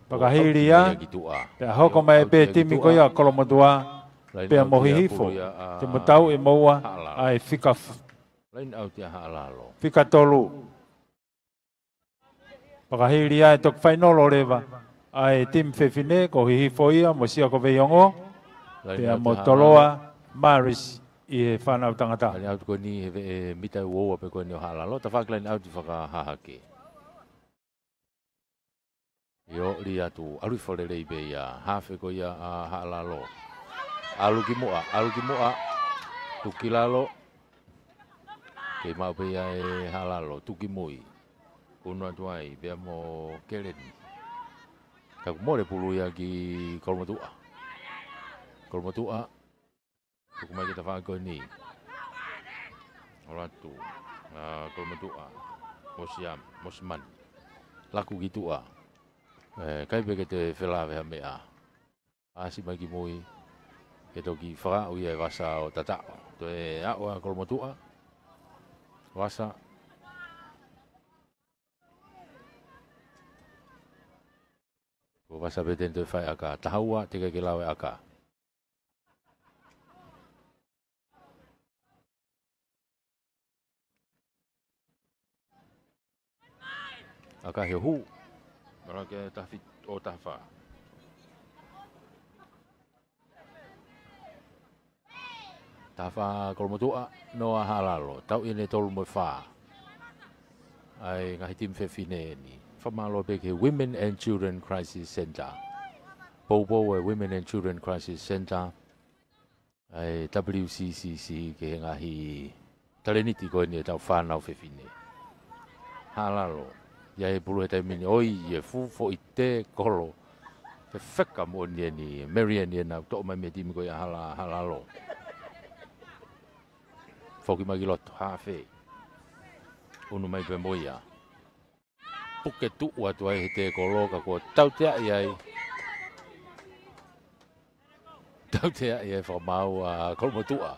Fakahili ia. Pea hoko mai pē timi ko ia Kolomotuʻa. Pea mo Hihifo. Te mo tau ʻe moua ʻa e fika f-, fika tolu. Fakahili ia ʻe toki fainolo leva ʻa e timi fefine ko Hihifo ia mo Siakoveiongo. Pea mo Toloa Maris ʻi he fānau tangata. Laini ʻauti ko eni he veʻe mita ʻe uaua pē ko eni ʻo Haʻalalo. Tafaʻaki laini ʻauti fakahahake. ʻIo, li atu, ʻalu hifo lelei pē ia, hafe ko ia ʻa Haʻalalo. ʻAlu ki muʻa, ʻalu ki muʻa, tuku ki lalo. Kei maʻu pē ia ʻe Haʻalalo, tuku ki mui. Unu atu ai, pea mo Keleni. Ka kuo mole pulu ia ki Kolomotuʻa. Kolomotuʻa. Tuku mai ki he tafaʻaki ko eni. ʻAlu atu. ʻA, Kolomotuʻa. Mosiam, Mosimani. Laku ki tuʻa. ʻE, ʻikai pē ke te felāveʻi ha meʻa. ʻAsi mai ki mui. Ke toki fakaaʻu ia e vasa ʻo tataʻo. Toe aʻu ʻa Kolomotuʻa. Vasa. Ko vasa pē ʻeni toe fai ʻaka. Taha ua, teʻeki ai ke lau e ʻaka. ʻAkahi ʻo hū. Malaki taha fitu ʻo taha fā. Taha fā Kolomotuʻa, noa Haʻalalo. Tau ʻi heʻene tolu mo e fā. ʻA e ngaahi timi fefine ʻeni. Fakamālō pē ki he Women and Children Crisis Centre. Poupou e Women and Children Crisis Centre. ʻA e W C C C ki he ngaahi talēniti ko eni ʻetau fānau fefine. Haʻalalo. ʻI ai e pulu he taimi ni ʻoi e fuʻu foʻi tēkolo. Fefeka moʻoni ʻeni, Mary ʻeni ʻe nau toʻo mai mei he timi ko ia Hala-, Haʻalalo. Foki mai ki loto, hafe. Unu mai pē mo ia. Puke tuʻu atu ai he tēkolo ka kuo tauteaʻi ai. Tauteaʻi ai fakamaau ʻa Kolomotuʻa.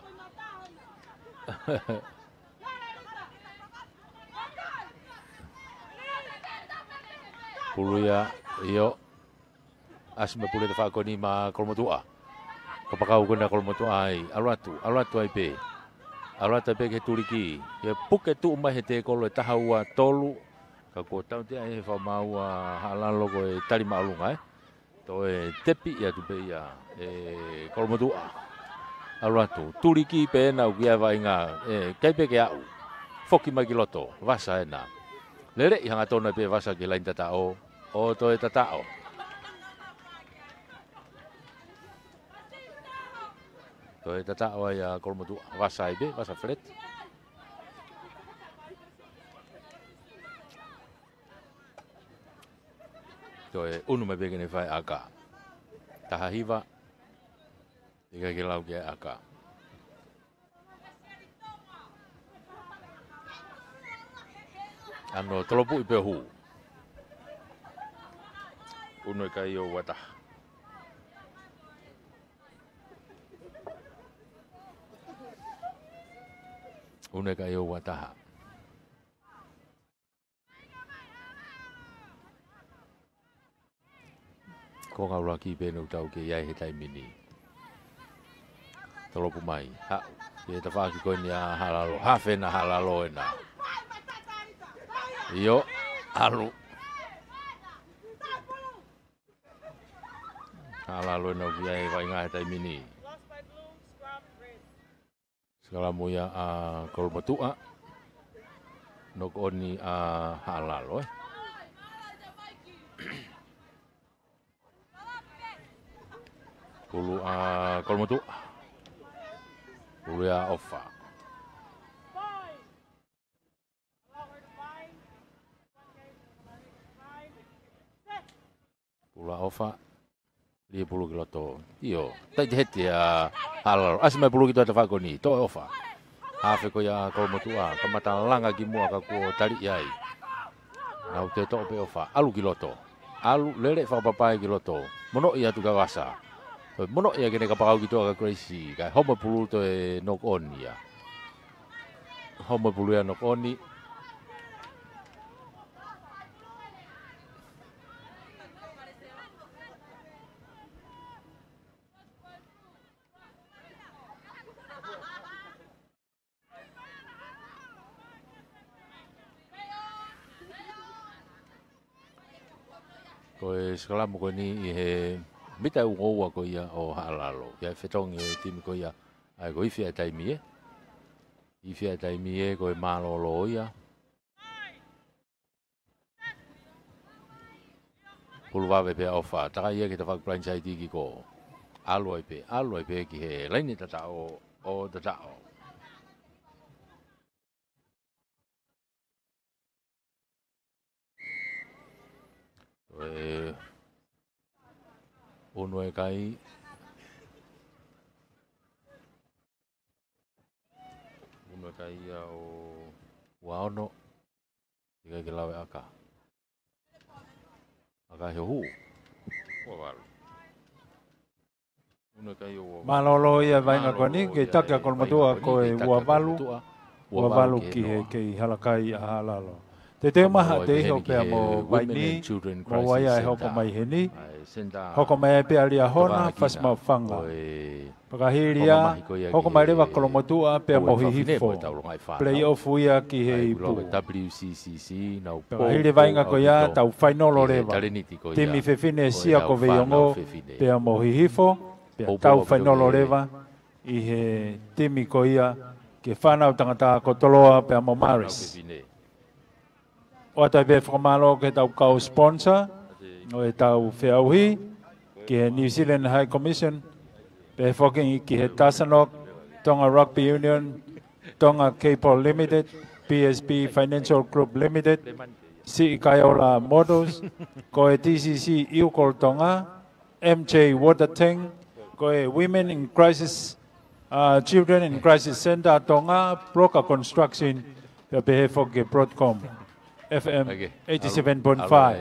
Pulu ia, ʻio. ʻAsi mai pulu he tafaʻaki ko eni maʻa Kolomotuʻa. Kapakau ko ena Kolomotuʻa ai. ʻAlu atu, ʻalu atu ai pē. ʻAlu atu ai pē ki he tuliki. ʻIo puke tuʻu mai he tēkolo ʻe taha ua tolu. Ka kuo tauteaʻi he fakamaau ʻa Haʻalalo ko e tali māʻolunga, ē. Toe tepi atu pē ia ʻe Kolomotuʻa. ʻAlu atu, tuliki pē ena ʻoku ʻi ai e vaʻinga, ē, ʻikai pē ke aʻu. Foki mai ki loto, vasa ena. Leleʻi hangatonu pē vasa ki he laini tataʻo, ʻo toe tataʻo. Toe tataʻo ai ʻa Kolomotuʻa, vasa ai pē, vasa feleti. Toe unu mai pē ke ne fai ʻaka. Taha hiva. Teʻeki ai ke lau ki ai ʻaka. ʻAno tolopuʻi pē hū. Unu ʻe kai ʻo ua taha. Unu ʻe kai ʻo ua taha. Ko e ngaahi ʻuluaki pē ʻoku tau kei ʻi ai he taimi ni. Tolopu mai, haʻu. Ki he tafaʻaki ko eni ʻa Haʻalalo. Hafe ena Haʻalalo ena. ʻIo, ʻalu. Haʻalalo ena ʻoku ʻi ai e vaʻinga he taimi ni. Sikalamu ia ʻa Kolomotuʻa. Knock on ʻa Haʻalalo, ē. Pulu ʻa Kolomotuʻa. Pulu ia ʻa ʻOfa. Pulu ʻa ʻOfa. Lī e pulu ki loto. ʻIo. Taʻi te heti ʻa Haʻalalo. ʻAsi mai pulu ki tuʻa tafaʻaki ko eni. Toʻo ʻe ʻOfa. Hafe ko ia ʻa Kolomotuʻa. Kamata langa ki muʻa ka kuo taliʻi ai. Nau toe toʻo pē ʻOfa. ʻAlu ki loto. ʻAlu lele fakapapai ki loto. Monoʻi atu kia Vasa. Ko e monoʻi ake eni kapakau ki tuʻa kia Gracie. Kae homo pulu toe knock on ia. Homo pulu ia knock on. Ko e sikalamu ko eni ʻi he mita ʻe uofulu mā ua ko ia ʻo Haʻalalo. ʻI he fetongi e timi ko ia, ʻa ia ko e ifi ʻa e taimi ē. Ifi ʻa e taimi ē, ko e mālōlō ia. Pulu vave pē ʻa ʻOfa, takai ia ki he tafaʻaki blindside kick. ʻAlu ai pē, ʻalu ai pē ki he laine tataʻo, ʻo tataʻo. ʻE, unu e kai. Unu e kai ia ʻo ua ono. ʻIkai ke lave ʻaka. ʻAka he hū. Ua valu. Unu e kai ʻo ua valu. Mālōlō ia e vaʻinga ko eni, mālōlō kei ia taki ʻa e Kolomotuʻa vaʻinga ko eni, ko e kei taki ʻa ua valu. Kolomotuʻa. Ua valu ki he noa. Kei hala kai ʻa Haʻalalo. Te te maha te iho pea mo Vaini, mo Waia e hoko mai heni. Hoko mai pē ʻa Liahona Fasimau Fanga. Fakahili ia, hoko mai leva Kolomotuʻa pea mo Hihifo. Play off ia ki he ipu. Fakahili e vaʻinga ko ia, tau fainolo leva. Timi fefine Sia ko Veiongo pea mo Hihifo, pea tau fainolo leva ʻi he timi ko ia ki he fānau tangata ko Toloa pea mo Maris. ʻOatu ai pē fakamālō ki heʻetau kau sponsor ʻo ʻetau feʻauhi, ki he New Zealand High Commission, pehē foki ki he Tasanok, Tonga Rugby Union, Tonga Cable Limited, P S B Financial Group Limited, Siʻi Kaiola Motors, ko e T C C Iukol Tonga, M J Water Tank, ko e Women in Crisis, uh, Children in Crisis Centre Tonga, Broker Construction, pea pehē foki ki he Broadcom, F M eighty-seven point five.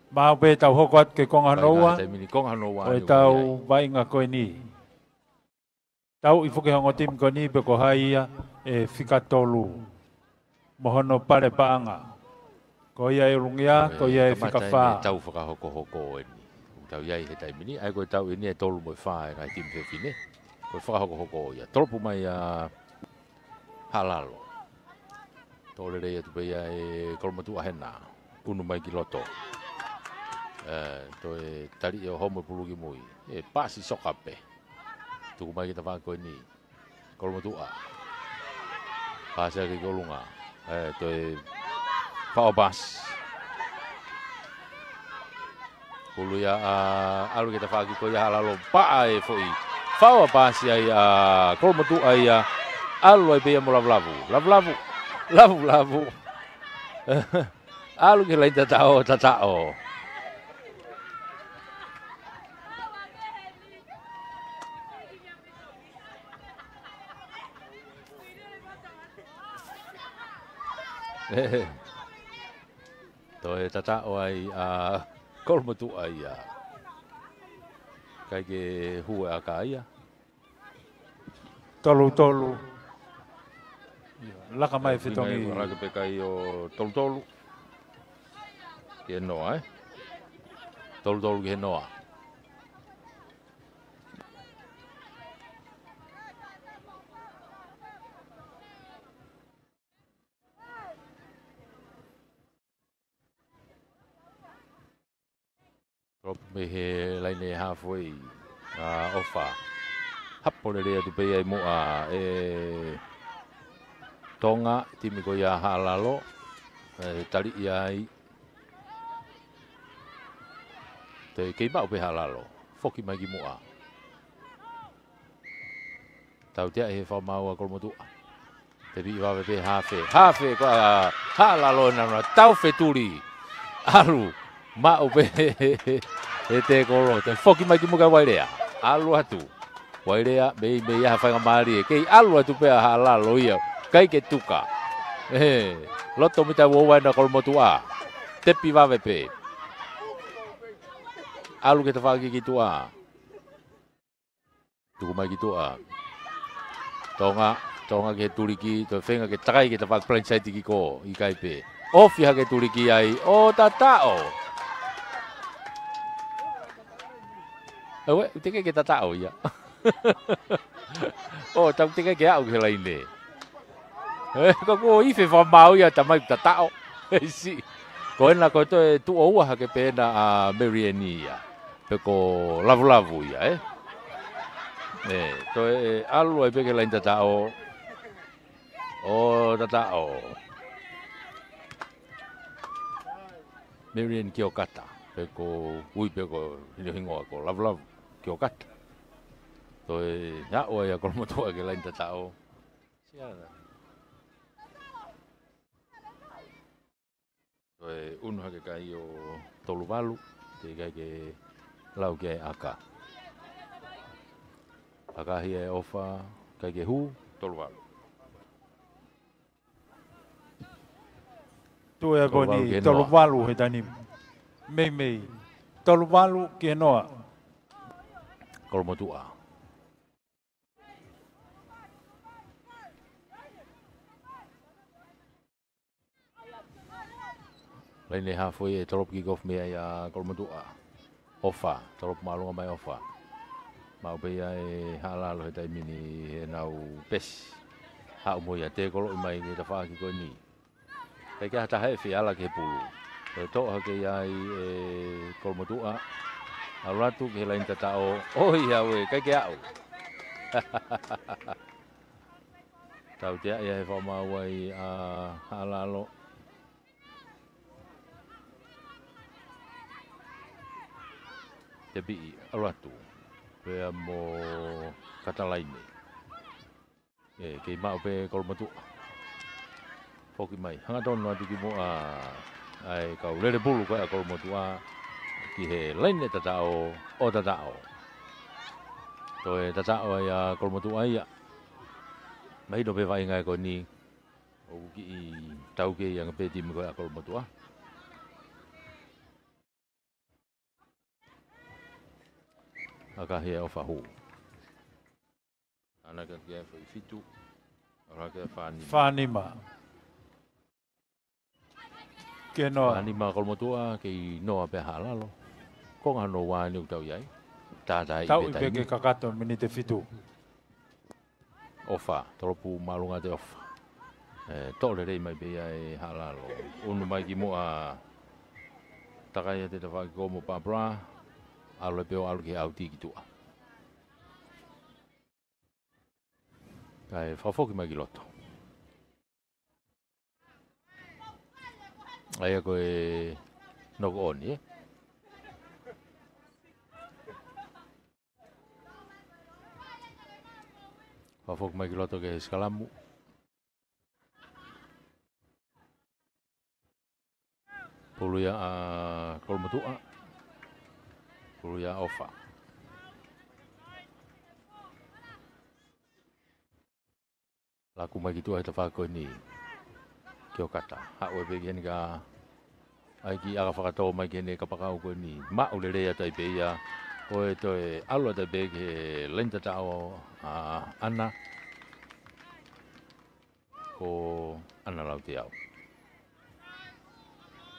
Maʻu pē tau hoko atu ki he konga hono ua ʻo ʻetau vaʻinga ko eni. Tau ʻi fuke hongo timi ko eni pe ko hai ia ʻe fika tolu. Mo hono pale paʻanga. Ko ia ʻe ulungia, ko ia ʻe fika fā. Tau fakahokohoko eni. Tau ʻi ai he taimi ni, ʻa ia ko e tau eni ʻe tolu mo e fā ʻa e ngaahi timi fefine. Ko e fakahokohoko ia. Tolopu mai ʻa Haʻalalo. Tō lelei atu pē ia ʻe Kolomotuʻa hena. Unu mai ki loto. ʻE, toe tali ʻo homo pulu ki mui. ʻE pasi soka pē. Tuku mai ki he tafaʻaki ko eni. Kolomotuʻa. Pasi ake ki ʻolunga. ʻE, toe faʻo pasi. Pulu ia ʻa ʻalu ki he tafaʻaki ko ia Haʻalalo paʻa e foʻi. Faʻo pasi ai ʻa Kolomotuʻa ia. ʻAlu ai pē ia mo Lavulavu. Lavulavu. Lavulavu. ʻAlu ki he laine tataʻo, tataʻo. Toe tataʻo ai ʻa Kolomotuʻa ia. ʻIkai ke hū e ʻaka ia. Tolu tolu. Laka mai fetongi. Laka pē kai ʻo tolu tolu. Ki he noa, ē? Tolu tolu ki he noa. Mei he laine hāfoʻi ʻa ʻOfa. Hapo lelei atu pē ia ʻi muʻa ʻe Tonga, timi ko ia Haʻalalo. ʻE taliʻi ai. Toe kei maʻu pē Haʻalalo. Foki mai ki muʻa. Tautea ʻe he fakamaau ʻa Kolomotuʻa. Tepiʻi vave pē Hafe. Hafe ko ē ʻa Haʻalalo naʻa na tau fetuli. ʻAlu. Maʻu pē he tēkolo. Toe foki mai ki muʻa kia Vailea. ʻAlu atu. Vailea, meimei ha faingamālie. Kei ʻalu atu pē ʻa Haʻalalo ia. ʻIkai ke tuka. ʻE, loto mita uaua ʻena Kolomotuʻa. Tepi vave pē. ʻAlu ki he tafaʻaki ki tuʻa. Tuku mai ki tuʻa. Tonga, Tonga ki he tuliki, toe feinga ke takai ki he tafaʻaki blindside kick. ʻIkai pē. Ofi hake tuliki ai, ʻo Tataʻo. ʻE ue, ʻoku teʻeki ke Tataʻo ia. ʻO, tau teʻeki ke aʻu ki he laine. ʻE, ka ko ife fakamaau ia tamai Tataʻo. ʻEisi. Ko ʻena ko e toe tuʻo ua hake pē ʻena ʻa Merieni ia. Pe ko Lavulavu ia, ē? ʻE, toe ʻalu ai pē ki he laine Tataʻo. ʻO Tataʻo. Merieni Kiokata. Pe ko ui pe ko hinohingoa ko Lavulavu Kiokata. Toe aʻu ai ʻa Kolomotuʻa ki he laine Tataʻo. Siana. Toe unu hake kai ʻo Toluvalu, teʻeki ai ke lau ki ai ʻa ʻAka. ʻAkahi ʻe ʻOfa, ʻikai ke hū, Toluvalu. Tuʻu ʻa e Toluvalu poini, ki he noa. Toluvalu he taimi ni. Meimei. Toluvalu ki he noa. Kolomotuʻa. Laine hāfoʻi ʻe tolopu kick off mei ai ʻa Kolomotuʻa. ʻOfa, tolopu māʻolunga mai ʻOfa. Maʻu pē ia ʻe Haʻalalo he taimi ni heʻenau pesi. Haʻu mo ia tēkoloʻi mai ki he tafaʻaki ko eni. ʻIkai ke ʻi ai ha taha ʻe fie ala ki he pulu. ʻE toʻo hake ia ʻe Kolomotuʻa. ʻAlu atu ki he laine Tataʻo. ʻOi, ʻe ue, ʻikai ke aʻu. Tautea ia he fakamaau ai ʻa Haʻalalo. Tepiʻi, ʻalu atu. Pea mo Katalaine. ʻE, kei maʻu pē Kolomotuʻa. Foki mai. Hangatonu atu ki muʻa ʻa e kau lele pulu ko ē ʻa Kolomotuʻa ki he laine Tataʻo, ʻo Tataʻo. Toe Tataʻo ai ʻa Kolomotuʻa ia. Mahino pē vaʻinga ē ko eni. ʻOku kiʻi taukei anga pē timi ko ē ʻa Kolomotuʻa. ʻAkahi ʻe ʻOfa hū. ʻAna ka kia foʻi fitu. ʻAna kia fānima. Fānima. Ke noa. Fānima Kolomotuʻa, kei noa pē Haʻalalo. Konga hono ua ni ʻoku tau ʻi ai. Tātā ʻi Tau he ʻi pē taimi. Ke kakato miniti fitu. ʻOfa, tolopu māʻolunga ʻa ʻOfa. ʻE, toʻo lelei mai pē ia ʻe Haʻalalo. Unu mai ki muʻa takai ʻa e tafaʻaki ko mo Papra. ʻAlu pē ʻo ʻalu ki he ʻauti ki tuʻa. Kae fakafoki mai ki loto. ʻA ia ko e knock on, ē? Fakafoki mai ki loto ki he sikalamu. Pulu ia ʻa Kolomotuʻa. Pulu ia ʻa ʻOfa. Laku mai ki tuʻa he tafaʻaki ko eni. Kiokata. Haʻu ē pē ki heni ka ʻai ki ʻaka fakatō mai ki heni kapakau ko eni. Maʻu lelei atu ai pē ia. Ko e toe ʻalu atu ai pē ki he laine Tataʻo ʻa ʻAna. Ko ʻAna Lauteau.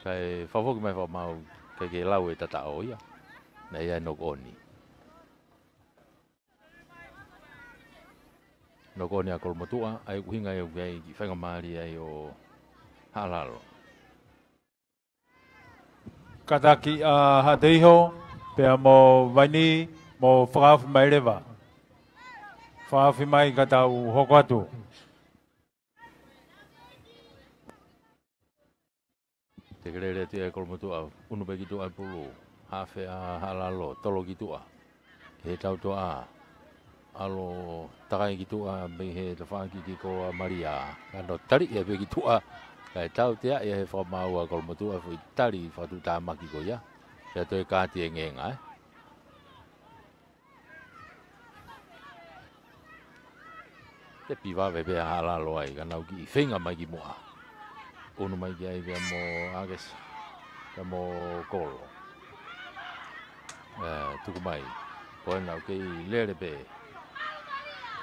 Kae fakafoki mai fakamaau, ʻikai ke lau ʻe Tataʻo ia. Naʻe ʻi ai e knock on. Knock on ʻa Kolomotuʻa, ʻa ia ʻoku ʻuhinga ia ʻoku ʻi ai e kiʻi faingamālie ai ʻo Haʻalalo. Kātaki ʻa Haʻateiho, Pea mo Vaini, mo fakaofi mai leva. Fakaofi mai ka tau hoko atu. Tekelele atu ia ʻe Kolomotuʻa, unu pē ki tuʻa e pulu. Hafe ʻa Haʻalalo, tolo ki tuʻa. Ke he tau tuʻa. ʻAlu takai ki tuʻa mei he tafaʻaki ki ko ʻa Malia. Ka nau tali ia pē ki tuʻa. Kae tautea ia he fakamaau ʻa Kolomotuʻa foʻi tali fakatuʻutāmaki ko ia. Pea toe kāti e ngenga, ē. Tepi vave pē ʻa Haʻalalo ai, ka nau kiʻi feinga mai ki muʻa. Unu mai ki ai pea mo ʻAkesi, pea mo Kolo. Ē, tuku mai. Ko ʻenau kei lele pē.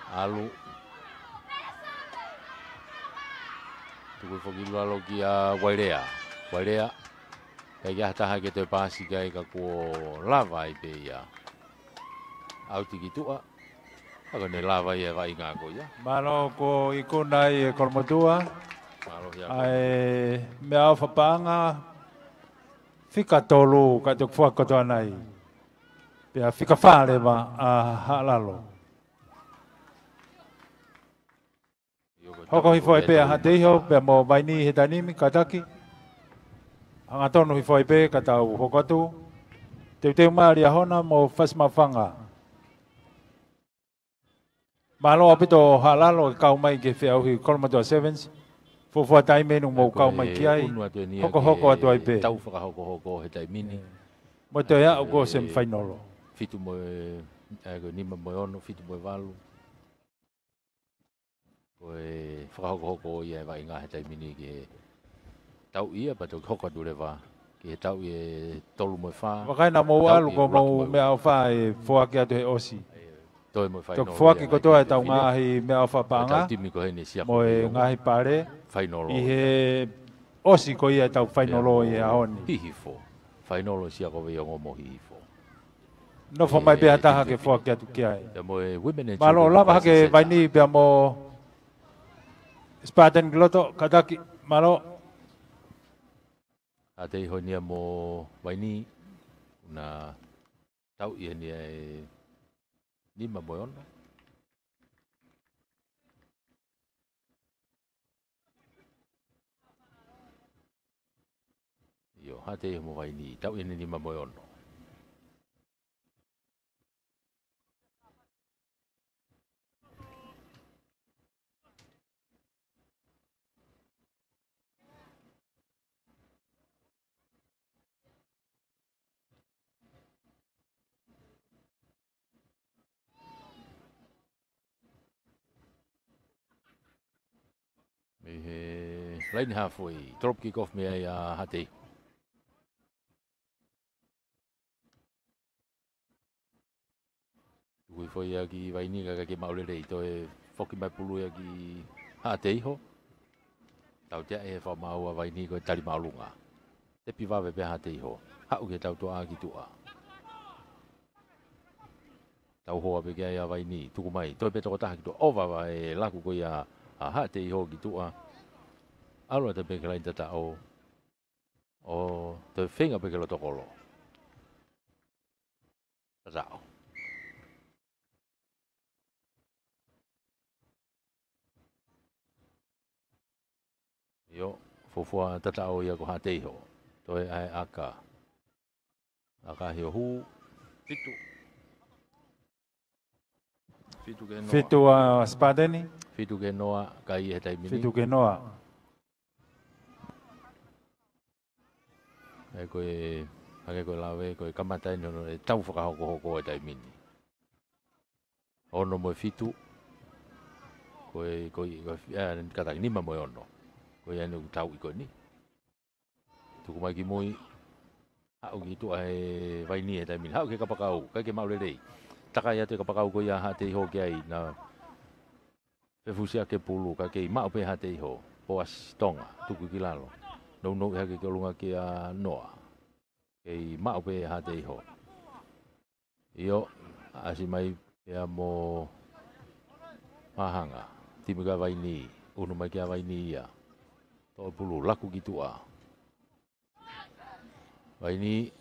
ʻAlu. Tuku foki lalo kia Vailea. Vailea. Kae ʻikai ha taha ke toe paasi ki ai ka kuo lava ai pē ia. ʻAuti ki tuʻa. Ka ko ʻene lava ia e vaʻinga ko ia. Mālō kuo ikuna ai ʻe Kolomotuʻa. Mālō ia. ʻA e meʻaʻofa paʻanga fika tolu ka toki foaki kotoa nai. Pea fika fā leva ʻa Haʻalalo. Hoko hifo ai pē ʻa Haʻateiho, pea mo Vaini he taimi ni, kātaki. Hangatonu hifo ai pē, ka tau hoko atu. Teuteu mai ʻa Liahona mo Fasimafanga. Mālō ʻaupito Haʻalalo ke kau mai ki he feʻauhi Kolomotuʻa Sevens. Fuofua taimi eni ʻoku mou kau mai ki ai. Hokohoko atu ai pē. Tau fakahokohoko he taimi ni. Mo toe aʻu ko e semifinal. Fitu mo e, ē, ko e nima mo e ono, fitu mo e valu. Ko e fakahokohoko ia e vaʻinga he taimi ni ki he tauʻi ia, pea toki hoko atu leva ki he tauʻi ʻe tolu mo e fā. Vakai naʻa mou ʻalu ko mou meʻaʻofa ʻe foaki atu he ʻosi. Toe mo e fainolo ia. Toki foaki kotoa e tau ngaahi meʻaʻofa paʻanga. Tau timi ko heni sia mo e ngaahi pale. Fainolo. ʻI he ʻosi ko ia e tau fainolo ʻi he ʻaho ni. Hihifo. Fainolo sia ko Veiongo mo Hihifo. Nofo mai pē ha taha ke foaki atu ki ai. Mālō lava hake Vaini pea mo Spartan ki loto, kātaki, mālō. Haʻateiho eni ia mo Vaini, naʻa tau ia eni ia e nima mo e ono. ʻIo, Haʻateiho mo Vaini, tau ʻi he nima mo e ono. Mei he laine halfway, drop kick off mei ai ʻa Haʻateiho. Tuku hifo ia ki Vaini ka ʻikai ke maʻu lelei, toe foki mai pulu ia ki Haʻateiho. Tautea ʻe he fakamaau ʻa Vaini ko e tali māʻolunga. Tepi vave pē ʻa Haʻateiho. Haʻu ki he tau tuʻa ki tuʻa. Tau hoa pē ki ai ʻa Vaini, tuku mai, toe pē tokotaha ki tuʻa, ʻova e laku ko ia ʻa Haʻateiho ki tuʻa. ʻAlu atu pē ki he laine tataʻo, ʻo toe feinga pē ki loto kolo. Tataʻo. ʻIo, fuofua tataʻo ia ko Haʻateiho. Toe ʻa e ʻaka. ʻAka hio hū. Fitu. Fitu ki he noa. Fitu ʻa Spartan. Fitu ki he noa, kai he taimi ni. Fitu ki he noa. ʻE ko e, hangē ko e lave, ko e kamata eni hono, e tau fakahokohoko e taimi ni. Ono mo e fitu. Ko e, ko e, ko e, ē, kātaki nima mo e ono. Ko ia eni ʻoku tau ʻi ko eni. Tuku mai ki mui. Haʻu ki tuʻa ʻe Vaini he taimi ni. Haʻu ki he kapakau. ʻIkai ke maʻu lelei. Takai atu e kapakau ko ia ʻa Haʻateiho ki ai naʻa fefusiake pulu ka kei maʻu pē ʻa Haʻateiho. Poasi Tonga. Tuku ki lalo. Nounou hake ki ʻolunga kia Noa. Kei maʻu pē ʻa Haʻateiho. ʻIo, ʻasi mai pea mo Mahanga. Timi kia Vaini, unu mai kia Vaini ia. Toʻo pulu, laku ki tuʻa. Vaini.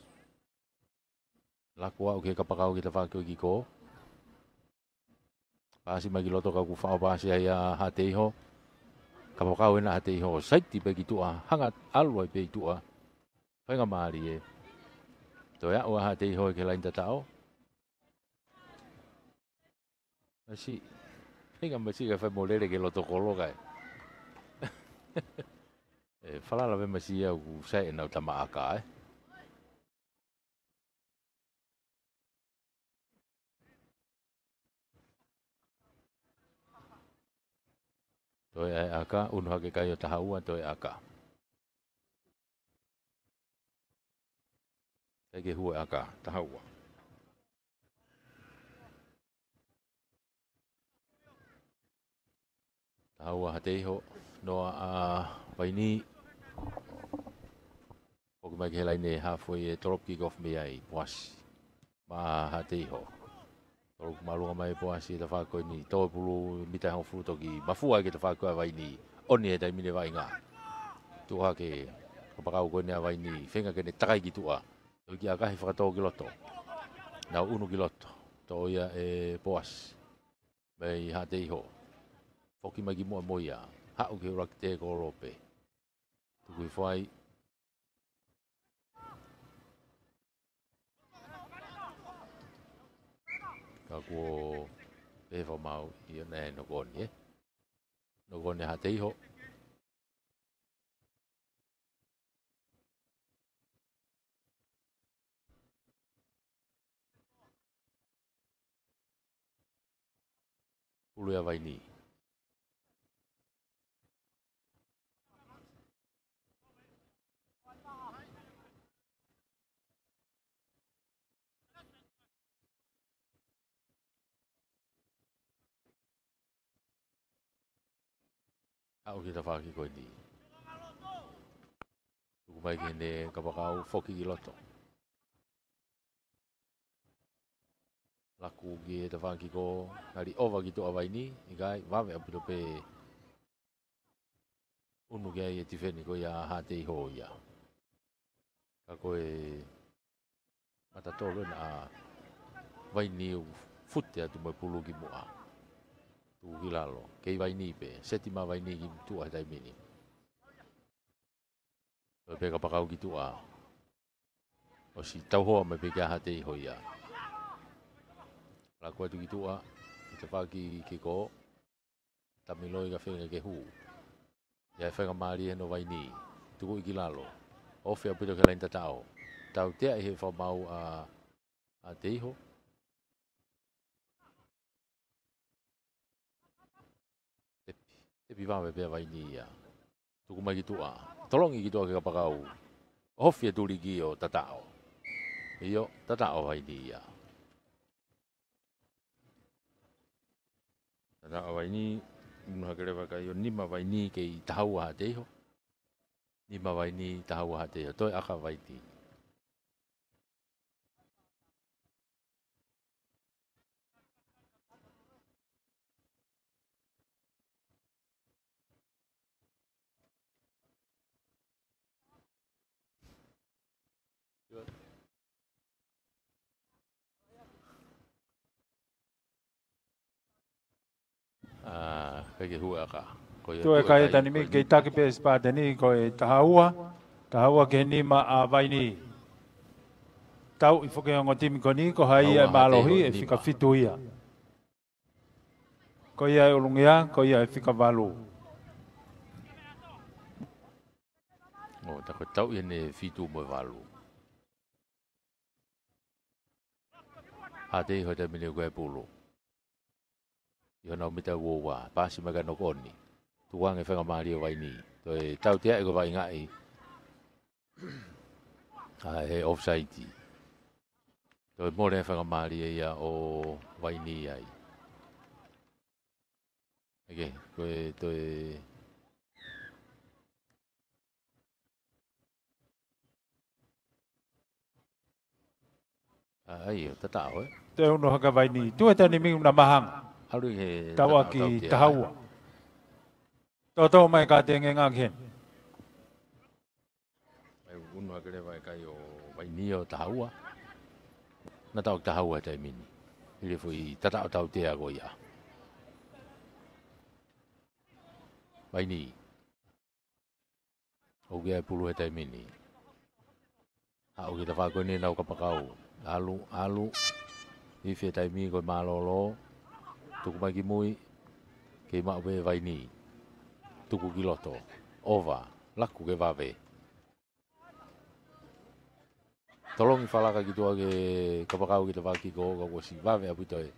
Laku ʻo aʻu ki he kapakau ki he tafaʻaki ko ē ki kō. Paasi mai ki loto ka kuo faʻo paasi ai ʻa Haʻateiho. Kapakau ena ʻa Haʻateiho. Saiti pē ki tuʻa. Hanga ʻalu ai pē ʻi tuʻa. Faingamālie. Toe aʻu ʻa Haʻateiho ki he laini tataʻo. Masiʻi. Faingamālie ka fai mo lele ki loto kolo kai. ʻE, falala pē masiʻi ʻoku sai ʻenau tama ʻaka, ē. Toe ʻai ʻaka, unu hake kai ʻo taha ua, toe ʻaka. ʻIkai ke hū e ʻaka, taha ua. Taha ua Haʻateiho, noa ʻa Vaini. Foki mai ki he laini hafo ʻi he tolopu kick off mei ai, Poasi. Maʻa Haʻateiho. Tolopu māʻolunga mai Poasi he tafaʻaki ko eni, toe pulu mita hongofulu toki. Mafua ai ki he tafaʻaki ko ē ʻa Vaini. ʻOni he taimi ni vaʻinga. Tuʻu hake, kapakau ko eni ʻa Vaini. Feinga ke ne takai ki tuʻa. Toe ki ʻakahi fakatō ki loto. Nau unu ki loto. Toʻo ia ʻe Poasi. Mei Haʻateiho. Foki mai ki muʻa mo ia. Haʻu ki he ʻuluaki tēkolo pē. Tuku hifo ai. Ka kuo pehē fakamaau ia naʻe nokoni, ē. Nokoni Haʻateiho. Pulu ia Vaini. Aʻu ki he tafaʻaki ko eni. Tuku mai ki heʻene kapakau foki ki loto. Laku ki he tafaʻaki ko ē, ngali ʻova ki tuʻa Vaini, ʻikai, vave ʻaupito pē unu ki ai e tifeni ko ia ʻa Haʻateiho ia. Ka ko e matatolo ena ʻa Vaini ʻoku fute atu mo e pulu ki muʻa. Tuku ki lalo, kei Vaini pē, seti mai Vaini ki tuʻa he taimi ni. Toe pē kapakau ki tuʻa. ʻOsi tauhoa mai pē kia Haʻateiho ia. Laku atu ki tuʻa, ʻi he tafaʻaki kick off. Tamiloi ka feinga ke hū. ʻI ai e faingamālie ʻa Vaini. Tukuʻi ki lalo. Ofi ʻaupito ki he laini tataʻo. Tauteaʻi he fakamaau ʻa, ʻa Haʻateiho. Tepi. Tepi vave pē ʻa Vaini ia. Tuku mai ki tuʻa. Tolongi ki tuʻa ki he kapakau. Ofi e tuliki ʻo tataʻo. ʻIo, tataʻo Vaini ia. Tataʻo Vaini, unu hake leva kai ʻo nima Vaini kei taha ua Haʻateiho. Nima Vaini, taha ua Haʻateiho. Toe ʻaka Vaini. ʻA, ʻikai ke hū e ʻaka. Ko ia tuʻu e kai e taimi ko eni. Kei taki pē Sipateni, ko e taha ua, taha ua ki he nima ʻa Vaini. Tauʻi foki e ongo timi ko eni, ko hai ia ʻe mālohi, ʻe fika fitu ia. Ko ia ʻe ʻulungia, ko ia ʻe fika valu. ʻO, tā ko e tauʻi ʻene fitu mo e valu. Haʻateiho he taimi ni ko e pulu. ʻI honau mita ua ua, paasi mai ka nokoni. Tukuange faingamālie ʻa Vaini. Toe tauteaʻi ko e vaʻingaʻi. ʻA e offside. Toe mole faingamālie ia ʻo Vaini ai. ʻIkai, ko e toe. ʻA, ʻio, tataʻo, ē? Toe unu hake Vaini, tuʻu he taimi ni ʻoku na mahanga. ʻAlu ʻi he tafaʻaki tautea, taha ua. Toto mai ka tengenga ki heni. ʻE unu hake leva e kai ʻo Vaini ʻo taha ua. Naʻa tau ki taha ua he taimi ni. Hili e foʻi tataʻo tautea ko ia. Vaini. ʻOku ʻi ai e pulu he taimi ni. Haʻu ki he tafaʻaki ko eni ʻenau kapakau. ʻAlu, ʻalu. Ifi he taimi ko e mālōlō. Tuku mai ki mui. Kei maʻu pē Vaini. Tuku ki loto. ʻOva. Laku ke vave. Tolongi falaka ki tuʻa ki he kapakau ki he tafaʻaki ko ē, ka kuo ʻosi vave ʻaupito e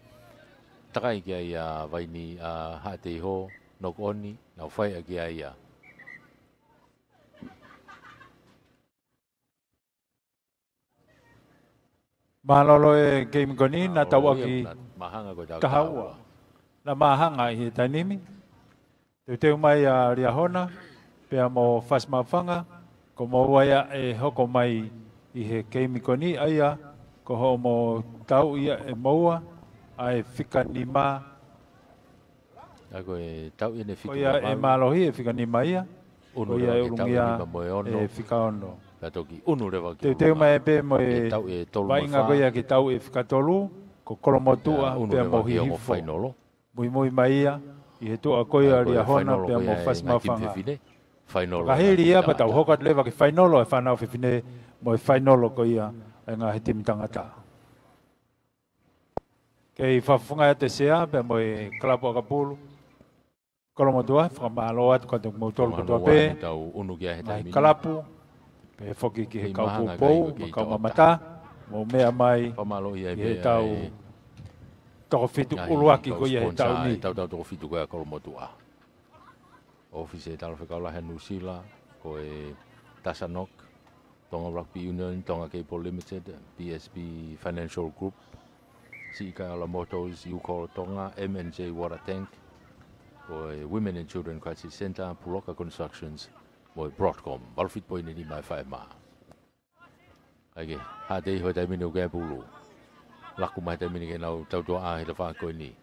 takai ki ai ʻa Vaini, ʻa Haʻateiho, knock on, nau fai ʻaki ia. Mālōlō e keimi ko eni, naʻa tau ʻaki taha ua. Naʻa māhanga ʻi he taimi ni. Teuteu mai ʻa Liahona, pea mo Fasimafanga, ko moua ia ʻe hoko mai ʻi he keimi ko eni, ʻa ia, ko hoʻomo tauʻi ia ʻe moua, ʻa e fika nima. ʻA ia ko e tauʻi ʻene fika nima. Ko ia ʻe mālohi e fika nima ia. Ko ia ʻe ʻulungia e fika ono. Pea toki ʻunu leva ki. Teuteu mai pē mo e vaʻinga ko ia ke tauʻi e fika tolu, ko Kolomotuʻa, pea mo Hihifo. Muimui mai ia, ʻi he tuʻa ko ia ʻa Liahona pea mo Fasimafanga. Ka hili ia pea tau hoko atu leva ki he fainolo ʻa e fānau fefine mo e fainolo ko ia ʻa e ngaahi timi tangata. Kei fakafofongaʻi atu e sea pea mo e kalapu ʻakapulu. Kolomotuʻa, fakamālō atu kiate kimoutolu kotoa pē. Tau ʻunu ki ai he taimi ni. Kalapu, pea foki ki he kau poupou, mo e kau mamata, mou meʻa mai ki he tau toko fitu ʻuluaki ko ia he taʻu ni. Tau tau toko fitu ko ia Kolomotuʻa. ʻOfisi e Talafekau Lahi ʻa Nuʻusila, ko e Tasanok, Tonga Rugby Union, Tonga Cable Limited, B S P Financial Group, Siʻi Kaiola Motors, Ucall Tonga, M and J Water Tank, ko e Women and Children Crisis Centre, Puloka Constructions, mo e Broadcom, valu fitu poini nima e faʻē mā. ʻA ia ke, Haʻateiho he taimi ni ʻoku ʻi ai e pulu. Laku mai he taimi ni ke nau tautuaʻa he tafaʻaki ko eni.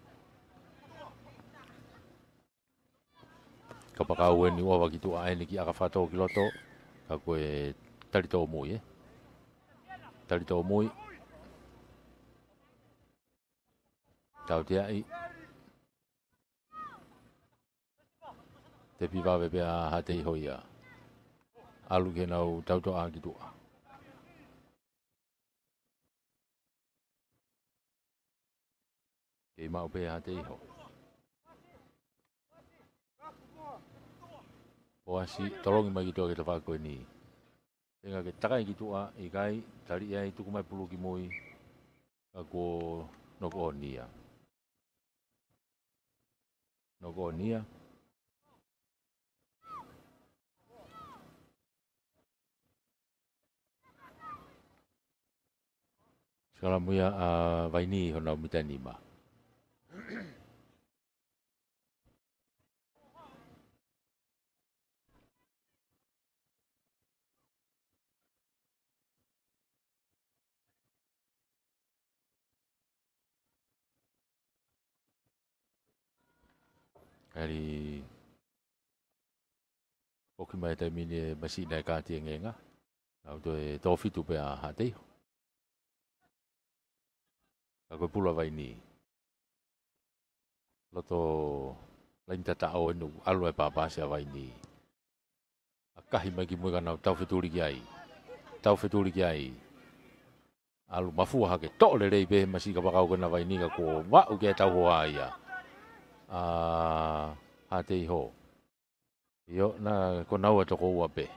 Kapakau eni ʻova ki tuʻa eni ki ʻAkafakato ki loto. Ka ko e tali tōmui, ē. Tali tōmui. Tauteaʻi. Tepi vave pē ʻa Haʻateiho ia. ʻAlu ke nau tautuaʻa ki tuʻa. Kei maʻu pē ʻa Haʻateiho. ʻOasi, tolongi mai ki tuʻa ki he tafaʻaki ko eni. Feinga ke takai ki tuʻa, ʻikai, tali ai, tuku mai pulu ki mui. Ka kuo knock on ia. Knock on ia. Sikalamu ia ʻa Vaini ʻi honau mita nima. ʻAli, foki mai taimi ni e masina e kāti e ngenga. Nau toe tō fitu pē ʻa Haʻateiho. Ka ko e pulu ʻa Vaini. Loto laini tataʻo ʻi he ʻalu e pāpasi ʻa Vaini. ʻAkahi mai ki mui ka nau taufetuli ki ai. Taufetuli ki ai. ʻAlu mafua hake, toʻo lelei pē he masiʻi kapakau ko ena ʻa Vaini ka kuo vaʻu ki ai e tauhoa ia ʻa Haʻateiho. ʻIo, naʻa ko naua toko ua pē.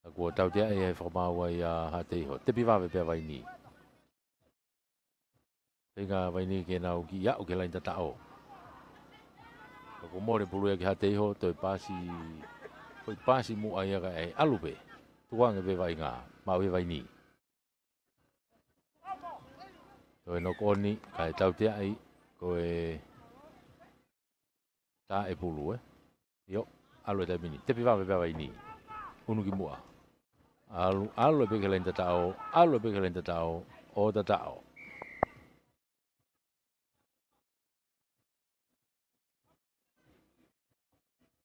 Ka kuo tauteaʻi e fakamaau ia ʻa Haʻateiho. Tepi vave pē ʻa Vaini. Feinga ʻa Vaini ke nau kiʻi aʻu ki he laini tataʻo. Ka kuo mole pulu ia ki Haʻateiho, toe pasi, foʻi pasi muʻa ia kae ʻalu pē. Tukuange pē vaʻinga, maʻu ʻe Vaini. Toe knock on, kae tauteaʻi, ko e tā e pulu, ē. ʻIo, ʻalu e taimi ni. Tepi vave pē ʻa Vaini. ʻUnu ki muʻa. ʻAlu, ʻalu pē ki he laini tataʻo, ʻalu pē ki he laini tataʻo, ʻo tataʻo.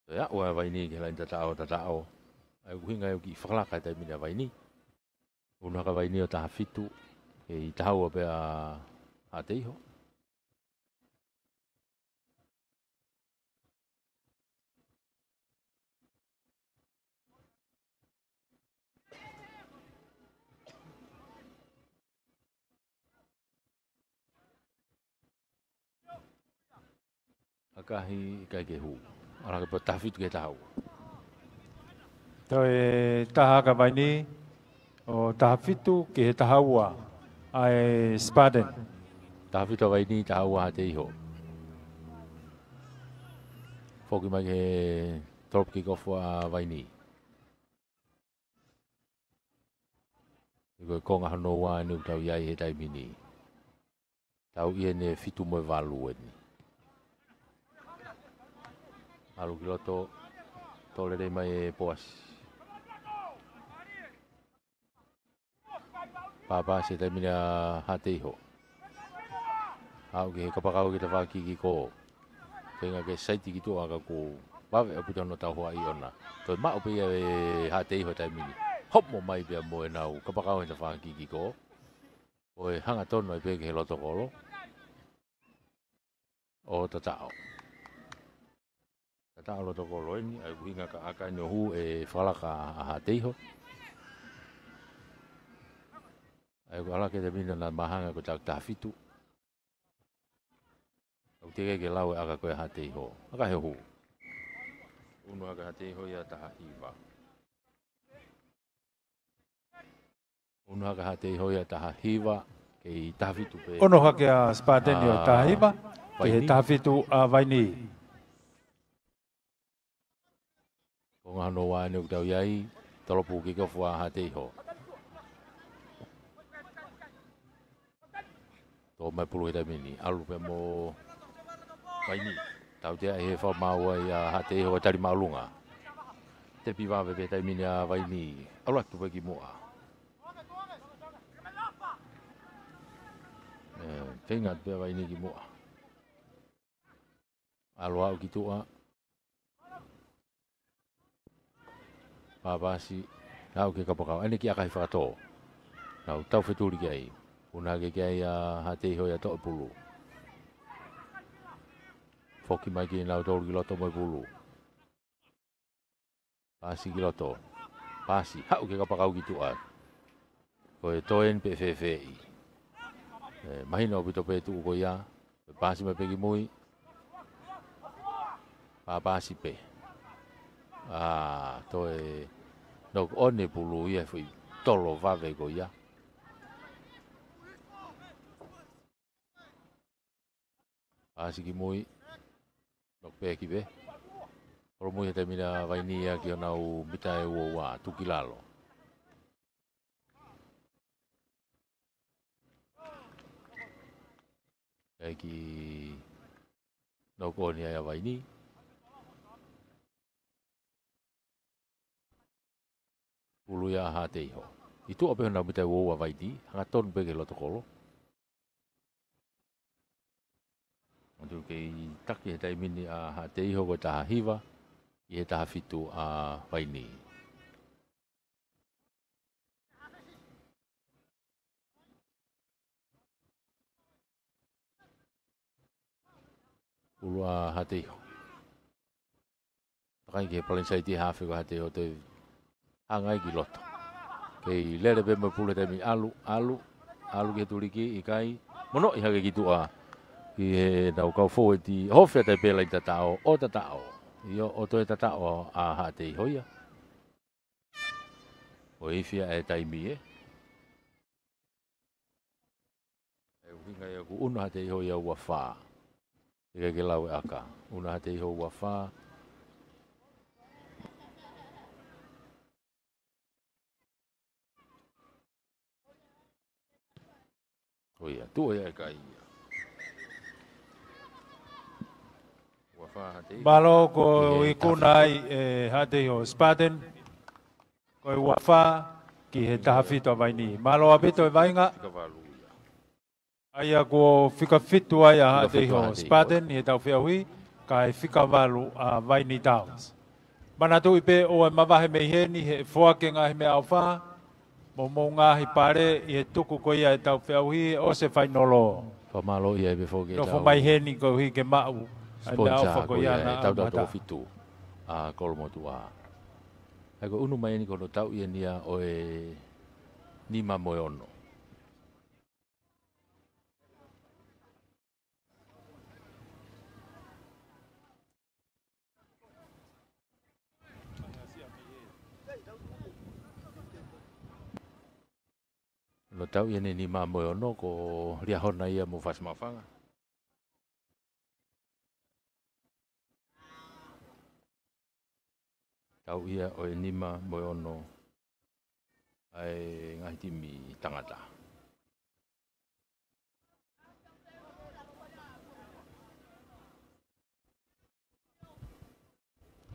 Toe aʻu ʻa Vaini ki he laini tataʻo, tataʻo. ʻA ia ko e ʻuhinga ia ʻoku kiʻi fakalaka e taimi ni ʻa Vaini. ʻUnu hake ʻa Vaini ʻo taha fitu. Kei taha ua pē ʻa Haʻateiho. ʻAkahi, ʻikai ke hū. ʻAlu hake pē taha fitu ki he taha ua. Toe taha ʻa Vainī, ʻo taha fitu ki he taha ua ʻa e Spartan. Taha fitu ʻa Vainī, taha ua Haʻateiho. Foki mai ki he drop kick off ʻa Vainī. Ko e konga hono ua eni ʻoku tau ʻi ai he taimi ni. Tau ʻi he fitu mo e valu eni. ʻAlu ki loto, tō lelei mai ʻe Poasi. Pāpasi he taimi ni ʻa Haʻateiho. Aʻu ki he kapakau ki he tafaʻaki kikō. Feinga ke saiti ki tuʻa ka kuo vave ʻaupito hono tauhoaʻi ʻona. Toe maʻu pē ia ʻe Haʻateiho he taimi ni. Homo mai pea mo ʻenau kapakau he tafaʻaki kikō. ʻO e hangatonu ai pē ki he loto kolo. ʻO tataʻo. Tataʻo loto kolo eni, ʻa e ʻuhinga ka ʻaka eni ʻo hū ʻe Falaka ʻa Haʻateiho. ʻA e ʻoku ʻalu hake he taimi ni naʻa mahanga ko e taha fitu. ʻOku teʻeki ke lau e ʻaka ko ē ʻa Haʻateiho. ʻAkahi ʻo hū. Unu hake ʻa Haʻateiho ia taha hiva. Unu hake ʻa Haʻateiho ia taha hiva, kei taha fitu pē. Ono hake ʻa Spartan ia ʻa taha hiva, kei he Vainī. Taha fitu ʻa Vainī. Konga hono ua eni ʻoku tau ʻi ai, tolopu kick off ʻa Haʻateiho. Tō mai pulu he taimi ni, ʻalu pē mo Vainī. Tautea he fakamaau ʻa Haʻateiho ʻa tali māʻolunga. Tepi vave pē taimi ni ʻa Vainī. ʻAlu atu pē ki muʻa. ʻE, feinga pē ʻa Vainī ki muʻa. ʻAlu aʻu ki tuʻa. Pāpasi, aʻu ki he kapakau. ʻAi eni ki ʻakahi fakatō. Nau tau fetuli ki ai. Unu hake ki ai ʻa Haʻateiho ia toʻo pulu. Foki mai kinautolu ki loto mo e pulu. Pasi ki loto. Pasi, haʻu ki he kapakau ki tuʻa. Ko e toe eni pe fēfēʻi. ʻE, mahino ʻaupito pē tuʻu ko ia. Pasi mai pē ki mui. Pāpasi pē. ʻA, toe knock on e pulu ia foʻi tolo vave ko ia. Pasi ki mui. Knock pē ki pē. Holomui he taimi ni ʻa Vainī ia ki honau mita ʻe ua ua, tuki lalo. ʻAi ki knock on ia ʻa Vainī. Pulu ia ʻa Haʻateiho. ʻI tuʻa pē honau mita ʻe ua ua ʻa Vainī, hangatonu pē ki he loto kolo. Manatu kei taki he taimi ni ʻa Haʻateiho ko e taha hiva, ʻi he taha fitu ʻa Vainī. Pulu ʻa Haʻateiho. Takai ki he palani saiti hafe ko Haʻateiho toe hanga ai ki loto. Kei lele pē mo e pulu he taimi ʻalu, ʻalu, ʻalu ki he tuliki ʻikai. Monoʻi hake ki tuʻa. Ki he nau kau fōueti, hofia tai pē laini tataʻo, ʻo tataʻo. ʻIo, ʻo toe tataʻo ʻa Haʻateiho ia. ʻO ifi ʻa e taimi ē. ʻE ʻuhinga ia ʻoku unu ʻa Haʻateiho ia ua fā. ʻIkai ke lau e ʻaka. Unu ʻa Haʻateiho ua fā. Ko ia, tuʻu ia ʻe kai ia. Ua fā Haʻateiho. Mālō ko e ikuna ai ʻe Haʻateiho Spartan. Ko e ua fā ki he taha fitu ʻa Vainī. Mālō ʻaupito e vaʻinga. Fika valu ia. ʻA ia kuo fika fitu ai ʻa Haʻateiho Spartan ʻi he tau feʻauhi, kae fika valu ʻa Vainī Downs. Manatuʻi pē ʻoua ʻe mavahe mei heni he foaki e ngaahi meʻaʻofa, mo e ngaahi pale ʻi he tuku ko ia ʻetau feʻauhi ʻo e fainolo. Fakamālō ia ʻi he foki ʻetau nofo mai heni koeʻuhi ke maʻu ʻa e meʻaʻofa ko ia ʻa e Tautau Toko Fitu, ʻa Kolomotuʻa. ʻA ia ko e ʻunu mai eni ko hono tauʻi eni ia ʻo e nima mo e ono. Hono tauʻi eni nima mo e ono ko Liahona ia mo Fasi Maʻufanga. Tauʻi ia ʻo e nima mo e ono ʻa e ngaahi timi tangata.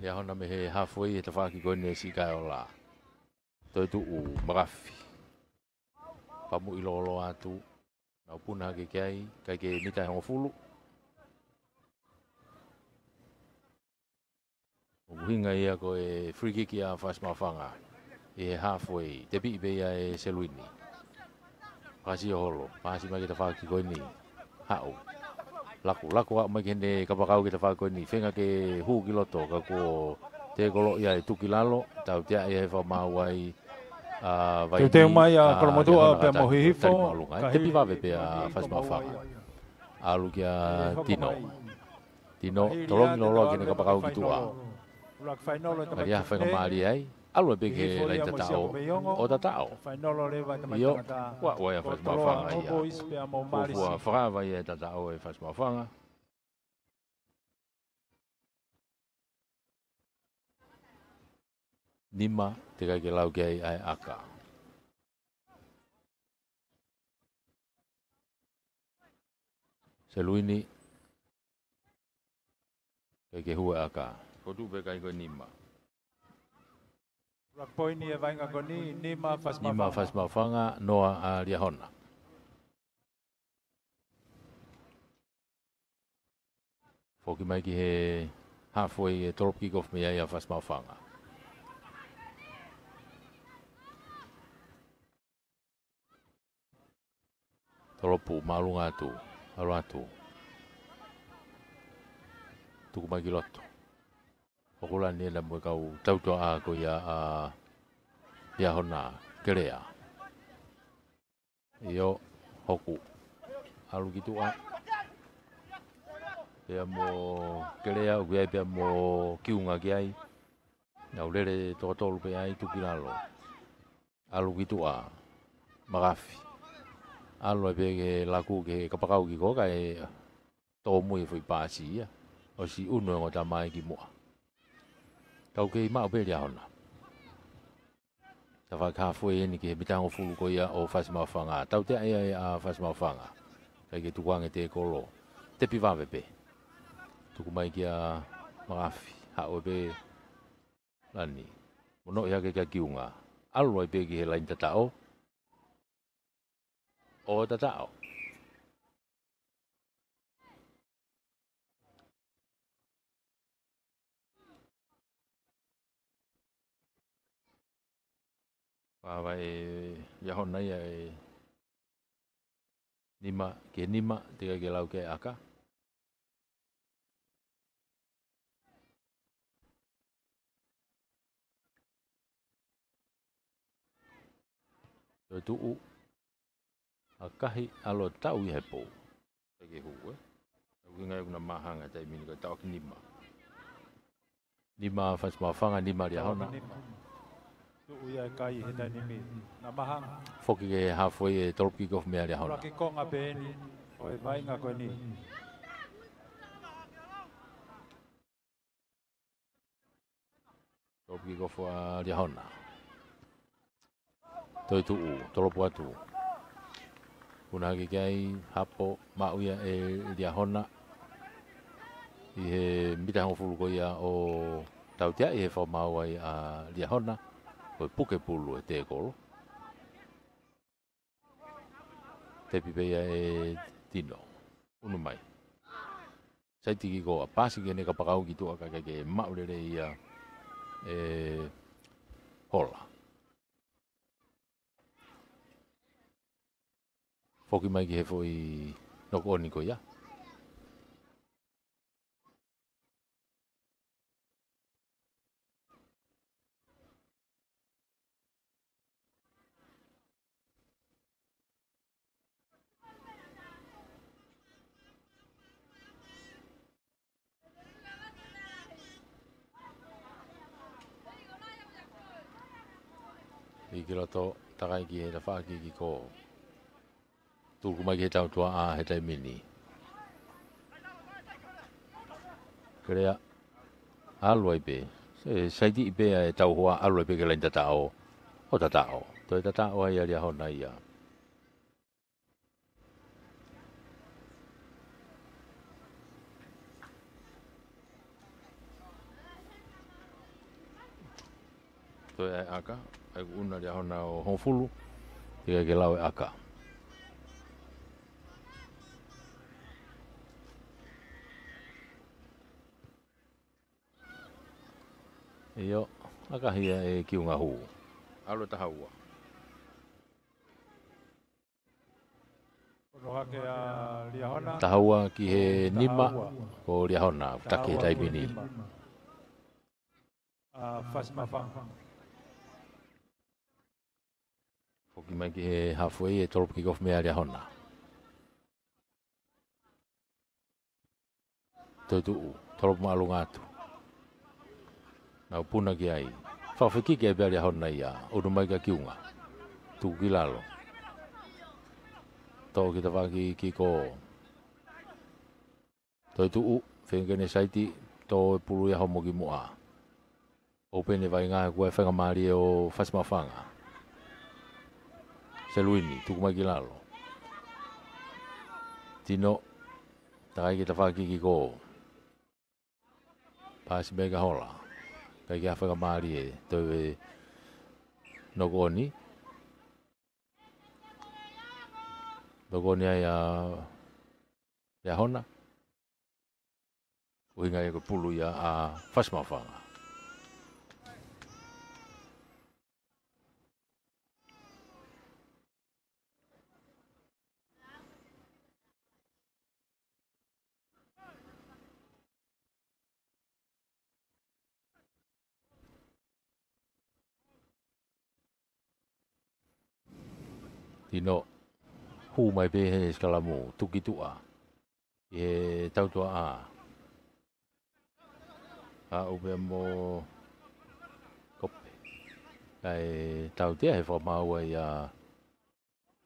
Liahona mei he halfway he tafaʻaki ko eni ʻe siʻi kae ola. Toetuʻu Makafi. Pamuʻi lōloa atu. Nau puna hake ki ai, ʻikai ke mita ʻe hongofulu. ʻUhinga ia ko e free kick ʻa Fasi Maʻufanga ʻi he halfway, tepiʻi pē ia ʻe Seluini. Pasi ʻo holo, pasi mai ki he tafaʻaki ko eni. Haʻu. Laku, laku aʻu mai ki heʻene kapakau ki he tafaʻaki ko eni. Feinga ke hū ki loto, ka kuo tekolo ia ʻe tuku ki lalo, tautea ia he fakamaau ʻa Vaini. Teuteu mai ʻa Kolomotuʻa pea mo Hihifo. Tali maʻolunga, ʻe tepi vave pē ʻa Fasi Maʻufanga. ʻAlu kia Tino. Tino, tolongi lōloa ki heʻene kapakau ki tuʻa. Kali ʻa e faingamālie ai. ʻAlu ai pē ki he laini tataʻo ʻo tataʻo. ʻIo, ua ua ia Fasi Maʻufanga ia. Fuofua fakaava ia e tataʻo ʻe Fasi Maʻufanga. Nima, teʻeki ai ke lau ki ai ʻa e ʻaka. Seluini, ʻikai ke hū e ʻaka. Ko tuʻu pē kai ko e nima. Rak poini e vaʻinga ko eni, nima Fasi Maʻufanga, noa ʻa Liahona. Foki mai ki he halfway ʻe tolopu kick off mei ai ʻa Fasi Maʻufanga. Tolopu, māʻolunga atu, ʻalu atu. Tuku mai ki loto. ʻOku lani ena mo e kau tautua ko ia ʻa Liahona, Kelea. ʻIo, hoku. ʻAlu ki tuʻa. Pea mo Kelea, ʻoku ʻi ai pea mo Kiunga ki ai. Nau lele toko tolu pē ai, tuku ki lalo. ʻAlu ki tuʻa. Makafi. ʻAlu ai pē ke laku ke kapakau ki ko kae tōmui e foʻi pasi ia. ʻOsi ʻunu e ongo tama ia ki muʻa. Kau kei maʻu pē Liahona. Tafaʻaki halfway eni ki he mita hongofulu ko ia ʻo Fasi Maʻufanga. Tautea ia ʻa Fasi Maʻufanga. ʻIkai ke tukuange tekolo. Tepi vave pē. Tuku mai kia Makafi. Haʻu pē lani. Monoʻi hake kia Kiunga. ʻAlu ai pē ki he laini tataʻo. ʻO tataʻo. Fakaava ʻe Liahona ia e nima, ki he nima, teʻeki ai ke lau ki ai e ʻaka. Toetuʻu, ʻakahi, ʻalu ʻo tau ia he pou. Teʻeki ke hū, ē? ʻOku ʻi ai ʻoku na māhanga he taimi ni ko e tau ki nima. Nima Fasi Maʻufanga, nima Liahona. Tuʻu ia e kai he taimi ni. Na māhanga. Foki ki he halfway ʻe tolopu kick off mei ai Liahona. Laki konga pē eni ʻo e vaʻinga ko eni. Tolopu kick off ʻa Liahona. Toetuʻu, tolopu atu. Puna hake ki ai, hapo, maʻu ia ʻe Liahona. ʻI he mita hongofulu ko ia ʻo tautea ʻi he fakamaau ai ʻa Liahona. Ko e puke pulu e tekolo. Tepi pē ia ʻe Tino. ʻUnu mai. Saiti kiʻi ko ē, pasi ki heʻene kapakau ki tuʻa ka ʻikai ke maʻu lelei ia ʻe Hola. Foki mai ki he foʻi knock on ko ia. ʻI ki loto, takai ki he tafaʻaki kiʻi kō. Tuku mai ki he tautuaʻā he taimi ni. Kelea, ʻalu ai pē. Ē, saitiʻi pē ʻa e tauhoa, ʻalu ai pē ki he laini tataʻo. ʻO tataʻo. Toe tataʻo ai ʻa Liahona ia. Toe ʻai ʻaka, ʻai ʻunuʻunu ʻa Liahona ʻo hongofulu, teʻeki ke lau e ʻaka. ʻIo, ʻakahi ia ʻe Kiunga Hū. ʻAlu e taha ua. Kono hake ʻa Liahona. Taha ua ki he nima, ko Liahona, taki he taimi ni. ʻA Fasimafanga. Foki mai ki he halfway, ʻe tolopu kick off mei ai ʻa Liahona. Toetuʻu, tolopu māʻolunga atu. Nau puna ki ai. Fakafikiki ʻe Liahona ia, ʻunu mai kia Kiunga. Tuku ki lalo. Toʻo ki tafaʻaki kiʻi kō. Toetuʻu, feinga ke ne saiti, toʻo e pulu ia homo ki muʻa. ʻOpeni e vaʻinga, ko e faingamālie ʻo Fasimafanga. Seluini, tuku mai ki lalo. Tino, takai ki tafaʻaki kiʻi kō. Paasi mai kia Hola. ʻIkai ke ʻi ai ha faingamālie, toe knock on. Knock on ai ʻa Liahona. ʻUhinga ia ko e pulu ia ʻa Fasimafanga. Tino, hū mai pē he sikalamu, tuku ki tuʻa. ʻI he tautuaʻā. Aʻu pē mo Kope. ʻAi tautea he fakamaau ia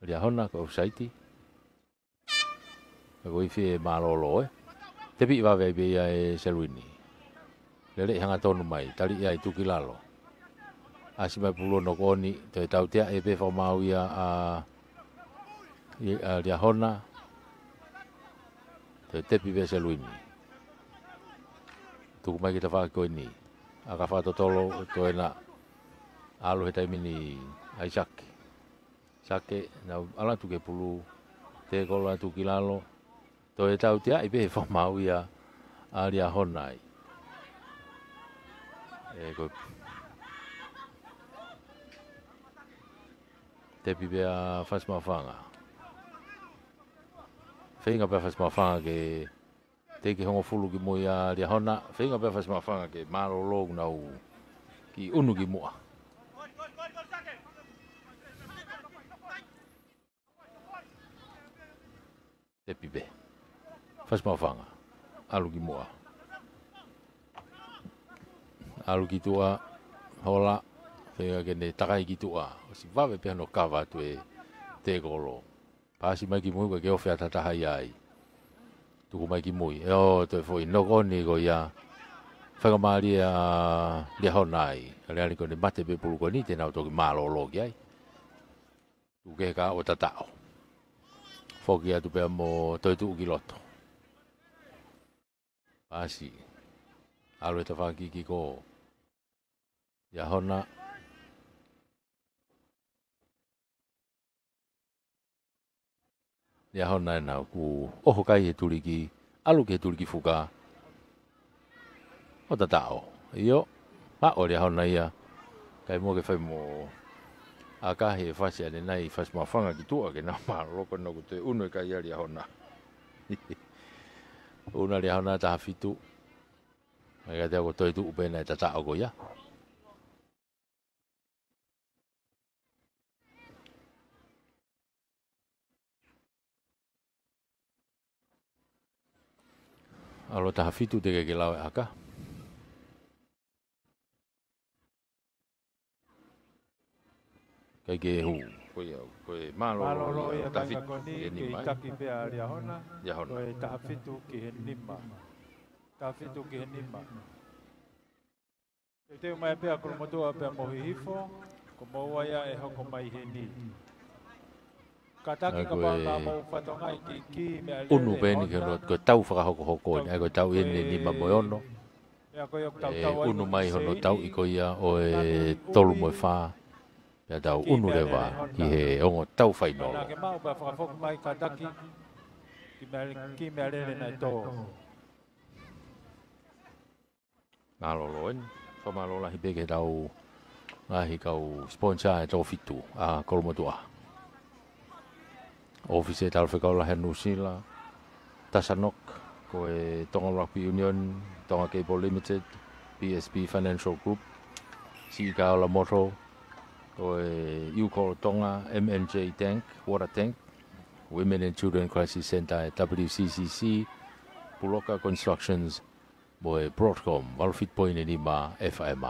ʻa Liahona ko e offside. Ka ko e ifi ʻe mālōlō ē. Tepi vave ai pē ia ʻe Seluini. Lele hangatonu mai, tali ia ʻi tuku ki lalo. ʻAsi mai pulu ʻo knock on, toe tautea ʻe pē fakamaau ia ʻa, ʻa Liahona. Toe tepi pē Seluini. Tuku mai ki tafaʻaki ko eni. ʻAka fakatotolo, toe na ʻalu he taimi ni ʻa Sake. Sake, nau ʻalu atu ki he pulu, tekolo atu ki lalo, toe tauteaʻi pē he fakamaau ia ʻa Liahona ai. ʻE, ko e tepi pē ʻa Fasimafanga. Feinga pē ʻa Fasimafanga ke teʻeki hongofulu ki mui ʻa Liahona, feinga pē ʻa Fasimafanga ke mālōlō ʻo nau kiʻi ʻunu ki muʻa. Tepi pē. Fasimafanga. ʻAlu ki muʻa. ʻAlu ki tuʻa, Hola, feinga ke ne takai ki tuʻa. ʻOsi vave pē hono kava atu e tekolo. Paasi mai ki mui, ʻikai ke ofi ʻa ha taha ia ai. Tuku mai ki mui. ʻE ʻo, toe foʻi knock on ko ia. Faingamālie ʻa Liahona ai. ʻAliʻali ko eni mate pē pulu ko eni, te nau toki mālōlō ki ai. Tuku ki he kō ʻo tataʻo. Foki atu pea mo Toetuʻu ki loto. Paasi. ʻAlu he tafaʻaki kiʻi kō. Liahona. Liahona ʻenau kuo ʻoho kai he tuliki, ʻalu ki he tuliki fuka. ʻO tataʻo. ʻIo, maʻu ʻe Liahona ia. Kae muʻa ke fai mo, ʻAka he fasi ʻanenai, fasi maʻufanga ki tuʻa ke nau mālōlō ko ena kuo toe ʻunu e kai ʻa Liahona. ʻUnu ʻa Liahona taha fitu. Mai ka te ako toe tuʻu pē ʻena e tataʻo ko ia. ʻAlu taha fitu teʻeki ke lau e ʻaka. ʻIkai ke hū. Ko ia, ko e mālōlō ia ʻo taha fitu ki he nima, ē? Taki pē ʻa Liahona. Liahona. Ko e taha fitu ki he nima. Taha fitu ki he nima. Teuteu mai pē ʻa Kolomotuʻa pea mo Hihifo, ko moua ia ʻe hoko mai heni. Kātaki kapau naʻa mou fatongia ki, ki meʻalele ʻunu pē eni ke ono, ko e tau fakahokohoko eni, ʻa ia ko e tau ʻeni ʻe nima mo e ono. ʻE ʻunu mai hono tauʻi ko ia ʻo e tolu mo e fā. Pea tau ʻunu leva ki he ongo tau fainolo. Ke maʻu pea fakafoki mai kātaki ki meʻa-, ki meʻalele naʻe tō. Mālōlō eni. Fakamālō lahi pē ki heʻetau ngaahi kau sponsor ʻe toko fitu ʻa Kolomotuʻa. ʻŌfisi ʻo e Talafekau Lahi ʻa Nuʻusila, Tasanok, ko e Tonga Rugby Union, Tonga Cable Limited, P S B Financial Group, Siʻi Kaola Motor, ko e Ucol Tonga, M N J Tank, Water Tank, Women and Children Crisis Centre, W C C C, Puloka Constructions, mo e Broadcom, valu fitu poini nima F M.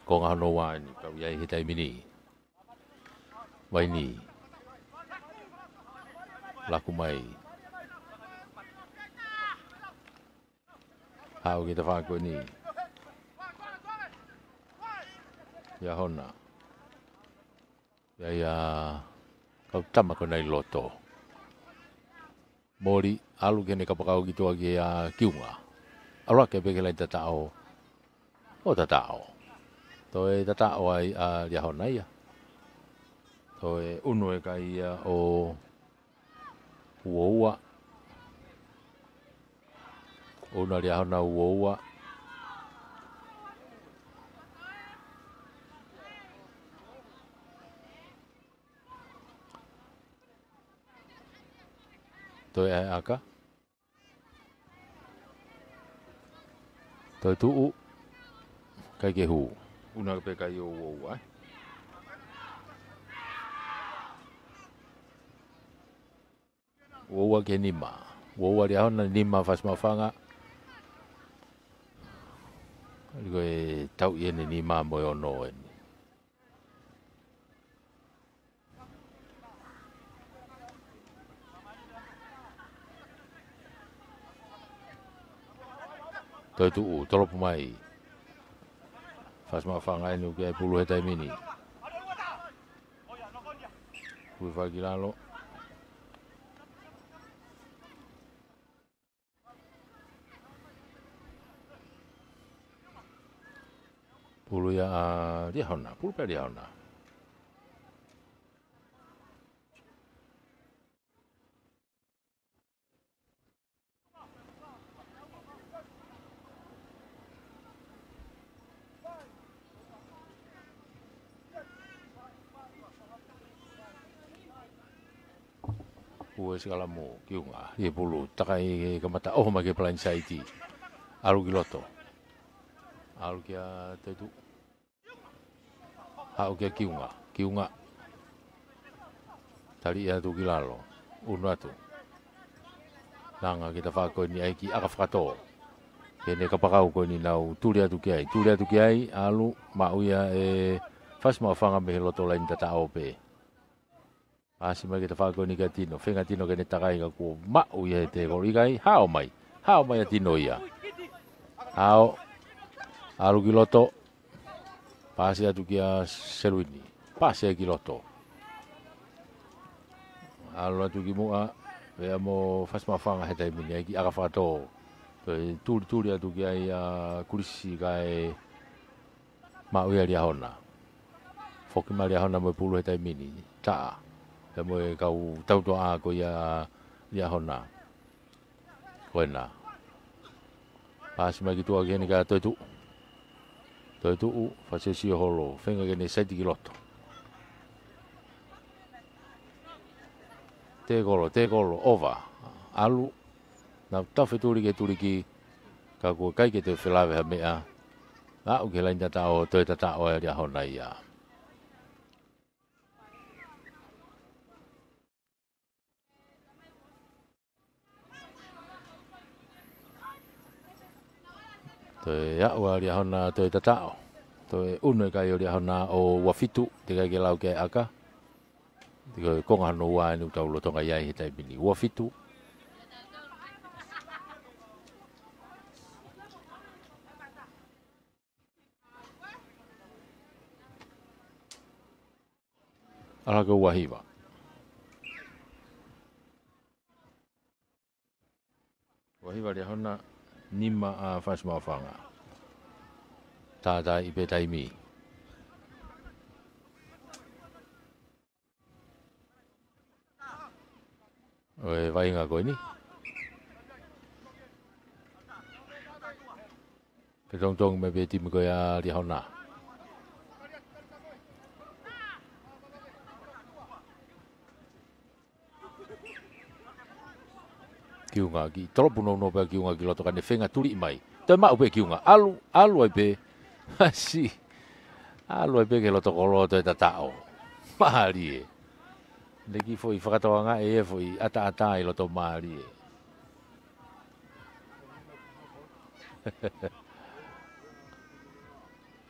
Ko e ngaahi hono ua eni, kau ʻi ai he taimi ni. Vaini. Laku mai. Haʻu ki he tafaʻaki ko eni. Liahona. ʻI ai ʻa e kau tama ko ena ʻi loto. Moli, ʻalu ki heʻene kapakau ki tuʻa kia Kiunga. ʻAlu hake pē ki he laine tataʻo. ʻO tataʻo. Toe tataʻo ai ʻa Liahona ia. Toe ʻunu e kai ia ʻo ua ua. ʻUnu ʻa Liahona ua ua. Toe ʻai ʻaka. Toe tuʻu. ʻIkai ke hū. ʻUnu pē kai ʻo ua ua, ē. Ua ua ki he nima. Ua ua Liahona, nima Fasimaʻufanga. Ko e tauʻi ʻeni nima mo e ono ʻeni. Toe tuʻu, tolopu mai. Fasimaʻufanga ʻeni ʻoku ʻi ai e pulu he taimi ni. Pulu fakilalo. Pulu ia ʻa Liahona, pulu pē ʻa Liahona. Ua sikalamu Kiunga, ʻi he pulu, takai kamata ʻoho mai ki he palaini saiti. ʻAlu ki loto. ʻAlu kia Tetu. Haʻu kia Kiunga. Kiunga. Tali atu ki lalo. ʻUnu atu. Langa ki he tafaʻaki ko eni ʻa e kiʻi ʻaka fakatō. Ki heʻene kapakau ko eni naʻa nau tuli atu ki ai. Tuli atu ki ai, ʻalu, maʻu ia ʻe Fasimaʻufanga mei he loto laini tataʻo pē. Pasi mai ki he tafaʻaki ko eni kia Tino. Feinga Tino ke ne takai ka kuo maʻu ia he tekolo ʻikai. Hao mai. Hao mai ʻa Tino ia. Hao. ʻAlu ki loto. Pasi atu kia Seluini. Pasi ai ki loto. ʻAlu atu ki muʻa. Pea mo Fasimaʻufanga he taimi ni. ʻAi kiʻi ʻaka fakatō. Toe tulituli atu ki ai ʻa Kulisi kae maʻu ia ʻa Liahona. Foki mai ʻa Liahona mo e pulu he taimi ni. Taʻa. Pea mo e kau tautuʻa ko ia ʻa Liahona. Ko ena. Pasi mai ki tuʻa ki heni ka toe tuʻu. Toe tuʻu, fasiosio holo, feinga ke ne saiti ki loto. Tēkolo, tēkolo, ova. ʻAlu, naʻa tau fetuli ke tuliki, ka kuo ʻikai ke toe felave ha meʻa. Aʻu ki he laini tataʻo, toe tataʻo ʻa Liahona ia. Toe aʻu ʻa Liahona toe tataʻo. Toe ʻunu e kai ʻo Liahona ʻo ua fitu, teʻeki ai ke lau ki ai ʻa e ʻaka. Ko e konga hono ua eni ʻoku tau lolotonga ʻi ai he taimi ni. Ua fitu. ʻAlu hake ʻo ua hiva. Ua hiva Liahona, nima ʻa Fasi Maʻufanga. Tātaaʻi pē taimi. ʻO e vaʻinga ko eni. Fetongitongi mai pē timi ko ia ʻa Liahona. Kiunga ki, tolopu nounou pē ʻa Kiunga ki loto ka ne feinga tuliʻi mai. Toe maʻu pē Kiunga. ʻAlu, ʻalu ai pē. Asi. ʻAlu ai pē ki he loto kolo toe tataʻo. Mālie. Ne kiʻi foʻi fakatoanga ʻe foʻi ʻataʻatā ʻi loto mālie.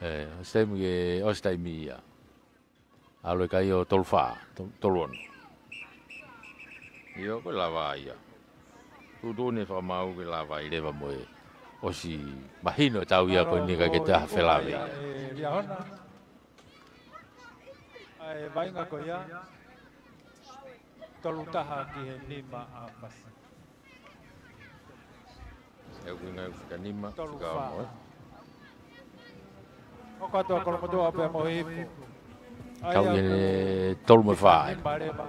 ʻE, ʻosi taimi ke, ʻosi taimi ia. ʻAlu e kai ʻo tolu fā, to-, tolu ono. ʻIo, ko e lava ia. Tuʻutuʻuni e fakamaau ke lava ʻi leva mo e. ʻOsi mahino e tau ia ko eni ka ke taha felave. ʻE Liahona. ʻA e vaʻinga ko ia. Tolu taha ki he nima ʻa Fasi. ʻE ʻuhinga ʻe fika nima, tolu fā. Fika ono, ē? Hoko atu ʻa Kolomotuʻa pea mo Hihifo. Tau ʻi he tolu mo e fā, ē? Nima leva.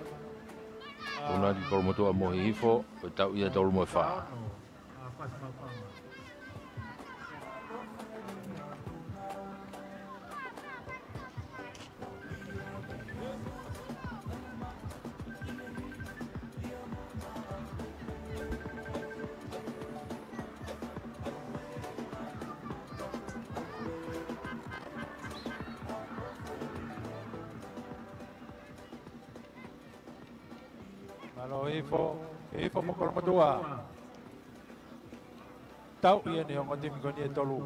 ʻUnu ʻa Kolomotuʻa mo Hihifo, ko e tau ʻi he tolu mo e fā. Mālō Hihifo, Hihifo mo Kolomotuʻa. Tau ʻi he ongo timi ko eni ʻe tolu.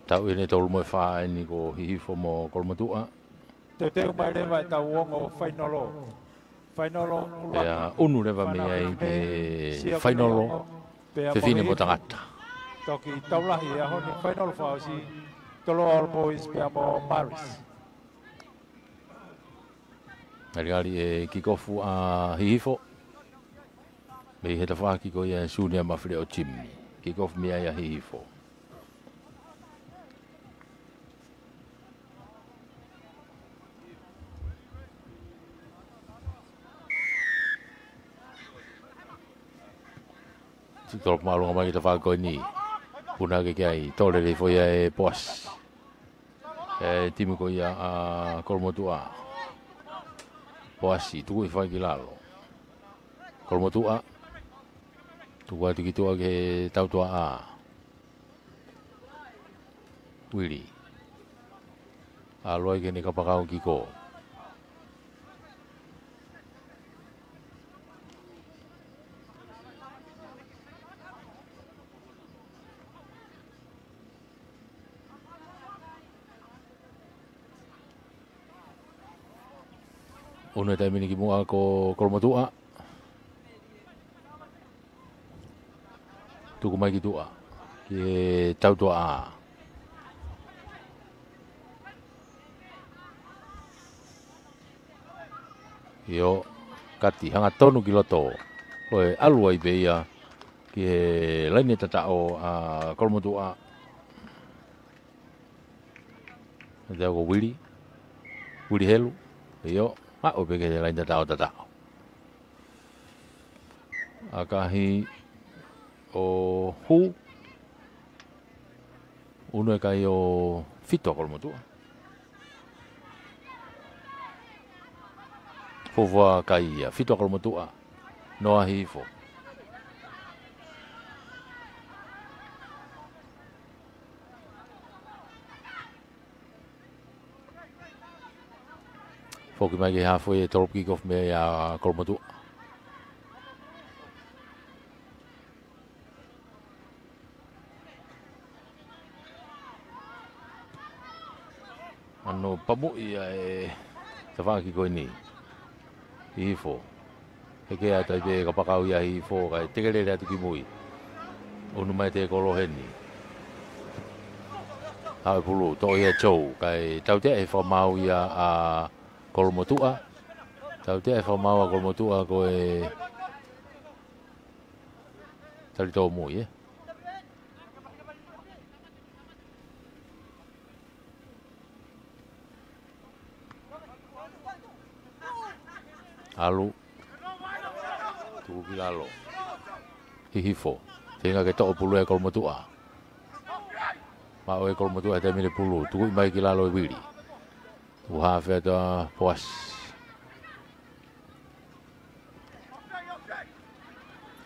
Tau ʻi he tolu mo e fā eni ko Hihifo mo Kolomotuʻa. Teuteu mai leva e tau ongo fainolo. Fainolo, ʻuluaki. Pea ʻunu leva mei ai ki he fainolo. Fefine mo tangata. Toki tau lahi e ʻaho ni fainolo fakaʻosi. Toloa All Boys pea mo Maris. Aliali e kikofu ʻa Hihifo. Mei he tafaʻaki ko ia ʻa e Siunia Mafileʻo Timi. Kikofu mei ai ʻa Hihifo. Titolo māʻolunga mai ki he tafaʻaki ko eni. Puna ke ke ai, tole lei foʻi ʻa e Poasi. E timi ko ia ʻa Kolomotuʻa. Poasi, tuku ʻi fai ki lalo. Kolomotuʻa. Tuku atu ki tuʻa ki he tautuaʻā. Uili. ʻAlu ai ki heʻene kapakau kiko. ʻUnu e taimi ni ki muʻa ko Kolomotuʻa. Tuku mai ki tuʻa. Ki he tautuaʻā. ʻIo, kati, hangatonu ki loto. Ko e ʻalu ai pē ia ki he laine tataʻo ʻa Kolomotuʻa. Te au ko Uili. Uili Helu. ʻIo, maʻu pē ki he laine tataʻo tataʻo. ʻAkahi ʻo hū. Unu e kai ʻo fitu ʻa Kolomotuʻa. Fuofua kai ia, fitu ʻa Kolomotuʻa, noa Hihifo. Foki mai ki he half ʻo e tolopu kick off meia Kolomotuʻa. Ano pamuʻi ʻa e tafaʻaki ko eni. Hihifo. Heke atu ai pē kapakau ia Hihifo kae tekelele atu ki mui. Unu mai e tēkolo heni. Haʻu e pulu, toʻo ia Joe, kae tautea e fakamaau ia ʻa Kolomotuʻa. Tautea e fakamaau ʻa Kolomotuʻa ko e tali tōmui, ē. ʻAlu. Tuku ki lalo. Hihifo. Feinga ke toʻo pulu ʻe Kolomotuʻa. Maʻu ʻe Kolomotuʻa he taimi ni e pulu. Tuku mai ki lalo ʻe Vili. Tuku haafe atu ʻa Poasi.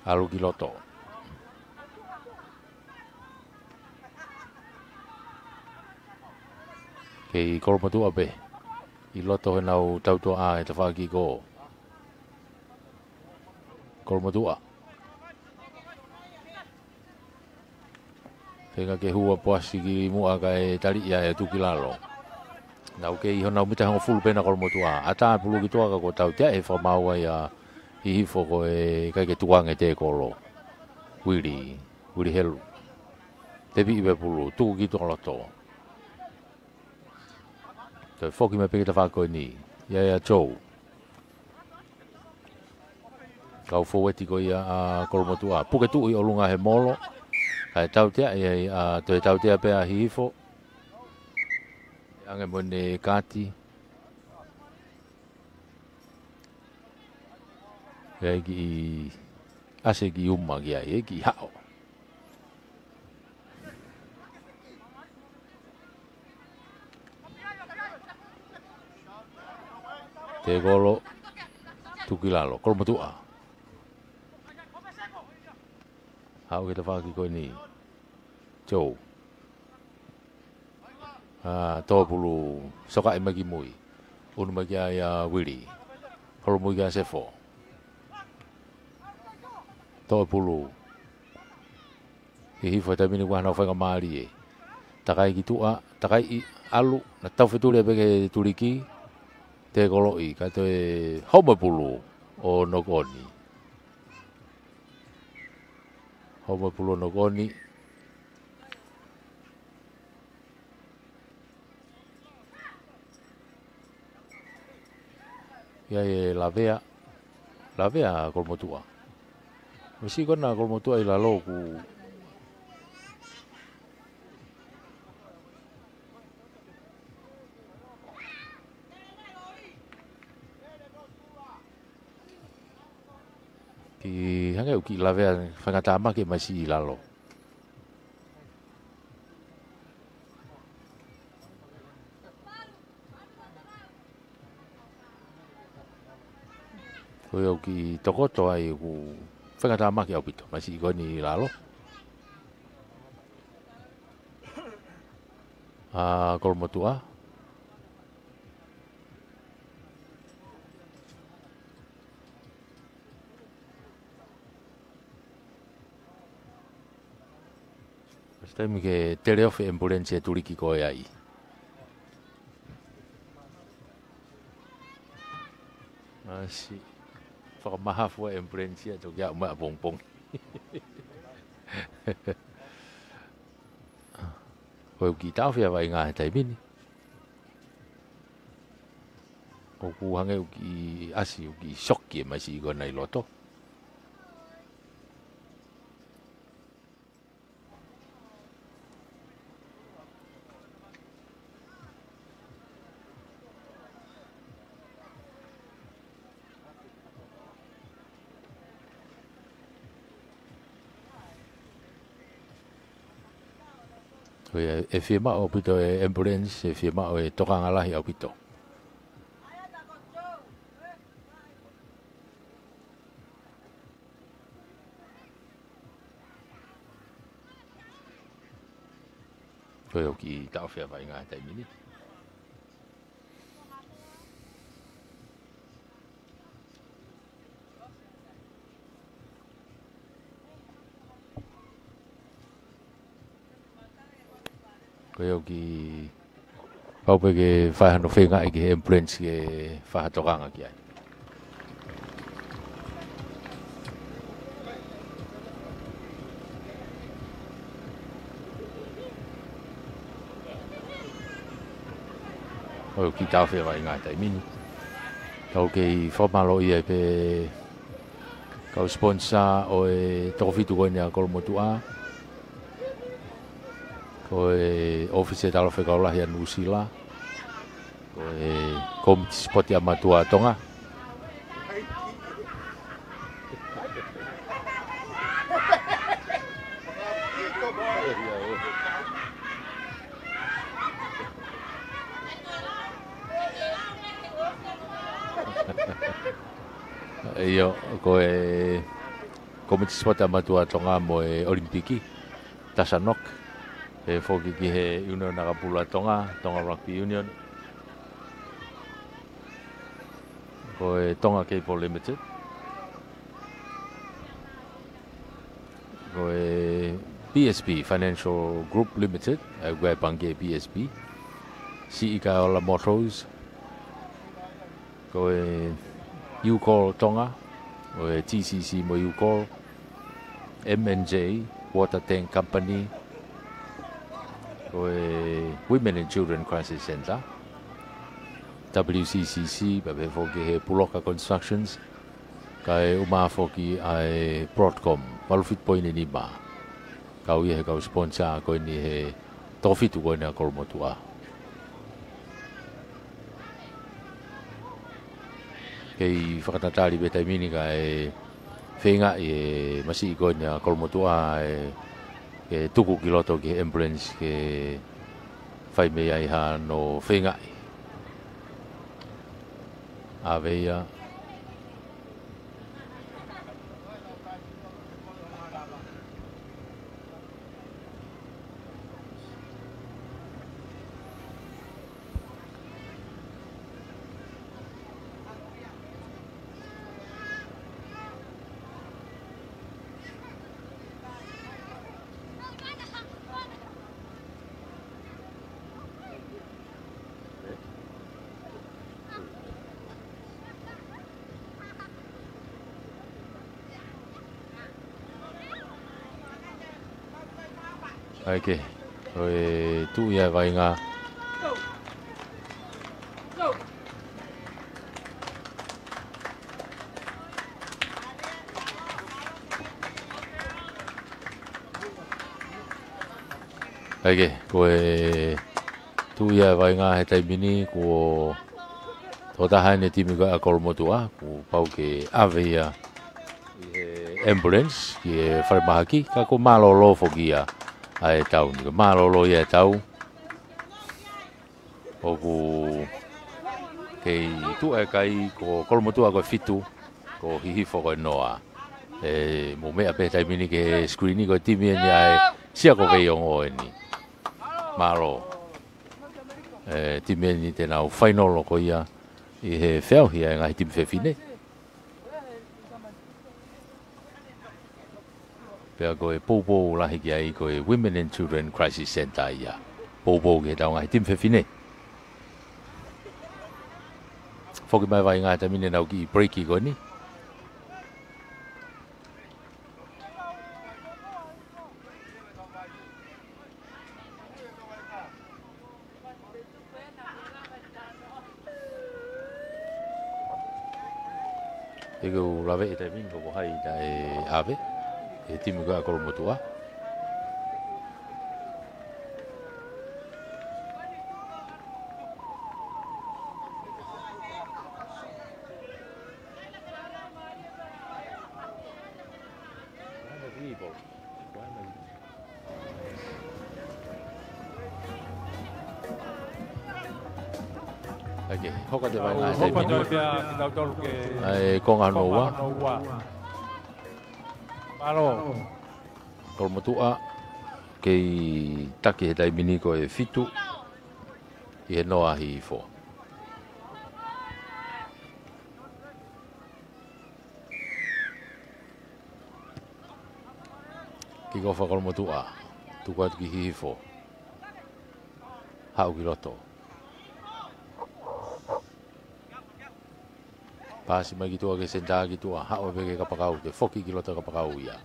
ʻAlu ki loto. Kei Kolomotuʻa pē. ʻI loto heʻenau tautua ʻa e tafaʻaki ko Kolomotuʻa. Feinga ke hū ʻa Poasi ki muʻa kae tali ia ʻe tuku ki lalo. Nau kei ʻi honau mita hongofulu pē ʻa Kolomotuʻa. ʻAtā pulu ki tuʻa ka kuo tautea e fakamaau ia Hihifo ko e ʻikai ke tukuange tēkolo. Vili, Vili Helu. Tepiʻi pē pulu, tuku ki tuʻa loto. Toe foki mai pē ki he tafaʻaki ko eni. ʻIa ia Joe. Kau fōueti ko ia ʻa Kolomotuʻa. Puke tuʻu ʻi ʻolunga he molo. Kae tautea ia ʻa, toe tautea pē ʻa Hihifo. ʻAnge mo ʻene kati. ʻE ʻai kiʻi ʻasi kiʻi uma ki ai, ʻe kiʻi haʻo. Tēkolo, tuku ki lalo, Kolomotuʻa. Haʻu ki he tafaʻaki ko eni. Joe. ʻA, toʻo pulu, sokaʻi mai ki mui. Unu mai ki ai ʻa Vili. Holomui ki ai ʻa Sefo. Toʻo pulu. Hihifo he taimi ni kuo ʻi ai hano faingamālie. Takai ki tuʻa, takai ʻi ʻalu, naʻe taufetuli pē ki he tuliki. Tēkoloʻi, kae toe homo pulu ʻo nokoni. Homo pulu ʻo nokoni. ʻIa ʻe lavea. Lavea Kolomotuʻa. Masiʻi ko ena Kolomotuʻa ʻi lalo ku Kiʻi hangē ʻoku kiʻi lavea faingataʻa mai ke masiʻi ʻi lalo. Ko ia ʻoku kiʻi tokoto ai ʻoku faingataʻa mai ʻaupito, masiʻi ko eni ʻi lalo. ʻA Kolomotuʻa. Masiʻi taimi ke tele ofi e ʻemipulenisi e tuliki ko ē ai. Masiʻi fakamahafu e ʻemipulenisi ʻa e toki aʻu mai ʻapongipongi. Ko e ʻoku kiʻi taʻofi ʻa e vaʻinga he taimi ni. ʻOku hangē ʻoku kiʻi ʻasi, ʻoku kiʻi soki e masiʻi ko ena ʻi loto. Ko ia ʻe fiemaʻu ʻaupito e ambulance, ʻe fiemaʻu e tokanga lahi ʻaupito. Ko ia ʻoku kiʻi taʻofi ʻa e vaʻinga he taimi ni. Ko ia ʻoku pau pē ke fai hano feingaʻi ki he ambulance ke fai ha tokanga ki ai. ʻOku kiʻi taʻofi ʻa e vaʻinga he taimi ni. Tau kei fakamālōʻia pē kau sponsor ʻo e toko fitu ko eni ʻa Kolomotuʻa. Ko e ʻōfisi ʻo e Talafekau Lahi ʻa Nuʻusila. Ko e Kōmiti Sipoti ʻa Mātuʻa Tonga. ʻIo, ko e Kōmiti Sipoti ʻa Mātuʻa Tonga mo e ʻOlimipiki, TASANOC, pehē foki ki he ʻIunioni ʻAkapulu ʻa Tonga, Tonga Rugby Union, ko e Tonga Cable Limited, ko e B S P Financial Group Limited, ʻa ia ko e pangikē B S P, Siʻi Kaeola Motors, ko e Ucall Tonga, ko e T C C mo Ucall, M and J Water Tank Company, ko e Women and Children Crisis Centre, W C C C, pea pehē foki he Puloka Constructions, kae ʻumaʻā foki ʻa e Broadcom, valu fitu poini nima. Kau ia he kau sponsor ko eni he toko fitu ko eni ʻa Kolomotuʻa. Kei fakatatali pē he taimi ni kae feingaʻi e masiʻi ko eni ʻa Kolomotuʻa ʻe, ke tuku ki loto ki he ambulance ke fai mei ai hano feingaʻi. ʻAve ia. ʻAi ke, ko e tuʻu ia e vaʻinga. ʻAi ke, ko e tuʻu ia e vaʻinga he taimi ni, ko e tokotaha eni e timi ko ē ʻa Kolomotuʻa, kuo pau ke ʻave ia ʻi he ambulance ki he falemahaki, ka kuo mālōlō foki ia ʻa e tau ni, kuo mālōlō ia e tau. ʻOku kei tuʻu e kai, ko Kolomotuʻa ko e fitu, ko Hihifo ko e noa. ʻE, mou meʻa pē he taimi ni ki he screen ko e timi eni ʻa e Sia ko Veiongo eni. Mālō. ʻE, timi eni te nau fainolo ko ia ʻi he feʻauhi ʻa e ngaahi timi fefine. Pea ko e poupou lahi ki ai ko e Women and Children Crisis Centre ia. Poupou ki he tau ngaahi timi fefine. Foki mai e vaʻinga he taimi ni, nau kiʻi break ko eni. ʻE ke u lave he taimi ni ko hai naʻe ʻave he timi ko ē ʻa Kolomotuʻa. Ke hoko atu e vaʻinga he taimi ni. Hoko atu pē ʻa kitautolu ke ʻai e konga hono ua. Konga hono ua. Mālō. Kolomotuʻa kei taki he taimi ni ko e fitu ʻi he noa ʻa Hihifo. Kikofa Kolomotuʻa, tuku atu ki Hihifo. Haʻu ki loto. Paasi mai ki tuʻa ki he senitā ki tuʻa, haʻu pē ki he kapakau, ke foki ki loto kapakau ia.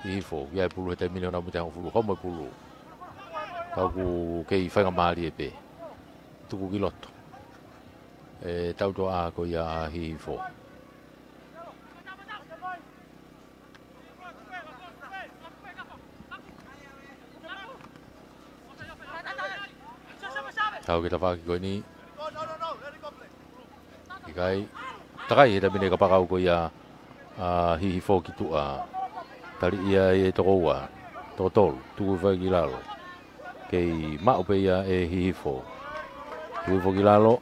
Hihifo, ʻoku ʻi ai e pulu he taimi ni ʻo nau mita hongofulu, homo e pulu. Ka ʻoku kei faingamālie pē. Tuku ki loto. E tautoʻa ko ia ʻa Hihifo. Haʻu ki he tafaʻaki ko eni. ʻIkai. Takai he taimi ni e kapakau ko ia ʻa Hihifo ki tuʻa. Tali ia ʻe toko ua, toko tolu, tuku hifo ki lalo. Kei maʻu pē ia ʻe Hihifo. Tuku hifo ki lalo.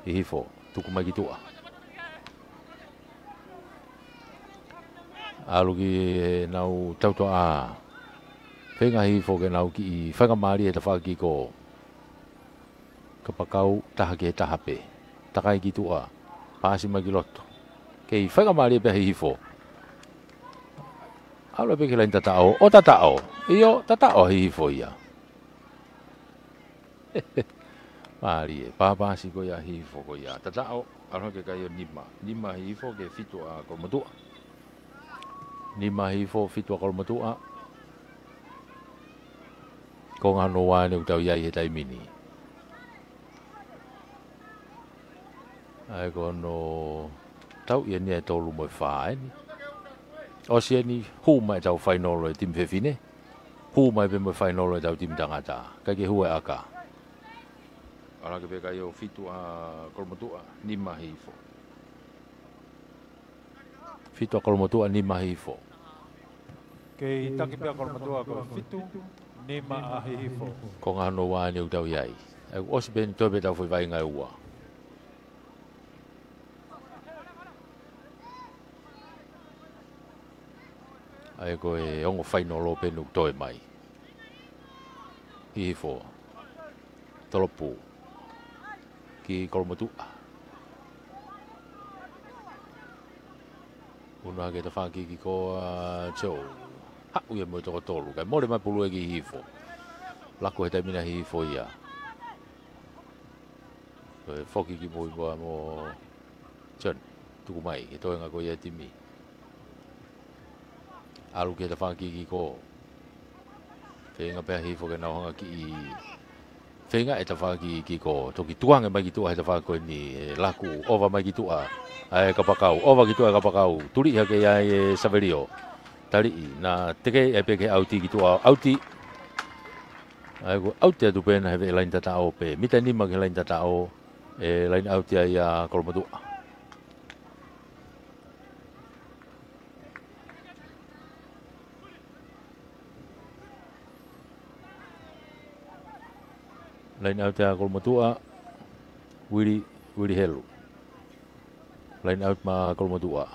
Hihifo, tuku mai ki tuʻa. ʻAlu ki heʻenau tautoʻa. Feinga Hihifo ke nau kiʻi faingamālie he tafaʻaki ko ē. Kapakau taha ki he taha pē. Takai ki tuʻa. Paasi mai ki loto. Kei faingamālie pē ʻa Hihifo. ʻAlu pē ki he laini tataʻo. ʻO tataʻo. ʻIo, tataʻo ʻa Hihifo ia. Mālie, pāpasi ko ia ʻa Hihifo ko ia. Tataʻo, ʻalu hake kai ʻo nima. Nima ʻa Hihifo ki he fitu ʻa Kolomotuʻa. Nima ʻa Hihifo, fitu ʻa Kolomotuʻa. Konga hono ua eni ʻoku tau ʻi ai he taimi ni. ʻA ia ko hono tau ia ʻeni ʻe tolu mo e fā eni. ʻOsi eni, hū mai ʻetau fainolo e timi fefine. Hū mai pē mo e fainolo ʻetau timi tangata. ʻIkai ke hū e ʻaka. ʻAlu hake pē kai ʻo fitu ʻa Kolomotuʻa, nima ʻa Hihifo. Fitu ʻa Kolomotuʻa, nima ʻa Hihifo. Kei taki pē ʻa Kolomotuʻa ko e fitu, nima ʻa Hihifo. Konga hono ua eni ʻoku tau ʻi ai. ʻOku ʻosi pē eni, toe pē ʻetau foʻi vaʻinga ʻe ua. ʻA ia ko e ongo fainolo pē eni ʻoku toe mai. Hihifo. Tolopu. Ki Kolomotuʻa. Unu hake tafaʻaki ki ko ā Joe. Haʻu ia mo e toko tolu. Kae mole mai pulu ē ki Hihifo. Laku he taimi ni ʻa Hihifo ia. Ko e foki ki mui ko ā mo John. Tuku mai, he toenga ko ia e timi. ʻAlu ki he tafaʻaki ki ko. Feinga pē ʻa Hihifo ke nau hanga kiʻi. Feinga e tafaʻaki ki ko. Toki tukuange mai ki tuʻa he tafaʻaki ko eni, ʻe laku ʻova mai ki tuʻa. ʻA e kapakau, ʻova ki tuʻa e kapakau. Tuliʻi hake ia ʻe Savelio. Taliʻi, naʻe teke ʻe pē ke ʻauti ki tuʻa, ʻauti. ʻA ia ko e ʻauti atu pē ena he veʻe laini tataʻo pē. Mita nima ki he laini tataʻo, ʻe laini ʻauti ai ʻa Kolomotuʻa. Laini ʻauti ʻa Kolomotuʻa, Vili, Vili Helu. Laini ʻauti mai ʻa Kolomotuʻa.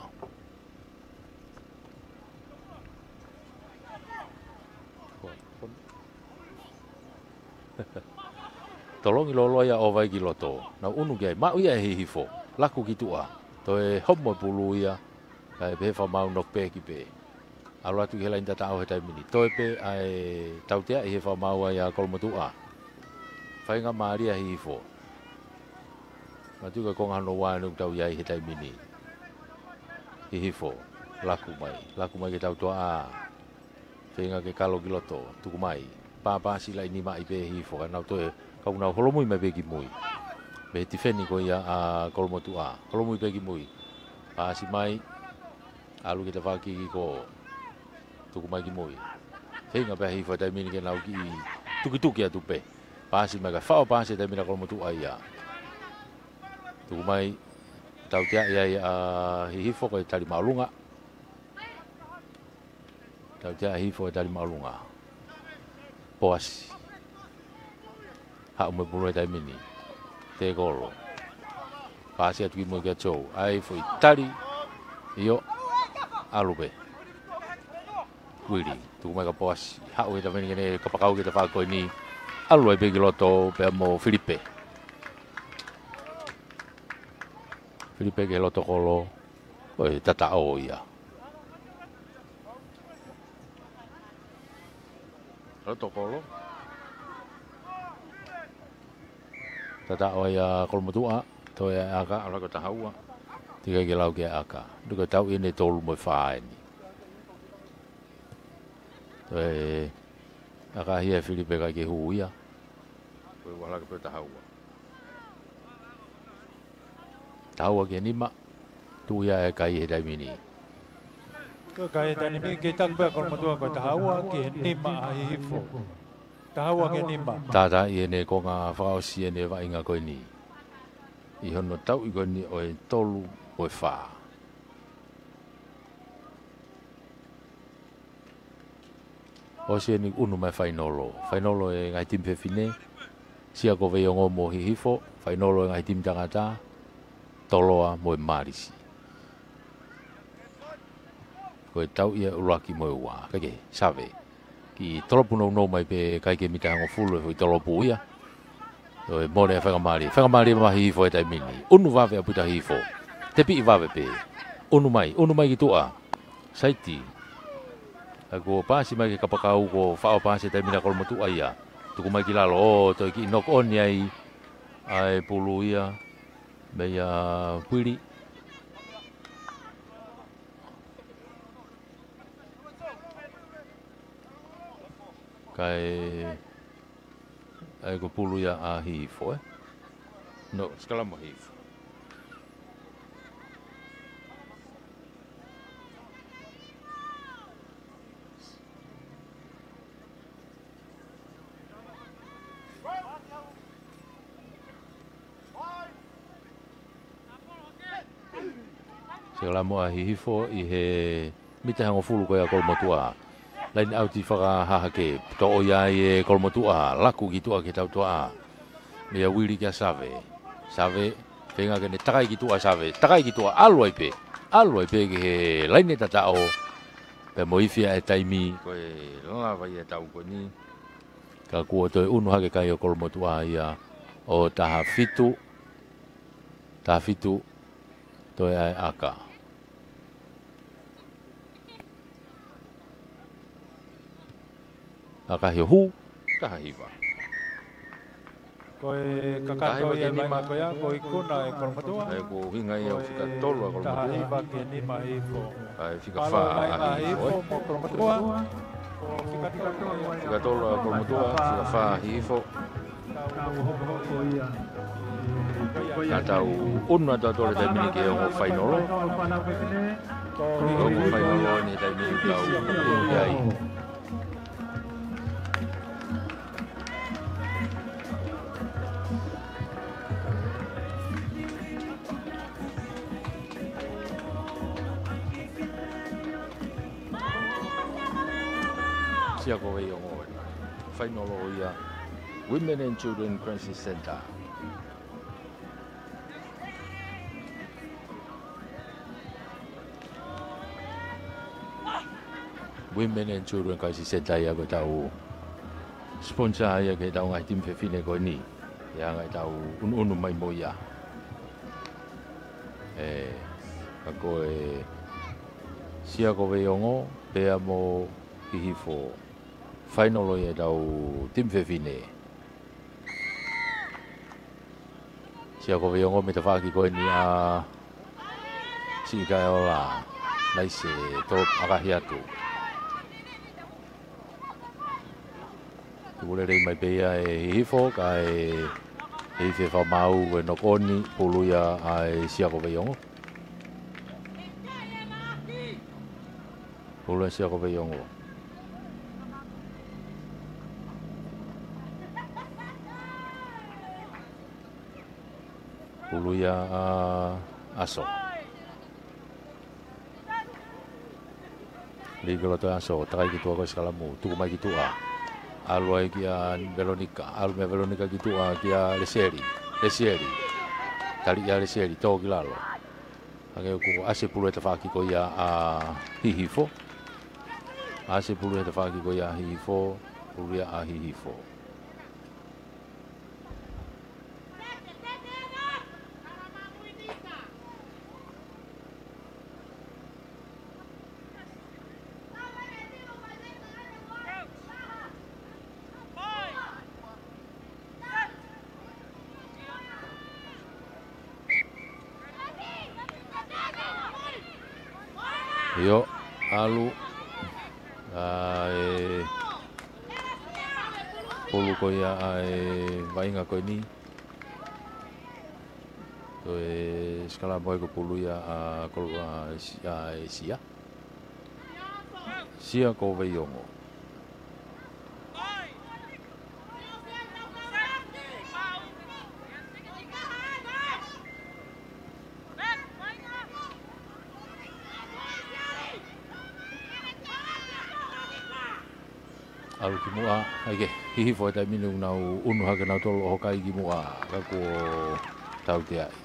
Tolongi lōloa ia ʻo vai ki loto. Nau unu ki ai, maʻu ia ʻe Hihifo. Laku ki tuʻa. Toe homo e pulu ia. Kae pehē fakamaau knock back pē. ʻAlu atu ki he laini tataʻo he taimi ni. Toe pē ʻa e tautea ʻi he fakamaau ai ʻa Kolomotuʻa. Faingamālie ʻa Hihifo. Matu ka konga hono ua eni ʻoku tau ʻi ai he taimi ni. Hihifo. Laku mai. Laku mai ki he tautoʻa. Feinga ke kalo ki loto, tuku mai. Pāpasi laʻi nima ai pē Hihifo, ka nau toe, ka nau holomui mai pē ki mui. Mei he tifeni ko ia ʻa Kolomotuʻa. Holomui pē ki mui. Pasi mai, ʻalu ki he tafaʻaki ki ko. Tuku mai ki mui. Feinga pē Hihifo he taimi ni ke nau kiʻi tukituki atu pē. Pasi mai ka faʻo pasi he taimi ni ʻa Kolomotuʻa ia. Tuku mai, tautea ia ʻa Hihifo ko e tali māʻolunga. Tautea ʻa Hihifo e tali māʻolunga. Poasi. Haʻu mo e pulu he taimi ni. Tekolo. Paasi atu ki muʻa kia Joe. ʻAi foʻi tali. ʻIo. ʻAlu pē. Uili. Tuku mai kia Poasi. Haʻu he taimi ni ke ne kapakau ki he tafaʻaki ko eni. ʻAlu ai pē ki loto pea mo Filipe. Filipe ki he loto kolo. Ko e tataʻo ia. Loto kolo. Tataʻo ia Kolomotuʻa, toe ʻa e ʻaka, ʻalu ko e taha ua. Teʻeki ke lau ki he ʻaka. Tuku e tau ʻi he tolu mo e fā eni. Toe ʻaka ia ʻe Filipe kae ʻikai ke hū ia. Ko e ua laka pē taha ua. Taha ua ki he nima, tuʻu ia ʻe he kai he taimi ni. Ko e kai he taimi ni, kei taki pē ʻa Kolomotuʻa ko e taha ua ki he nima ʻa Hihifo. Taha ua ki he nima. Tātā ʻi heʻene konga fakaʻosi ʻene vaʻinga ko eni. ʻI hono tauʻi ko eni ʻo e tolu mo e fā. ʻOsi eni ʻunu mai fainolo. Fainolo e ngaahi timi fefine. Siakoveiongo mo Hihifo. Fainolo e ngaahi timi tangata. Toloa mo e Malisi. Ko e tau ia ʻuluaki mo e ua. Kae kehe, Save. Kiʻi tolopu nounou mai pē kae ʻikai ke mita hongofulu e foʻi tolopu ia. ʻOi, mole e faingamālie. Faingamālie maʻa Hihifo he taimi ni. ʻUnu vave ʻa Puta Hihifo. Tepiʻi vave pē. ʻUnu mai, ʻunu mai ki tuʻa. Saiti. Ka kuo paasi mai ki he kapakau, kuo faʻo paasi he taimi ni ʻa Kolomotuʻa ia. Tuku mai ki lalo, ʻo toe kiʻi knock on ai. ʻAi pulu ia. Meia Pili. Kae, ʻai ko e pulu ia ʻa Hihifo, ē? No, sikalama Hihifo. Sikalama ʻa Hihifo ʻi he mita hongofulu ko ia ʻa Kolomotuʻa. Laine ʻauti fakahahake, toʻo ia ʻe Kolomotuʻa, laku ki tuʻa ki he tautuʻa. Meia Uili kia Save. Save, feinga ke ne takai ki tuʻa Save. Takai ki tuʻa, ʻalu ai pē. ʻAlu ai pē ki he laine tataʻo. Pea mo e ifi ʻa e taimi, ko e lava ia e tau ko eni. Ka kuo toe ʻunu hake kai ʻo Kolomotuʻa ia ʻo taha fitu. Taha fitu, toe ʻai ʻaka. ʻAka hio hū, taha hiva. Ko e kakato ia e nima. Ko ia, ko e ikuna ʻe Kolomotuʻa. ʻAi ko e ʻuhinga ia ʻo e fika tolu ʻa Kolomotuʻa. Taha hiva ki he nima Hihifo. ʻAi fika fā ʻa Hihifo, ē? Mo Kolomotuʻa. Fika tolu ʻa Kolomotuʻa, fika fā ʻa Hihifo. Ka tau ʻunu atu ʻa e taimi ni ki he ongo fainolo. Ongo fainolo ni taimi ni tau ʻunu ki ai. Siakoveiongo ena. Fainolo ia. Women and Children Crisis Center. Women and Children Crisis Center ia ko e tau sponsor ia ki he tau ngaahi timi fefine ko eni. Ia ngaahi tau ʻunuʻunu mai mo ia. Ē, ka ko e Siakoveiongo, pea mo Hihifo. Fainolo ia e tau timi fefine. Siakoveiongo mei he tafaʻaki ko eni ʻa Siʻikaeola. Naʻe ʻikai ke toe ʻakahi atu. Tuku lelei mai pē ia ʻe Hihifo, kae ʻi he fakamaau e knock on, pulu ia ʻa e Siakoveiongo. Pulu ʻa e Siakoveiongo. Pulu ia ʻa Aso. Lī ki loto ʻa Aso, takai ki tuʻa ko e sikalamu, tuku mai ki tuʻa. ʻAlu ai kia Velonika, ʻalu meia Velonika ki tuʻa kia Lesieli. Lesieli. Tali ia Lesieli, tō ki lalo. Hangē ʻoku ʻasi e pulu he tafaʻaki ko ia ʻa Hihifo. ʻAsi e pulu he tafaʻaki ko ia ʻa Hihifo, pulu ia ʻa Hihifo. ʻIo, ʻalu. ʻA e pulu ko ia ʻa e vaʻinga ko eni. Ko e sikalamu ko e pulu ia ʻa Kolo-, ʻa e Si-, ʻa e Sia. Sia ko Veiongo. ʻAlu ki muʻa, ʻai ke Hihifo he taimi ni ʻoku nau unu hake nautolu ʻo hokai ki muʻa, ka kuo tauteaʻi.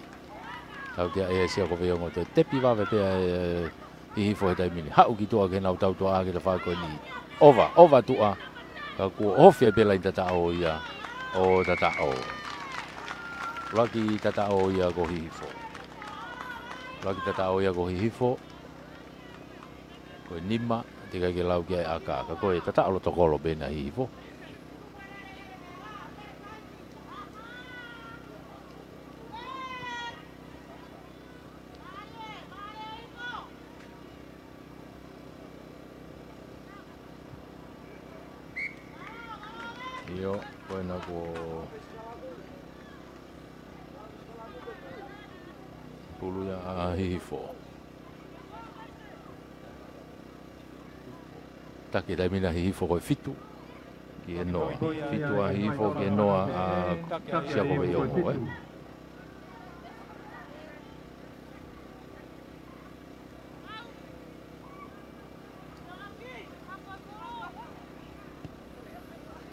Tauteaʻi e Sia ko Veiongo, toe tepi vave pē ʻa e Hihifo he taimi ni. Haʻu ki tuʻa ke nau tautuaʻa ki he tafaʻaki ko eni. ʻOva, ʻova tuʻa, ka kuo ofi ai pē laini tataʻo ia ʻo tataʻo. Laki tataʻo ia ko Hihifo. Laki tataʻo ia ko Hihifo. Ko e nima, teʻeki ai ke lau ki ai ʻa e ʻaka, ka ko e tataʻo loto kolo pē ʻena ʻa Hihifo. ʻIo, ko ena ko e pulu ia ʻa Hihifo. Taki taimi ni ʻa Hihifo ko e fitu ki he noa. Fitu ʻa Hihifo ki he noa ʻa Sia ko Veiongo, ē.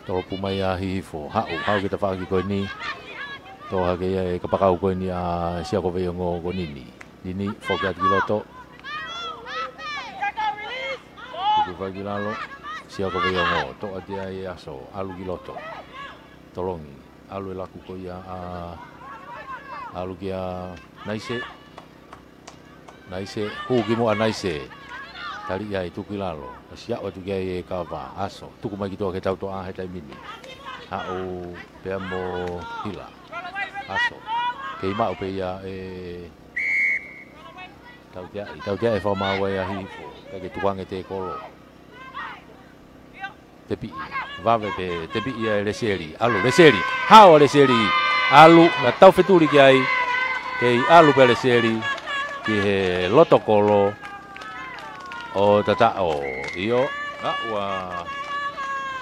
Tolopu mai ʻa Hihifo, haʻu, haʻu ki he tafaʻaki ko eni. Tō hake ia e kapakau ko eni ʻa Sia ko Veiongo ko Nini. Nini, foki atu ki loto. Tuku foki ki lalo, Sia ko Veiongo, toʻo atu ia ʻe Aso, ʻalu ki loto. Tolongi, ʻalu e laku ko ia ʻa, ʻalu kia Naise. Naise, hū ki muʻa Naise. Tali ia ʻe tuku ki lalo. Kasi aʻu atu ki ai e kava. Aso, tuku mai ki tuʻa ke tautuaʻa he taimi ni. Haʻu pea mo Hila. Aso, kei maʻu pē ia ʻe tauteaʻi. Tauteaʻi e fakamaau ʻa Hihifo. Kae ke tukuange tēkolo. Tepiʻi, vave pē, tepiʻi ia ʻe Lesieli. ʻAlu, Lesieli. Hao ʻa Lesieli. ʻAlu, na tau fetuli ki ai. Kei ʻalu pē ʻa Lesieli ki he loto kolo ʻo tataʻo. ʻIo, na ua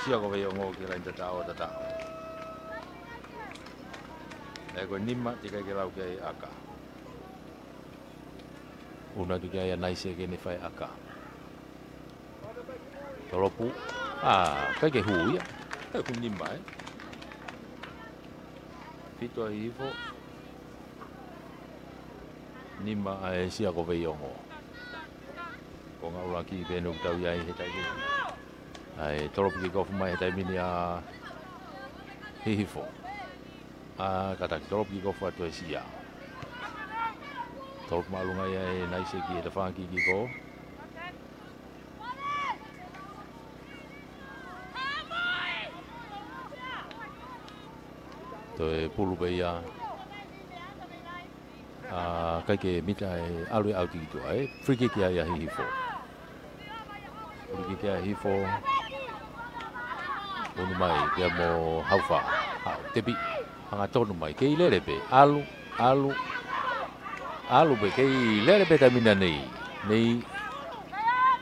Sia ko Veiongo ki he laini tataʻo ʻo tataʻo. ʻE ko e nima, teʻeki ai ke lau ki ai ʻaka. Unu atu ki ai ʻa Naise ke ne fai ʻaka. Tolopu. ʻA, ʻikai ke hū ia. ʻIkai ke hū nima, ē. Fitu ʻa Hihifo. Nima ʻa e Sia ko Veiongo. Ko e ngaahi ʻuluaki pē ʻoku tau ʻi ai he taimi ni. ʻAi, tolopu kick off mai he taimi ni ʻa Hihifo. ʻA, kātaki tolopu kick off atu ʻe Sia. Tolopu māʻolunga ia ʻe Naise ki he tafaʻaki kick off. Toe pulu pē ia. ʻA, ʻikai ke mita e ʻalu e ʻauti ki tuʻa, ē. Free kick ia ʻa Hihifo. Free kick ia ʻa Hihifo. Unu mai, pea mo Haufa. Haʻu, tepi. Hangatonu mai, kei lele pē. ʻAlu, ʻalu. ʻAlu pē, kei lele pē taimi na nei. Nei,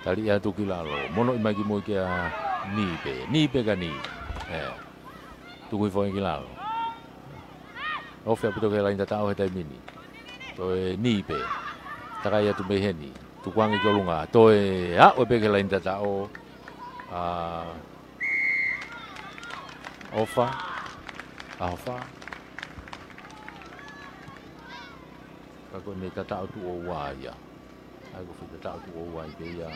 tali atu ki lalo. Monoʻi mai ki mui kia Nipe. Nipe ka Ni. ʻE. Tuku hifo ki lalo. Ofi ʻaupito ki he laini tataʻo he taimi ni. Toe Nipe. Takai atu mei heni. Tukuange ki ʻolunga. Toe aʻu pē ki he laini tataʻo. ʻA, ʻOfa, ʻa ʻOfa. Ka ko ʻene tataʻo tuʻo ua ia. ʻA ia ko e foʻi tataʻo tuʻo ua ia pē ia.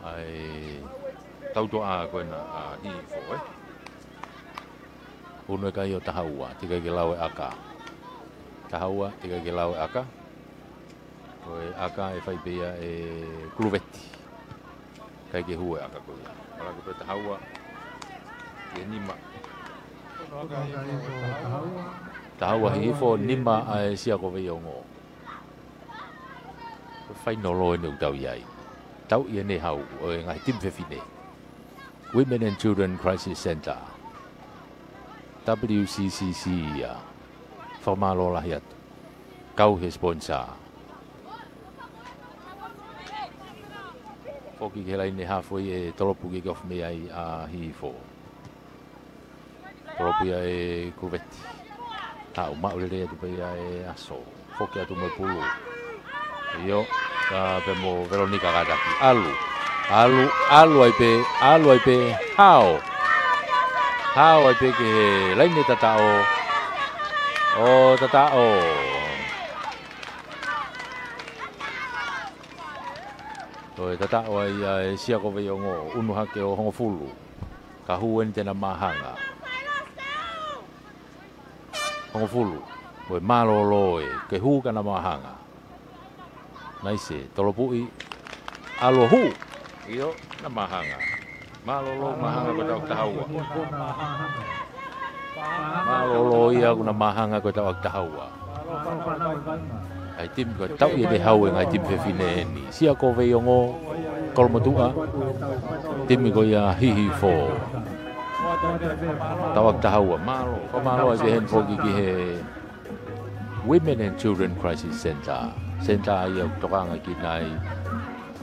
ʻA e tautoʻa ko ena ʻa Hihifo, ē. Unu e kai ʻo taha ua, teʻeki ai ke lau e ʻaka. Taha ua, teʻeki ai ke lau e ʻaka. Ko e ʻaka ʻe fai pē ia ʻe Kuluveti. ʻIkai ke hū e ʻaka ko ia. Malanga pē taha ua ki he nima. Taha ua Hihifo, nima ʻa e Sia ko Veiongo. Ko e fainolo eni ʻoku tau ʻi ai. Tau ʻi heʻene hau ʻo e ngaahi timi fefine. Women and Children Crisis Centre. W C C C ia. Fakamālō lahi atu. Kau he sponsor. Foki ki he laine hafo ʻe tolopu ke kofu mei ai ʻa Hihifo. Tolopu ia ʻe Kuluveti. Tau maʻu lelei atu pē ia ʻe Aso. Foki atu mo e pulu. ʻIo, ka pē mo Velonika Kataki. ʻAlu. ʻAlu, ʻalu ai pē, ʻalu ai pē. Hao. Hao ai pē ki he laine tataʻo. ʻO tataʻo. ʻO e tataʻo ai ʻa e Sia ko Veiongo. Unu hake ʻo hongofulu. Ka hū eni te na māhanga. Hongofulu. Ko e mālōlō ē, ke hū ka na māhanga. Naʻe ʻi ai e tolopuʻi, ʻalu ʻo hū. ʻIo, na māhanga. Mālōlō, māhanga ko e taʻu taha ua. Mālōlō ia ʻoku na māhanga ko e taʻu taha ua. ʻA e timi ko e tau ʻi heʻene hau e ngaahi timi fefine eni. Sia ko Veiongo, Kolomotuʻa, timi ko ia Hihifo. Taʻu taha ua, mālō. Fakamālō ai pē heni foki ki he Women and Children Crisis Centre. Centre ia ʻoku tokanga ki ai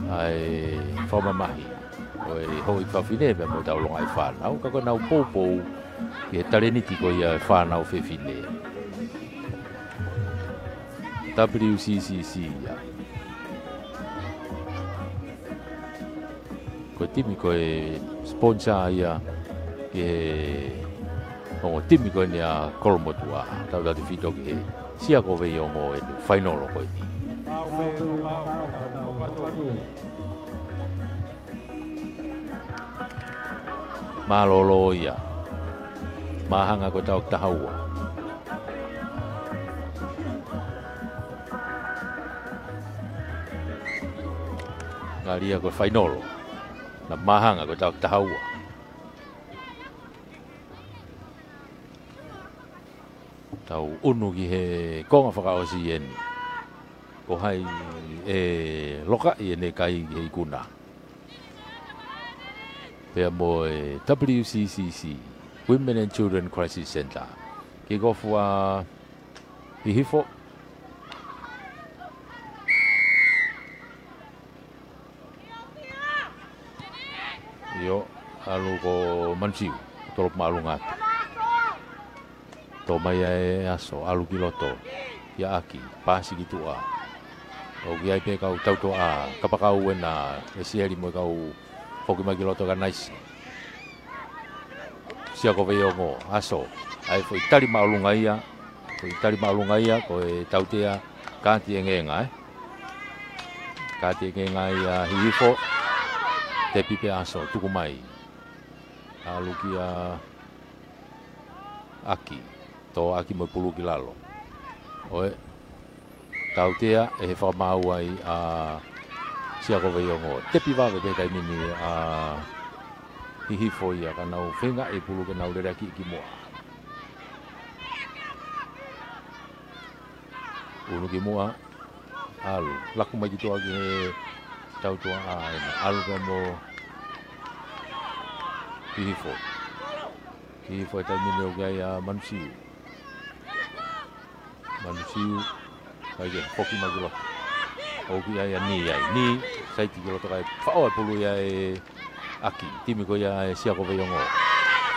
ʻa e fakamamahi ʻo e houʻeiki fafine pea mo ʻetau longaʻi fānau, ka ko ʻenau poupou ki he talēniti ko ia e fānau fefine. W C C C ia. Ko e timi ko e sponsor ia ki he ongo timi ko eni ʻa Kolomotuʻa. Tautautefito ki he Sia ko Veiongo ʻi he fainolo ko eni. Mālōlō ia. Māhanga ko e taʻu taha ua. Ngali ia ko e fainolo. Na māhanga ko e taʻu taha ua. Tau unu ki he konga fakaʻosi eni. Ko hai ʻe lokaʻi ʻene kai ki he ikuna. Pea mo e W C C C, Women and Children Crisis Centre. Kick off ʻa Hihifo. ʻIo, ʻalu ko Manusiu, tolopu māʻolunga atu. Tō mai ʻa e Aso, ʻalu ki loto, kia ʻAki, paasi ki tuʻa. ʻOku ʻi ai pē kau tautoʻa, kapakau ena, ʻe Sieli mo e kau foki mai ki loto ka naisi. Sia ko Veiongo, Aso, ʻa e foʻi tali māʻolunga ia, foʻi tali māʻolunga ia, ko e tautea, kāti e ngenga, ē. Kāti e ngenga ia Hihifo, tepi pē Aso, tuku mai. ʻAlu kia ʻAki, tō ʻAki mo e pulu ki lalo. ʻOi, tautea ʻe he fakamaau ai ʻa Sia ko Veiongo. Tepi vave pē taimi ni ʻa Hihifo ia ka nau feinga e pulu ke nau lele ʻaki ki muʻa. Unu ki muʻa, ʻalu, laku mai ki tuʻa ki he tautoʻa ʻa ena, ʻalu pē mo Hihifo. Hihifo e taimi ni ʻoku ʻi ai ʻa Manusiu. Manusiu, ʻikai ke foki mai ki loto. ʻOku ʻi ai ʻa Ni ai. Ni, saiti ki loto kae faʻo e pulu ia ʻe ʻAki. Timi ko ia ʻa e Sia ko Veiongo.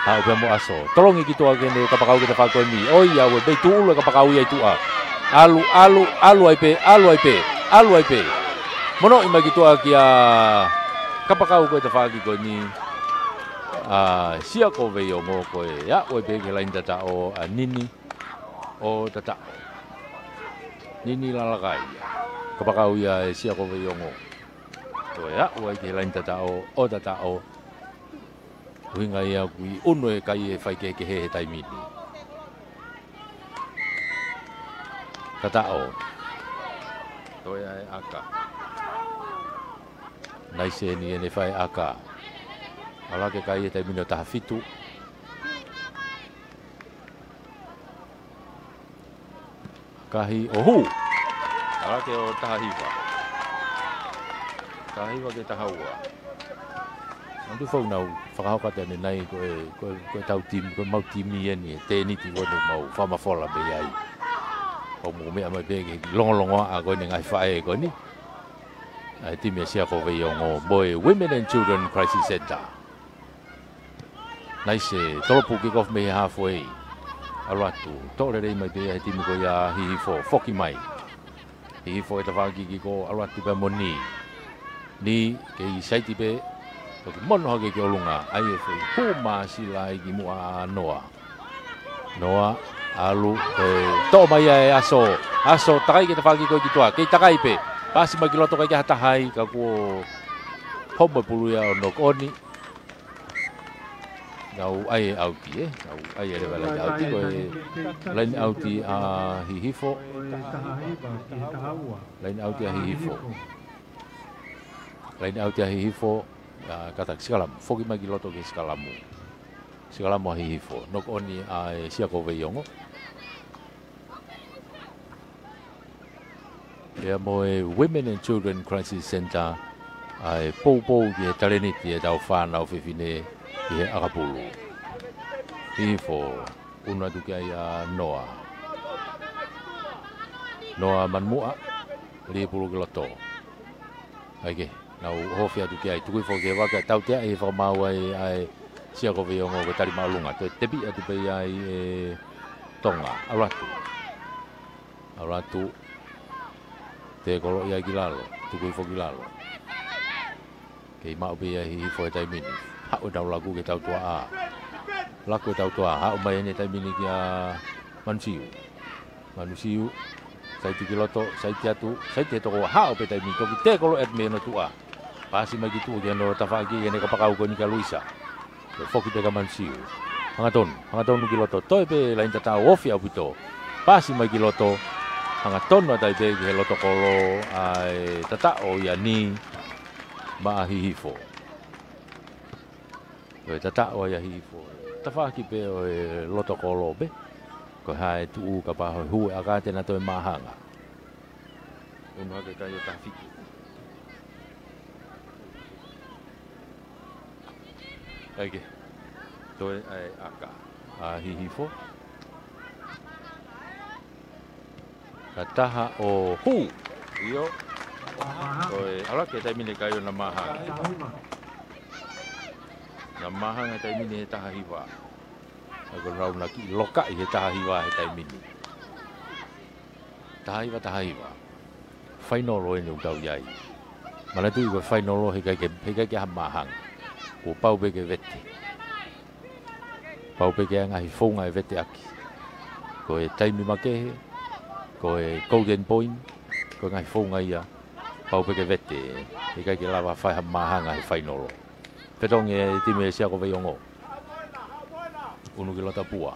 Haʻu pē mo Aso. Tolongi ki tuʻa ke ne kapakau ke tafaʻaki ko eni. ʻOi, ʻa e mei tuʻulu e kapakau ia ʻi tuʻa. ʻAlu, ʻalu, ʻalu ai pē, ʻalu ai pē, ʻalu ai pē. Monoʻi mai ki tuʻa kia kapakau ko e tafaʻaki ko eni. ʻa Siakoveiongo, ko e aʻu ai pē ki he laine tataʻo ʻa Nini ʻo tataʻo. Nini Lalakai. Kapakau ia ʻe Siakoveiongo. Ko e aʻu ai ki he laine tataʻo ʻo tataʻo. ʻUhinga ia ʻoku ʻi ʻunu e kai ʻe faikehekehe he taimi ni. Tataʻo. Toe ʻa e ʻaka. Naʻe ʻi ai eni ʻene fai ʻaka. ʻAlake kai he taimi ni ʻo taha fitu. Kahi ʻo hū. ʻAlake ʻo taha hiva. Taha hiva ki he taha ua. Naʻa nau fou nau fakahoko atu ʻanenai ko e, ko e, ko e tau timi, ko e mau timi eni, he tēniti ko eni mau fakamafola mei ai. ʻOku mou meʻa mai pē ki he longolongoaʻa ko eni ngaahi faʻē ko eni. ʻA e timi ʻa Siakoveiongo mo e Women and Children Crisis Centre. Naʻe ʻi ai e tolopu kick off mei he halfway. ʻAlu atu, toʻo lelei mai pē ia he timi ko ia ʻa Hihifo, foki mai. Hihifo e tafaʻaki kick off, ʻalu atu pē mo Ni. Ni, kei saiti pē, toki mono hake ki ʻolunga, ʻai e fei, hū māsila ai ki muʻa ʻa Noa. Noa, ʻalu, e, toʻo mai ia ʻe Aso. Aso, takai ki he tafaʻaki ko ē ki tuʻa, kei takai pē. Pasi mai ki loto ʻikai ke ʻi ai ha taha ai, ka kuo homo e pulu ia ʻo knock on. Nau ʻai e ʻauti, ē? Nau ʻai e leva laine ʻauti, ko e laine ʻauti ʻa Hihifo. Laine ʻauti ʻa Hihifo. Laine ʻauti ʻa Hihifo, ʻa, kātaki sikalamu. Foki mai ki loto ki he sikalamu. Sikalamu ʻa Hihifo. Knock on ʻa e Siakoveiongo. Pea mo e Women and Children Crisis Centre, ʻa e poupou ki he taleniti ʻetau fānau fefine ʻi he ʻakapulu. Hihifo, ʻunu atu ki ai ʻa Noa. Noa manu muʻa, lī pulu ki loto. ʻAi ke, nau ʻohofi atu ki ai, tuku hifo ki he vaka, tautea ʻi he fakamaau ai ʻa e Siakoveiongo ko e tali māʻolunga. Toe tepi atu pē ia ʻe Tonga, ʻalu atu. ʻAlu atu. Tēkolo ia ki lalo. Tuku hifo ki lalo. Kei maʻu pē ia ʻe Hihifo he taimi ni. Haʻu ʻenau laku ki he tautuaʻā. Laku e tautuaʻā. Haʻu mai eni he taimi ni kia Manusiu. Manusiu. Saiti ki loto. Saiti atu. Saiti he tokoua. Haʻu pē taimi ni. Toki tēkolo atu mei hono tuʻa. Pasi mai ki tuʻa ki hono tafaʻaki ʻene kapakau ko eni kia Luisa. Toe foki pē kia Manusiu. Hangatonu, hangatonu ki loto. Toe pē laine tataʻo ofi ʻaupito. Pasi mai ki loto. Hangatonu atu ai pē ki he loto kolo ʻa e tataʻo ia Ni maʻa Hihifo. Ko e tataʻo ia Hihifo. Tafaʻaki pē ʻo e loto kolo pē. Ko e hā e tuʻu kapau ʻe hū e ʻaka te na toe māhanga. ʻUnu hake kai ʻo taha fitu. ʻAi ke. Toe ʻa e ʻaka. ʻA Hihifo. Ka taha ʻo hū. ʻIo. Toe ʻalu hake he taimi ni kai ʻo na māhanga. Na māhanga he taimi ni he taha hiva. ʻA ko e rauna ki loka ʻi he taha hiva he taimi ni. Taha hiva, taha hiva. Fainolo eni ʻoku tau ʻi ai. Manatuʻi ko e fainolo heʻikai ke, heʻikai ke ʻi ai ha māhanga. Kuo pau pē ke vete. Pau pē ke ʻi ai e ngaahi founga ʻe vete ʻaki. Ko e taimi makehe, ko e golden point, ko e ngaahi founga ia. Pau pē ke vete, heʻikai ke lava fai ha māhanga he fainolo. Fetongi e timi ʻa Siakoveiongo. ʻUnu ki loto ʻa Pua.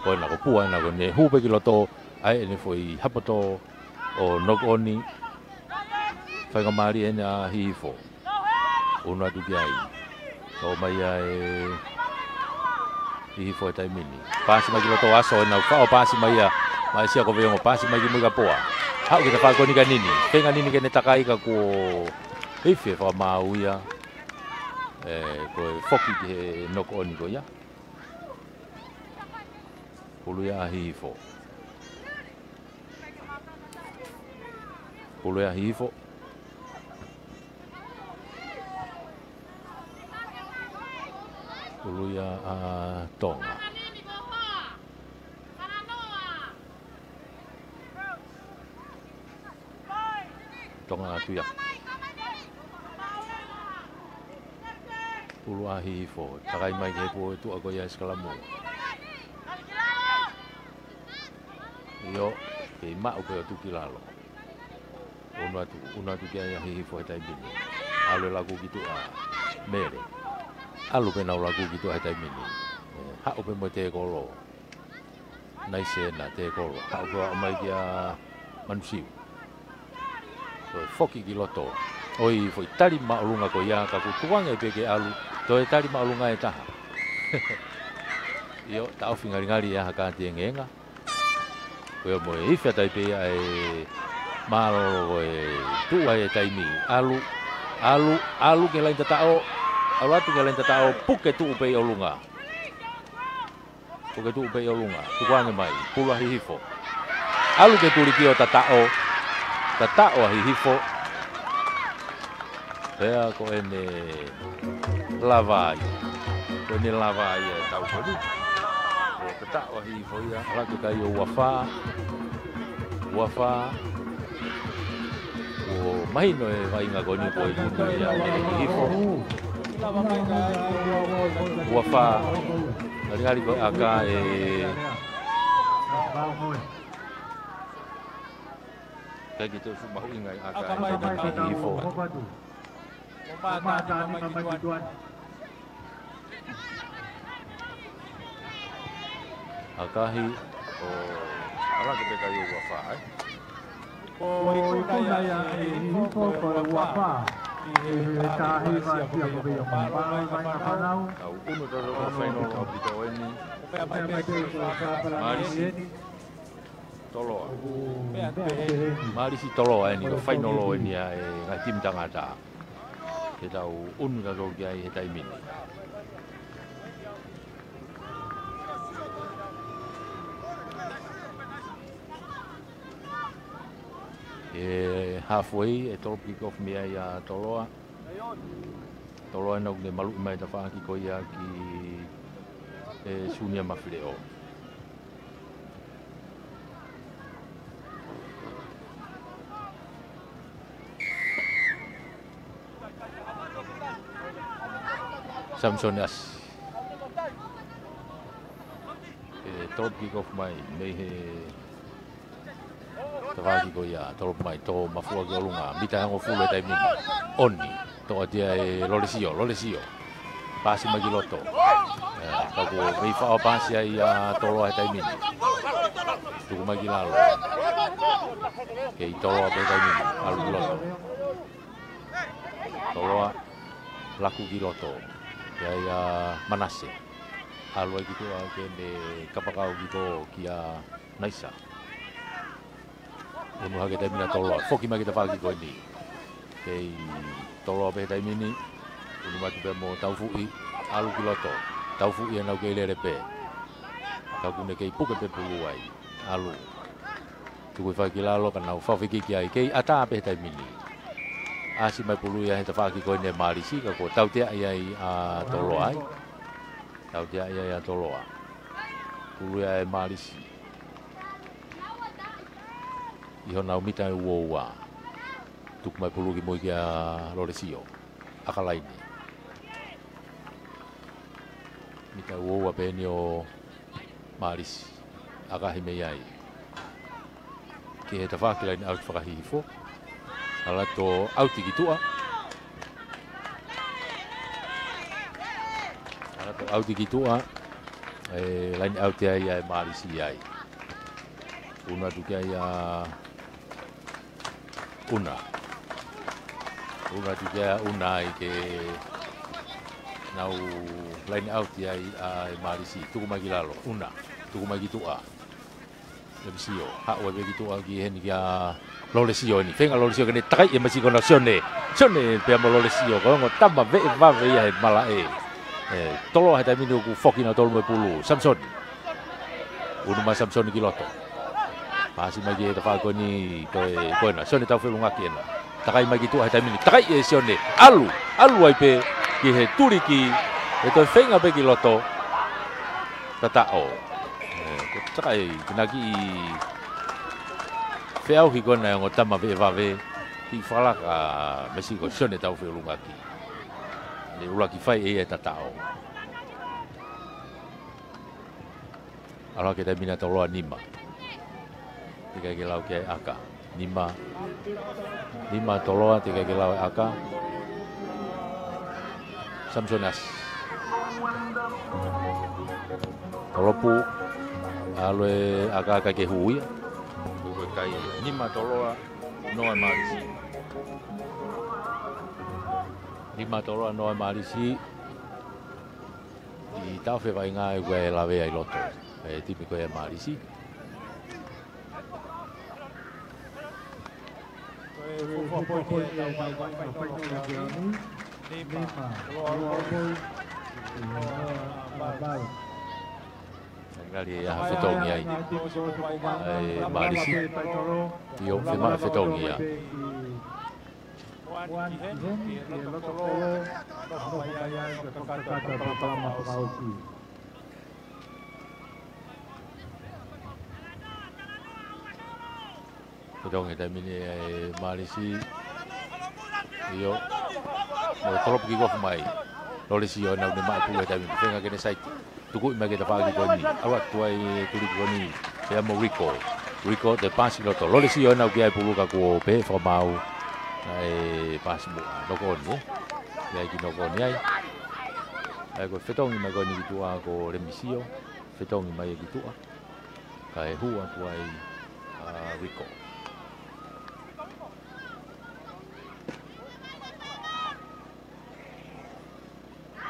Ko ena ko Pua ena ko ʻene hū pē ki loto, ʻai ʻene foʻi hapoto ʻo knock on. Faingamālie ena ʻa Hihifo. ʻUnu atu ki ai. Toʻo mai ia ʻe Hihifo he taimi ni. Pasi mai ki loto Aso ena faʻo pasi mai ia. Mai Siakoveiongo pasi mai ki muʻa kia Pua. Haʻu ki he tafaʻaki ko eni kia Nini. Feinga Nini ke ne takai ka kuo ifi e fakamaau ia. ʻE, ko e foki ki he knock on ko ia. Pulu ia ʻa Hihifo. Pulu ia ʻa Hihifo. Pulu ia ʻa Tonga. Tonga atu ia. Pulu ʻa Hihifo, takai mai ki he pō e tuʻa ko ia e sikalamu. ʻIo, kei maʻu pē ʻo tuku ki lalo. ʻUnu atu, ʻunu atu ki ai ʻa Hihifo he taimi ni. ʻAlu e laku ki tuʻa, Mele. ʻAlu pē ʻenau laku ki tuʻa he taimi ni. ʻE, haʻu pē mo e tēkolo. Naʻe ʻi ai ʻena tēkolo. Haʻu pē ʻo aʻu mai kia Manusiu. Toe foki ki loto. ʻOi, foʻi tali māʻolunga ko ia, ka kuo tukuange pē ke ʻalu. Toe tali māʻolunga ʻe taha. ʻIo, taʻofi ngalingali ʻe ha kāti engenga. Ko ia mo e ifi ʻa Taipei ʻa e mālōlō ko e tuʻu ai e taimi. ʻAlu, ʻalu, ʻalu ki he laini tataʻo. ʻAlu atu ki he laini tataʻo, puke tuʻu pē ʻi ʻolunga. Puke tuʻu pē ʻi ʻolunga. Tukuange mai, pulu ʻa Hihifo. ʻAlu ke tuliki ʻo tataʻo. Tataʻo ʻa Hihifo. Pea ko ʻene lava ai. Ko ʻene lava ai e tau ko eni. Ko e tataʻo ʻa Hihifo ia, ʻalu atu ki ai ʻo ua fā. Ua fā. Kuo mahino e vaʻinga ko eni ko e ʻunu ia ʻa Hihifo. Ua fā. Ngalingali ko e ʻaka ʻe Kai ki te usu mahuʻinga e ʻaka ʻe Hihifo. ʻAkahi ʻo ʻalu atu pē ki ai ʻo ua fā, ē? Ko e ʻunu ia ʻe Hihifo ko e ua fā. ʻI he taha hiva sia ko ia ʻo mālō mai ka fānau. Tau ʻunu tau ʻo fainolo ʻaupito eni. Mālisi. Toloa. Mālisi Toloa eni, ko e fainolo eni ʻa e ngaahi timi tangata. Ke tau ʻunu tautolu ki ai he taimi ni. ʻE halfway, ʻe tolo kick off mei ai ʻa Toloa. Toloa ena ʻoku ne maluʻi mai tafaʻaki ko ia ki he Sunia Mafileʻo. Samson Asi. ʻE tolo kick off mai, mei he tafaʻaki ko ia, tolo mai, tō mafua ki ʻolunga, mita ʻe hongofulu he taimi ni. ʻOni, toʻo atu ia ʻe Lolesio, Lolesio. Pasi mai ki loto. ʻE, ka kuo mei faʻo pasi ai ʻa Toloa he taimi ni. Tuku mai ki lalo. Kei Toloa pē he taimi ni, ʻalu ki loto. Toloa, laku ki loto. ʻI ai ʻa Manase. ʻAlu ai ki tuʻa ke ne kapakau ki ko kia Naisa. ʻUnu hake taimi na Toloa. Foki mai ki tafaʻaki ko eni. Kei Toloa pē he taimi ni. ʻUnu mai atu pē mo Taufuʻi. ʻAlu ki loto. Taufuʻi ena ʻoku kei lele pē. Ka kuo ne kei puke pē pulu ai. ʻAlu. Tuku hifo ki lalo ka nau fafiki ki ai. Kei ʻatā pē he taimi ni. ʻAsi mai pulu ia he tafaʻaki ko eni ʻe Mālisi. Ka kuo tauteaʻi ai ʻa Toloa ai. Tauteaʻi ai ʻa Toloa. Pulu ia ʻe Mālisi. ʻI honau mita ʻe ua ua. Tuku mai pulu ki mui kia Lolesio. ʻAkalaine. Mita ʻe ua ua pē eni ʻo Mālisi. ʻAkahi mei ai. Ki he tafaʻaki laine ʻauti faka-Hihifo. ʻAlu atu ʻauti ki tuʻa. ʻAlu atu ʻauti ki tuʻa. ʻE laine ʻauti ai ʻa e Mālisi ai. ʻUnu atu ki ai ʻa ʻUna. ʻUnu atu ki ai ʻa ʻUna ai ke nau laine ʻauti ai ʻa e Mālisi. Tuku mai ki lalo. ʻUna. Tuku mai ki tuʻa. ʻEmesio. Haʻu ai pē ki tuʻa ki heni kia Lolesio eni. Feinga Lolesio ke ne takai ʻe Masi ko na Sione. Sione pea mo Lolesio. Ko e ongo tama veʻe vave ia he malaʻe. ʻE, Toloa he taimi ni ʻoku foki na tolu mo e pulu. Samisoni. ʻUnu mai Samisoni ki loto. Pasi mai ki he tafaʻaki ko eni, ko e, ko ena. Sione Taufeʻulungaki ena. Takai mai ki tuʻa he taimi ni. Takai ʻe Sione. ʻAlu. ʻAlu ai pē ki he tuliki. ʻE toe feinga pē ki loto. Tataʻo. ʻE, ko e takai. Kina ki feʻauhi ko ena ʻa e ongo tama veʻe vave. Ki falaka Masi ko Sione Taufeʻulungaki. ʻUluaki fai ʻe ia e tataʻo. ʻAlu hake taimi ni ʻa Toloa, nima. Teʻeki ke lau ki ai ʻa ʻAka. Nima. Nima Toloa, teʻeki ke lau ʻe ʻAka. Samson Asi. Tolopu. ʻAlu ʻe ʻAka, ʻikai ke hū ia. Ko e kai ia. Nima Toloa, noa Malisi. Nima Toloa, noa Malisi. ʻI he taʻofi e vaʻinga ʻoku ʻi ai e lavea ʻi loto e timi ko ia Malisi. Ngali ʻe ʻi ai ha fetongi ai ʻa e Malisi. ʻIo, fiemaʻu fetongi ia. Fetongi taimi ni ʻa e Malisi. ʻIo. Mo e tolopu kikofu mai. Lolesi ʻo nau ne maʻi pulu he taimi ni. Feinga ke ne saiti. Tukuʻi mai ki he tafaʻaki ko eni. ʻAlu atu ai e tuliki ko eni. Pea mo Riko. Riko, toe paasi loto. Lolesi ʻo nau ki ai pulu ka kuo pehē fakamaau ʻa e paasi muʻa. Noko ʻoni, ē? ʻI ai ki noko ʻoni ai. ʻA ia ko e fetongi mai ko eni ki tuʻa ko Lemisio. Fetongi mai ki tuʻa. Kae hū atu ai ʻa Riko.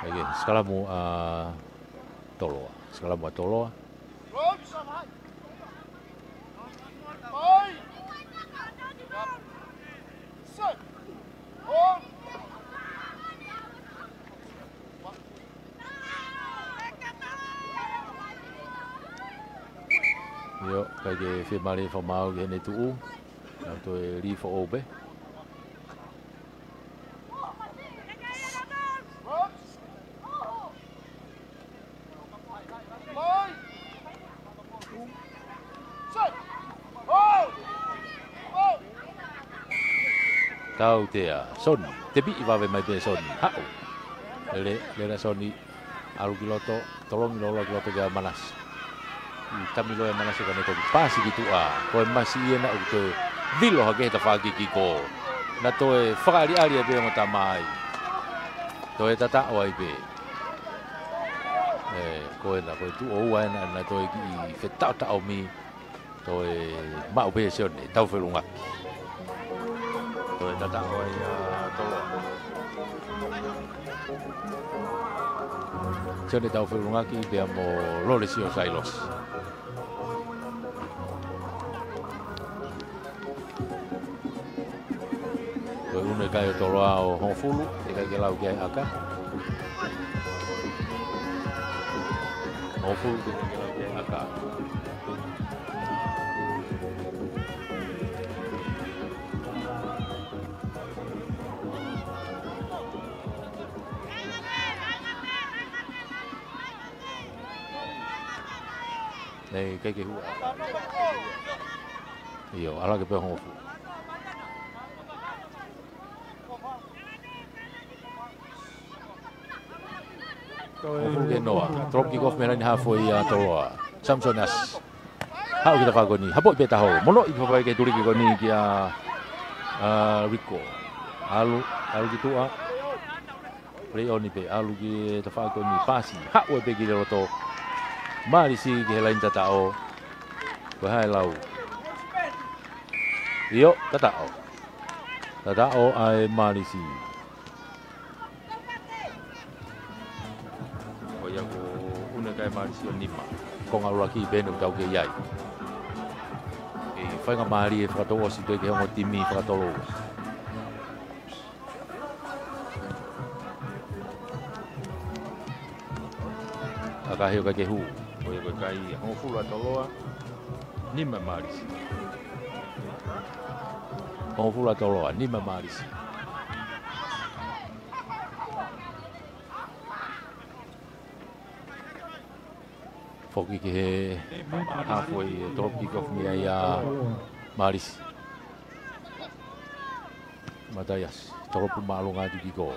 ʻA ia, sikalamu ʻa Toloa. Sikalamu ʻa Toloa. ʻIo, ʻikai ke fiemālie fakamaau ki heʻene tuʻu. Nau toe lī foʻou pē. Tautea, Soni, tepiʻi vave mai pē Soni, haʻu. Lele, lele Soni, ʻalu ki loto, tolongi lōloa ki loto kia Manase. ʻI tami loa ʻe Manase ka ne toki paasi ki tuʻa. Ko e Masi ia naʻa ku toe vilo hake he tafaʻaki kiko. Naʻa toe fakaʻaliʻali ai pē ongo tama ai. Toe tataʻo ai pē. ʻE, ko ena, ko e tuʻo ua ena, naʻa toe kiʻi fetaʻotaʻomi. Toe maʻu pē Sione Taufelungaki. Toe tataʻo ai ʻa Toloa. Sione Taufelungaki pea mo Lolesio Sailosi. Ko e ʻunu e kai ʻo Toloa ʻo hongofulu, teʻeki ke lau ki ai ʻa ʻAka. Hongofulu, teʻeki ke lau ki ai ʻa ʻAka. Nei, ʻikai ke hū. ʻIo, ʻalu hake pē hongofulu. Hongofulu ki he noa. Drop kick off mei he laine haafe ʻa Toloa. Samson Asi. Haʻu ki he tafaʻaki ko eni. Hapoʻi pē taho. Monoʻi pē fafai ki he tuliki ko eni kia, ʻa, Riko. ʻAlu, ʻalu ki tuʻa. Peleʻoni pē, ʻalu ki he tafaʻaki ko eni, paasi, haʻu ai pē ki loto. Malisi ki he laine tataʻo. Ko e hā e lau? ʻIo, tataʻo. Tataʻo ʻa e Malisi. Ko ia ko e ʻunu e kai Malisi ʻo nima. Konga ʻuluaki pē ʻoku tau kei ai. ʻE faingamālie fakatouʻosi pē ki he ongo timi fakatouʻosi. ʻAka hio ka ke hū. Ko ia ko e kai hongofulu ʻa Toloa, nima Malisi. Hongofulu ʻa Toloa, nima Malisi. Foki ki he halfway, ʻe tolopu kick off mei ai ʻa Malisi. Mataiasi, tolopu māʻolunga atu kiko.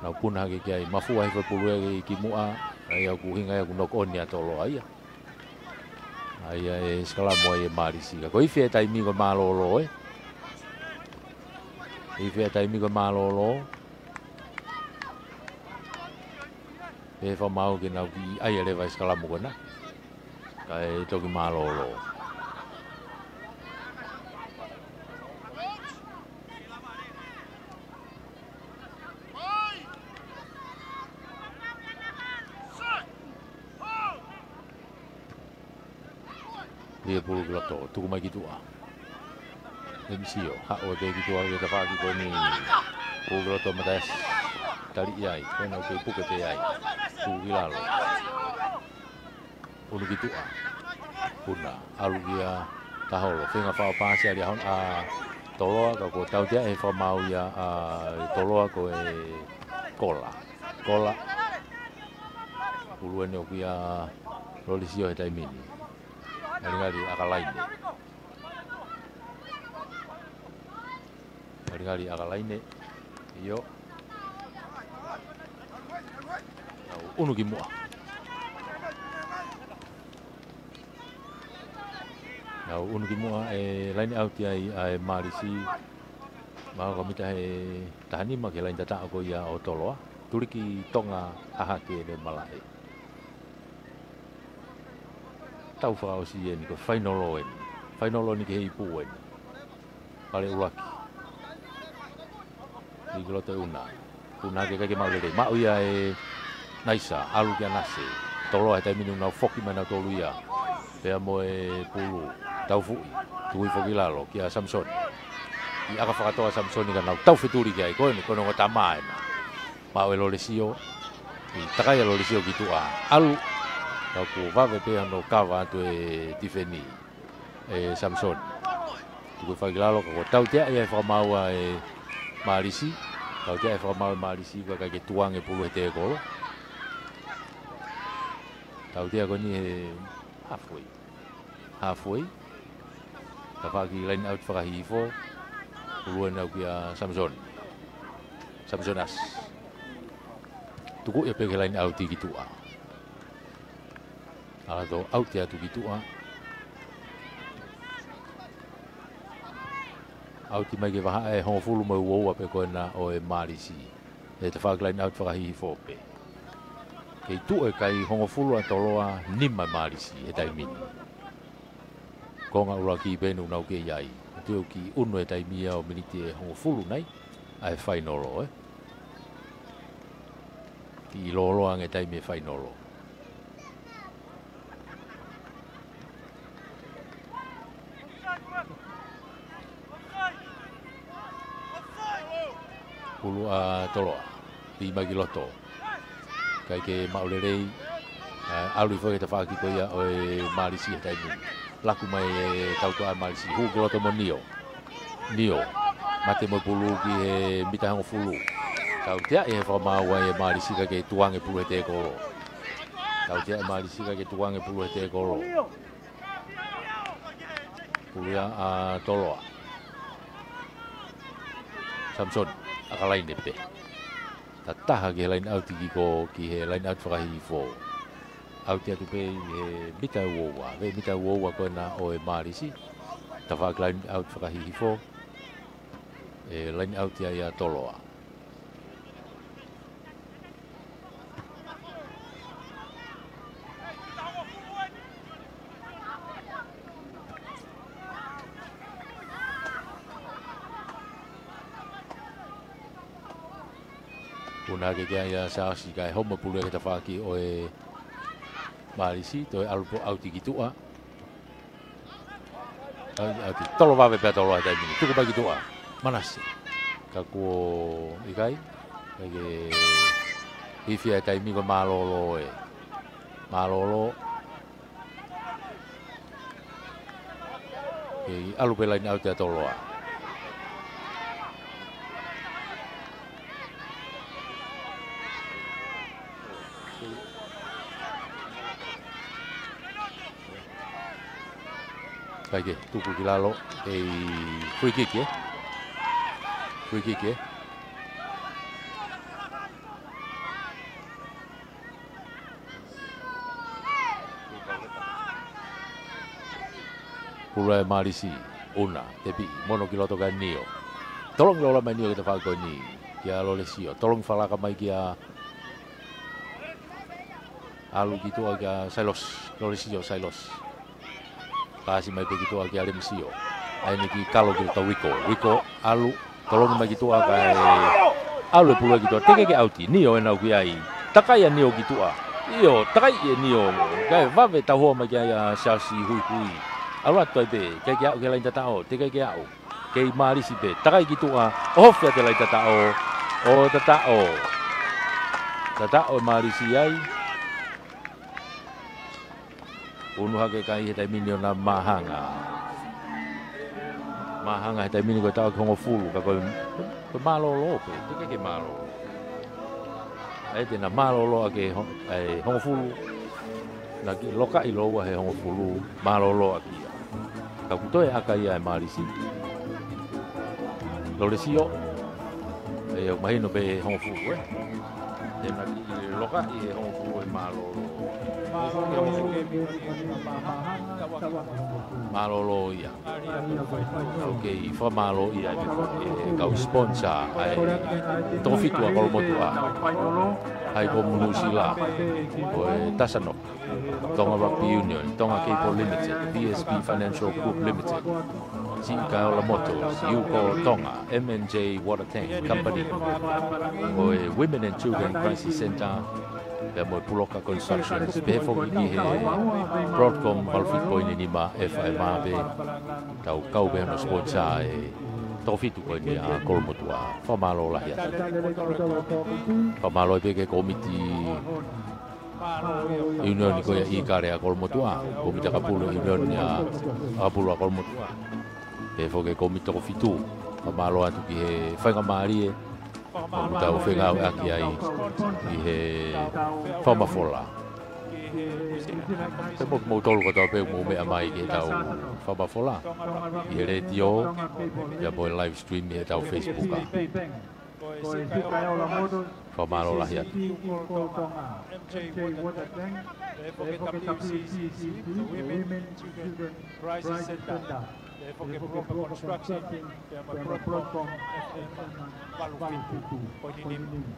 Nau puna hake ki ai, mafua hifo e pulu ia ki muʻa, ʻa ia ʻoku ʻuhinga ia ʻoku knock on ʻa Toloa ia. ʻA ia ʻe sikalamu ai ʻe Mālisi. Ka ko e ifi e taimi ko e mālōlō ē. Ifi e taimi ko e mālōlō. Pea fakamaau ke nau kiʻi ʻai leva e sikalamu ko ena. Kae toki mālōlō. Pea pulu ki loto, tuku mai ki tuʻa. Emisio, haʻu pē ki tuʻa, ʻi he tafaʻaki ko eni. Pulu ki loto, mataʻesi. Tali ʻi ai, ko ena ʻoku kei puke pē ai. Tuku ki lalo. ʻUnu ki tuʻa. Puna, ʻalu kia Taholo. Feinga fao paasi ʻa Liahona, ʻa Toloa, ka kuo tautea ʻe he fakamaau ia ʻa Toloa ko e kola. Kola. Pulu eni ʻoku ʻia Lolesio he taimi ni. Ngalingali ʻAkalaine. Ngalingali ʻAkalaine. ʻIo. Nau ʻunu ki muʻa. Nau ʻunu ki muʻa ʻe line out ia ʻa e Mālisi. Mahalo ko e mita he taha nima ki he laini tataʻo ko ia ʻo Toloa. Tuliki Tonga Hahake ʻene malaʻe. Tau fakaʻosi eni, ko e fainolo eni. Fainolo eni ki he ipu eni. Pale ʻuluaki. ʻI ki loto e ʻuna. ʻUna ke kai ke maʻu lelei. Maʻu ia ʻe Naisa, ʻalu kia Nase. Toloa he taimi ni ʻoku nau foki mai nautolu ia. Pea mo e pulu. Taufuʻi. Tuku hifo ki lalo, kia Samisoni. ʻI ʻaka fakatoa Samisoni ka nau tau fetuli ki ai. Ko eni, ko e ongo tama ena. Maʻu ʻe Lolesio. ʻI takai ʻa Lolesio ki tuʻa. ʻAlu. Ka kuo vave pē hono kava atu e tifeni ʻe Samisoni. Tuku hifo ki lalo ka kuo tautea ia ʻe he fakamaau ʻa e Mālisi. Tautea ʻe he fakamaau ʻa e Mālisi ka ʻikai ke tukuange pulu he tēkolo. Tautea ko eni he halfway. Halfway. Tafaʻaki line out fakahihifo. Pulu eni ʻoku ʻia Samisoni. Samisoni ʻasi. Tuku ia pē ki he line out ki tuʻa. ʻAlu atu, out ia atu ki tuʻa. Out mai ki he vahaʻa ʻe hongofulu mo e uaua pē ko ena ʻo e Mālisi. ʻE tafaʻaki line out fakahihifo pē. Kei tuʻu e kai hongofulu ʻa Toloa, nima Mālisi he taimi ni. Konga ʻuluaki pē eni ʻoku nau kei ʻi ai. ʻOku ou kiʻi ʻunu e taimi ia ʻo miniti ʻe hongofulu nai. ʻA e fainolo, ē. Kiʻi lōloa ange taimi e fainolo. Pulu ʻa Toloa. Pī mai ki loto. ʻIkai ke maʻu lelei. ʻA, ʻalu hifo ki he tafaʻaki ko ia ʻo e Mālisi he taimi ni. Laku mai e tautua ʻa e Mālisi. Hū ki loto mo Nio. Nio. Mate mo e pulu ki he mita hongofulu. Tautea ʻe he fakamaau ʻa e Mālisi ka ʻikai ke tukuange pulu he tēkolo. Tautea ʻe Mālisi ka ʻikai ke tukuange pulu he tēkolo. Pulu ia ʻa Toloa. Samisoni, ʻAkalaine pē. Tataha ki he line out ki ko, ki he line out fakahihifo. Out atu pē ʻi he mita uaua. Veʻe mita uaua ko ena ʻo e Mālisi. Tafaʻaki line out fakahihifo. ʻE line out ia ʻia Toloa. Puna hake ki ai ʻa Siaosi kae homo pulu ia ki he tafaʻaki ʻo e Mālisi, toe ʻalu pē ʻo ʻauti ki tuʻa. ʻAi, ʻauti, tolo vave pē ʻa Toloa he taimi ni. Tuku mai ki tuʻa. Manase. Ka kuo ʻikai. ʻIkai ke hifia he taimi ko e mālōlō ē. Mālōlō. Kei ʻalu pē line out ʻa Toloa. ʻIkai ke tuku ki lalo, ʻe free kick ē. Free kick ē. Pulu ʻe Malisi, ʻuna, tepi, mono ki loto kia Nio. Tolongi lōloa mai Nio ki he tafaʻaki ko eni, kia Lolesio. Tolongi falaka mai kia ʻAlu ki tuʻa kia Sailosi, Lolesio Sailosi. Paasi mai pē ki tuʻa kia Lemisio. ʻAi eni ki Kalo ki loto Riko. Riko ʻalu, tolongi mai ki tuʻa kae ʻalu e pulu ki tuʻa. Teke ke ʻauti, Nio ena ʻoku ʻi ai. Takai ʻa Nio ki tuʻa. ʻIo, takai ʻe Nio. Kae vave tauhoa mai ki ai ʻa Siaosi Huihui. ʻAlu atu ai pē, kei ke aʻu ki he laini tataʻo, teke ke aʻu. Kei Malisi pē, takai ki tuʻa, ʻohofi atu e laini tataʻo, ʻo tataʻo. Tataʻo ʻe Malisi ai. Unu hake kai he taimi ni ʻo na māhanga. Māhanga he taimi ni ko e taʻu ki hongofulu, ka ko e, ko e mālōlō pē, teke ke mālōlō. ʻAi te na mālōlō ake ho-, ʻai hongofulu, na ki lokaʻi lōua he hongofulu, mālōlō ake ia. Ka kuo toe ʻaka ia ʻe Malisi. Lolesio. ʻE, ʻoku mahino pē hongofulu, ē. Te na ki lokaʻi he hongofulu ʻe mālōlō. Mālōlō ia. ʻOku fakamālō ia ʻe he kau sponsor ʻa e toko fitu ʻa Kolomotuʻa. High Comms Nuʻusila. Ko e Tassanock. Tonga Rugby Union, Tonga Cable Limited, B S P Financial Group Limited, Siʻi Kaeola Motors, Yuko Tonga, M and J Water Tank Company, mo e Women and Children Crisis Centre, pea mo e Puloka Constructions, pehē foki ki he Broadcom valu fitu poini nima F M A pē, tau kau pē hono sponsor e toko fitu ko eni ʻa Kolomotuʻa. Fakamālō lahi atu. Fakamālō pē ki he kōmiti ʻiunioni ko ia ʻi Kale ʻa Kolomotuʻa, kōmiti ʻakapulu ʻiunioni ʻa, ʻakapulu ʻa Kolomotuʻa. Pehē foki e kōmiti toko fitu, fakamālō atu ki he faingamālie ʻoku tau fengāueʻaki ai ʻi he fakamafola. Pea mo kimoutolu kotoa pē ʻoku mou meʻa mai ki heʻetau fakamafola ʻi he letiō, pea mo e live stream ʻi heʻetau Facebook. Fakamālō lahi atu. M J Water Tank, pehē foki e W C C C, the Women Children Crisis Centre, pehē foki e Puloka Construction, pea mo e Broadcom F M valu fitu poini nima.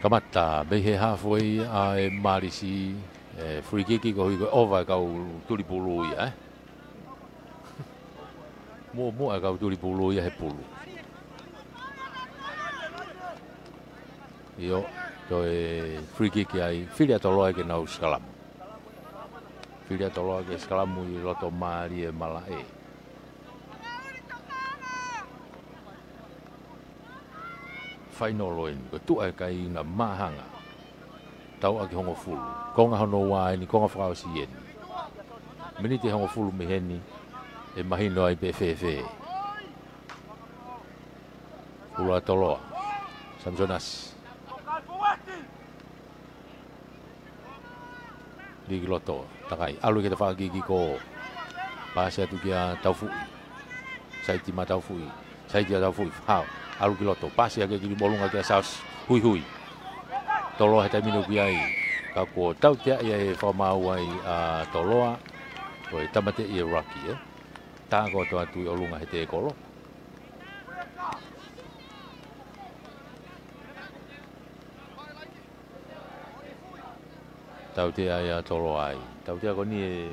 Kamata mei he halfway ʻa e Malisi, e free kick ko e hui ko e ova e kau tulipulu ia, ē. Muʻomuʻa e kau tulipulu ia he pulu. ʻIo, toe free kick ai, fili ʻa Toloa ke nau sikalamu. Fili ʻa Toloa ke sikalamu ʻi loto mālie malaʻe. Fainolo eni, ko e tuʻa e kai na māhanga. Tau ʻaki hongofulu. Konga hono ua eni, konga fakaʻosi eni. Miniti hongofulu mei heni, ʻe mahino ai pē fēfē. Ulu ʻa Toloa. Samisoni ʻAsi. Lī ki loto, takai. ʻAlu ki he tafaʻaki kikō. Paasi atu kia Taufuʻi. Saiti maʻa Taufuʻi. Saiti ʻa Taufuʻi. Hao. ʻAlu ki loto. Paasi ake ki ʻolunga kia Siaosi. Huihui. Toloa he taimi ni ʻoku ʻi ai. Ka kuo tautea ia he fakamaau ai ʻa Toloa. Ko e tāmateʻi e ruck, ē. Tākoto atu ʻi ʻolunga he tēkolo. Tautea ia Toloa ai. Tautea ko eni ʻe,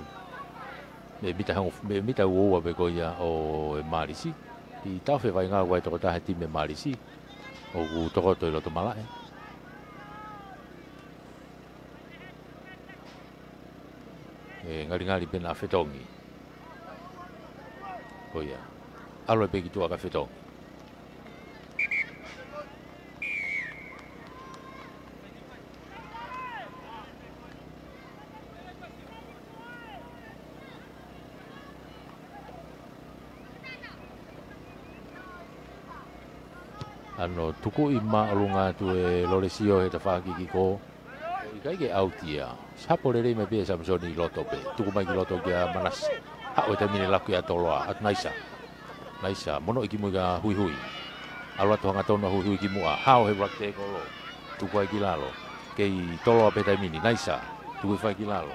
ʻe mita hango, ʻe mita ua ua pē ko ia ʻo e Malisi. ʻI he taʻu fē vainga ua e tokotaha he timi Malisi. ʻOku tokoto ʻi loto malaʻe. ʻE ngalingali pē naʻa fetongi. Ko ia. ʻAlu ai pē ki tuʻa kae fetongi. Hano tukuʻi māʻolunga atu ʻe Lolesio he tafaʻaki kikō. ʻIkai ke ʻauti ia. Sapo lelei mai pē ʻe Samisoni ʻi loto pē. Tuku mai ki loto kia Manase. Haʻu he taimi ni ʻo laku ia ʻa Toloa. ʻAtu Naisa. Naisa. Monoʻi ki mui kia Huihui. ʻAlu atu hangatonu ʻa Huihui ki muʻa. Hao he ruck tēkolo. Tuku ai ki lalo. Kei Toloa pē he taimi ni. Naisa. Tuku hifo ai ki lalo.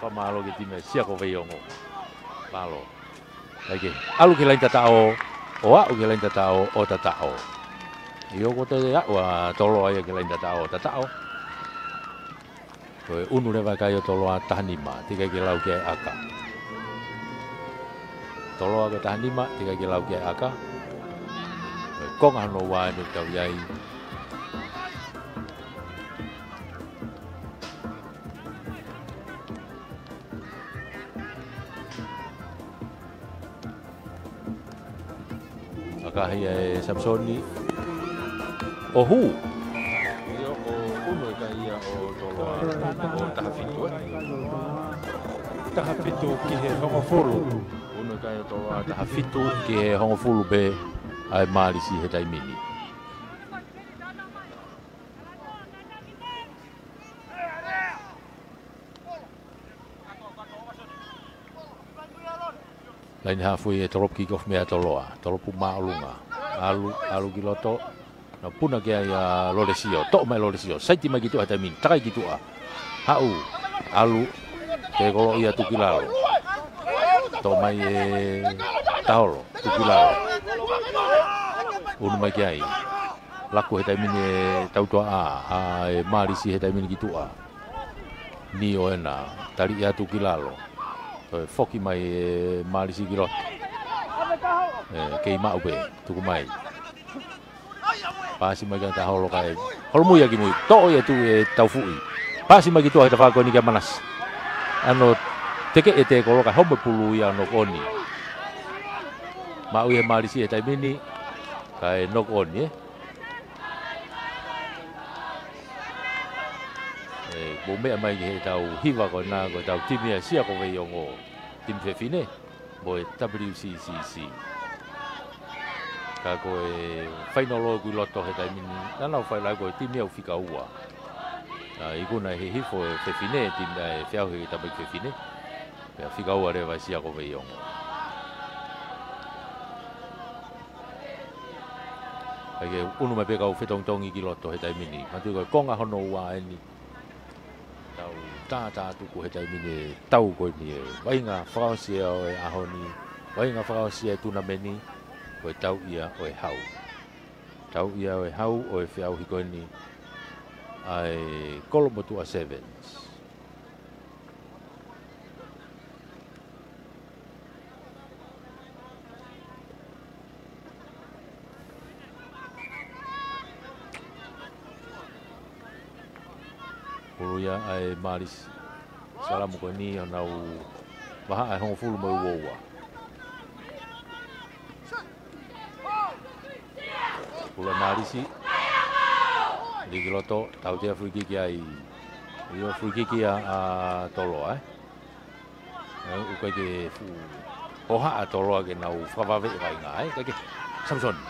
Fakamālō ki he timi ʻa Siako Veiongo. Mālō. ʻAi ke ʻalu ki he laine tataʻo, ʻo aʻu ki he laine tataʻo, ʻo tataʻo. ʻIo, ko e aʻu ʻa Toloa ia ki he laine tataʻo, ʻo tataʻo. Ko e ʻunu leva e kai ʻo Toloa taha nima, teʻeki ai ke lau ki ai ʻa e ʻaka. Toloa ko e taha nima, teʻeki ai ke lau ki ai ʻa e ʻaka. Ko e konga hono ua ʻeni ʻoku tau ʻi ai. ʻAkahi ʻe Samisoni ʻo hū. ʻIo, ʻo ʻunu e kai ia ʻo Toloa, ʻo taha fitu, ē? Taha fitu ki he hongofulu. ʻUnu e kai ʻo Toloa, taha fitu ki he hongofulu pē ʻa e Mālisi he taimi ni. Laine haafuei ʻe Tolopu, kick off meia Toloa. Tolopu māʻolunga. ʻAlu, ʻalu ki loto. Nau puna ki ai ʻa Lolesio. Toʻo mai Lolesio. Saiti mai ki tuʻa he taimi ni. Takai ki tuʻa. Haʻu. ʻAlu. Tekolo ia, tuku ki lalo. Toʻo mai ʻe Taholo. Tuku ki lalo. ʻUnu mai ki ai. Laku he taimi ni ʻe Tautoʻa, ʻa e Mālisi he taimi ni ki tuʻa. Nio ena, taliʻi atu ki lalo. Toe foki mai ʻe Mālisi ki loto. ʻE, kei maʻu pē, tuku mai. Paasi mai kia Taholo kae holomui ia ki mui. Toʻo ia atu ʻe Taufuʻi. Paasi mai ki tuʻa he tafaʻaki ko eni kia Manasi. ʻAno teke e tekolo kae homo e pulu ia ʻo knock on. Maʻu ia ʻe Mālisi he taimi ni. Kae knock on, ē? ʻE, mou meʻa mai ki heʻetau hiva ko ena, ko ʻetau timi ʻa Siako Veiongo, timi fefine, mo e W C C C. Ka ko e fainolo ʻoku ʻi loto he taimi ni, naʻa nau fai lahi ko e timi ʻoku fika ua. ʻA, ikuna ʻe hihifo e fefine, timi ʻa e feʻauhi e tamaiki fefine. Pea fika ua leva ʻa Siako Veiongo. ʻAi ke ʻunu mai pē kau fetongitongi ki loto he taimi ni. Manatuʻi ko e konga hono ua ʻeni. Tau tātā tuku he taimi ni e tau ko eni e vaʻinga fakaʻosi ʻo e ʻaho ni. Vaʻinga fakaʻosi e tunameni. Ko e tau ia ʻo e hau. Tau ia ʻo e hau ʻo e feʻauhi ko eni. ʻA e Kolomotuʻa Sevens. Pulu ia ʻa e Mālisi. Salamu ko eni ʻo nau vahaʻa e hongofulu mo e uaua. Pulu ʻa Mālisi. Liki loto, tautea free kick ai. ʻIo, free kick ia ʻa Toloa, ē? ʻE, ʻoku ʻikai ke fuʻu hohaʻa Toloa ke nau fakavave e vaʻinga, ē? ʻIkai ke, Samisoni.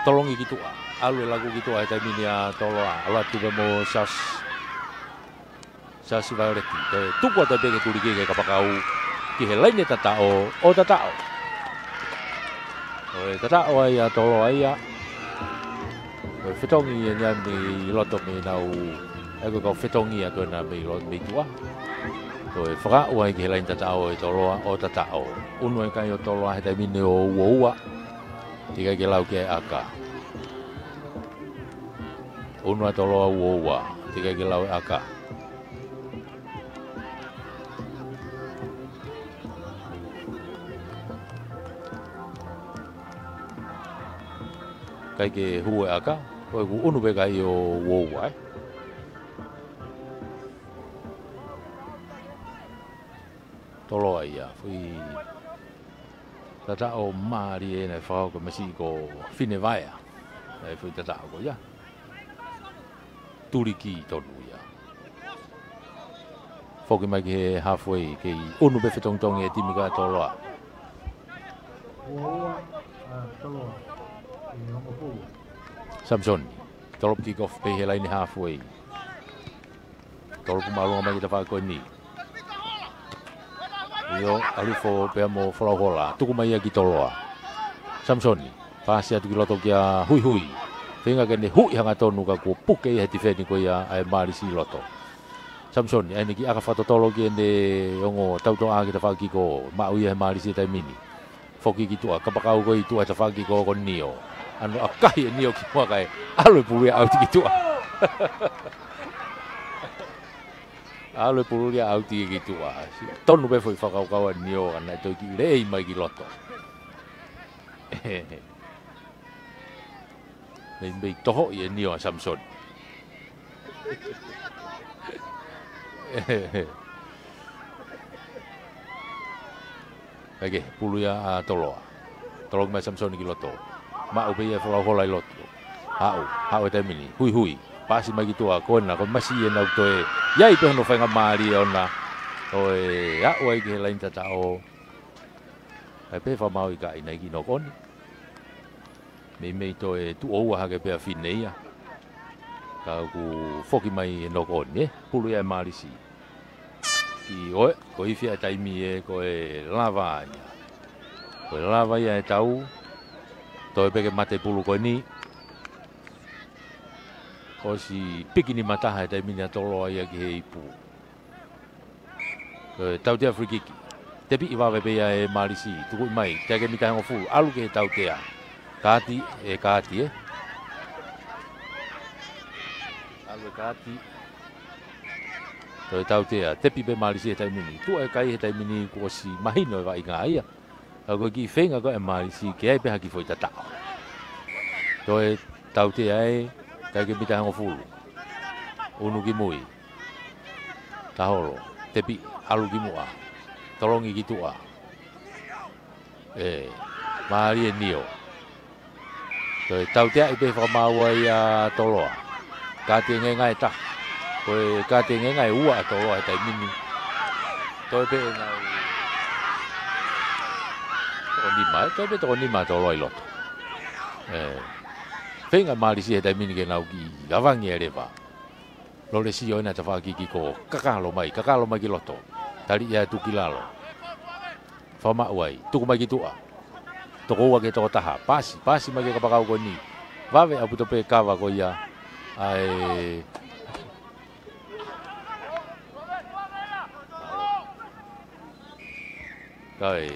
Tolongi ki tuʻa. ʻAlu e laku ki tuʻa he taimi ni ʻa Toloa. ʻAlu atu pē mo Sas. Sasi Vaioleti, toe tuku atu pē ke tuliki ke kapakau ki he laine tataʻo, ʻo tataʻo. ʻO e tataʻo ai ʻa Toloa ia. ʻO e fetongi ia ni ai mei loto mei nau, ʻa e ko e kau fetongi atu ena mei loto mei tuʻa. ʻO e fakaʻau ai ki he laine tataʻo ʻe Toloa, ʻo tataʻo. ʻUnu e kai ʻo Toloa he taimi ni ʻo uaua. Teʻeki ai ke lau ki ai ʻaka. ʻUnu ʻa Toloa uaua. Teʻeki ai ke lau e ʻaka. ʻIkai ke hū e ʻaka, ko ʻeku ʻunu pē kai ʻo uaua, ē. Toloa ia, foʻi tataʻo mālie naʻe fakahoko masiʻi ko Finevaea. ʻA e foʻi tataʻo ko ia. Tuliki tonu ia. Foki mai ki he halfway, kei ʻunu pē fetongitongi e timi ko ia ʻa Toloa. Uaua ʻa Toloa. Ki he hongofulu. Samisoni. Tolopu kick off pē he laine halfway. Tolopu māʻolunga mai ki he tafaʻaki ko eni. ʻIo, ʻalu hifo pea mo Folauhola. Tuku mai ia ki Toloa. Samisoni. Paasi atu ki loto kia Huihui. Feinga ke ne huʻi hangatonu ka kuo puke ia he tifeni ko ia ʻa e Mālisi ʻi loto. Samisoni, ʻa eni kiʻi ʻaka fakatotolo ki heʻene ongo tautoʻa ki he tafaʻaki kiko, maʻu ia ʻe Malisi he taimi ni. Foki ki tuʻa, kapakau ko ē ʻi tuʻa he tafaʻaki kiko ko Nio. ʻAno ʻakahi ʻe Nio ki muʻa kae ʻalu e pulu ia ʻauti ki tuʻa. ʻAlu e pulu ia ʻauti ki tuʻa. Tonu pē foʻi fakakaukau ʻa Nio, ka naʻe toe kiʻi leʻei mai ki loto. Meimei tohoʻi ʻe Nio ʻa Samisoni. Kae kehe, pulu ia ʻa Toloa. Toloki mai Samisoni ki loto. Maʻu pē ia e folau hola ʻi loto. Haʻu, haʻu he taimi ni. Huihui. Paasi mai ki tuʻa, ko ena, ko e masi ʻenau toe. ʻI ai pē hono faingamālie ʻona. ʻO e aʻu ai ki he laini tataʻo. Kae pehē fakamaau ʻikai, naʻe kiʻi knock on. Meimei toe tuʻo ua hake pē ʻa Fine ia. Ka ʻoku foki mai e knock on, ē? Pulu ia ʻe Malisi. Kiʻi ʻoe, ko e ifi ʻa e taimi ē, ko e lava ia. Ko e lava ia e tau. Toe pē ke mate pulu ko eni. ʻOsi piki nima taha he taimi ni ʻa Toloa ia ki he ipu. Ko e tautea free kick. Tepiʻi vave pē ia ʻe Malisi. Tukuʻi mai. Teʻeki ke mita ʻe hongofulu. ʻAlu ki he tautea. Kaati, ʻe kaati, ē. ʻAlu ʻe kaati. Ko e tautea. Tepi pē Malisi he taimi ni. Tuʻa e kai he taimi ni kuo ʻosi mahino e vaʻinga ia. Ka ko e kiʻi feinga ko ē ʻa Malisi ke ʻai pē ha kiʻi foʻi tataʻo. Toe tautea ē, teʻeki ke mita ʻe hongofulu. ʻUnu ki mui. Taholo, tepi, ʻalu ki muʻa. Tolongi ki tuʻa. Ē, mālie Nio. Toe tauteaʻi pē fakamaau ai ʻa Toloa. Kaati e ngenga ʻe taha. Ko e kaati e ngenga ʻe ua ʻa Toloa he taimi ni. Toe pē ʻenau toko nima, ē, toe pē toko nima ʻa Toloa ʻi loto. Ē. Feinga Malisi he taimi ni ke nau kiʻi avangi e leva. Lolesio ena tafaʻaki kiko, kakalo mai, kakalo mai ki loto. Tali ia tuku ki lalo. Fakamaʻu ai, tuku mai ki tuʻa. Toko ua ki he toko taha, paasi, paasi mai ki he kapakau ko eni. Vave ʻaupito pē kava ko ia. ʻAi. Kae,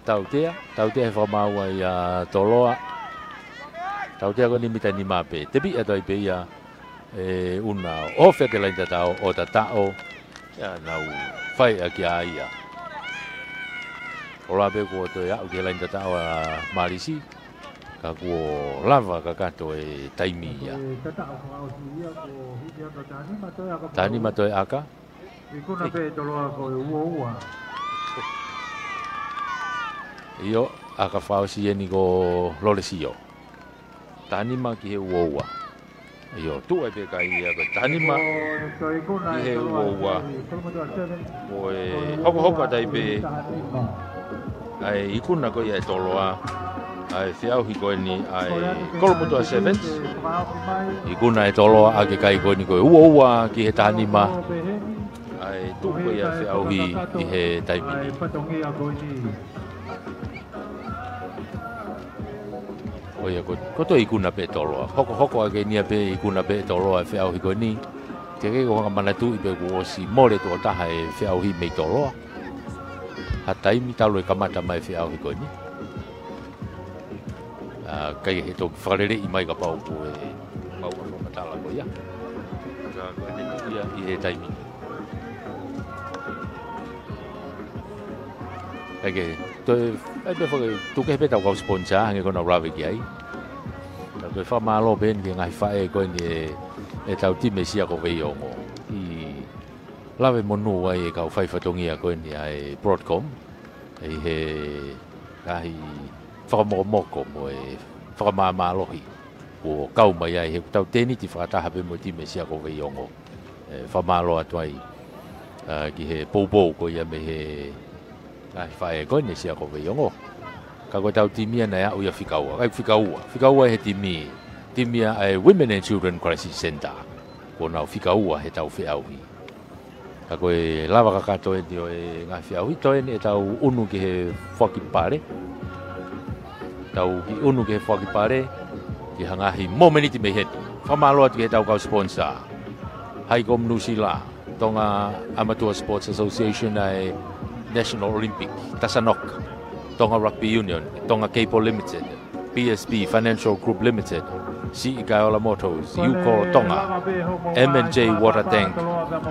tautea, tautea he fakamaau ia ʻa Toloa. Tautea ko eni mita nima pē. Tepi atu ai pē ia, ē, ʻuna ʻofe ʻa e laini tataʻo, ʻo tataʻo. Ia, nau fai ʻaki ʻa ia. Ola pē kuo toe aʻu ki he laini tataʻo ʻa Malisi. Ka kuo lava kakato e taimi ia. Taha nima toe ʻaka. Ikuna pē Toloa ko e ua ua. ʻIo, ʻaka fakaʻosi eni ko Lolesio. Taha nima ki he ua ua. ʻIo, tuʻu ai pē kai ia ko e taha nima ki he ua ua. Ko e hokohoko atu ai pē ʻa e ikuna ko ia ʻe Toloa, ʻa e feʻauhi ko eni ʻa e Kolomotuʻa Sevens. Ikuna ʻe Toloa ʻaki e kai ko eni ko e ua ua ki he taha nima. ʻA e tuʻu ko ia e feʻauhi ʻi he taimi ni. ʻO ia ko, ko e toe ikuna pē ʻe Toloa. Hokohoko ʻaki eni ia pē ikuna pē ʻe Toloa e feʻauhi ko eni. Teʻeki ke u hanga ʻo manatuʻi pe kuo ʻosi mole tuʻo taha e feʻauhi mei Toloa. Ha taimi talu e kamata mai e feʻauhi ko eni. ʻA, ʻikai ke toki fakaleleʻi mai kapau ko e maʻu ʻa e fakamatala ko ia. Ka ko eni ia ʻi he taimi ni. ʻIkai ke, toe, ʻai pē faka-, tuku kehe pē ʻetau kau sponsor, hangē ko ʻenau lave ki ai. Ka ko e fakamālō pē eni ki he ngaahi faʻē ko eni ʻe, ʻetau timi Sia ko Veiongo. ʻI lave monū ai e kau fai fatongia ko eni ʻa e Broadcom. ʻI he ngaahi fakamokomoko mo e fakamāmālohi. Kuo kau mai ai he ʻoku tau tēniti fakataha pē mo e timi Sia ko Veiongo. ʻE, fakamālō atu ai, ʻa, ki he poupou ko ia mei he ngaahi faʻē ko eni Sia ko Veiongo. Ka ko ʻetau timi ia naʻe aʻu ia fika ua. ʻIkai fika ua. Fika ua he timi. Timi ia ʻa e Women and Children Crisis Center. Kuo nau fika ua heʻetau feʻauhi. Ka ko e lava kakato eni ʻo e ngaahi feʻauhi, toe eni ʻetau ʻunu ki he foaki pale. Tau kiʻi ʻunu ki he foaki pale, ki ha ngaahi momeniti mei heni. Fakamālō atu ki heʻetau kau sponsor. Haicom Nuʻusila, Tonga Amateur Sports Association ʻa e National Olympic, Tasanoka, Tonga Rugby Union, Tonga Cable Limited, P S B Financial Group Limited, Siʻi Kaeola Motors, Ucor Tonga, M and J Water Tank,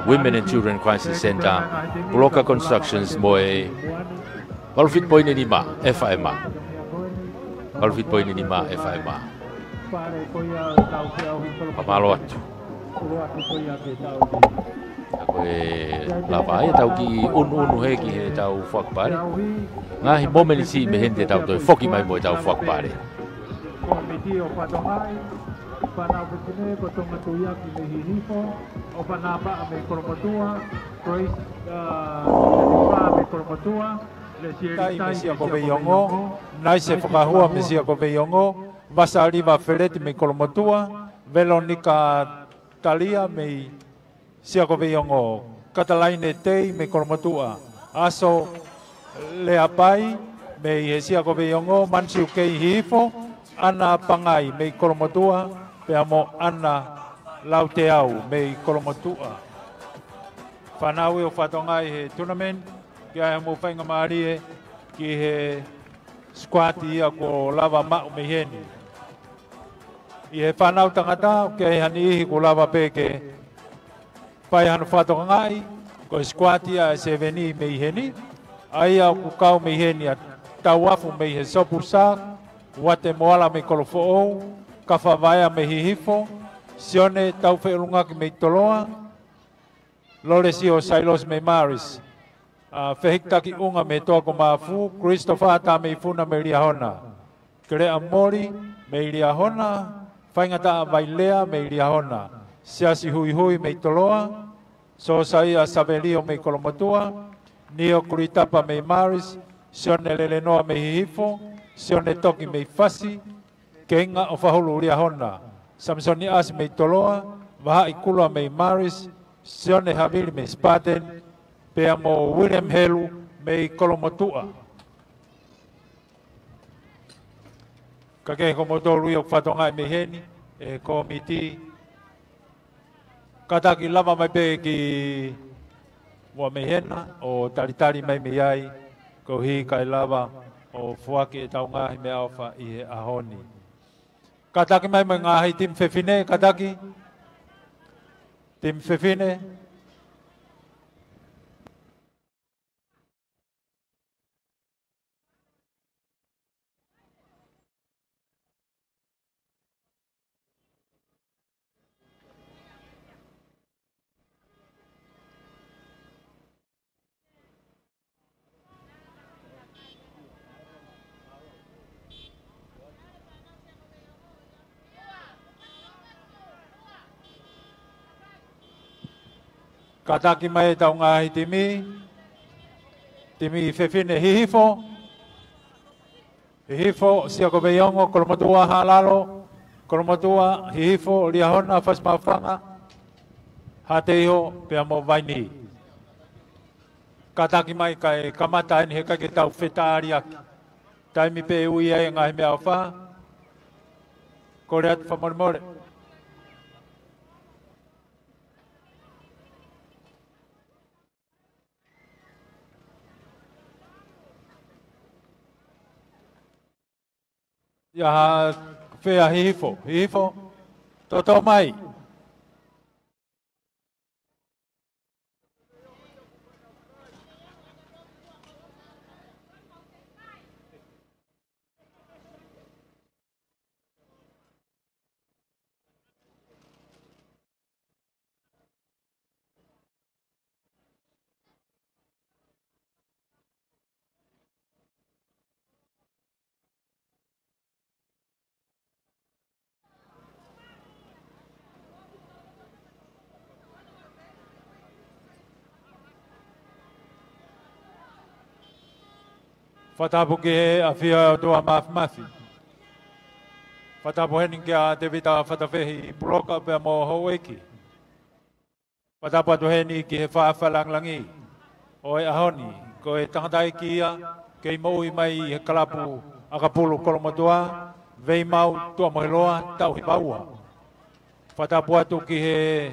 Women and Children Crisis Centre, Puloka Constructions mo e valu fitu poini nima F M. Valu fitu poini nima F M. Fakamālō atu. Ka ko e lava ai ʻetau kiʻi ʻunuʻunu hē ki heʻetau fakapale. Ngaahi momeniti mei heni te tau toe foki mai mo ʻetau fakapale. Kōmiti ʻo Fatongaʻi, Fānau Fefine ko Tonga Tuiaki mei Hihifo, ʻo Fānau Paʻa mei Kolomotuʻa, Grace, uh, mei Kolomotuʻa, Lesieli Tai mei Siakoveiongo, Naise Fakahua mei Siakoveiongo, Vasaliva Feleti mei Kolomotuʻa, Velonika Talia mei Siakoveiongo, Katalaine Tei mei Kolomotuʻa, Aso Leapai mei he Siakoveiongo, Mansiu Kei Hihifo, ʻAna Pangai mei Kolomotuʻa, pea mo ʻAna Lauteau mei Kolomotuʻa. Fānau ʻo Fatongaʻi he tournament, ke ʻai haʻamou faingamālie ki he squad ia kuo lava maʻu mei heni. ʻI he fānau tangata, ʻoku ʻi ai ha niʻihi kuo lava pē ke fai hano fakatokangaʻi, ko e squad ia ʻa e seveni mei heni, ʻa ia ʻoku kau mei heni ʻa Tauafu mei he Sopu Shark, Uate Moala mei Kolofoʻou, Kafa Vaea mei Hihifo, Sione Taufeʻulungaki mei Toloa, Lolesio Sailosi mei Marist, ʻa Fehikitaki ʻUnga mei Toa ko Mafu, Christopher Tameifuna mei Liahona, Keleʻa Moli mei Liahona, Faingataʻa Vailea mei Liahona, Siasi Huihui mei Toloa, Sosaia Savelio mei Kolomotuʻa, Nio Kulitapa mei Marist, Sione Lelenoa mei Hihifo, Sione Toki mei Fasi, Keinga ʻo Fahulu Liahona, Samisoni ʻAsi mei Toloa, Vahaʻi Kula mei Marist, Sione Havili mei Spartan, pea mo William Helu mei Kolomotuʻa. Ka ko kimoutolu ia ʻoku fatongia mei heni, ʻe he kōmiti, kātaki lava mai pē ki muʻa mei hena, ʻo talitali mai mei ai, koeʻuhi kae lava ʻo foaki ʻetau ngaahi meʻaʻofa ʻi he ʻaho ni. Kātaki mai mo e ngaahi timi fefine, kātaki. Timi fefine. Kātaki mai ʻetau ngaahi timi. Timi fefine Hihifo. Hihifo, Siakoveiongo, Kolomotuʻa, Haʻalalo, Kolomotuʻa, Hihifo, Liahona, Fasi Maʻufanga, Haʻateiho, pea mo Vainī. Kātaki mai kae kamata eni he ʻikai ke tau fetaliaki. Taimi pē ʻe ui ai e ngaahi meʻaʻofa. Kole atu fakamolemole. ʻIa, fea Hihifo, Hihifo, toto mai. Fakatapu ki he ʻafio ʻa e ʻOtua Māfimafi. Fakatapu heni kia Tēvita Fatafehi Puloka pea mo houʻeiki. Fakatapu atu heni ki he Faʻē Langilangi ʻo e ʻaho ni, ko e tangataʻeiki ia, kei moʻui mai he kalapu ʻakapulu Kolomotuʻa, Veimau, Tuʻamoheloa, taʻu hiva ua. Fakatapu atu ki he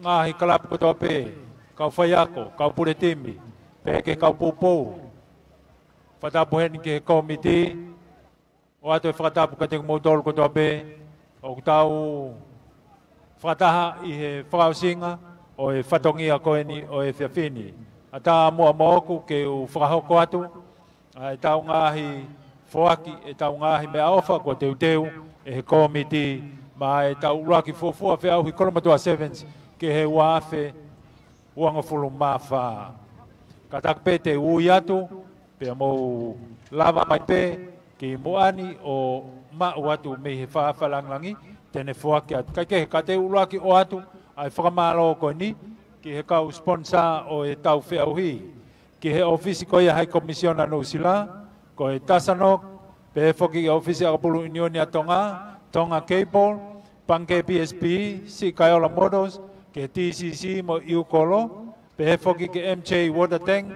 ngaahi kalapu kotoa pē, kau faiako, kau pule timi, pehē ki he kau poupou. Fakatapu heni ki he kōmiti, ʻoatu e fakatapu kiate kimoutolu kotoa pē, ʻoku tau fakataha ʻi he fakaʻosinga ʻo e fatongia ko eni ʻo e efiafi ni. ʻAtā muʻa moʻoku ke u fakahoko atu ʻa ʻetau ngaahi foaki, ʻetau ngaahi meʻaʻofa kuo teuteu ʻe he kōmiti maʻa ʻetau ʻuluaki fuofua feʻauhi Kolomotuʻa Sevens ki he ua afe uangofulu mā fā. Kātaki pē te u ui atu, pea mou lava mai pē ki muʻa ni ʻo maʻu atu mei he Faʻa Fakalāngilangi, te ne foaki atu. Kae kehe, ka te u ʻuluaki ʻoatu ʻa e fakamālō ko eni ki he kau sponsor ʻo ʻetau feʻauhi. Ki he ʻōfisi ko ia High Commissioner Nuʻusila, ko e Tasanok, pehē foki ki he ʻōfisi ʻakapulu ʻIunioni ʻa Tonga, Tonga Cable, Pangikē P S P, Siʻi Kaiola Motors, ki he T C C mo e ʻIukolo, pehē foki ki he M J Water Tank,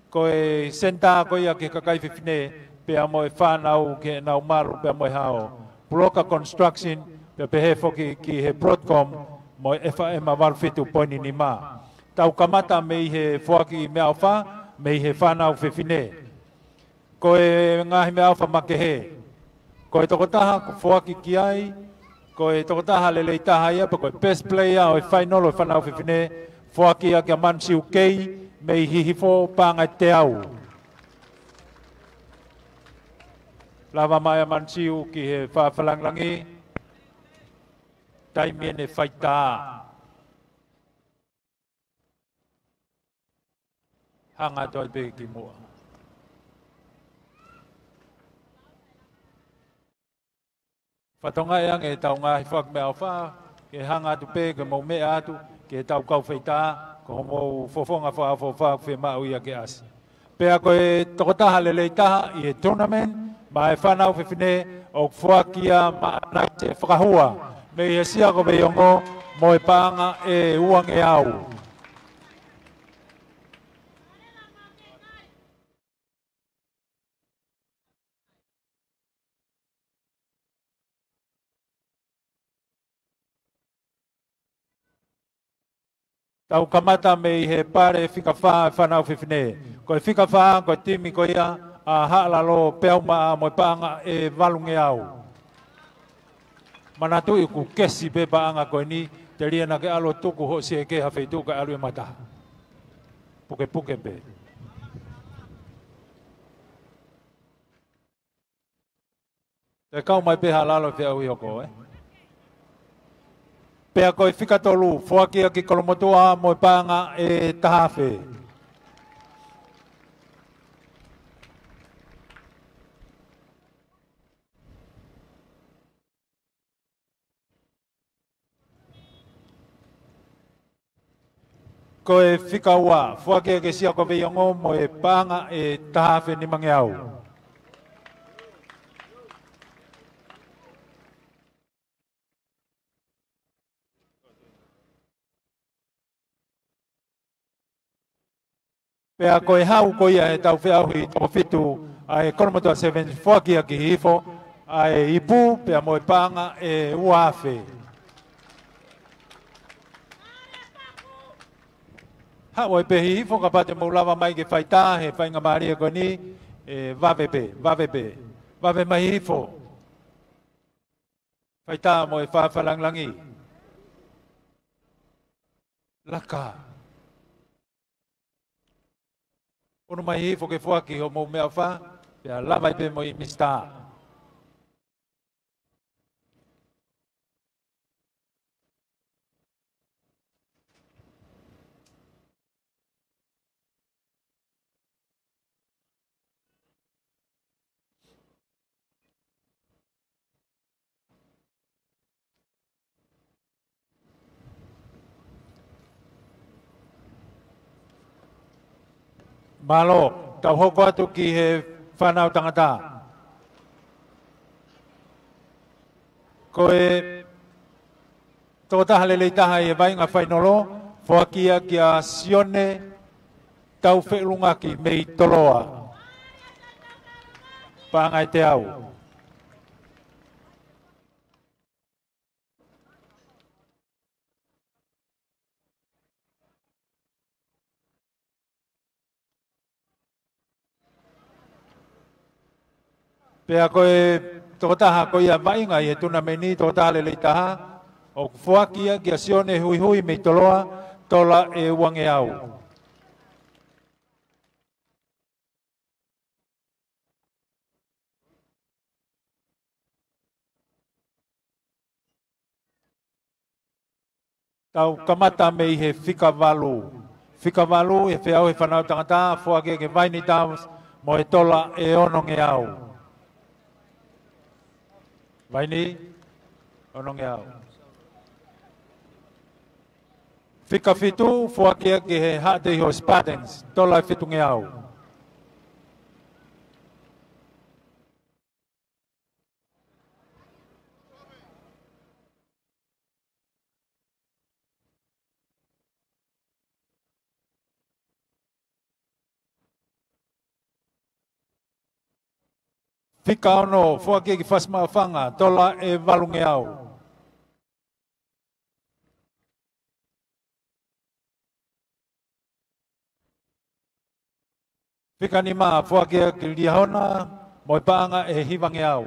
ko e senitā ko ia ki he kakai fefine, pea mo e fānau ki heʻenau malu, pea mo e hao. Puloka Construction, pea pehē foki ki he Broadcom mo e F M valu fitu poini nima. Tau kamata mei he foaki meʻaʻofa, mei he fānau fefine. Ko e ngaahi meʻaʻofa makehe. Ko e tokotaha kuo foaki ki ai, ko e tokotaha lelei taha ia, pe ko e best player ʻo e fainolo ʻo e fānau fefine, foaki ia kia Mansiu Kei, mei Hihifo, paʻanga ʻe teau. Lava mai ʻa Mansiu ki he Faʻa Fakalāngilangi, taimi ʻene faitā. Hanga atu ai pē ki muʻa. Fakatokangaʻi ange ʻetau ngaahi foaki meʻaʻofa, ke hanga atu pē ke mou meʻa atu, ki heʻetau kau faitā, ko hoʻomou fofonga fakaʻofoʻofa ʻoku fiemaʻu ia ke ʻasi. Pea ko e tokotaha lelei taha ʻi he tournament, maʻa e fānau fefine ʻoku foaki ia maʻa Naite Fakahua, mei Asia ko Veiongo mo e paʻanga ʻe uangeau. Tau kamata mei he pale fika fā ʻa e fānau fefine. Ko e fika fā, ko e timi ko ia ʻa Haʻalalo Peaumaʻa mo e paʻanga ʻe valungeau. Manatuʻi ʻoku kesi pē paʻanga ko eni, telia naʻa ke ʻalu ʻo tuku hoʻo sieke ha feituʻu kae ʻalu ʻi he mataha. Pukepuke pē. Te kau mai pē Haʻalalo ʻi he feʻauhi hoko, ē? Pea ko e fika tolu, foaki ia ki Kolomotuʻa mo e paʻanga ʻe taha afe. Ko e fika ua, foaki ia ki Asia ko Veiongo mo e paʻanga ʻe taha afe nimangeau. Pea ko e hau ko ia ʻetau feʻauhi toko fitu ʻa e Kolomotuʻa Sevens, foaki ia ki Hihifo, ʻa e ipu pea mo e paʻanga ʻe ua afe. Haʻu ai pē Hihifo kapau te mou lava mai ke faitā he faingamālie ko eni, ē, vave pē, vave pē, vave mai Hihifo. Faitā mo e Faʻa Fakalāngilangi. Laka. ʻUnu mai Hihifo ke foaki hoʻomou meʻaʻofa, pea lava ai pē mo e Misitā. Mālō, tau hoko atu ki he fānau tangata. Ko e tokotaha lelei taha ʻi he vaʻinga fainolo, foaki ia kia Sione Taufeʻulungaki mei Toloa. Paʻanga ʻe teau. Pea ko e tokotaha ko ia vaʻinga ʻi he tunameni, tokotaha lelei taha, ʻoku foaki ia kia Sione Huihui mei Toloa, tola ʻe uangeau. Tau kamata mei he fika valu. Fika valu ʻi he feʻauhi fānau tangata, foaki kia Vaini Towns mo e tola ʻe onongeau. Vaini, onongeau. Fika fitu, foaki ki he Haʻateiho Spartans, tola ʻe fitungeau. Fika ono, foaki ki Fasimaʻufanga, tola ʻe valungeau. Fika nima, foaki ki Liahona mo e paʻanga ʻe hivangeau.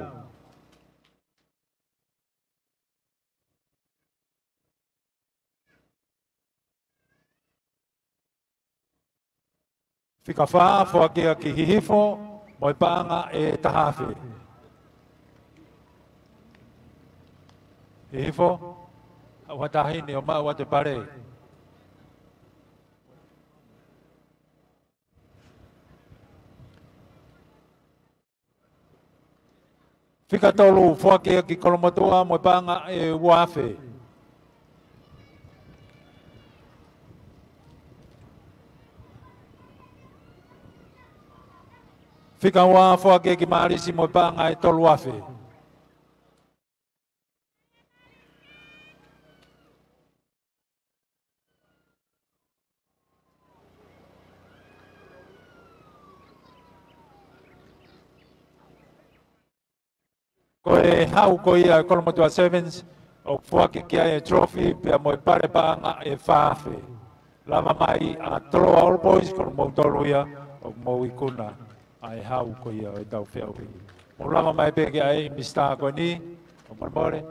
Fika fā, foaki ki Hihifo mo e paʻanga ʻe taha afe. Hihifo, haʻu ha taha heni ʻo maʻu atu e pale. Fika tolu, foaki ki Kolomotuʻa mo e paʻanga ʻe ua afe. Fika ua, foaki ki Mālisi mo e paʻanga ʻe tolu afe. Ko e hau ko ia ʻa e Kolomotuʻa Sevens, ʻoku foaki ki ai e trophy pea mo e pale paʻanga ʻe fā afe. Lava mai ʻa Toloa All Boys, ko hoʻomou tolu ia ʻoku mou ikuna ʻa e hau ko ia ʻo ʻetau feʻauhi. Mou lava mai pē ki ai, Misa, ko eni, ʻo molemole.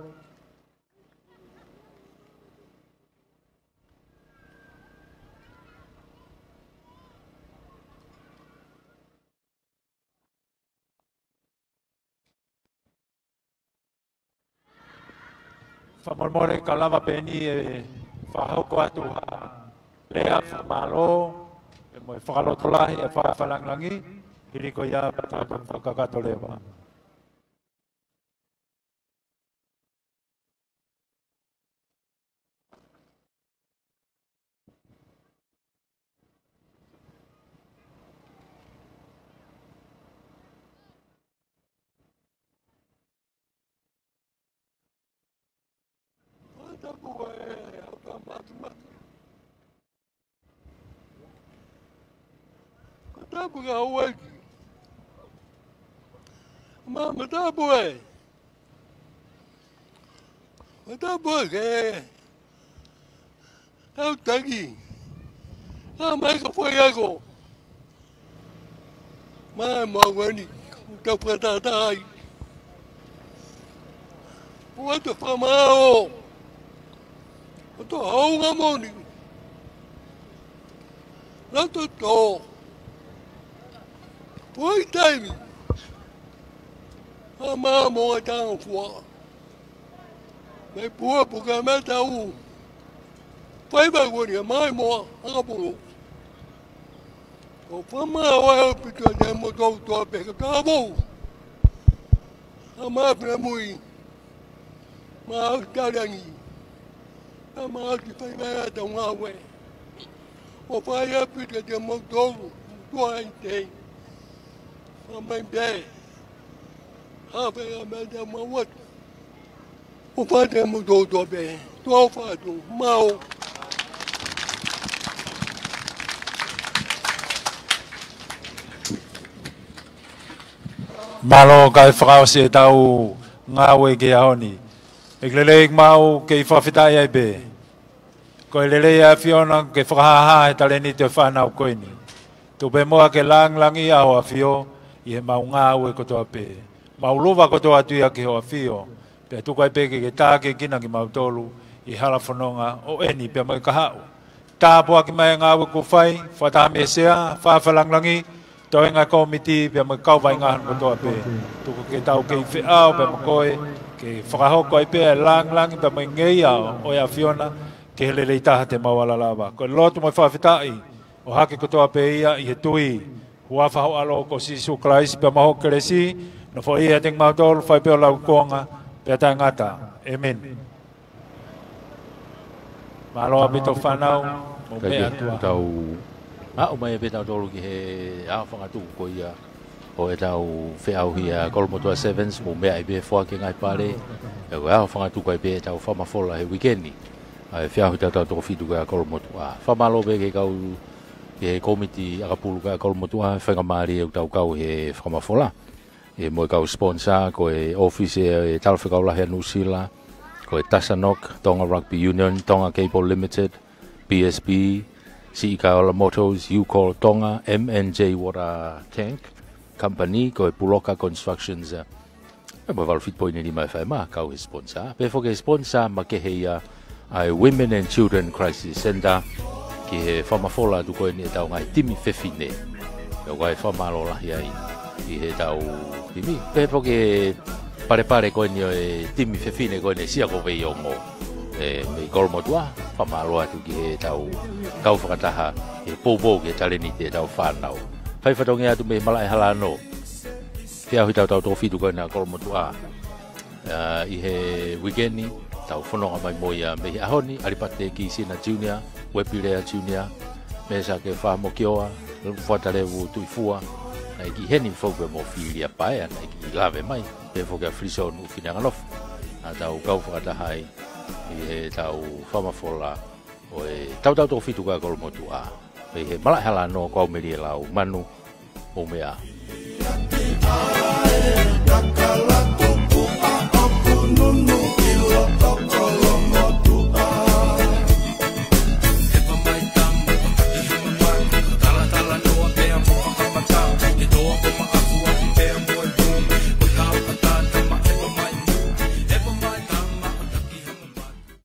Fakamolemole, ka lava pē eni ʻe fakahoko atu ha lea fakamālō, pea mo e fakalotolahi ʻa e fakalāngilangi, hili ko ia pea tau fakakakato leva. Matapu ka hauaiki. Ma, matapu ē. Matapu ē ke. Au taki. Ka mai ka fai ako. Mai mau eni. Tau fakatātā ai. ʻOatu e fakamālō. ʻOatu e hounga moʻoni. Loto tō. Poi taimi. Ka mā mo e tanga fua. Mei puapu ka mei tau. Fai mai ko eni mai mo ʻakapulu. ʻOku fakamālō ʻaupito ʻiate kimoutolu kotoa pē ka tāpou. Ka mā pē mui. Mā au taliangi. Ka mā au ki fai mai ʻa e tau ngāue. ʻOku fai ʻaupito ʻiate kimoutolu kotoa ʻi te. Ka mai pē. Ka fai ʻa e meʻa te mau atu. ʻOku fai ʻiate kimoutolu kotoa pē. Tuʻa ʻofa atu. Mālō. Mālō, kae fakaʻosi ʻetau ngāue ki he ʻaho ni. ʻEiki lelei, mau kei fakafetaʻi ai pē. Ko e lelei ʻa e ʻAfiona ke fakahāhā he talēniti ʻo e fānau ko eni. Tuku pē muʻa ke lāngilangiʻia ho ʻAfio ʻi heʻemau ngāue kotoa pē. Mau lava kotoa atu ia ki hoʻo ʻafio, pea tuku ai pē ke ke tākiekina kimautolu ʻi he hala fononga ʻo eni pea mo e kahaʻu. Tāpuaki mai e ngāue kuo fai, fakataha mei he sea, fakalāngilangi, toenga e kōmiti pea mo e kau vaʻinga hono kotoa pē. Tuku ke tau kei feʻao pea mo koe, ke fakahoko ai pē ʻa e lāngilangi pea mo e ngeia ʻo e ʻAfiona, ki he lelei taha te mau ala lava. Ko e lotu mo e fakafetaʻi, ʻohake kotoa pē ia ʻi he tui, huafa ho ʻAlo ko Sīsū Kalaisi pea mo hoʻo kelesi, nofoʻia ʻiate kimautolu, fai pē ho laukonga, pea taʻengata. ʻĒmeni. Mālō ʻaupito fānau, mou meʻa atu ā. Tau aʻu mai pē tautolu ki he aofangatuku ko ia ʻo ʻetau feʻauhi ʻa Kolomotuʻa Sevens, mou meʻa ai pē foaki e ngaahi pale. ʻE ko e aofangatuku ai pē ʻetau fakamafola he uike ni, ʻa e feʻauhi tautau toko fitu ko ia ʻa Kolomotuʻa. Fakamālō pē ki he kau, ki he kōmiti ʻakapulu ko ia ʻa Kolomotuʻa, faingamālie ʻoku tau kau he fakamafola. ʻE mo e kau sponsor, ko e ʻōfisi ʻo e Talafekau Lahi ʻa Nuʻusila, ko e Tasanok, Tonga Rugby Union, Tonga Cable Limited, B S B, Siʻi Kaola Motors, Ucol Tonga, M N J Water Tank Company, ko e Puloka Constructions, ʻe mo e valu fitu poini nima F M, kau he sponsor. Pehē foki e sponsor makehe ia ʻa e Women and Children Crisis Centre ki he fakamafola atu ko eni ʻetau ngaahi timi fefine. ʻOku ʻi ai e fakamālō lahi ai ʻi heʻetau timi. Pehē foki e palepale ko eni ʻo e timi fefine ko eni Sia ko Veiongo. ʻE, mei Kolomotuʻa, fakamālō atu ki heʻetau kau fakataha, he poupou ki he talēniti ʻetau fānau. Fai fatongia atu mei Malaʻehalano. Feʻauhi tautau toko fitu ko ena ʻa Kolomotuʻa. ʻA, ʻi he uike ni, tau fononga mai mo ia mei he ʻaho ni, ʻAlipate Kisina Junior, Uepilea Junior, Mesake Fahamokioa, Fuatalevu Tuʻifua, naʻe ʻikai heni fou pē mo Filia Paea, naʻe ʻikai lave mai, pehē foki ʻa Filiso Nuʻufineanganofo, naʻa tau kau fakataha ai, ʻi heʻetau fakamafola, ʻo e tautau toko fitu ko ia ʻa Kolomotuʻa, mei he Malaʻehalano ko au Melie Lau, Manu, mou meʻa.